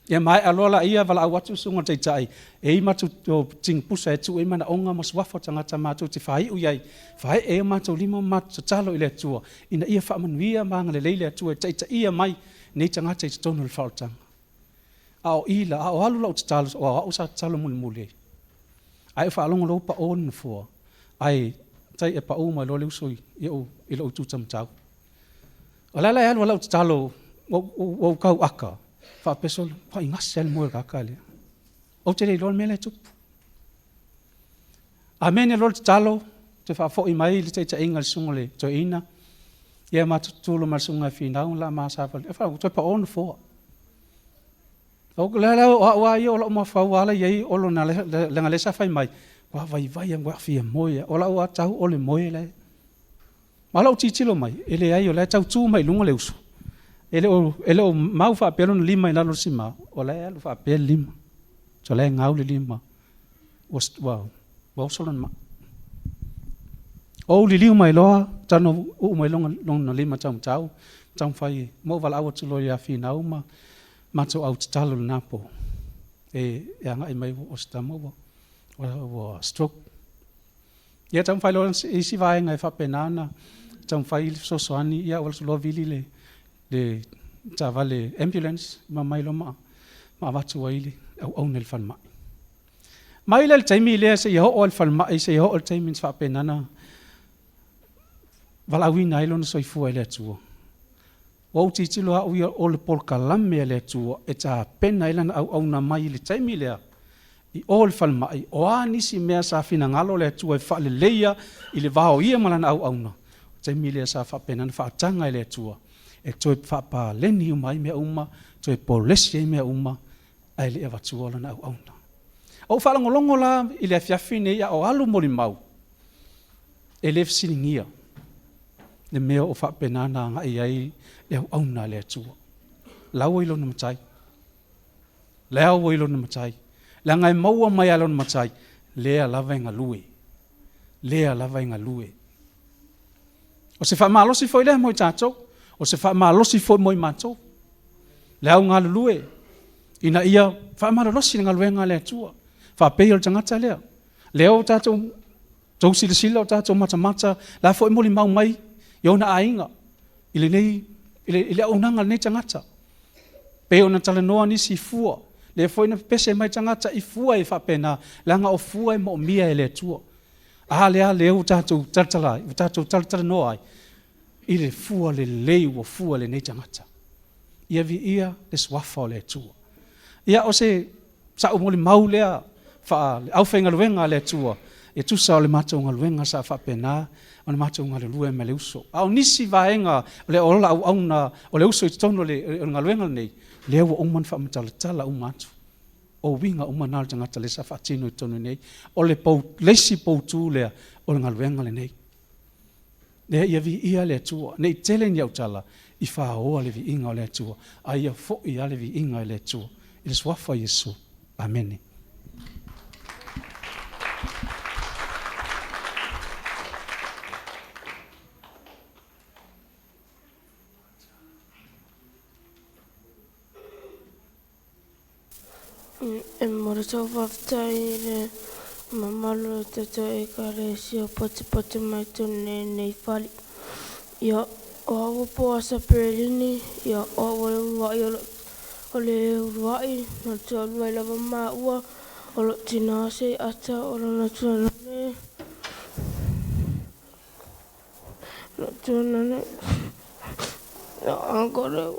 Ia maea loa laia valaau atu le susuga i le Taitai, e i matou tinipusa e tuu ai manaoga ma suafa o tagata matou te faaiu i ai, faee ai o matou lima ma matou tatalo i le Atua ina ia faamanuia ma agalelei le Atua e taitaia mai nei tagata i totonu o le faaolataga. A o i la, a o alu lau tatalo, o au sa tatalo mulimuli ai. Ae ou faalogo loa ua pao le nofoa, ae tai e pau mai loa le uso i ou i lou itu taumatau. O le ala e alu ai lau tatalo, ua ou tau aka, faapea solo, ua gase lava le moe o le tagata lea. Ou te le iloa le mea la e tupu. Amene loa le tatalo, toe faafoi mai le taitaiga i le susuga i le toeaina, ia matou tutulo ma le susuga ia Finau la ma savali, ua toe pao le nofoa. O le o au lava ia o lau mafaufau ala i ai o lona leaga lea sa fai mai, ua vaivai lava ua fia moe lava. O lau lava tau o le moe la e. Ma lou tilotilo mai, e leai o la e tau tu mai i luga le uso. E le o mau faapea lona lima i lalo o le sima, o la e alu faapea le lima. So o la e gau le lima, ua oso lona maa. Ou liliu mai loa, tano uu mai lona lima taumatau, taumafai ma ou valaau atu loa ia Finau ma matou au tatalo i lena po e agai mai o se tama ua stroke. Ia taumafai loa isi vaega e faapena ona taumafai le fesoasoani, ia ua alu atu loa vili le taavale ambulance ma mai loa ma avatu ai le auauna i le falemai. Mai la i le taimi lea seia oo i le falemai, seia oo i le taimi na faapena ona valaauina ai lona soifua i le Atua. Ua ou tilotilo au ia o le polokalame a le Atua e tapena ai lana auauna mai i le taimi lea i o i le falemai, o a nisi mea sa finagalo le Atua e faaleleia i le va o ia ma lana auauna, o le taimi lea sa faapena ona faataga e le Atua e toe faapaleni uma ai mea uma, toe polesi ai mea uma, ae le i avatua lana auauna. Ou faalogologo la i le afiafi nei a o alu molimau, e le fesiligia le mea o faapena ona agai ai le auauna a le Atua. La ua i lona Matai. La ua i lona Matai. Leaga e maua mai lava e lona Matai, lea lava e galue. Lea lava e galue. O se faamalosi foi lea mo i tatou. O se faamalosi foi mo i matou. Le au galulue, ina ia faamalolosi le galuega a le Atua. Faapei o le tagata lea. Lea ua tatou tou silasila o tatou matamata, la foi e molimau mai i ona aiga i lenei i le auaunaga a lenei tagata. Pei ona talanoa nisi i fua, lea foi na pepese mai tagata i fua e faapena, leaga o fua e moomia e le Atua. A lea lea ua tatou talatala ai, ua tatou talatalanoa ai i le fua lelei ua fua e lenei tagata. Ia viia le Suafa o le Atua. Ia o se sa'u molimau lea faa le aufaigaluega a le Atua e tusa o le matou galuega sa faapena ona matou galulue ma le uso. A o nisi vaega o le ola auauna o le uso i totonu o le galuega lenei, lea ua uma ona faamatalatala uma atu. O uiga uma na o le tagata lea sa faatino i totonu nei. O le pou, le isi poutu lea o le galuega lenei. Lea ia viia le Atua. Ne i tele ni au tala i faaoa le viiga o le Atua, a ia foi lava le viiga i le Atua. I le Suafa o Iesu. Amene. E momoli atu lau faafetai i le mamalu o le tatou Ekalesia ua potopoto mai totonu nei i lenei fale. Ia, o au o Poasa Perelini, ia, o au o le uluai o o le uluai na toalua ai lava maua o lou tina Seiata o lona tuanane, lou tuanane, uncle.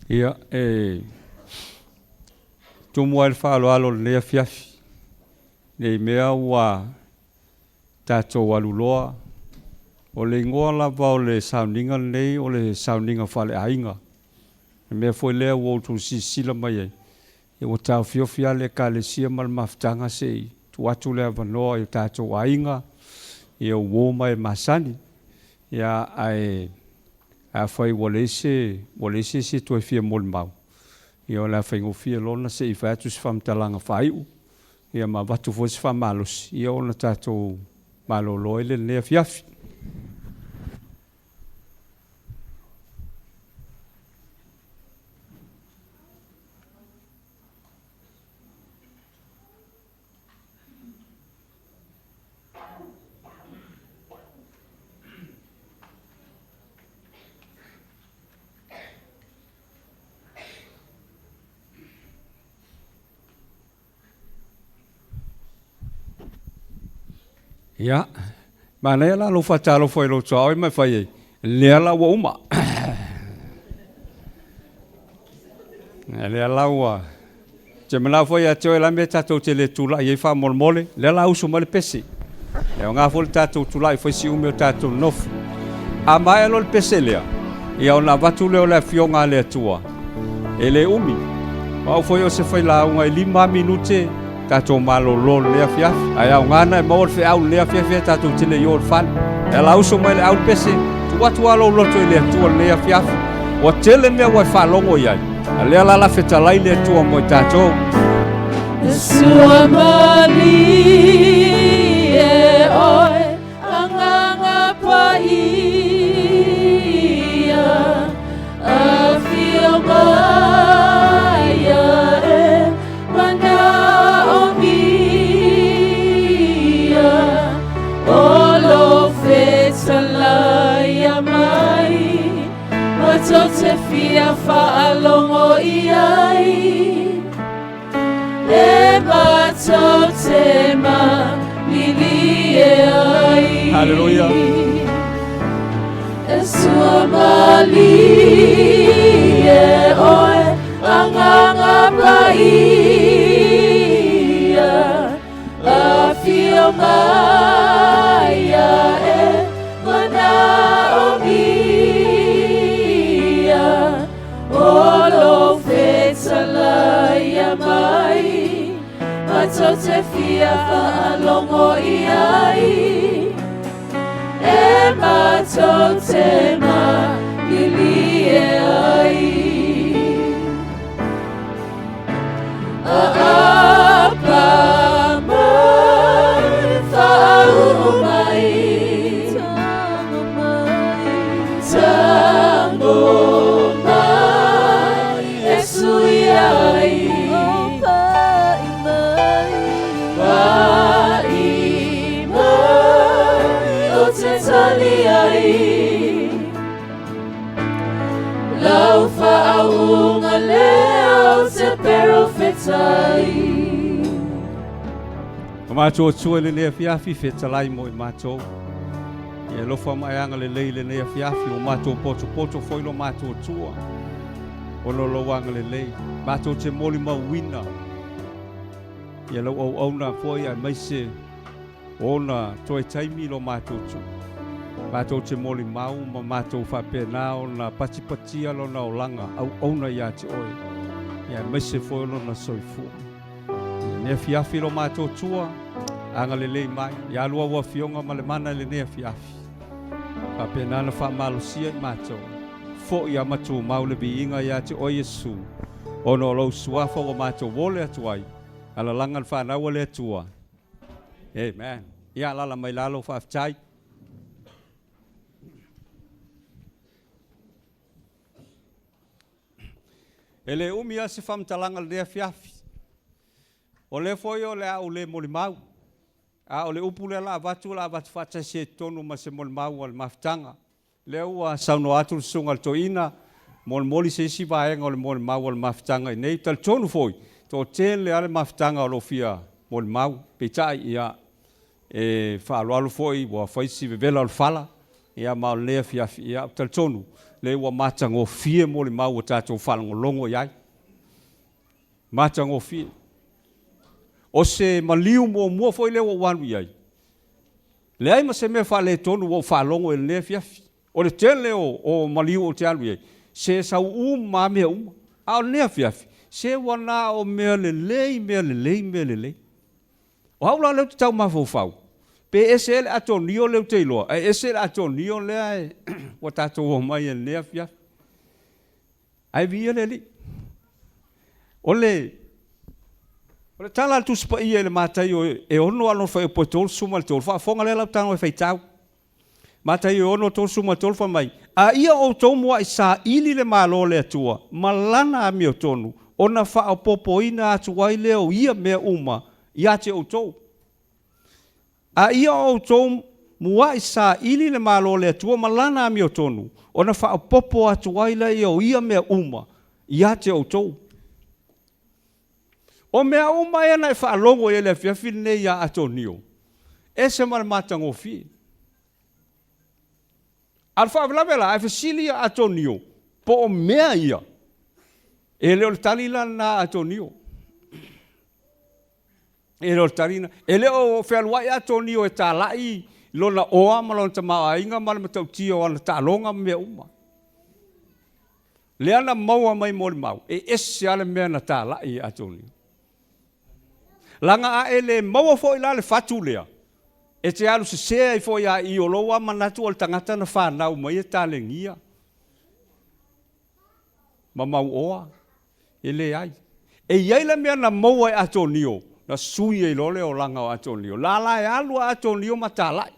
Ia, e Tumu ai le faaaloalo i lenei afiafi, ne i mea ua tatou alu loa. O le igoa lava o le sauniga lenei o le sauniga faaleaiga. O le mea foi lea ua outou silasila mai ai, ia ua taofiofi lava le Ekalesia ma le mafutaga se i tuu atu le avanoa i o tatou aiga, ia uo ma e masani. Ia, ae afai ua leai se, ua leai se isi e toe fia molimau, ia o le a faigofie loa ona se i fai atu se faamatalaga faaiu, ia ma avatu foi se faamalosi, ia ona tatou malolo ai lea i lenei afiafi. Ia, manaia la lou faatalofa i lou tuaoi ma e fai ai, lea la ua uma. Lea la ua... Te manao foi ia te oe la mea tatou te le tulai ai faamolemole, lea la usu mai le pese. E aoga foi le tatou tulai fai si umi o tatou nofo. A maea loa le pese lea, ia ona avatu lea o le afioga a le Atua, e le umi. O au foi o se failauga e 5 minute tatou malolo i lenei afiafi. Ae aoga na e maua le feau i lenei afiafi ae tatou te le i o i le fale. E ala uso mai le au le pese, tuu atu lava lou loto i le Atua i lenei afiafi. Ua tele mea ua e faalogo i ai, a lea la la fetalai le Atua mo i tatou. Sua malie oe Agaga Paia, Afio mai e manaomia, O lo fetalaia mai, Matou te fia faalogo i ai. E matou te malilie ai. Haleluia. E sua malie oe Agaga Paia, Afio mai e manaomia, O lo fetalaia mai, Matou te fia faalogo i ai. E matou te malilie ai. Aapa mai, faauu mai, Tango mai, e sui ai. Pai mai, pai mai, o te tali ai. Lau faauuga lea o te perofetai. O matou Atua i lenei afiafi, fetalai mo i matou. Ia alofa ma e agalelei i lenei afiafi, ua matou potopoto foi lo matou Atua, ona o lou agalelei. Matou te molimauina ia lau auauna foi aemaise o ona toe taimi lo matou tuu. Matou te molimau ma matou faapena ona patipatia lona olaga auauna ia te oe, ia aemaise foi o lona soifua. I lenei afiafi lo matou Atua, agalelei mai, ia alu au afioga ma le mana i lenei afiafi. Faapena ona faamalosia i matou, foi a ma tumau le viiga ia te oe Iesu, ona o lou suafa ua matou ole atu ai, alalaga le fanau a le Atua. Amen. Ia alala mai lalo, faafetai. E le umi lava se faamatalaga i lenei afiafi. O lea foi o le a ou le molimau, a o le upu lea o le a avatu, o le a avatu faatasi ai i totonu ma se molimau a le mafutaga. Lea ua saunoa atu le susuga i le toeaina, molimoli se isi vaega o le molimau a le mafutaga i inei. Talitonu foi, toatele lava le mafutaga o lo o fia molimau, peitai, ia, e faaaloalo foi ua fai si vevela o le fala, ia ma o lenei afiafi, ia, ou te talitonu, lea ua matagofie molimau ua tatou faalogologo i ai. Matagofie. O se maliu muamua foi lea ua ou alu i ai, leai ma se mea faaletonu ua ou faalogo i lenei afiafi. O le tele o, o maliu ou te alu i ai, se sau uma lava mea uma. A o lenei afiafi, se ua na o mea lelei, mea lelei, mea lelei. O au la lea ou te tau mafaufau, pe ese ea le atonio lea ou te iloa, ae ese le atonio lea e ua tatou omai ai i lenei afiafi. Ae viia le Alii. O le O le tala a le Tusi Paia i le Mataio e 6 a lona fuaiupu e 33, faafofoga lea lau tago e faitau. Mataio e 6, 33 fai mai, A ia outou mua'i saili le Malo o le Atua ma Lana amiotonu, ona faaopoopoina atu ai lea o ia mea uma ia te outou. A ia outou mua'i saili le Malo o le Atua ma Lana amiotonu, ona faaopoopo atu ai lea o ia mea uma ia te outou. O mea uma ia na e faalogo i ai i le afiafi lenei ia Atonio, ese ma le matagofie. A o le faalavelave la, a e fesili ia Atonio, po o mea ia, e le o le tali la lena a Atonio. E le o le tali lena. E le o fealuai Atonio e talai lona oa ma lona tamaoaiga ma le matautia o ana taaloga ma mea uma. Lea na maua mai molimau, e ese lava le mea na talai e Atonio. Leaga a e le maua foi la le fatu lea, e te alu sese ai foi lava i i o lou lava manatu o le tagata na fanau mai e talegia ma mauoa. E leai. E i ai le mea na maua e Atonio, na sui ai loa le olaga o Atonio. La la e alu a Atonio ma talai.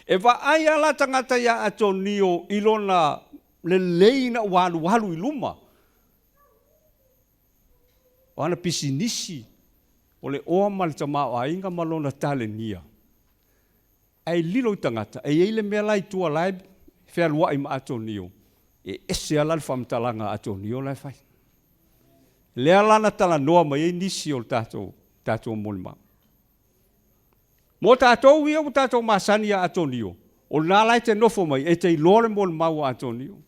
E vaai lava la tagata iā Atonio i lona lelei ina ua alualu i luma o ana pisinisi, o le oa ma le tamaoaiga ma lona talenia. Ae lilo i tagata, e i ai le mea la i tua la e fealuai ma Atonio, e ese lava la le faamatalaga a Atonio la e fai. Lea la na talanoa mai ai nisi o le tatou, tatou molimau. Mo tatou ia ua tatou masani ia Atonio, o lena la e te nofo mai e te iloa le molimau a Atonio.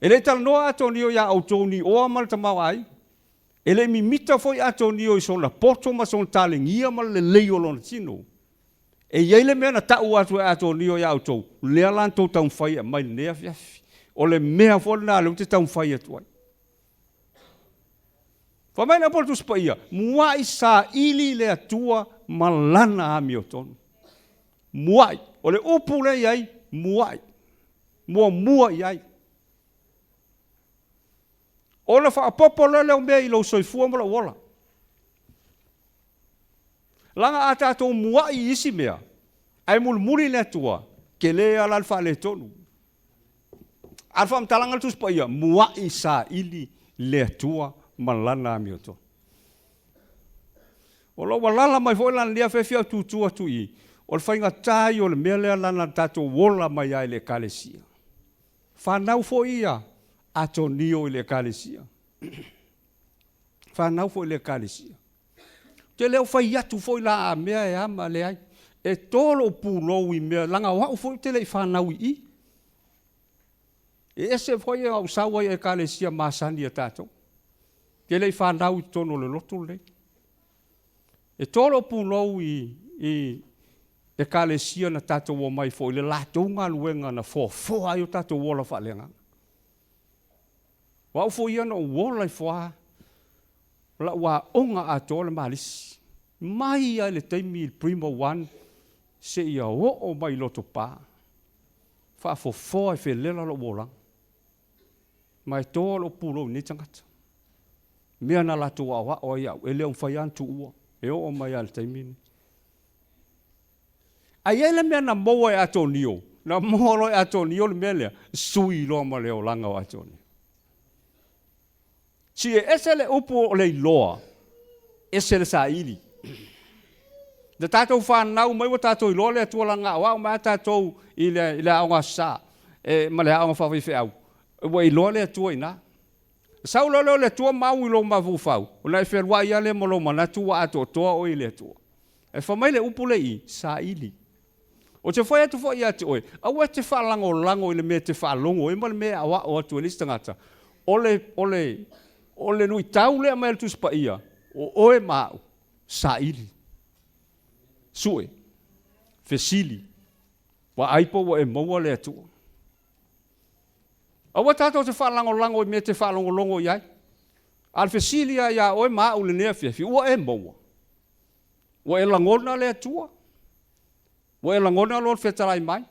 E le i talanoa Atonio iā outou ni oa ma le tamaoaiga. E le i mimita foi Atonio i sona poto ma sona talegia ma le lelei o lona tino. E i ai le mea na tau atu e Atonio iā outou, lea la na tou taumafai e aumai i lenei afiafi. O le mea foi lena lea ou te taumafai atu ai. Fai mai le Apola Tusi Paia, mua'i saili le Atua ma Lana amiotonu. Mua'i. O le upu lea e i ai, mua'i. Muamua i ai. Ona faaopoopo loa lea o mea i lou soifua ma lou ola. Leaga a tatou mua'i i isi mea, ae mulimuli le Atua, tele lava la le faaletonu. A o le faamatalaga a le Tusi Paia, mua'i saili le Atua ma Lana amiotonu. O lo o ua lala mai foi lana lia fefi au tutu atu i i, o le faigata ia o le mea lea lana tatou ola mai ai i le Ekalesia. Fanau foi ia Atonio i le Ekalesia. Fanau foi i le Ekalesia. Ou te le o fai atu foi la a mea e a ma leai. E to lou pulou i mea, leaga o au foi ou te le i fanau i i. E ese foi ou sau ai i Ekalesia masani a tatou. Ou te le i fanau i totonu o le lotu lenei. E to lou pulou i, i Ekalesia na tatou omai foi i le latou galuega na foafoa ai o tatou ola faaleagaga. O au foi ia na ou ola ifo lava o lau aoga atoa le malisi, mai lava i le taimi i le Primo One seia oo mai i Lotopa, faafofoa e felela lou olaga. Ma e toa lou pulou i nei tagata. Mea na latou aoao ai au, e le o mafai lava ona tuua, e oo mai lava i le taimi lenei. Ae i ai le mea na maua e Atonio, na maua loa e Atonio le mea lea, sui loa ma le olaga o Atonio. Si e ese le upu o le iloa, ese le saili. Na tatou fanau mai ua tatou iloa le Atua leaga na aoao mai lava tatou i le, i le aoga Aso Sa e, ma le aoga faafaifeau, ua iloa le Atua i ina. Sau loa lea o le Atua ma au i lou mafaufau, ona e fealuai lava lea ma lou manatu ua atoatoa oe i le Atua. Ae fai mai le upu lea i i, saili. Ou te fai atu foi ia te oe, aua e te faalagolago i le mea e te faalogo ai ma le mea e aoao atu e le isi tagata. O le, o le, O le luitau lea mai le Tusi Paia, o oe ma au, saili, sue, fesili, vaai po ua e maua le Atua. Aua tatou te faalagolago i mea e te faalogologo i ai. A o le fesili lava ia oe ma au i lenei afiafi, ua e maua? Ua e lagona le Atua? Ua e lagona Lona fetalai mai?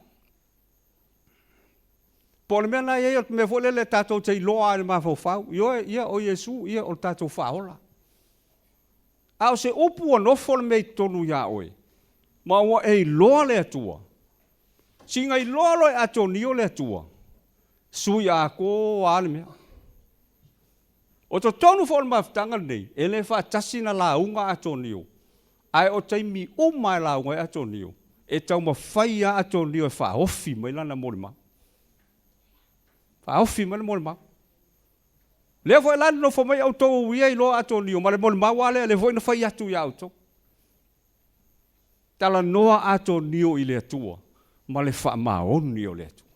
Po o le mea lena e i ai, o le mea foi lele tatou te iloa lava i le mafaufau, ioe, ia, o Iesu, ia, o le tatou Faaola. A o se upu ua nofo le mea i totonu ia oe, ma ua e iloa le Atua, siga iloa loa e Atonio le Atua, sui atoa lava le mea. O totonu foi o le mafutaga lenei, e le faatasi na lauga Atonio, ae o taimi uma e lauga ai Atonio, e taumafai lava Atonio e faaofi mai lana molimau. Faaofi mai le molimau. Lea foi la nonofo mai outou ia iloa Atonio ma le molimau lava lea, lea foi na fai atu ia outou. Talanoa Atonio i le Atua ma le faamaoni o le Atua.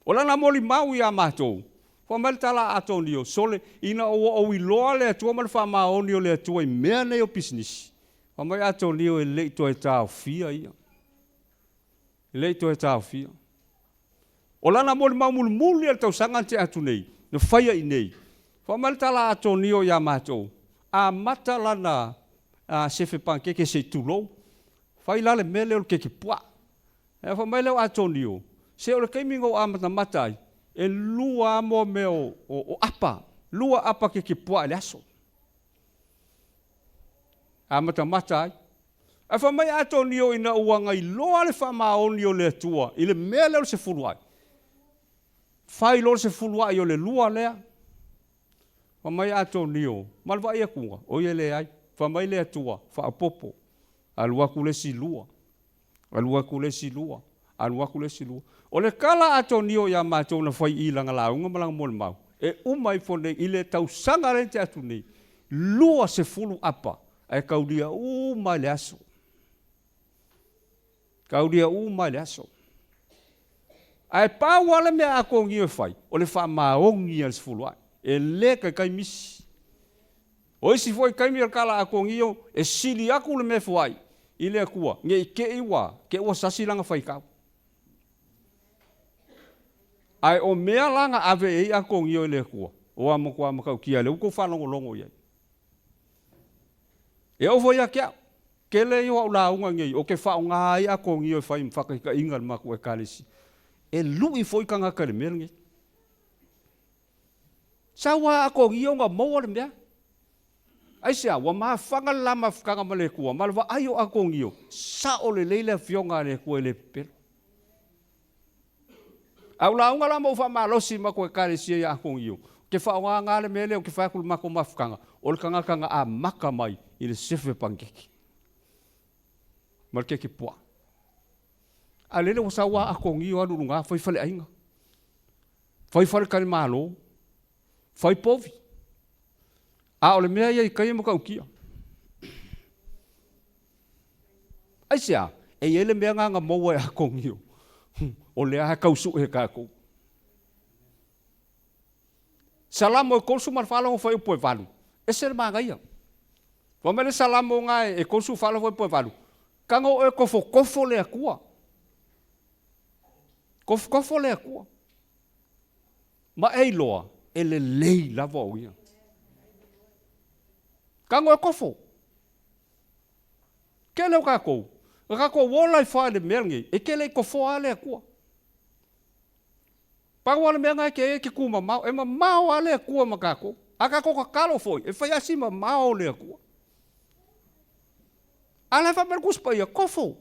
O lana molimau ia matou, fai mai le tala a Atonio, Sole, ina ua ou iloa le Atua ma le faamaoni o le Atua i mea nei o pisinisi, fai mai Atonio e le i toe taofia ia. E le i toe taofia. O lana molimau mulimuli a le tausaga na tea atu nei, na faia i inei, fai mai le tala a Atonio ia matou, amata lana sefe panekeke se i tulou, fai la le mea lea o le keke puaa. Ae fai mai lea o Atonio, se o le taimi na ou amatamata ai, e lua lava mea o apa, lua apa keke puaa i le aso. Amatamata ai. Ae fai mai Atonio ina ua gailoa le faamaoni o le Atua i le mea lea o le sefulu ai, fai loa le sefulu ai o le lua lea. Fai mai Atonio, ma le vaai atuga, o ia e leai. Fai mai le Atua, faaopoopo, alu atu le isi lua. Alu atu le isi lua, alu atu le isi lua. O le tala a Atonio ia matou na fai i lana lauga ma lana molimau, e uma ifo nei i le tausaga lea na tea atu nei, 20 apa ae taulia uma i le aso. Taulia uma i le aso. Ae pau lava le mea a Atonio e fai, o le faamaoni a le sefulu ae. E le taitai misi. O isi foi taimi o le tala a Atonio e sili atu le mea e fuai i le Atua ne i te i ua te ua sasi lana faitau. Ae o mea la na ave i ai Atonio i le Atua, ua matua matautia lea ua tou faalogologo i ai. E oo foi ia te au, tele ia o au lauga nei ou te faaaoga ai Atonio e fai ma faataitaiga i le matou Ekalesia. E lui foi tagata i le mea lenei. Sau a Atonio ona maua le mea. Aisea? Ua mafaga le la mafutaga ma le Atua, ma le vaai o Atonio, sao lelei le Afioga a le Atua e le pepelo. A o lauga la ma ou faamalosi i matou Ekalesia ia Atonio, ou te faaaogaina le mea lea ou te fai atu i le matou mafutaga, o le tagata na amata mai i le sefe panikeke ma le keke puaa. A lele ua sau a Atonio alu i luga fai faleaiga. Fai faletalimalo, fai povi. A o le mea ia i tai e matautia. Aisea? E i ai le mea lena na maua e Akonio, o lea lava e tau sue e tatou. Salamo e 34 lona fuaiupu e 8, ese le manaia. Fai mai le Salamo lena e 34 lona fuaiupu e 8, Tago oe tofotofo le Atua. Tofotofo le Atua. Ma e iloa, e lelei lava o ia. Tago e tofo. Tele o tatou, na tatou ola ifo lava i le mea lenei, e te le i tofoa lava le Atua. Pau lava le mea lena e te i ai e te tumamao, e mamao lava le Atua ma tatou. A tatou tatalo foi, e fai lava si mamao le Atua. A o la e faapea le Tusi Paia, tofo.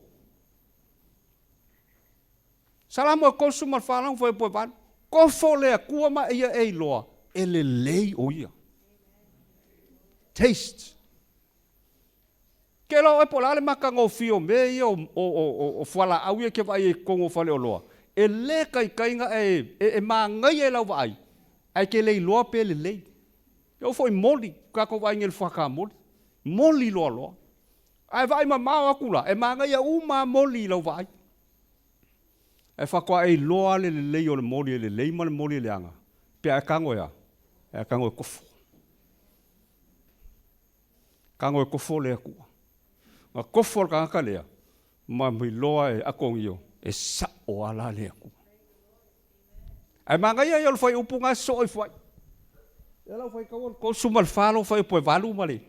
Salamo e 34 lana fuaiupu e 8, Tofo le Atua ma ia e iloa, e lelei o ia. Taste. Ke iloa oe po o le a le matagofie o mea ia o fualaau ia e te vaai ai i totonu o faleoloa, e le taitai ona e, e manaia i lau vaai, ae e te le iloa pe lelei. E oo foi i moli, tatou vaai nei i le fuata moli, moli loaloa. Ae vaai mamao atu la, e manaia uma lava moli i lau vaai. Ae faatoa e iloa lava le lelei o le moli e lelei ma le moli e leaga, pe a e tago e a? Ae tago e kofo. Tago e kofo le Atua. Na kofo le tagata lea, ma mailoa e akogio, e sa'o a la le Atua. Ae manaia ia o le fuaiupu na sosoo ifo ai. Ia lau faitau o le 34 lou fuaiupu e 8 ma le.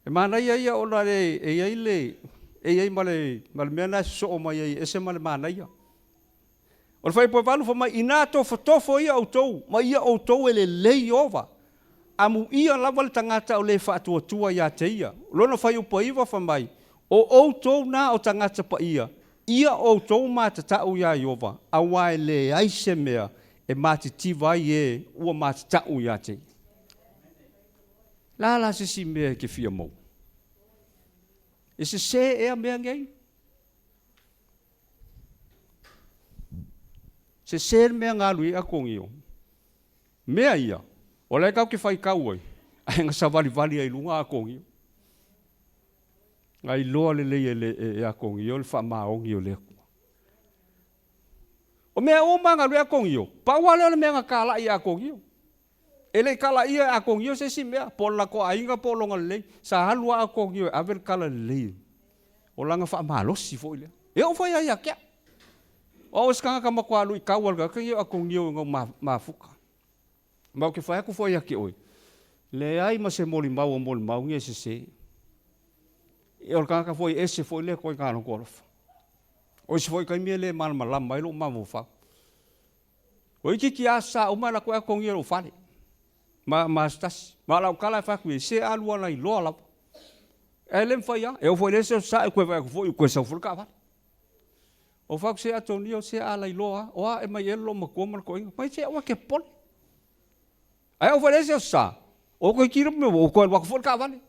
E manaia ia ona e i ai le, e i ai ma le, ma le mea na e sosoo mai ai e ese ma le manaia. O le fuaiupu e 8 fai mai, Inā tofotofo ia outou, ma ia outou e lelei Ieova, amuia lava le tagata o le faatuatua ia te ia. O lona fuaiupu e 9 fai mai, O outou na o tagata paia, ia outou matatau iā Ieova, auā e leai se mea e matitiva ai e ua matatau ia te ia. La la se isi mea e te fia maua? E sesē ea mea nei? Sesē le mea na alu i ai Akonio. Mea ia, o la e tatou te faitau ai, ae na savalivali ai i luga Akonio. Na iloa lelei e, le, e Akonio le faamaoni o le Atua. O mea uma na alu ai Akonio, pau lava lea o le mea na talai e Akonio. E le i talaia e Akonio se isi mea, po o le latou aiga po o lona lelei. Sa alu lava Akonio e ave le tala lelei o lana faamalosi foi lea. E oo foi lava ia te au. O au o se tagata matua luitau lava i le tagata ia o Akonio ina ua mafuta. Ma ou te fai atu foi ia te oe, leai ma se molimau o molimau nei e sese. E o le tagata foi e ese foi lea ituaiga loto alofa. O isi foi taimi e le malamalama ai lou mafaufau. Toeitiiti lava sa uma alu atu ai totogi i lou fale ma ma aso tasi. Ma o lau tala e fai atu i ai, se alu ana iloa lava. Ae le mafai lava, e oo foi i le isi aso sa e toe vaai atu foi ua toe sau foi le taavale. Ou fai atu, se Atonia, se a lailoa lava, o a e mai ea le loomatua ma le toeaina? Fai mai, se aua e te popole. Ae oo foi i le isi aso sa, o toeitiiti lava ua toe alu atu foi le taavale.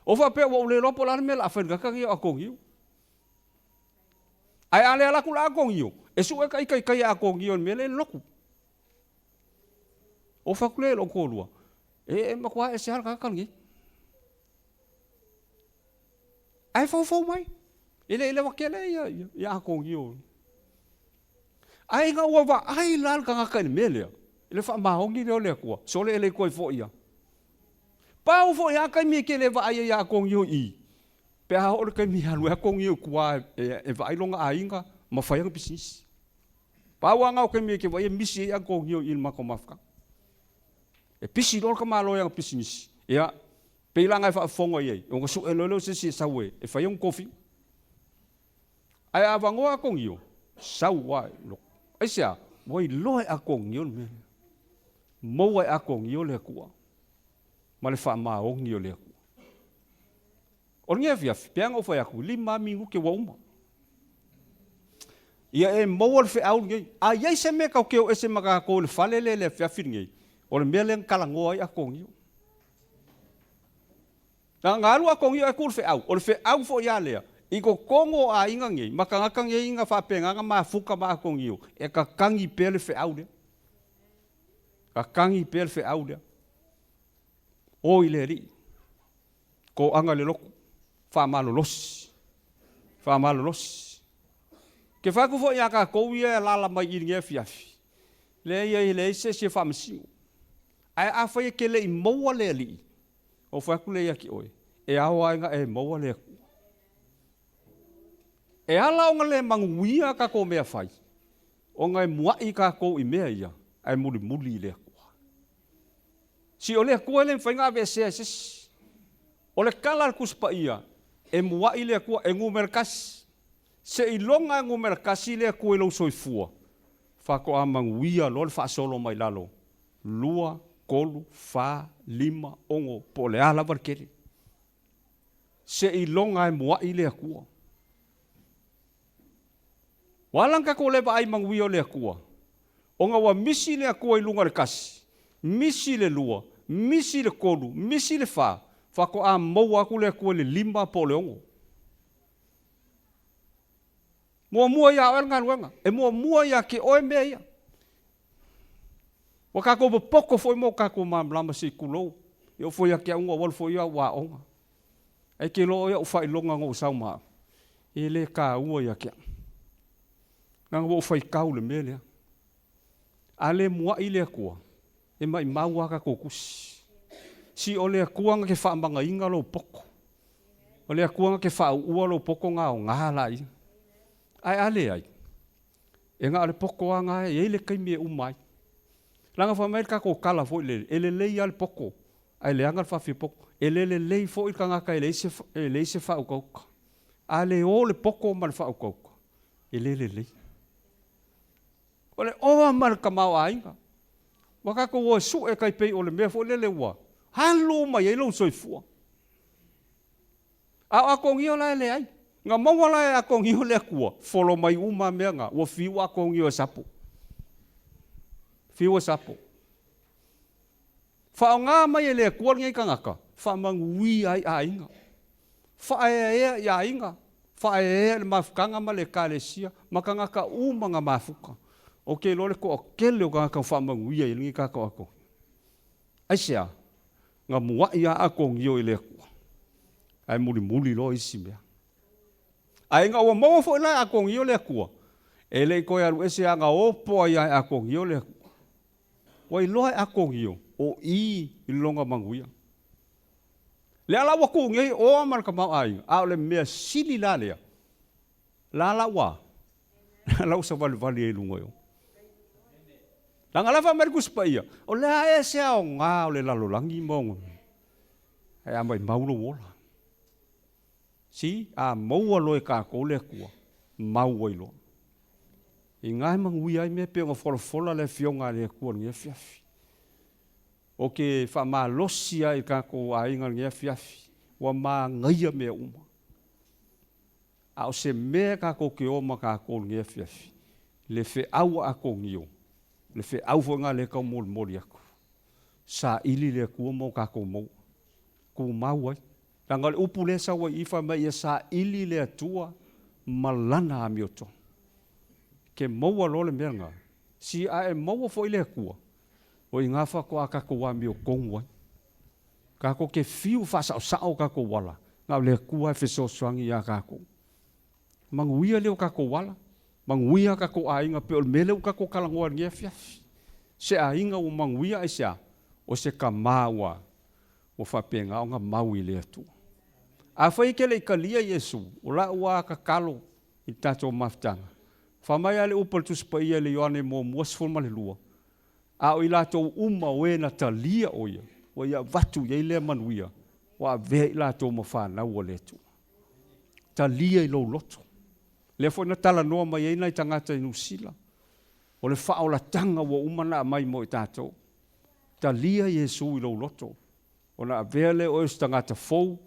Ou faapea ua ou le iloa po o le a le mea o le a fai i le tagata lenei o Atonio. Ae a le alu atu la Akonio, e sue ka ita i Akonio i le mea lea i le lotu. Ou fai atu lea i lou toalua, e, e matua ese lava le tagata lenei. Ae foufou mai, e le i lewa tele ia, ia, ia Akonio. Ae ina ua vaai la le tagata i le mea lea, i le faamaoni lea o le Atua, sole e le toe foi lava. Pau foi lava taimi e te le vaai ai ia Akonio i i, Pe a oo le taimi e alu ai Akonio i tua e vaai lona aiga ma fai ana pisinisi. Pau lava na o taimi e te vaai e misi ai Akonio i le matou mafutaga. E pisi loa le tamaloa i ana pisinisi, ia, pei la na e faafofoga i ai, ona sue loa lea o se isi e sau e fai ana tofiga. Ae a avanoa Akonio, sau lava i loko. Aisea? Ua iloa e Akonio le mea lea. Maua e Akonio le Atua ma le faamaoni o le Atua. O lenei afiafi, pe ana ou fai atu, 5 lava minute ua uma. Ia e maua le feau lenei. A i ai se mea tatou te o ese ma tatou i le fale lea i le afiafi lenei, o le mea lea na talanoa ai Atonio. Na, na alu Atonio ae tuu le feau. O le feau foi a lea, i totonu o aiga nei, ma tagata nei na faapena ona mafuta ma Atonio, e tatagi pea le feau lea. Tatagi pea le feau lea. O i le Alii. Toaga le loto, faamalolosi, faamalolosi. Ke fai atu foi ia tatou ia e alaala mai i lenei afiafi, leai e leai se isi e faamasino. Ae afai e te le i maua le Alii, ou fai atu lea ia te oe, e ao lava ina e maua le Atua. E ala ona le manuia a tatou mea fai, ona e muai tatou i mea ia, ae mulimuli i le Atua. Si o le Atua e le mafai ona aveesea e se isi. O le tala a le Tusi Paia, e mua'i le Atua, e numera tasi. Seiloga e numera tasi le Atua i lou soifua, faatoa manuia loa le faasolo mai lalo, lua, tolu, fa, lima, ono, po o le a lava le tele. Seiloga e mua'i le Atua. Ua ala ona tatou le vaai manuia o le Atua, ona ua misi le Atua i luga o le tasi, misi le lua, misi le tolu, misi le fa, faatoa maua atu le Atua i le lima po o le ono. Muamua ia oe le galuega, e muamua ia te oe mea ia. Ua tatou popoto foi ma o tatou malamalama se i tulou, e oo foi ia te au na ou alu foi au aoga. Ae te iloa oe au faailoga na ou sau ma au, e le taua ia te au. Leaga ua ou faitau i le mea lea. A le muai le Atua, E maʻimau a kakou tusi. Si o le Atua na ke faamagaina lou poto. O le Atua na te faauua lou poto na aoga laia. Ae a leai, e na o le poto lava na e i ai le taimi e uma ai. Leaga fai mai le tatou tala foi lele, e lelei lava le poto, ae leaga le faafiapoto. E le lelei foi le tagata e leai se, e leai se faautauta. A le o le poto ma le faautauta, e le lelei. O le oa ma le tamaoaiga. Ua tatou o e sue tai pei o le mea foi lele ua alu uma i ai lou soifua. A o Akonio la e leai. Na maua la e Akonio le Atua, folo mai uma mea na, ua fiu Akonio e sapo. Fiu e sapo. Faaaoga mai e le Atua lenei tagata, faamanuia ai aiga. Faaeaea i aiga, faaeaea i le mafutaga ma le ekalesia, ma tagata uma na mafuta. Ou te iloa le toatele o tagata ua faamanuia i lenei tagata o Akonio. Aisea? Na muai lava Akonio i le Atua, ae mulimuli loa isi mea. Ae ina ua maua foi la e Akonio le Atua, e le i toe alu ese lava, na opo ai lava e Akonio le Atua. Ua iloa e Akonio o i i lona manuia. Lea la ua tu nei oa ma le tamaoaiga, a o le mea sili la lea, la la ua, la ua savalivali ai i luga i o. Leaga la fai mai le Tusi Paia, o le a ea se aoga o le lalolagi ma ona mea, ae a maumau lou ola. Si, a maua loa e tatou le Atua, mau ai loa. I ina e manuia ai mea pei ona folafola le Afioga a le Atua i lenei afiafi. Ou te faamalosi lava i tatou aiga i lenei afiafi, ua manaia mea uma. A o se mea tatou te o ma tatou i lenei afiafi, le feau a Akonio, le feau foi lena lea e taumolimoli atu, saili le Atua ma o tatou maua, tumau ai. Leaga o le upu lea e sau ai i i fai mai ia saili le Atua ma Lana amiotonu. Ke maua loa le mea lena, si a e maua foi le Atua, o i ina faatoa tatou amiotonu ai. Tatou te fiu faasaosao o tatou ala, na o le Atua e fesoasoani ia tatou. Manuia lea o tatou ala, manuia tatou aiga pei o le mea lea ua tatou talanoa i lenei afiafi. Se aiga ua manuia aisea? O se tama ua ua faapena ona mau i le Atua. Afai e te le i talia Iesu, o lau lava tatalo i le tatou mafutaga, fai mai lava le upu a le Tusi Paia i le Ioane muamua 12, A o i latou uma o e na talia o ia, ua ia avatu i ai lea manuia, ua avea i latou ma fanau a le Atua. Talia i lou loto. Lea foi na talanoa mai ai nai tagata i Niu Sila, o le faaolataga ua uma ona aumai mo i tatou. Talia Iesu i lou loto, ona avea lea o oe o se tagata fou,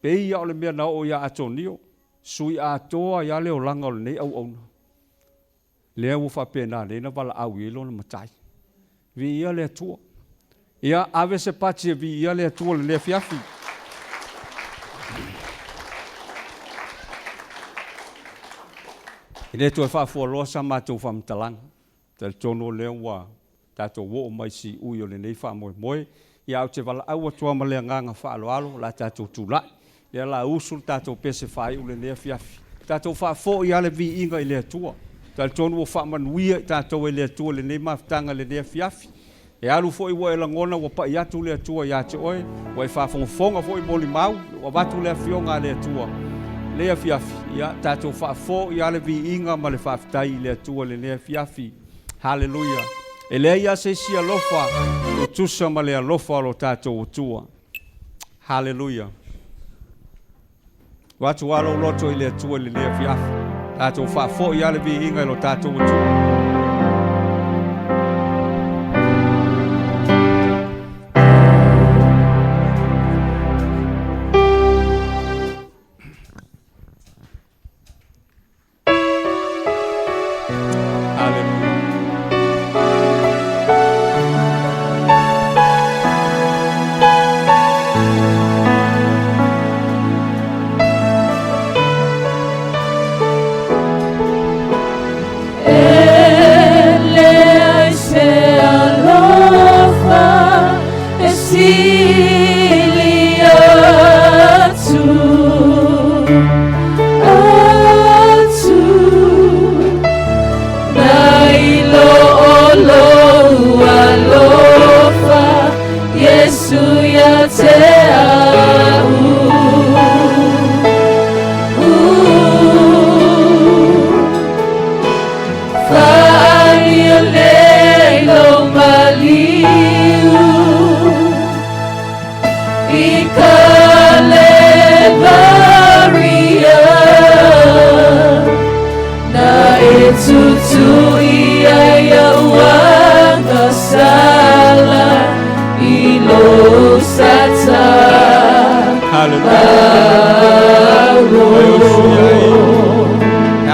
pei lava o le mea na oo ia Atonio, sui atoa ai lava le olaga o lenei auauna. Lea ua faapena nei ona valaau i ai lona Matai. Viia le Atua. Ia, ave se pati e viia le Atua i lenei afiafi. E le toe faafualoa sa matou faamatalaga. Talitonu o lea ua tatou oo mai i siui o lenei faamoemoe. Ia, ae ou te valaau atu lava ma le agaga faaaloalo, o le a tatou tulai. Lea o le a usu le tatou pese faaiu i lenei afiafi. Tatou faafoi lava le viiga i le Atua. Talitonu ua faamanuia i tatou e le Atua i lenei mafutaga i lenei afiafi. E alu foi ua e lagona ua pai atu le Atua ia te oe, ua e faafogafoga foi i molimau, ua avatu le Afioga a le Atua i lenei afiafi. Ia, tatou faafoi lava le viiga ma le faafetai i le Atua i lenei afiafi. Haleluia! E leai lava se isi alofa tutusa ma le alofa o lo tatou Atua. Haleluia! Avatu lava lou loto i le Atua i lenei afiafi. Tatou faafoi lava le viiga i lo tatou Atua. E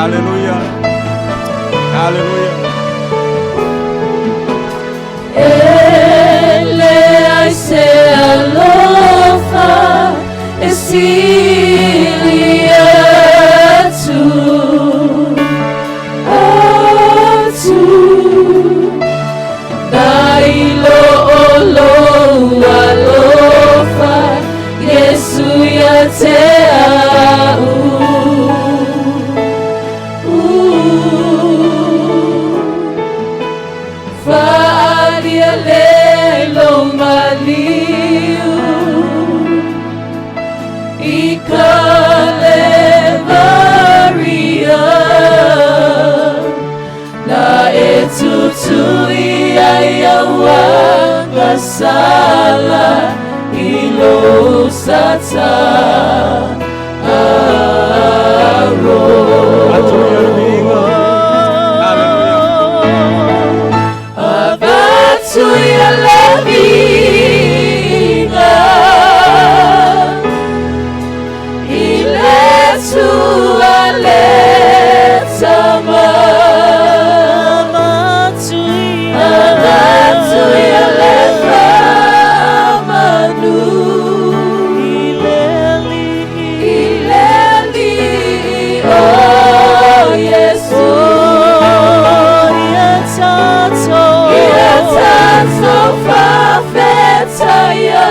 Hallelujah. Hallelujah. E leai se alofa e sili atu atu nai lo o lou alofa Iesu ia te au. Faalia le lo maliu i ka le Maria na e tutui ai au agasala i lo sata aro. Avatu ia le viiga i le Atua le Tama. Avatu ia le faamanu i le Alii o Iesu. Ia tatou faafetaia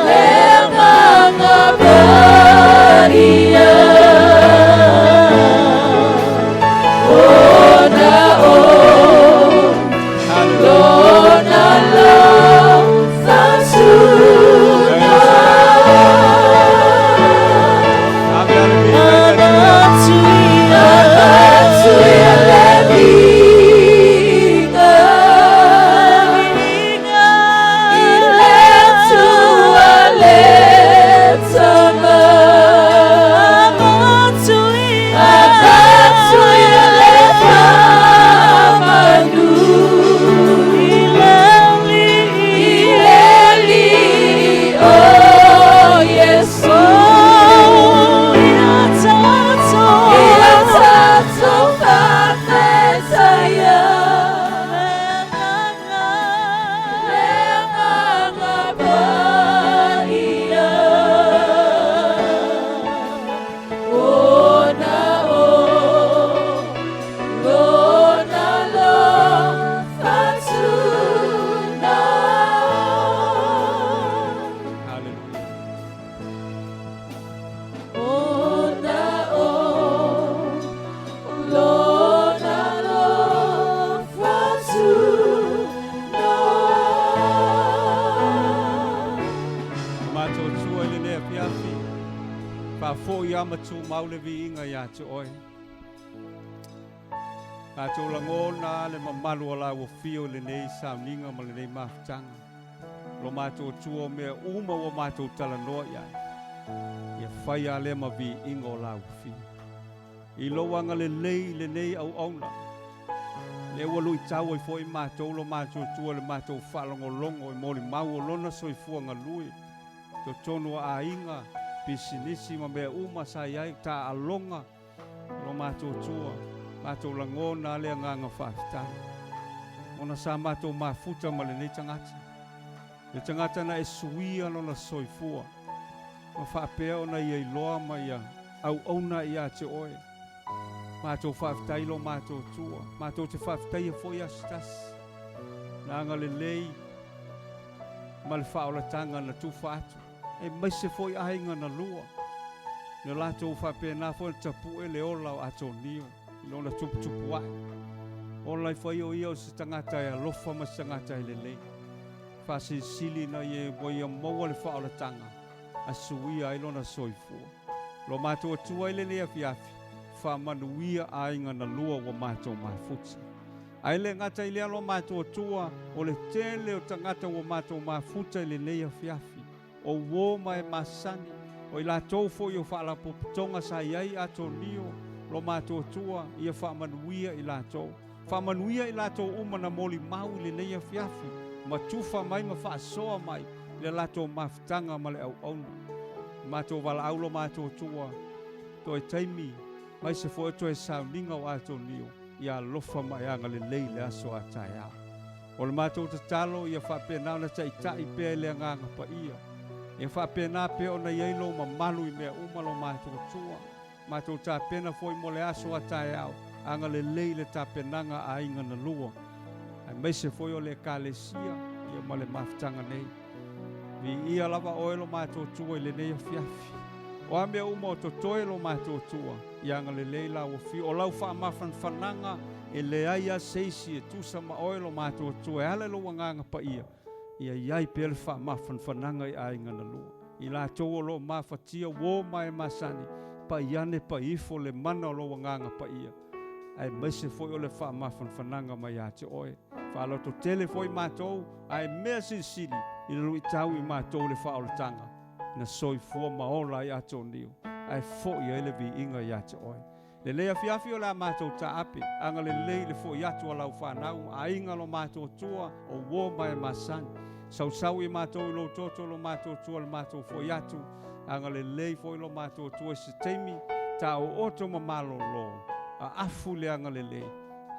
le Agaga Paia. Ona o lona alofa tuna. Avatu ia le viiga i le Atua le Tama. Avatu ia le faamanu i le Alii o Iesu. Ia tatou faafetaia le Agaga Paia. Ona o lona alofa tuna. Hallelujah. Ona o lona alofa tuna. Matou tua i lenei afiafi. Faafoi ia ma tumau le viiga iā te oe. Tatou lagona le mamalu o lau afio i lenei sauniga ma lenei mafutaga. Lo matou tua o mea uma ua matou talanoa i ai. Ia faia lea ma viiga o lau afio. I lou agalelei i lenei auauna. Le ua luitau ai foi matou lo matou tua le matou faalogologo e molimau o lona soifua galue. Totonu o aiga, pisinisi ma mea uma sa i ai taaloga lo matou tua. Matou lagona le agaga faafetai. Ona sa matou mafuta ma lenei tagata. Le tagata na e suia lona soifua. Ma faapea ona ia iloa ma ia auauna ia te oe. Matou faafetai lo matou tua. Matou te faafetaia foi aso tasi. Na agalelei ma le faaolataga na tufa atu. E maise foi aiga na lua. Na latou faapena foi na tapu'e le ola o Atonio i lona tuputupu ae. Ola i fai o ia o se tagata e alofa ma se tagata e lelei. Faasilisili na ia ua ia maua le faaolataga a suia ai lona soifua. Lo matou atua i lenei afiafi, faamanuia aiga na lua ua matou mafuta. Ae le gata i lea lo matou atua o le tele o tagata ua matou mafuta i lenei afiafi. O uō ma e masani, o i latou foi o faalapotopotoga sa i ai Atonio lo matou atua ia faamanuia i latou. Faamanuia i latou uma na molimau i lenei afiafi, ma tufa mai ma faasoa mai. le latou mafutaga ma le auauna. Matou valaau lo matou Atua, toe taimi, aemaise foi o toe sauniga o Atonio, ia alofa ma e agalelei i le aso a taeao. O le matou tatalo ia faapena ona taitai pea i le Agaga Paia. Ia faapena pea ona i ai lou mamalu i mea uma lo matou Atua. Matou tapena foi mo le aso a taeao, agalelei i le tapenaga a aiga na lua, aemaise foi o le Ekalesia ia ma le mafutaga nei. Viia lava Oe lo matou Atua i lenei afiafi. O a mea uma o totoe lo matou Atua, ia agalelei lau afio. O lau faamafanafanaga e leai a se isi e tusa ma Oe lo matou Atua e ala i lou Agaga Paia, ia i ai pea le faamafanafanaga i aiga na lua. I latou o lo o mafatia uo ma e masani, pai ane pai ifo le mana o lou Agaga Paia, aemaise foi o le faamafanafanaga mai ia te Oe. Faalototele foi matou, ae mea silisili i le luitau i matou le faaolataga na soifua ma ola ai Atonio, ae foi ai le viiga ia te Oe. Lenei afiafi o le a matou taape, agalelei i le foi atu a lau fanau ma aiga lo matou Atua o uo ma e masani. Sausau i matou i lou toto lo matou Atua le matou foi atu, agalelei foi lo matou Atua i se taimi ta ooto ma malolo, aafu le agalelei,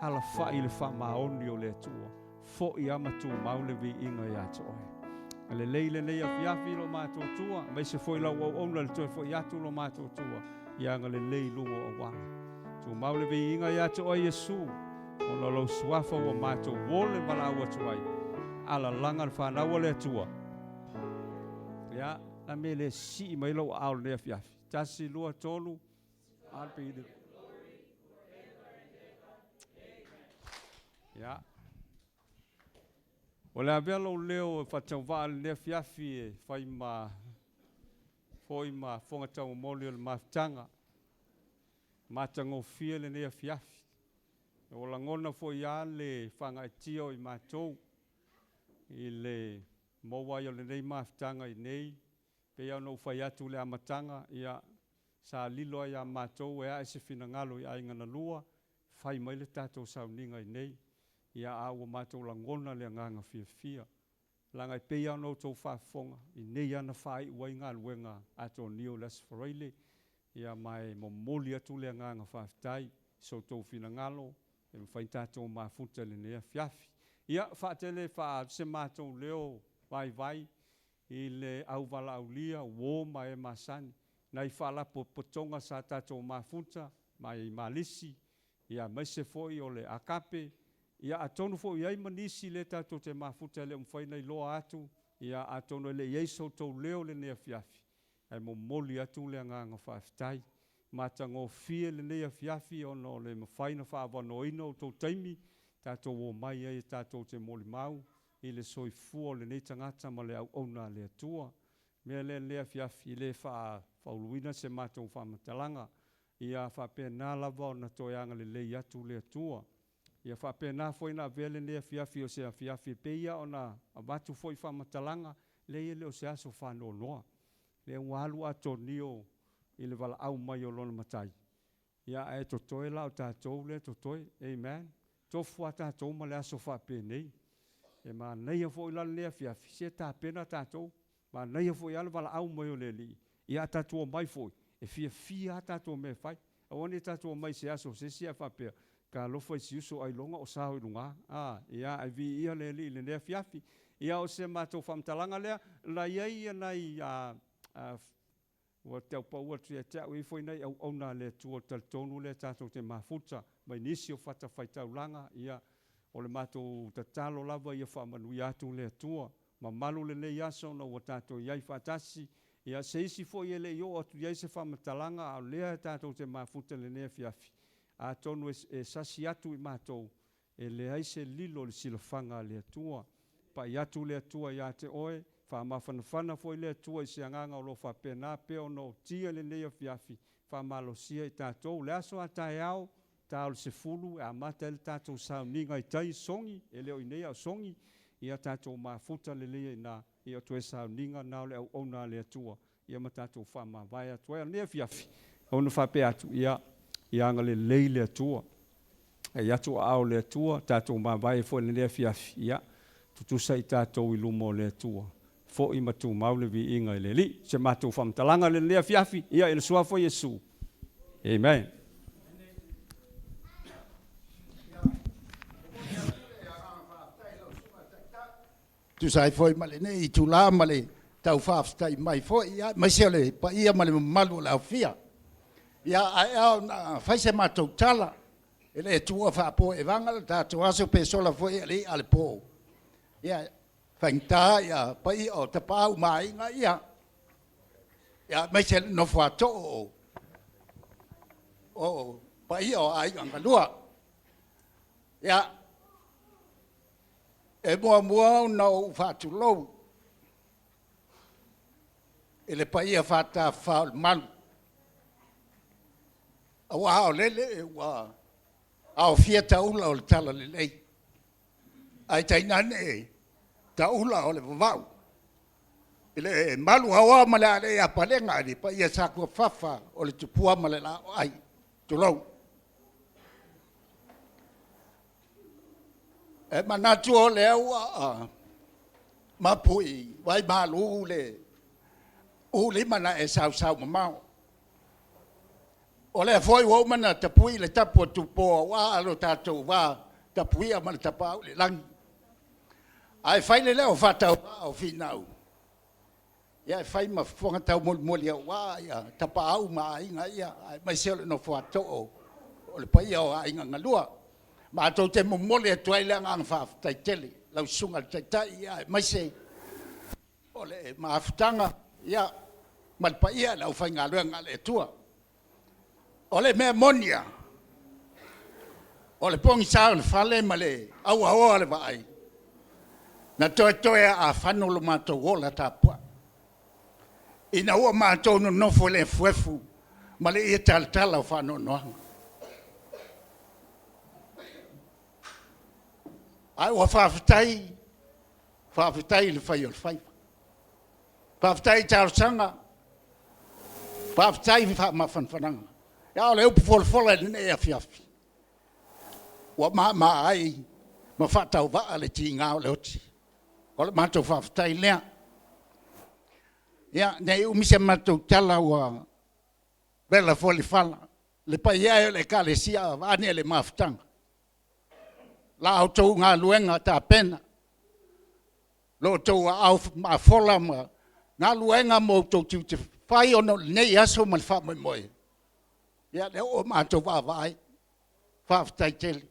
alafai i le faamaoni o le Atua. Foi a ma tumau le viiga ia te Oe. Agalelei lenei afiafi i lo matou Atua, aemaise foi lau auauna i le toe foi atu lo matou Atua, ia agalelei i luga o auala. Tumau le viiga ia te Oe Iesu, ona o lou suafa ua matou ole ma laau atu ai, alalaga le fanau a le Atua. Ia, la mea le sii mai lou aao lenei afiafi. Tasi, lua, tolu, a le Ia. O le avea lou leo e faatauvaa i lenei afiafi e fai ma foi ma fofoga tauomoli o le mafutaga. Matagofie lenei afiafi. Ua lagona foi lava le faagaeetia o i matou i le maua ai o lenei mafutaga i inei. Pei lava ona ou fai atu i le amataga, ia, sa lilo lava ia matou e ae se finagalo i aiga na lua, fai mai le tatou sauniga i inei, ia a ua matou lagona le agaga fiafia, leaga e pei lava ona outou faafofoga, i inei lava na faaiu ai galuega a Tonio i le Aso Faraile, ia ma e momoli atu le agaga faafetai i so outou finagalo e mafai ona tatou mafuta i lenei afiafi. Ia, faatele faa se matou leo vaivai i le auvalaaulia, uo ma e masani, nai faalapotopotoga sa tatou mafuta mai Malisi, ia aemaise foi o le Akape, ia atonu foi e i ai ma nisi lea tatou te mafuta e le o mafai ona iloa atu, ia atonu e le i i ai so outou leo i lenei afiafi, ae momoli atu le agaga faafetai. Matagofie lenei afiafi ona o le mafai ona faaavanoaina outou taimi tatou omai ai e tatou te molimau i le soifua o lenei tagata ma le auauna a le Atua. Mea lea lenei afiafi, e le faauluina se matou faamatalaga, ia faapena lava ona toe agalelei atu le Atua. Ia faapena foi ona avea lenei afiafi o se afiafi e pei lava ona avatu foi faamatalaga, leai e le o se aso faanoanoa. Lea ua alu Atonio i le valaau mai o lona Matai, ia ae totoe la o tatou lea e totoe. Amen. Tofu a tatou ma le aso faapenei. E manaia foi la lenei afiafi, se tapena tatou. Manaia foi lava le valaau mai o le Alii, ia a tatou omai foi, e fiafia a tatou mea e fai. Aua ne i tatou omai i se aso o se isi ae faapea, Talofa i si uso ailoga o sao i luga. A, ia, ae viia le Alii i lenei afiafi. Ia, o se matou faamatalaga lea, la i ai nai, a, a, ua tau pau atu ia te au, e i ai foi nai auauna a le Atua talitonu lea tatou te mafuta mai nisi o fatafaitaulaga, ia, o le matou tatalo lava ia faamanuia atu le Atua. Mamalu lenei aso ona ua tatou i ai faatasi, ia, se isi foi e le i oo atu i ai se faamatalaga, a o lea tatou te mafuta i lenei afiafi, atonu e sasi atu i matou, e leai se lilo i le silafaga a le Atua. Pai atu le Atua ia te oe, faamafanafana foi le Atua i se agaga o lo o faapena pea ona otia i lenei afiafi, faamalosia i tatou. Le aso a taeao, ta o le 10 e amata ai le tatou sauniga i tai i Sogi, e le o i inei a o Sogi, ia tatou mafuta lelei ai i ina, ia o toe sauniga na o le auauna a le Atua, ia ma tatou faamavae atu ai. A o lenei afiafi, ona faapea atu, ia, ia agalelei le Atua, ai atu aao o le Atua, tatou mavae foi i lenei afiafi, ia, tutusa i tatou i luma o le Atua. Fo'i ma tumau le viiga i le Alii. Se matou faamatalaga le lenei afiafi, ia i le Suafa o Iesu. Amen. Tusa ai foi ma lenei itulā ma le tau faafetai mai foi, aemaise o le paia ma le mamalu o le aofia. Ia, ae ao ona fai se matou tala, e le tuua faapoevaga le tatou aso pe sola foi e le i'a le po. Ia, faigata ia paia o Tapaau ma Aiga, ia, aemaise le nofo a too o paia o Aiga Galua. Ia, e muamua ona ou faatulou i le paia faatafafa o le malu, aua o lele ua aofia taula o le talalelei, ae tainane taula o le vavau i le malu aoa ma le alei a palega i le paia Sakuafafa o le tupua ma le laoai. Tulou. E manatu o lea ua mapu i vaimalu le ulima na e sausau mamao. O lea foi ua uma ona tapui le tapu a Tupo aua lo tatou va tapuia ma le tapaau i le lagi. Ae fai le leo faatauvaa o Finau, ia e fai ma fofoga taumolimoli aua ia Tapaau ma Aiga ia, aemaise o le nofo a too o le paia o Aiga Galua. Matou te momoli atu ai le agaga faafetai tele lau susuga i le Taitai, aemaise o le mafutaga ia ma le paia i le aufaigaluega a le Atua. O le mea moni lava, o le pogisa o le fale ma le auaoa o le vaai, na toetoe lava a fano lo matou ola tapuai, ina ua matou nonofo i le efuefu ma le ie talatala o faanoanoaga. Ae ua faafetai, faafetai i le fai o le faiva. Faafetai i talosaga, faafetai faamafanafanaga. A o le upu folafola i lenei afiafi, ua mama ai ma faatauvaa le tiga o le oti. O le matou faafetai lea. Ia, ne i umi se matou tala ua vela foi le fala. Le paia e o le Ekalesia vaeane le mafutaga, la outou galuega tapena, lo outou aao mafola ma galuega ma outou tiute fai ona o lenei aso ma le faamoemoe, ia lea ua matou vaavaai, faafetai tele.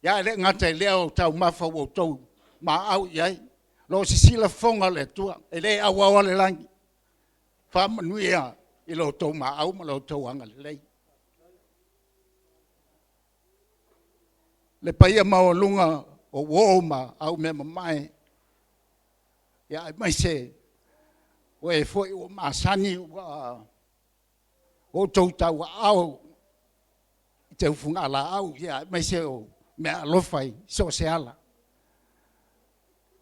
Ae le gata i lea o taumafa ua outou maau i ai, o lo o sisila fofoga o le Atua, e le auaoa le lagi, faamanuia i lo outou maau ma lo outou agalelei. Le paia maualuga o uo ma aumeamamae, aemaise o e foi ua masani ua outou tauaao i teufugalaau aemaise o meaalofa i so o se ala.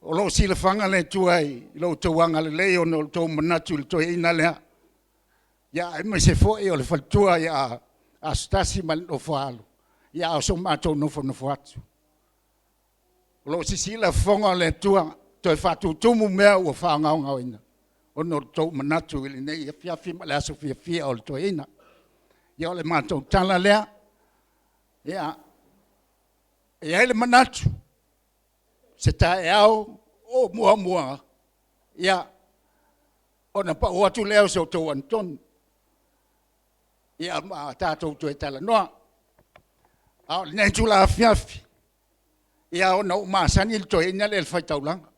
O lo o silafaga le Atua i lo outou agalelei ona o lo outou manatu i le toeaina lea, aemaise foi o le faletua ia Asotasi ma le nofo a alo, a o so matou nofonofo atu. O lo o sisila fofoga o le Atua, toe faatutumu mea ua faagaogaoina ona o lo outou manatu i lenei afiafi ma le aso fiafia o le toeaina. Ia o le matou tala lea. Ia, e i ai le manatu, se taeao o muamua, ia, ona pau atu lea o se tou anatogi, ia ma tatou toe talanoa. A o lenei itula afiafi, ia ona ua masani le toeaina lea i le faitaulaga.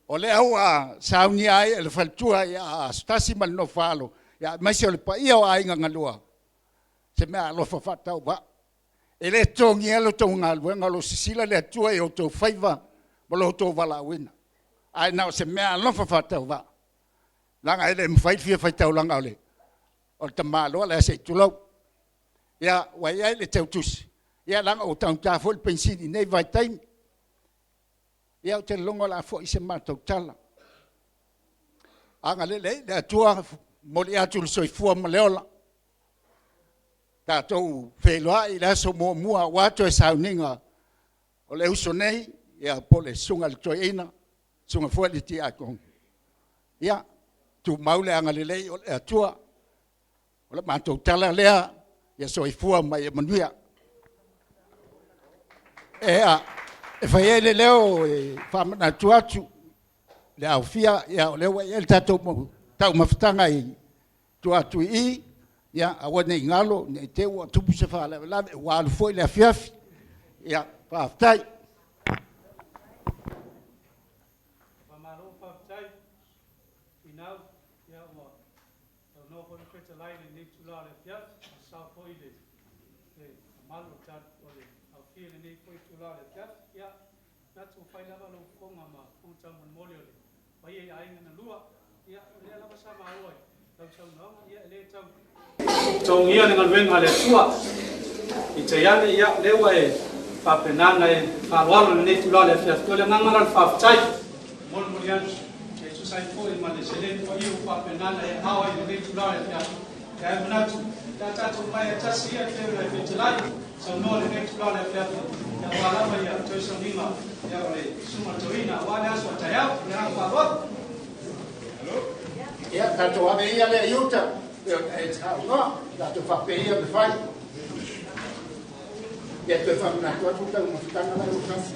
O lea ua saunia ai e le faletua ia Asotasi ma le nofo a alo, aemaise o le paia o Aiga Galua, se meaalofa faatauvaa. E le totogia la outou galuega, o lo o sisila le Atua i outou faiva ma lo outou valaauina, ae na o se meaalofa faatauvaa, leaga e le mafai le fia faitaulaga o le tamaloa lea se i tulou. Ia, ua i ai le teutusi, ia leaga ua taugata foi le penisini i lenei vaitaimi. Ia ou te lagona o le a foi se matou tala. Agalelei le Atua, momoli atu le soifua ma le ola. Tatou feiloai i le aso muamua aua toe sauniga o le uso nei po o le susuga i le toeaina. Suga foi le tiakono. Ia, tumau le agalelei o le Atua. O le matou tala lea, ia soifua ma ia manuia. Ea, e fai ai le leo e faamanatu atu le aofia, ia o lea ua i ai le tatou taumafataga i tua atu i i, ia aua ne i galo ne i te i ua tupu se faalavelave, ua alu foi le afiafi. Ia, faafetai. Faamalo faafetai Finau, ia ua saunoa foi le fetalai i lenei itula o le afiafi, ua sao foi le mamalu o le aofia i lenei foi itula o le afiafi. Ia, manatu ua fai lava lau fofoga ma fofoga taumolimoli o le paia i aiga na lua. Ia, o lea lava sa maua i lau saunoaga, ia e le tau togia le galuega a le Atua. Peitai ane, ia, o lea ua e faapena ona e faaaloalo i lenei itula o le afiafi. O le agaga la o le faafetai, molimoli atu, e tusa ai foi ma le seleni paia ua faapena ona e aao ai i lenei itula o le afiafi. Ae manatu, pe a tatou omai e tasi ia e pei ona e fetalai, saunoa i lenei itula o le afiafi, ia aua lava ia toe sauniga ia o le susuga i le toeaina aua le aso a taeao. Ma le agaga faaaloalo. Ia, tatou ave ia lea i uta, e pei ona e saunoa, tatou faapea ia ona fai. Ia, toe faamanatu atu le taumafataga la e ua tasi.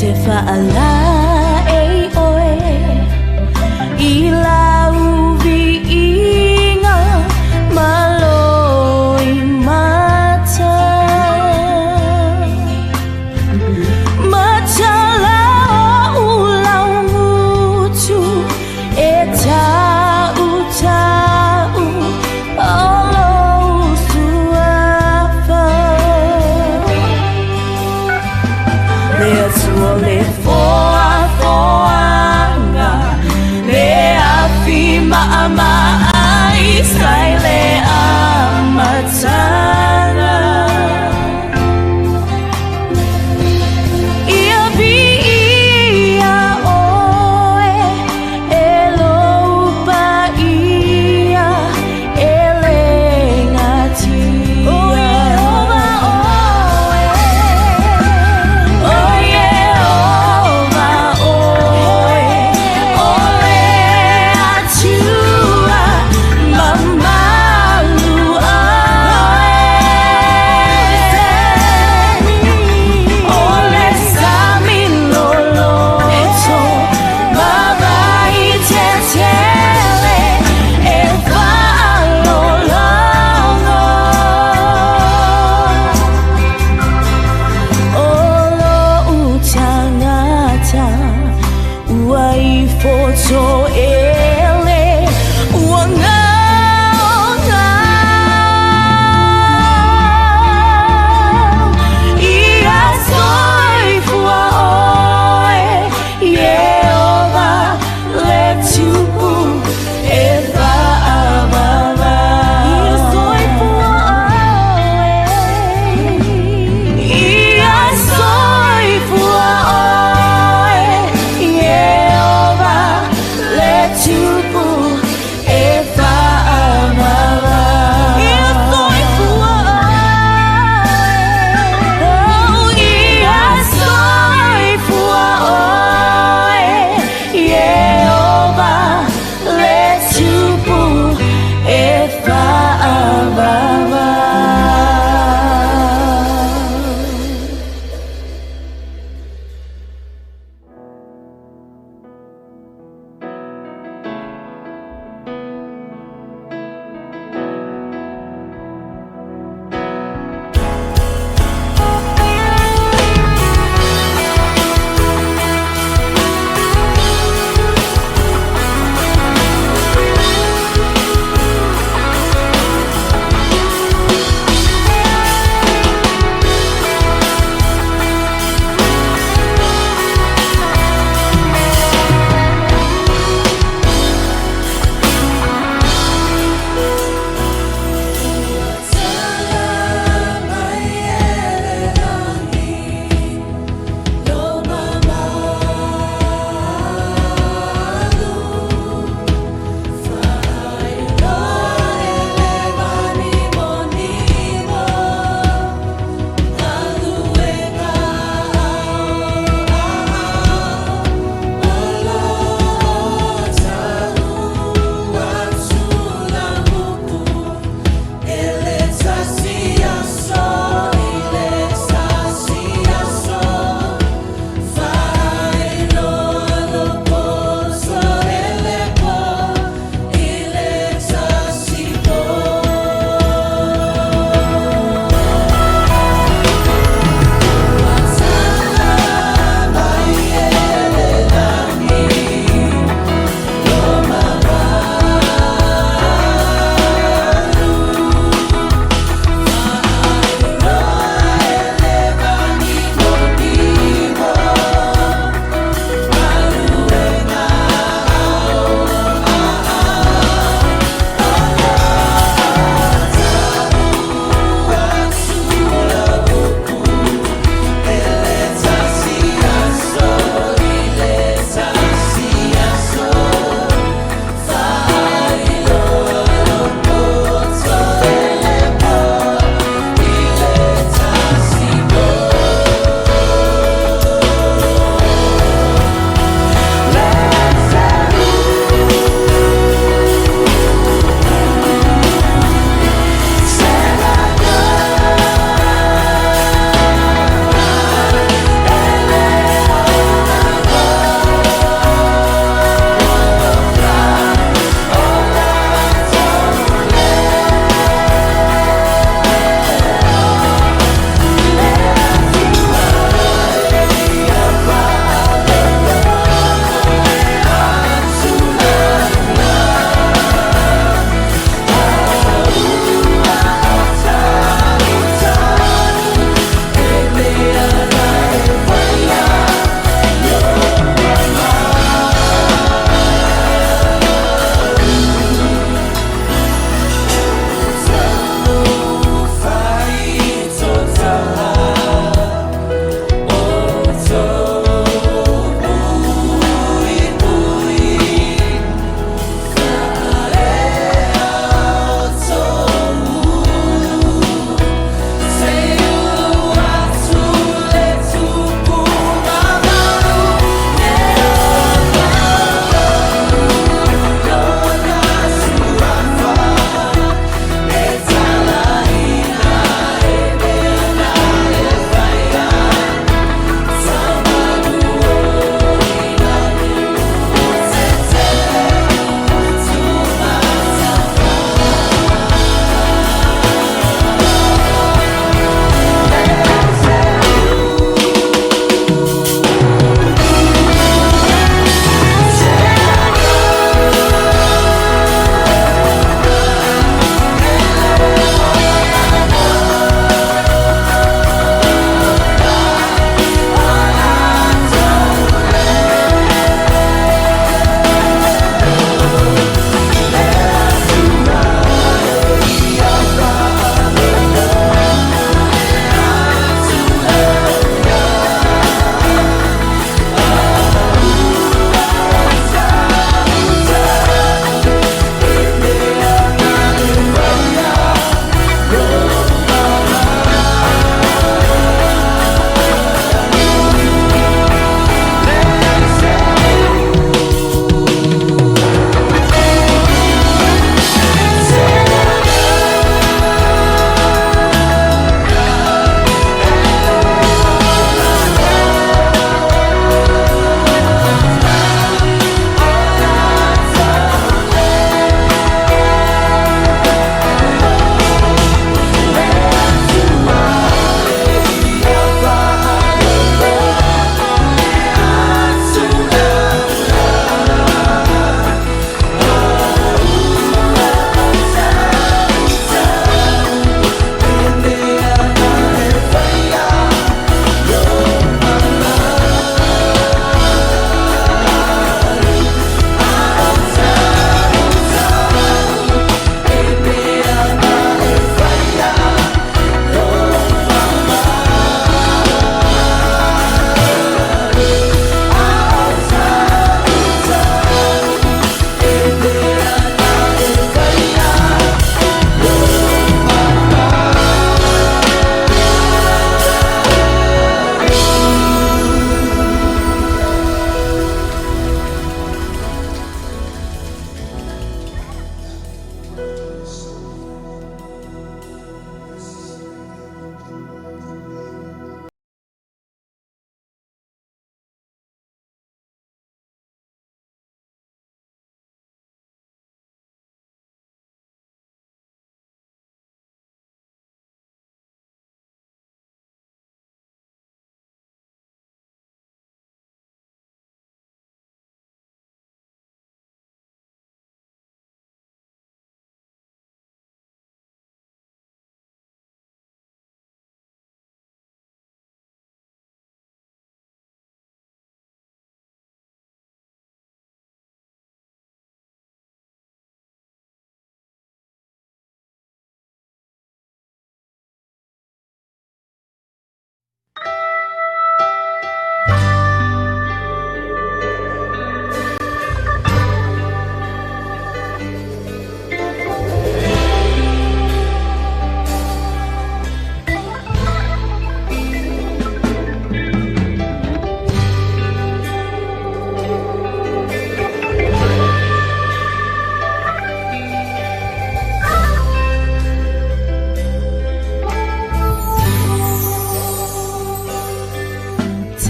te faalaei oe i lau viiga ma loimata. Matala o ulaugutu e tau tau o lou suafa. Le Atua le foa.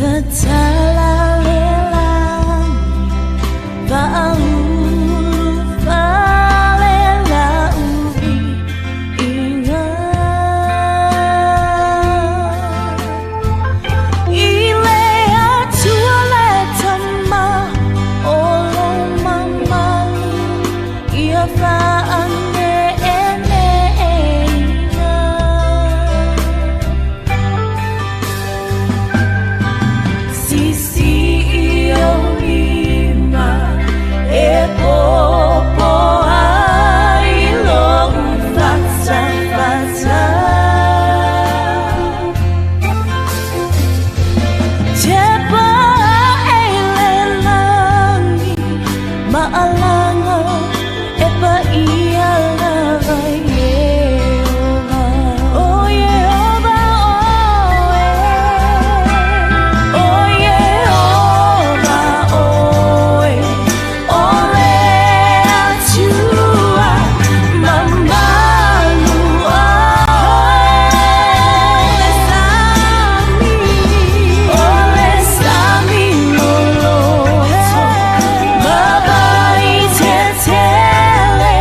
Tatala le lagi Fa'aulu fale la'uvi Iga I le Atua le Tama O lo mamalu Ia fa'ane'ene'eina Sisi i ou lima e popo ai lo'u fatafata. Tepa a'e i le lagi ma'alaga e paia lava Ieova. O Ieova oe, o Ieova oe, o le Atua mamalu oe. O le sami loloto ma vai tetele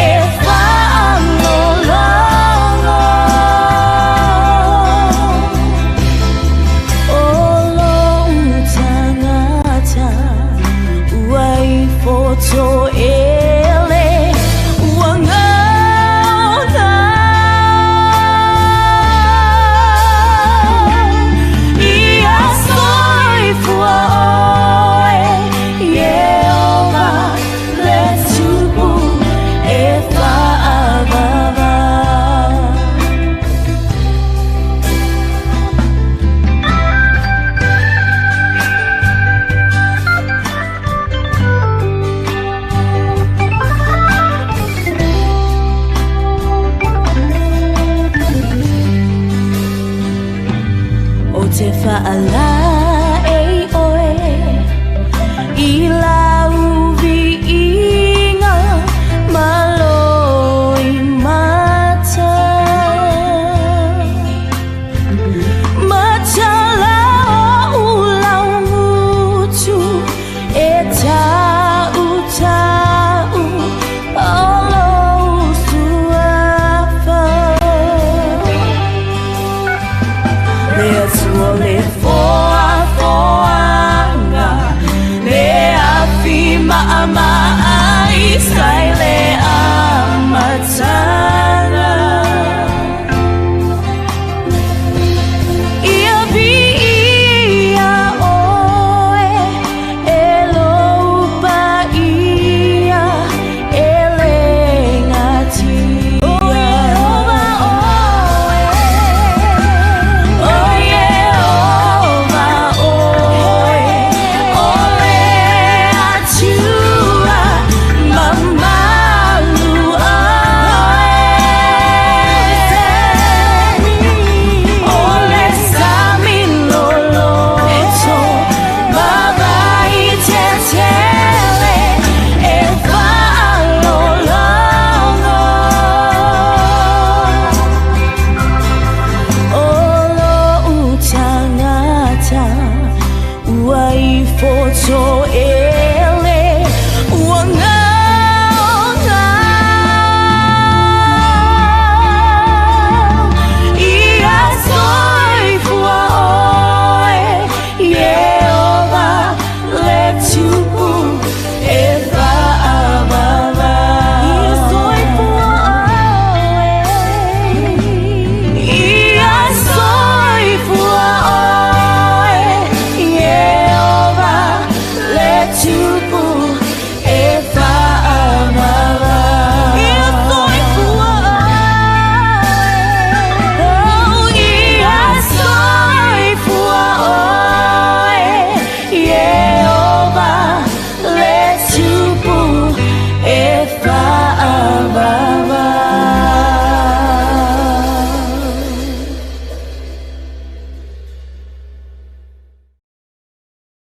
e fa'alologo. O lo'u tagata ua ifo to'ele ua gaoga. Ia soifua oe Ieova le Tupu e fa'avava. O te fa'ala'ei oe i lau vi'iga ma loi mata. Matala o'u laugutu e ta'uta'u o lou suafa. Le Atua le foafoaga, le afi ma'ama'ai sa i le